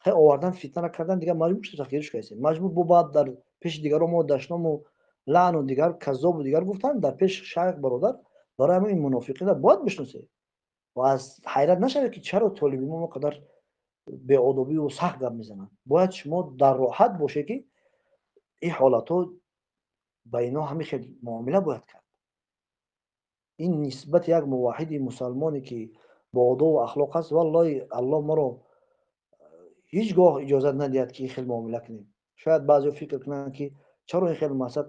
Хай овардан фитнара кардан, дигар маҷбур шудем тахқирш кардем. Маҷбур бо баъд дар пеши дигарон мо дашному лаъну дигар каззобу дигар гуфтан дар пеш шайх бародар. Барои ҳамин ин мунофиқинро бояд бишносед ва аз ҳайрат нашавед ки чаро толибилмо мо қадар беодобиву сахт гап мезананд. Бояд шумо дар роҳат бошед ки ин ҳолатҳо ба ино ҳамин хел муомила бояд кард. Ин нисбати як муваҳҳиди мусалмоне ки бо одобу ахлоқ аст, валлоҳи Аллоҳ моро ҳеҷ гоҳ иҷозат надиҳад ки ин хел муомила кунем. Шояд баъзеҳо фикр кунанд ки чаро ин хел мақсад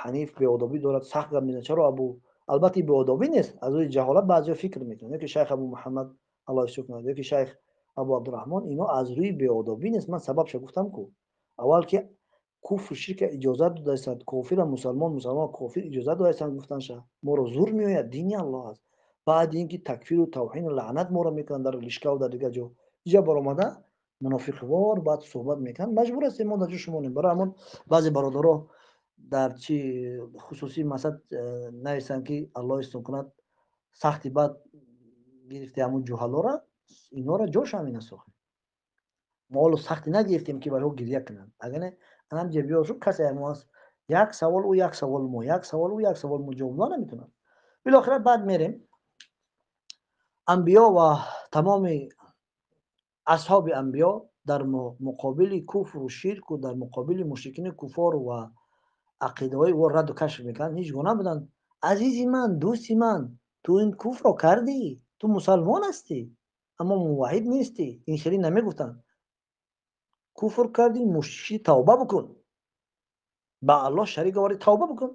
ҳаниф беодобӣ дорад, сахт гап мезанад, чаро абу, албатта ин беодобӣ нест, аз рӯи ҷаҳолат баъзеҳо фикр мекунанд, ё ки шайх Абу Муҳаммад Аллоҳ ҳифз кунад, ё ки шайх Абу Абдурраҳмон, ино аз рӯи беодобӣ нест. Ман сабабша гуфтам ку аввал ки куфр ширка иҷозат додаистанд, кофира мусалмон, мусалмон кофир иҷозат додаистанд гуфтанша, моро зур меояд, дини Аллоҳ аст. Баъди ин ки такфиру тавҳину лаънат моро мекунанд дар лишкаву дар дигар ҷо, иҷа баромада мунофиқвор баъд суҳбат мекунанд, маҷбур ҳастем мо дар ҷо шумо нем. Барои ҳамон баъзе бародаро дар чи хусусӣ масад нависанд ки Аллоҳ истон кунад, сахти бад гирифте ҳамун ҷуҳалора, инҳоро ҷош ҳамин аст. Мо ҳоло сахти нагирифтем ки барои гиря кунанд. Агар не анам ҷа биёшу касе мо аст, як савол ӯ, як савол мо, як савол ӯ, як савол мо, ҷавоб дода наметавонанд. Билохира баъд мерем анбиё ва тамоми асҳоби анбиё дар муқобили куфру ширку дар муқобили мушрикини куфору ва ақидаҳои ӯ радду кашф мекарданд, ҳеҷ гуна набуданд. Азизи ман, дӯсти ман, ту ин куфрро кардӣ, ту мусалмон ҳастӣ, аммо муваҳҳид нестӣ. Ин хеле намегуфтанд. Куфр кардӣ, мушрик, тавба бикун, ба Аллоҳ шарик овардӣ, тавба бикун,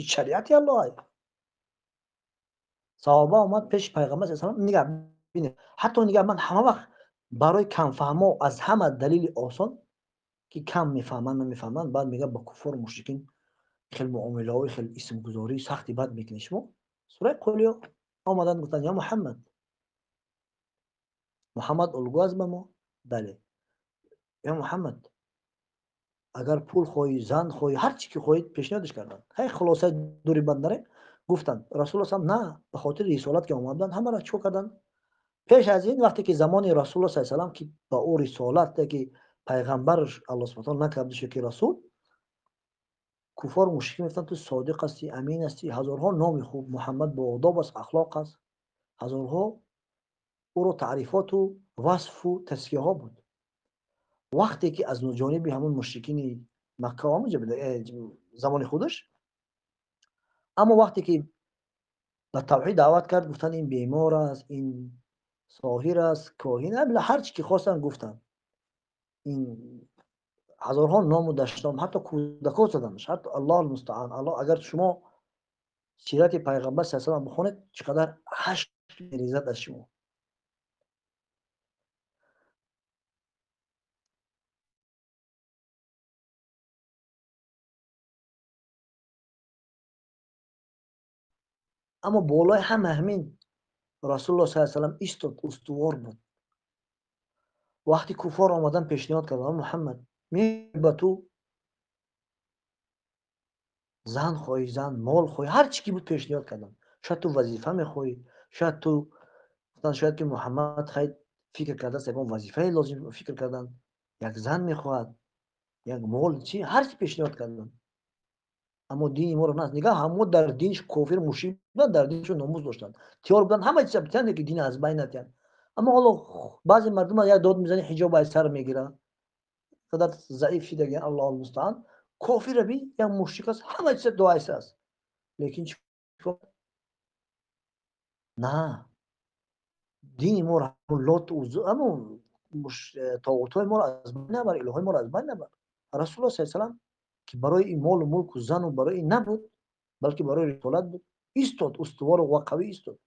ин шариати Аллоҳ аст. Саҳоба омад пеши пайғамбар саллаллоҳу алайҳи васаллам. Нигаҳ бинед, ҳатто нигаҳ, ман ҳама вақт барои камфаҳмо аз ҳама далели осон ки кам мефаҳманд, намефаҳманд, баъд мегӯяд ба куффору мушрикин хел муомилаҳои хел исмгузории сахти бад мекунед шумо. Сураи Қулиё омаданд, гуфтанд: я Муҳаммад, Муҳаммад улгӯ аст ба мо. Бале, я Муҳаммад, агар пул хоҳӣ, зан хоҳӣ, ҳар чӣ ки хоҳӣ, пешниҳодаш карданд. Хай хулосаи дури бад нарем. Гуфтанд Расулуллоҳ саллаллоҳу алайҳи васаллам на, ба хотири рисолат ки омаданд, ҳамаро чӣ карданд? Пеш аз ин вақте ки замони Расулуллоҳ саллаллоҳу алайҳи васаллам ки ба ӯ рисолат ки пайғамбар Аллоҳ субҳонаҳу ва таъоло накардаш ки расул, куффор мушрикин мегуфтанд ту содиқ ҳастӣ, амин ҳастӣ, ҳазорҳо номи хуб, Муҳаммад бо одоб аст, ахлоқ аст, ҳазорҳо ӯро таърифоту васфу тазкияҳо буд. Вақте ки аз ҷониби ҳамон мушрикини Макка омаҷа буд замони худаш, аммо вақте ки ба тавҳид даъват кард, гуфтанд ин бемор аст, ин соҳир аст, коҳин, ҳар чӣ ки хостанд гуфтанд. Ин ҳазорҳо ному дашном, ҳатто кӯдакҳо заданд. Ҳатто Аллоҳ мустаан, Аллоҳ, агар шумо сирати пайғамбар саллаллоҳу алайҳи васаллам бихонед, чӣ қадар ҳашт мерезад аз шумо. Аммо болои ҳама ҳамин Расулуллоҳ саллаллоҳу алайҳи васаллам истод, устувор буд. Вақти куффор омадан пешниҳод карданд: Муҳаммад, ба ту зан хоҳӣ, зан, мол хоҳӣ, ҳар чӣ ки буд пешниҳод карданд. Шояд ту вазифа мехоҳӣ, шояд ту гуфтанд, шояд ки Муҳаммад хай Фикр кардааст, ягон вазифае лозим фикр кардан, як зан мехоҳад, як мол, чи ҳар чи пешниҳод кардан, аммо дини моро на нигаҳ. Ҳамо дар динш кофир, мушрик буданд, дар диншон номус доштанд, тиёр буданд ҳама чиза битиҳанд, ки дин аз байн натиҳанд. Аммо ҳоло баъзе мардум як дод мезани, ҳиҷоб аз сар мегирад, қадар заиф шидагиан, Аллоҳу мустаан. Кофира би, як мушрик аст, ҳама чиза дуайса аст, лекин чӣ на дини моро, Лот, ҳамон тоғутҳои моро аз байн набар, илоҳои моро аз байн набар. Расулуллоҳ саллаллоҳу алайҳи васаллам, ки барои ин молу мулку зану барои ин набуд, балки барои рисолат буд, истод, устувору ва қавӣ истод.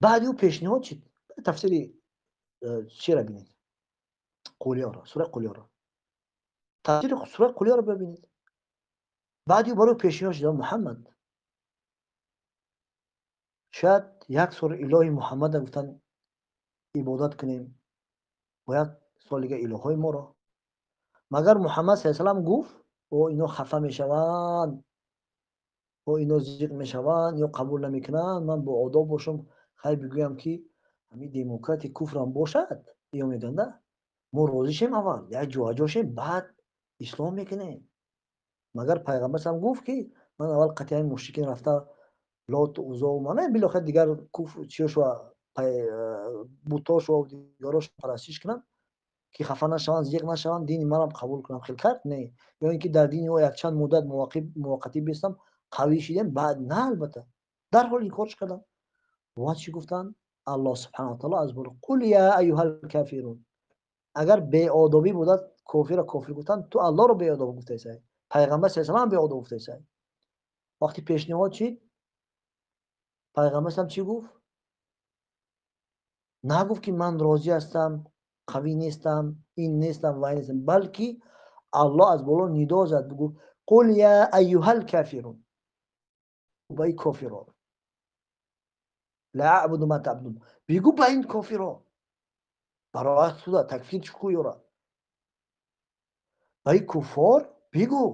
Баъди ӯ пешниҳод шид. Тафсири чиро бинед, Қулиёро, сураи Қулиёро, тафсири сураи Қулиёро бибинед. Баъди ӯ барои пешниҳод шид: Муҳаммад, шояд як сол илоҳи Муҳаммада гуфтан ибодат кунем ва як сол дига илоҳҳои моро. Магар Муҳаммад саллаллоҳу алайҳи васаллам гуфт: о, ино хафа мешаванд, о, ино зиқ мешаванд ё қабул намекунанд, ман бо одоб бошам, хай бигӯям, ки ҳамин демократи куфрам бошад, ё мегӯянд, мо розӣ шем, аввал як ҷоаҷо шем, баъд ислом мекунем. Магар пайғамбар салам гуфт, ки ман аввал қатъи ҳамин мушрикин рафта, Лот, Узо, мана билохир дигар куфр чиёшва, бутошва, дигарош парастиш кунам, ки хафа нашаванд, зиқ нашаванд, дини манам қабул кунам? Хел кард? Не. Ё ин ки дар дини ӯ якчанд муддат муваққатӣ бистам, қавӣ шидем, баъд? На, албатта, дарҳол инкорш кардам. Ва чӣ гуфтанд? Аллоҳ субҳанаҳу ва таоло аз боло: қул я аюҳал кафирун. Агар беодобӣ будад кофирро кофир гуфтан, ту Аллоҳро беодоб гуфтаесай, пайғамбар саллаллоҳу алайҳи васаллам беодоб гуфтаесай. Вақти пешниҳод шид, пайғамбар саллам чӣ гуфт? Нагуфт, ки ман розӣ ҳастам, қавӣ нестам, ин нестам ва ин нестам, балки Аллоҳ аз боло нидо зад, бигӯ: қул я аюҳал кафирун, ба ин кофиро, ла аъбуду ма таъбудун, бигӯ ба ин кофиро, бароат шуда такфир чӣ ёра, ба ин куффор бигӯ.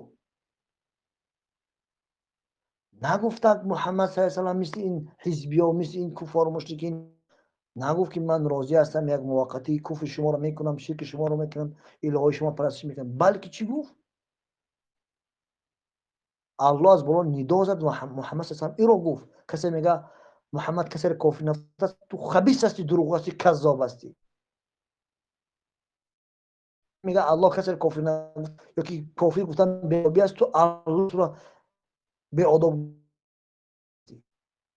Нагуфтад Муҳаммад саллаллоҳу алайҳи васаллам мисли ин ҳизбиё, мисли ин куффору мушрикин нагуфт, ки ман розӣ ҳастам, як муваққатӣ куфри шуморо мекунам, ширки шуморо мекунам, илоҳои шумо парастиш мекунам, балки чӣ гуфт? Аллоҳ аз боло нидо зад ва Муҳаммад саллаллоҳу алайҳи васаллам иро гуфт. Касе мега Муҳаммад касеро кофир нафтааст, ту хабис ҳастӣ, дурӯғ ҳастӣ, каззоб ҳастӣ. Мега Аллоҳ касеро кофир нагуфт ё ки кофир гуфтан беодобӣ аст, ту Аллоҳ туро беодоб.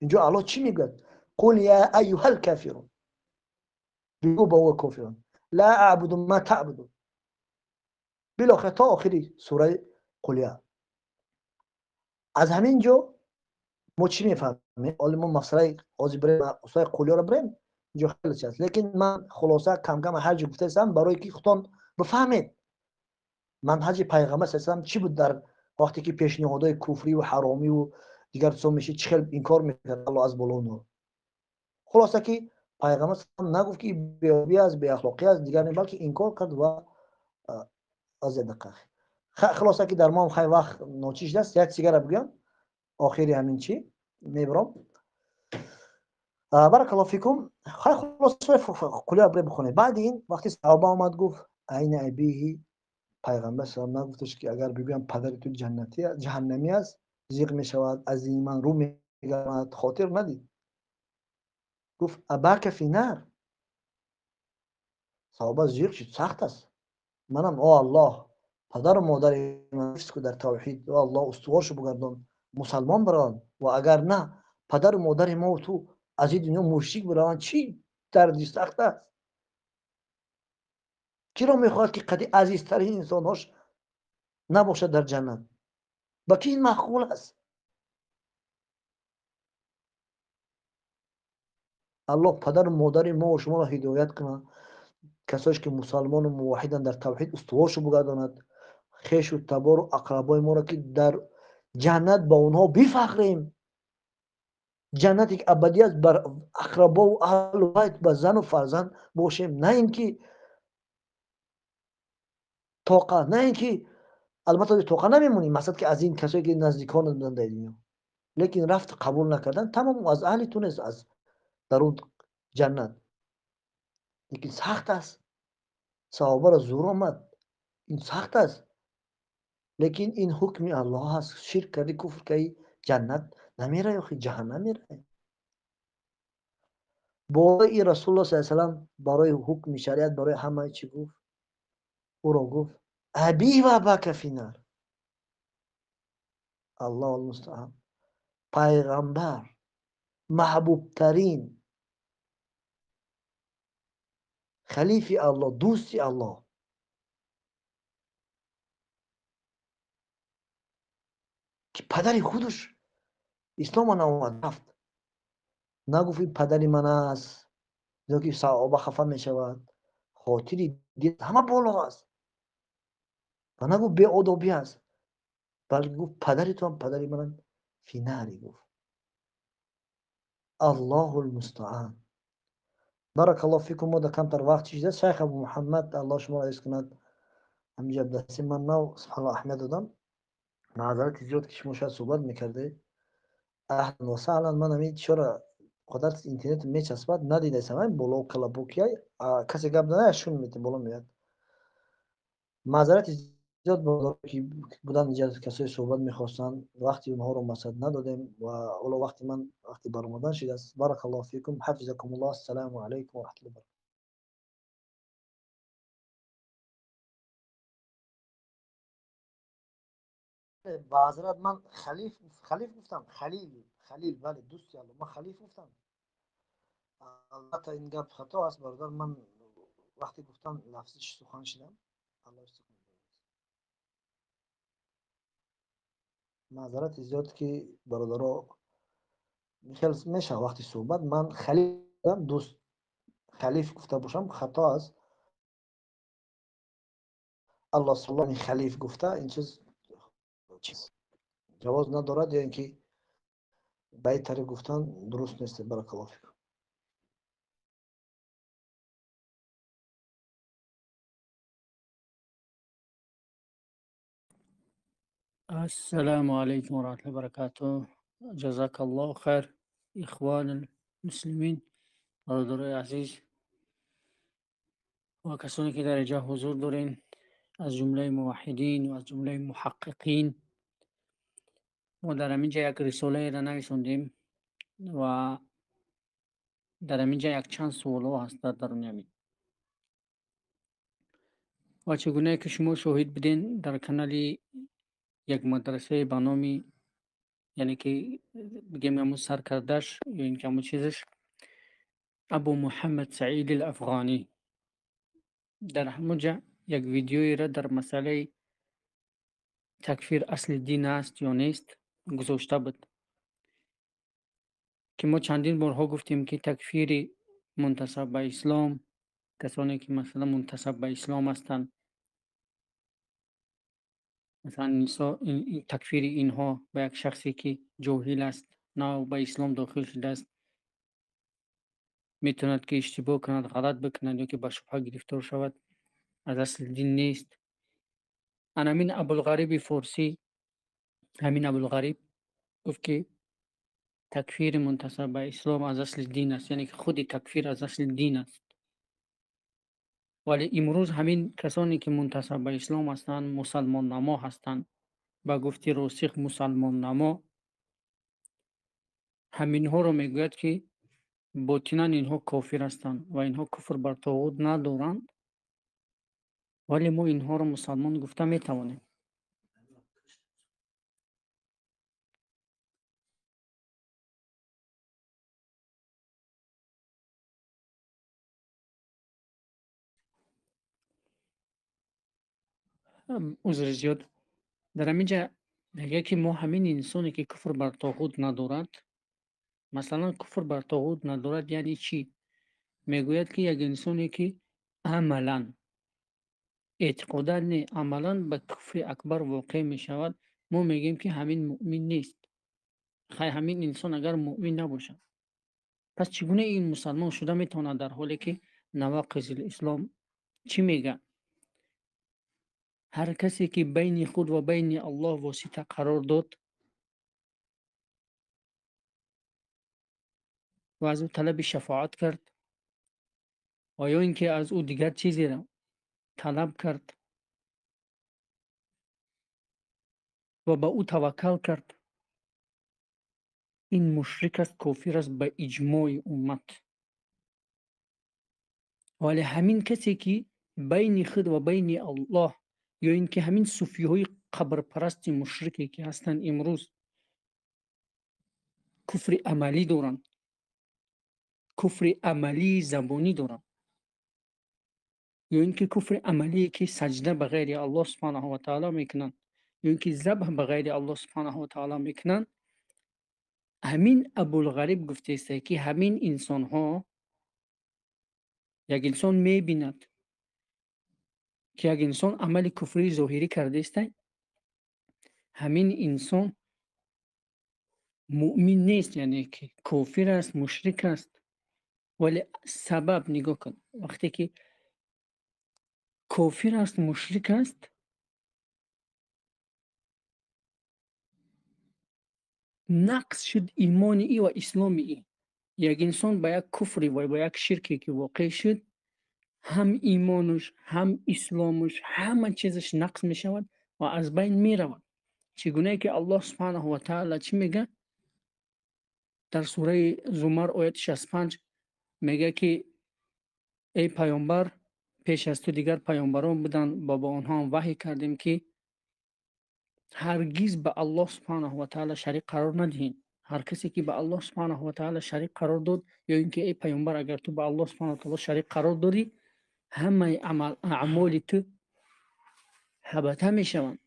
Инҷо Аллоҳ чӣ мегӯяд? Қул я аюҳал кафирун, бигӯ ба ӯ кофирон, ла аъбуду ма таъбудун, билохира то охири сураи Қулия. Аз ҳамин ҷо мо чӣ мефаҳмем? Оли мо масъалаи ҳозир бирем, сураи Қулияро бирем, инҷо хеле чи аст, лекин ман хулоса камкам ҳар ҷо гуфтаистам, барое ки худтон бифаҳмед манҳаҷи пайғамбар саллаллоҳу алайҳи васаллам чӣ буд дар вақте ки пешниҳодҳои куфриву ҳаромиву дигар чизо мешид, чӣ хел инкор мекард Аллоҳ аз боло онҳо. Хулоса, ки пайғамбар саллаллоҳу нагуфт, ки беобӣ аст, беахлоқӣ аст, дигар не, балки инкор кард. Ва аз як дақиқа, хулоса, ки дар моам хай вақт ночиз аст, як сигара бигӯям, охири ҳамин чӣ мебаром. Баракаллоҳу фикум. Хай, хулоса, Қулия бирем, бихонед. Баъди ин вақти саҳоба омад, гуфт: айна абиҳи. Пайғамбар салам нагуфташ, ки агар бигӯям падари ту ҷаннатӣ ҷаҳаннамӣ аст, зиқ мешавад, аз дини ман рӯ мегардад, хотир надид. Гуфт: абака фи нар. Саҳоба зиқ шуд, сахт аст. Манам, о Аллоҳ, падару модари ман ҳифз ку дар тавҳид, о Аллоҳ, устувор шу бигардон, мусалмон бираванд, ва агар на, падару модари мо ту аз ин дунё мушрик бираванд, чӣ дарди сахт аст. Киро мехоҳад, ки қади азизтарин инсонҳош набошад дар ҷаннат? Ба ки ин маъқул аст? Аллоҳ падару модари мо шуморо ҳидоят кунад, касоеш ки мусалмону муваҳиданд, дар тавҳид устуворшу бигардонад, хешу табору ақрабои моро, ки дар ҷаннат ба онҳо бифахрем, ҷаннате ки абадӣ аст, бар ақрабову аҳлу байт, ба зану фарзанд бошем, на ин ки тоқа, на ин ки албатта тоқа намемонем, мақсад ки аз ин касое ки наздикон буданд дар дунё, лекин рафт, қабул накардан, тамом, аз аҳли ту нест, аз дар он ҷаннат. Лекин сахт аст. Саҳобаро зур омад. Ин сахт аст. Лекин ин ҳукми Аллоҳ аст. Ширк кардӣ, куфр кардӣ, ҷаннат намеравӣ, охи ҷаҳаннам меравӣ. Болои Расулуллоҳ саллаллоҳу алайҳи васаллам барои ҳукми шариат барои ҳама чӣ гуфт? Ӯро гуфт: аби ва абака финнар. Аллоҳу алмустаан. Пайғамбар маҳбубтарин халифи Аллоҳ, дӯсти Аллоҳ, ки падари худаш ислома наомад, рафт. Нагуфт ин падари ман аст, ё ки саҳоба хафа мешавад. Хотири дин ҳама боло аст. Ва нагуфт беодобӣ аст, балки гуфт падари туам падари манам финари гуфт. Аллоҳу алмустаан. Баракаллоҳу фикум. Мо дар камтар вақт чиз аст. Шайх Абу Муҳаммад, Аллоҳ шуморо ҳифз кунад. Ҳаминҷа дасти ман нав субҳаналлоҳ аҳамият додам. Маъзарати зиёд ки шумо шояд суҳбат мекардед. Аҳлан ва саҳлан. Ман ҳамин чора қадар интернет мечаспад, надидаистам. Ҳамин боло калабокия, касе гап занад, шун мети боло меояд. Маъзарати зиёд ки будан инҷа касое суҳбат мехостанд, вақти онҳоро масад надодем ва ҳоло вақти ман вақти баромадан шудааст. Баракаллоҳу фикум, ҳафизакумуллоҳ. Ассалому алайкум ва раҳматуллоҳи ва баракатуҳ. Ба ҳазрат ман халиф халиф гуфтам, халил халил, бале, дӯсти Аллоҳ, ман халиф гуфтам. Албатта ин гап хато аст, бародар. Ман вақте гуфтам лафзи сухан шидам. Аллоҳ истиқбол. Маъзарати зиёд ки бародаро хел мешавад вақти суҳбат. Ман халил дӯст халиф гуфта бошам, хато аст. Аллоҳ саллаллоҳу халиф гуфта ин чиз ҷавоз надорад, ё ин ки ба ин тариқ гуфтан дуруст нест. Баракаллоҳу фикум. السلام عليكم ورحمة الله وبركاته. جزاك الله خير إخوان المسلمين، برادرای عزیز و کسانی که در اینجا حضور دارین، از جمله موحدین و از جمله محققین. ما در اینجا یک رساله را نویسوندیم و در اینجا یک چند سوال هست در درون همین. و چگونه که شما شاهد بدین، در کانال یک مدرسه به نام، یعنی که بگیم همون سرکردش یا اینکه همون چیزش، ابو محمد سعید الافغانی، در همونجا یک ویدیویی را در مسئله تکفیر اصل دین است یا نیست گذاشته بود که ما چندین بارها گفتیم که تکفیر منتسب به اسلام، کسانی که مثلا منتسب به اسلام هستند، مثلا تکفیر اینها به یک شخصی که جاهل است، نه به اسلام داخل شده است، میتواند که اشتباه کند، غلط بکند یا که به شبهه گرفتار شود، از اصل دین نیست. همین ابوالغریب فارسی، همین ابوالغریب گفت که تکفیر منتسب به اسلام از اصل دین است، یعنی که خود تکفیر از اصل دین است. ولی امروز همین کسانی که منتسب به اسلام هستند، مسلمان نما هستند، با گفتی راسخ مسلمان نما، همینها رو میگوید که باطنا اینها کافر هستند و اینها کفر بر طاغوت ندارند، ولی ما اینها رو مسلمان گفته میتوانیم. عذر زیاد. در همینجا میگه که ما همین انسانی که کفر بر طاغوت ندارد، مثلا کفر بر طاغوت ندارد یعنی چی؟ میگوید که یک انسانی که عملا اعتقادا نه، عملا به کفر اکبر واقع می شود، ما میگیم که همین مؤمن نیست. خیلی همین انسان اگر مؤمن نباشد، پس چگونه این مسلمان شده میتواند در حالی که نواقض الاسلام چی میگه؟ هر کسی که بین خود و بین الله واسطه قرار داد و از او طلب شفاعت کرد، ва ё ин ки аз ӯ дигар чизеро талаб кард ва ба ӯ таваккал кард, ин мушрик аст, кофир аст ба иҷмои уммат. Вале ҳамин касе ки байни худ ва байни Аллоҳ, ё ин ки ҳамин суфиҳои қабрпарасти мушрике ки ҳастанд имрӯз, куфри амалӣ доранд, куфри амалии забонӣ доранд, ё ин ки куфри амалие ки саҷда ба ғайри Аллоҳ субҳанаҳу ва таъоло мекунанд, ё ин ки забҳ ба ғайри Аллоҳ субҳанаҳу ва таъоло мекунанд. Ҳамин Абулғариб гуфтааст ки ҳамин инсонҳо, як инсон мебинад ки як инсон амали куфрии зоҳирӣ кардааст, ҳамин инсон муъмин нест, яъне ки кофир аст, мушрик аст. Вале сабаб нигоҳ кун, вақте ки кофир аст, мушрик аст, нақс шуд имони ӣ ва исломи ӣ. Як инсон ба як куфре ва ба як ширке ки воқеъ шуд, ҳам имонаш, ҳам исломаш, ҳама чизаш нақс мешавад ва аз байн меравад. Чӣ гунае ки Аллоҳ субҳанаҳу ва таъоло чӣ мегӯяд дар сураи Зумар ояти 65 мегӯяд ки эй паёмбар, пеш аз ту дигар паёмбарон буданд ва ба онҳо ҳам ваҳй кардем ки ҳаргиз ба Аллоҳ субҳанаҳу ва таъоло шарик қарор надиҳед. Ҳар касе ки ба Аллоҳ субҳанаҳу ва таъоло шарик қарор дод, ё ин ки эй паёмбар, агар ту ба Аллоҳ субҳанаҳу ва таъоло шарик қарор додӣ, ҳамаи аъмоли ту ҳабата мешаванд,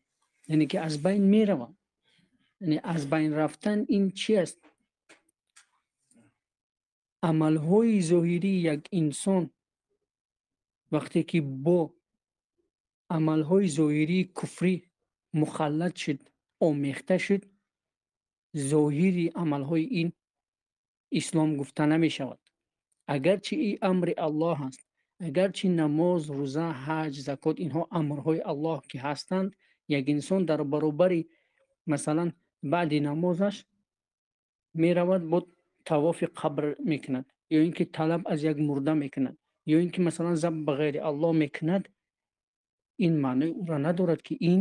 яъне ки аз байн мераванд. Яъне аз байн рафтан ин чи аст? Амалҳои зоҳирии як инсон вақте ки бо амалҳои зоҳирии куфрӣ мухаллат шуд, омехта шуд, зоҳири амалҳои ин ислом гуфта намешавад. Агарчи ин амри Аллоҳ аст, агарчи намоз, рӯза, ҳаҷ, закот инҳо амрҳои Аллоҳ ки ҳастанд, як инсон дар баробари масалан баъди намозаш меравад бо тавофи қабр мекунад, ё ин ки талаб аз як мурда мекунад, ё ин ки масалан заб ба ғайри Аллоҳ мекунад, ин маънои ӯро надорад ки ин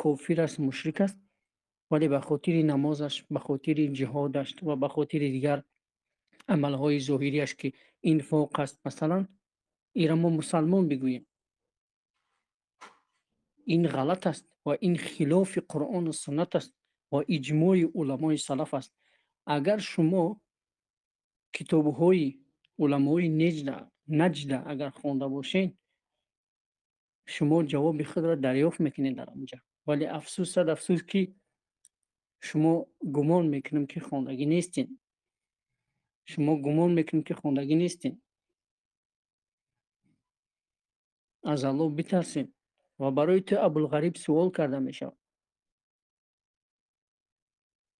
кофир аст, мушрик аст, вале ба хотири намозаш, ба хотири ҷиҳодаш ва ба хотири дигар амалҳои зоҳириаш ки инфоқ аст, масалан инро мо мусалмон бигӯем, ин ғалат аст ва ин хилофи Қуръону суннат аст ва иҷмои уламои салаф аст. Агар шумо китобҳои уламои наҷда агар хонда бошед, шумо ҷавоби худро дарёфт мекунед дар онҷа. Вале афсӯс, сад афсӯс ки шумо гумон мекунем ки хондагӣ нестед. Шумо гумон мекунем ки хондагӣ нестед. Аз Аллоҳ битарсед. Ва барои ту Абулғариб суол карда мешавад.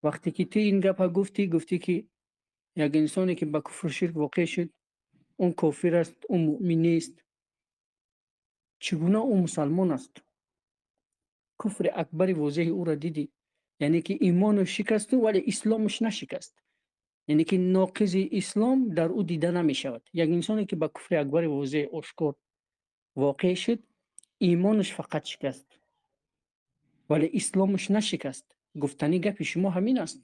Вақте ки ту ин гапа гуфтӣ, гуфтӣ ки як инсоне ки ба куфру ширк воқеъ шуд, он кофир аст, он муъмин нест. Чӣ гуна ӯ мусалмон аст? Куфри акбари возеҳи ӯро дидӣ, яъне ки имонаш шикасту вале исломаш нашикаст, яъне ки ноқизи ислом дар ӯ дида намешавад. Як инсоне ки ба куфри акбари возеҳ ошкор воқеъ шуд, имонаш фақат шикаст, вале исломаш нашикаст. Гуфтани гапи шумо ҳамин аст.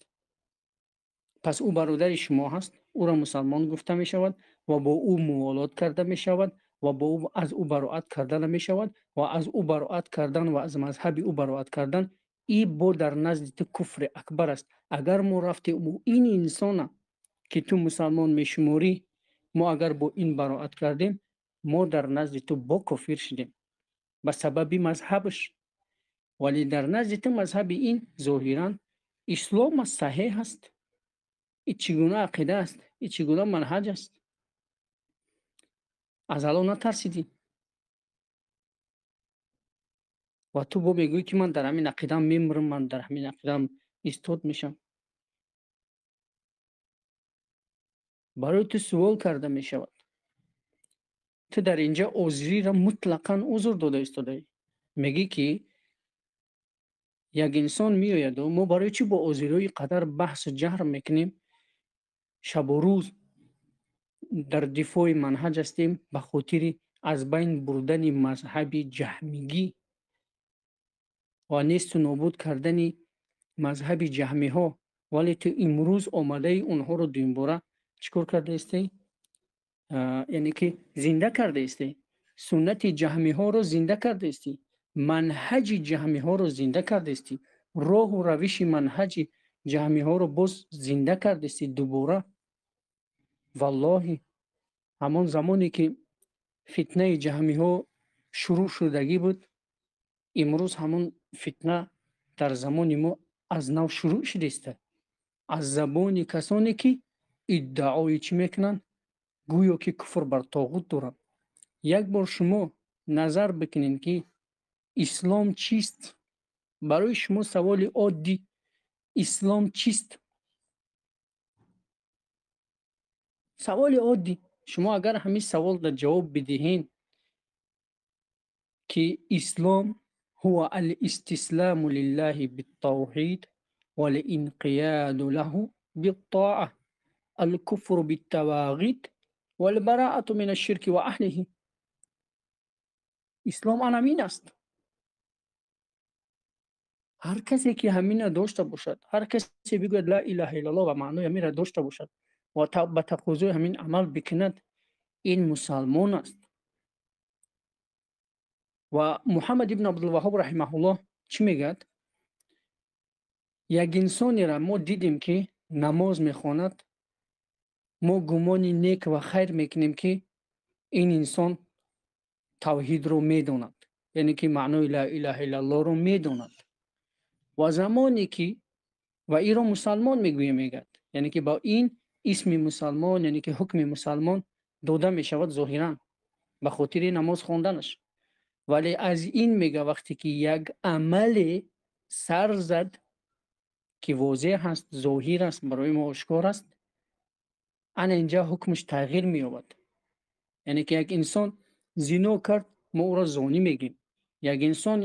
Пас ӯ бародари шумо ҳаст, ӯро мусалмон гуфта мешавад ва бо ӯ муволот карда мешавад ва бо ӯ аз ӯ бароат карда намешавад ва аз ӯ бароат кардан ва аз мазҳаби ӯ бароат кардан и бо дар назди ту куфри акбар аст. Агар мо рафтем ин инсона ки ту мусалмон мешуморӣ, мо агар бо ин бароат кардем, мо дар назди ту бо кофир шудем ба сабаби мазҳабаш. Вале дар назди ту мазҳаби ин зоҳиран ислом аст, саҳеҳ аст. Ин чӣ гуна ақида аст? Ин чӣ гуна манҳаҷ аст? Аз Аллоҳ натарсидӣ ва ту бо мегӯӣ ки ман дар ҳамин ақидам мемирам, ман дар ҳамин ақидам истод мешам. Барои ту суол карда мешавад. Ту дар инҷа озириро мутлақан узр дода истодаӣ. Мегӣ ки як инсон меояду мо барои чӣ бо озириҳо ин қадар баҳсу ҷаҳр мекунем шабу рӯз? Дар дифои манҳаҷ ҳастем ба хотири аз байн бурдани мазҳаби ҷаҳмигӣ ва несту нобуд кардани мазҳаби ҷаҳмиҳо. Вале ту имрӯз омадаи онҳоро дуюмбора чӣ кор кардаистӣ? Яъне ки зинда кардаистӣ. Суннати ҷаҳмиҳоро зинда кардаистӣ, манҳаҷи ҷаҳмиҳоро зинда кардаистӣ, роҳу равиши манҳаҷи ҷаҳмиҳоро боз зинда кардаистӣ дубора. Валлоҳи, ҳамон замоне ки фитнаи ҷаҳмиҳо шурӯъ шудагӣ буд, имрӯз ҳамон фитна дар замони мо аз нав шурӯъ шудааст. Аз забони касоне ки иддаои чӣ мекунанд? Гӯё ки куфр бар тоғут доранд. Як бор шумо назар бикунед, ки ислом чист? Барои шумо саволи оддӣ: ислом чист? Саволи оддӣ. Шумо агар ҳамин саволда ҷавоб бидиҳед, ки ислом ҳува алистисламу лиллаҳи биттавҳид валинқияду лаҳу биттоа алкуфру биттавағит валбараату мин ашширки ва аҳлиҳи. Ислом ан ҳамин аст. Ҳар касе ки ҳамина дошта бошад, ҳар касе бигӯяд ла илаҳа иллаллоҳ ва маънои ҳаминро дошта бошад ва ба тақозои ҳамин амал бикунад, ин мусалмон аст. Ва Муҳаммад ибн Абдулваҳҳоб раҳимаҳуллоҳ чӣ мегӯяд? Як инсонеро мо дидем, ки намоз мехонад, мо гумони нек ва хайр мекунем, ки ин инсон тавҳидро медонад, яъне ки маънои ла илаҳа иллаллоҳро медонад. Ва замоне ки ва инро мусалмон мегӯем, мегӯяд, яъне ки ба ин исми мусалмон, яъне ки ҳукми мусалмон дода мешавад зоҳиран ба хотири намоз хонданаш. Вале аз ин мега, вақте ки як амале сар зад, ки возеҳ аст, зоҳир аст, барои мо ошкор аст, ана инҷа ҳукмаш тағйир меёбад. Яъне ки як инсон зино кард, мо ӯро зонӣ мегӯем. Як инсон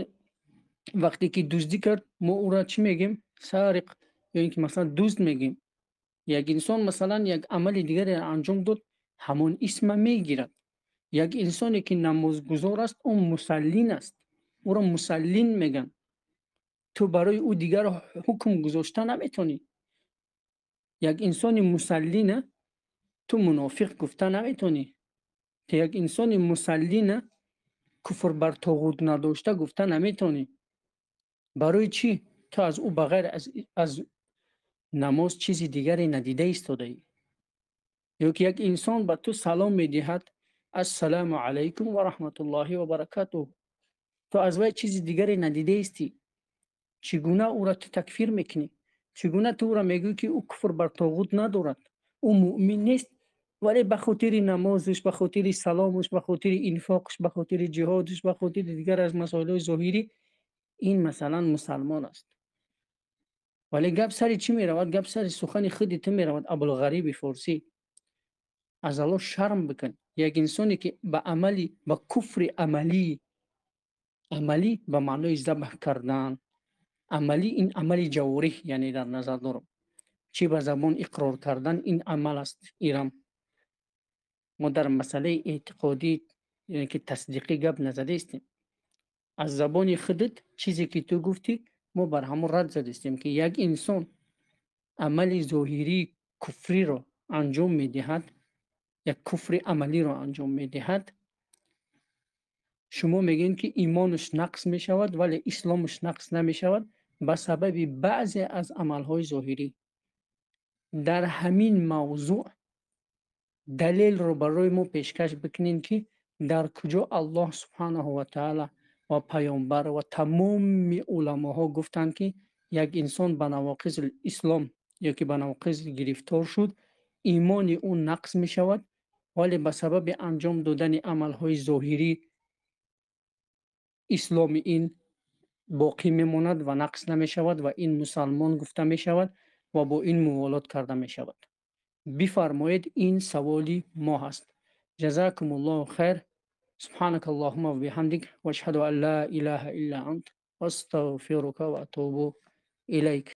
вақте ки дуздӣ кард, мо ӯро чӣ мегӯем? Сариқ, ё ин ки масалан дузд мегӯем. Як инсон масалан як амали дигаре анҷом дод, ҳамон исма мегирад. Як инсоне ки намозгузор аст, ӯ мусаллин аст, ӯро мусаллин мегӯянд. Ту барои ӯ дигар ҳукм гузошта наметавонӣ. Як инсони мусаллина ту мунофиқ гуфта наметавонӣ. Ту як инсони мусаллина куфр бар тоғут надошта гуфта наметавонӣ. Барои чӣ? Ту аз ӯ ба ғайр аз намоз чизи дигаре надида истодаӣ. Ё ки як инсон ба ту салом медиҳад, ассалому алайкум ва раҳматуллоҳи ва баракатуҳ, ту аз вай чизи дигаре надидаистӣ. Чӣ гуна ӯро ту такфир мекунӣ? Чӣ гуна ту ӯро мегӯӣ, ки ӯ куфр бар тоғут надорад, ӯ муъмин нест, вале ба хотири намозаш, ба хотири саломаш, ба хотири инфоқаш, ба хотири ҷиҳодаш, ба хотири дигар аз масоилҳои зоҳирӣ ин масалан мусалмон аст. Вале гап сари чӣ меравад? Гап сари сухани худи ту меравад, Абулғариби форсӣ. Аз Аллоҳ шарм бикун. Як инсоне ки ба амали, ба куфри амалӣ, амалӣ ба маънои забҳ кардан, амалӣ ин амали ҷавориҳ, яъне дар назар дорам, чӣ ба забон иқрор кардан ин амал аст. Ирам мо дар масъалаи эътиқодӣ, яъне ки тасдиқӣ гап назадаистем. Аз забони худат чизе ки ту гуфтӣ, мо бар ҳамон рад задистем, ки як инсон амали зоҳирии куфриро анҷом медиҳад, як куфри амалиро анҷом медиҳад, шумо мегӯед, ки имонаш нақс мешавад, вале исломаш нақс намешавад ба сабаби баъзе аз амалҳои зоҳирӣ. Дар ҳамин мавзӯъ далелро барои мо пешкаш бикунед, ки дар куҷо Аллоҳ субҳанаҳу ва таъала ва паёмбар ва тамоми уламоҳо гуфтанд, ки як инсон ба навоқизи ислом ё ки ба навоқиз гирифтор шуд, имони ӯ нақс мешавад, вале ба сабаби анҷом додани амалҳои зоҳирӣ исломи ин боқӣ мемонад ва нақс намешавад ва ин мусалмон гуфта мешавад ва бо ин муволот карда мешавад. Бифармоед, ин саволи мо ҳаст. Ҷазакумуллоҳу хайр. Субҳанака Аллоҳумма ва биҳамдик ва ашҳаду ан ла илаҳа илла ант ва астағфирука ва атубу илайк.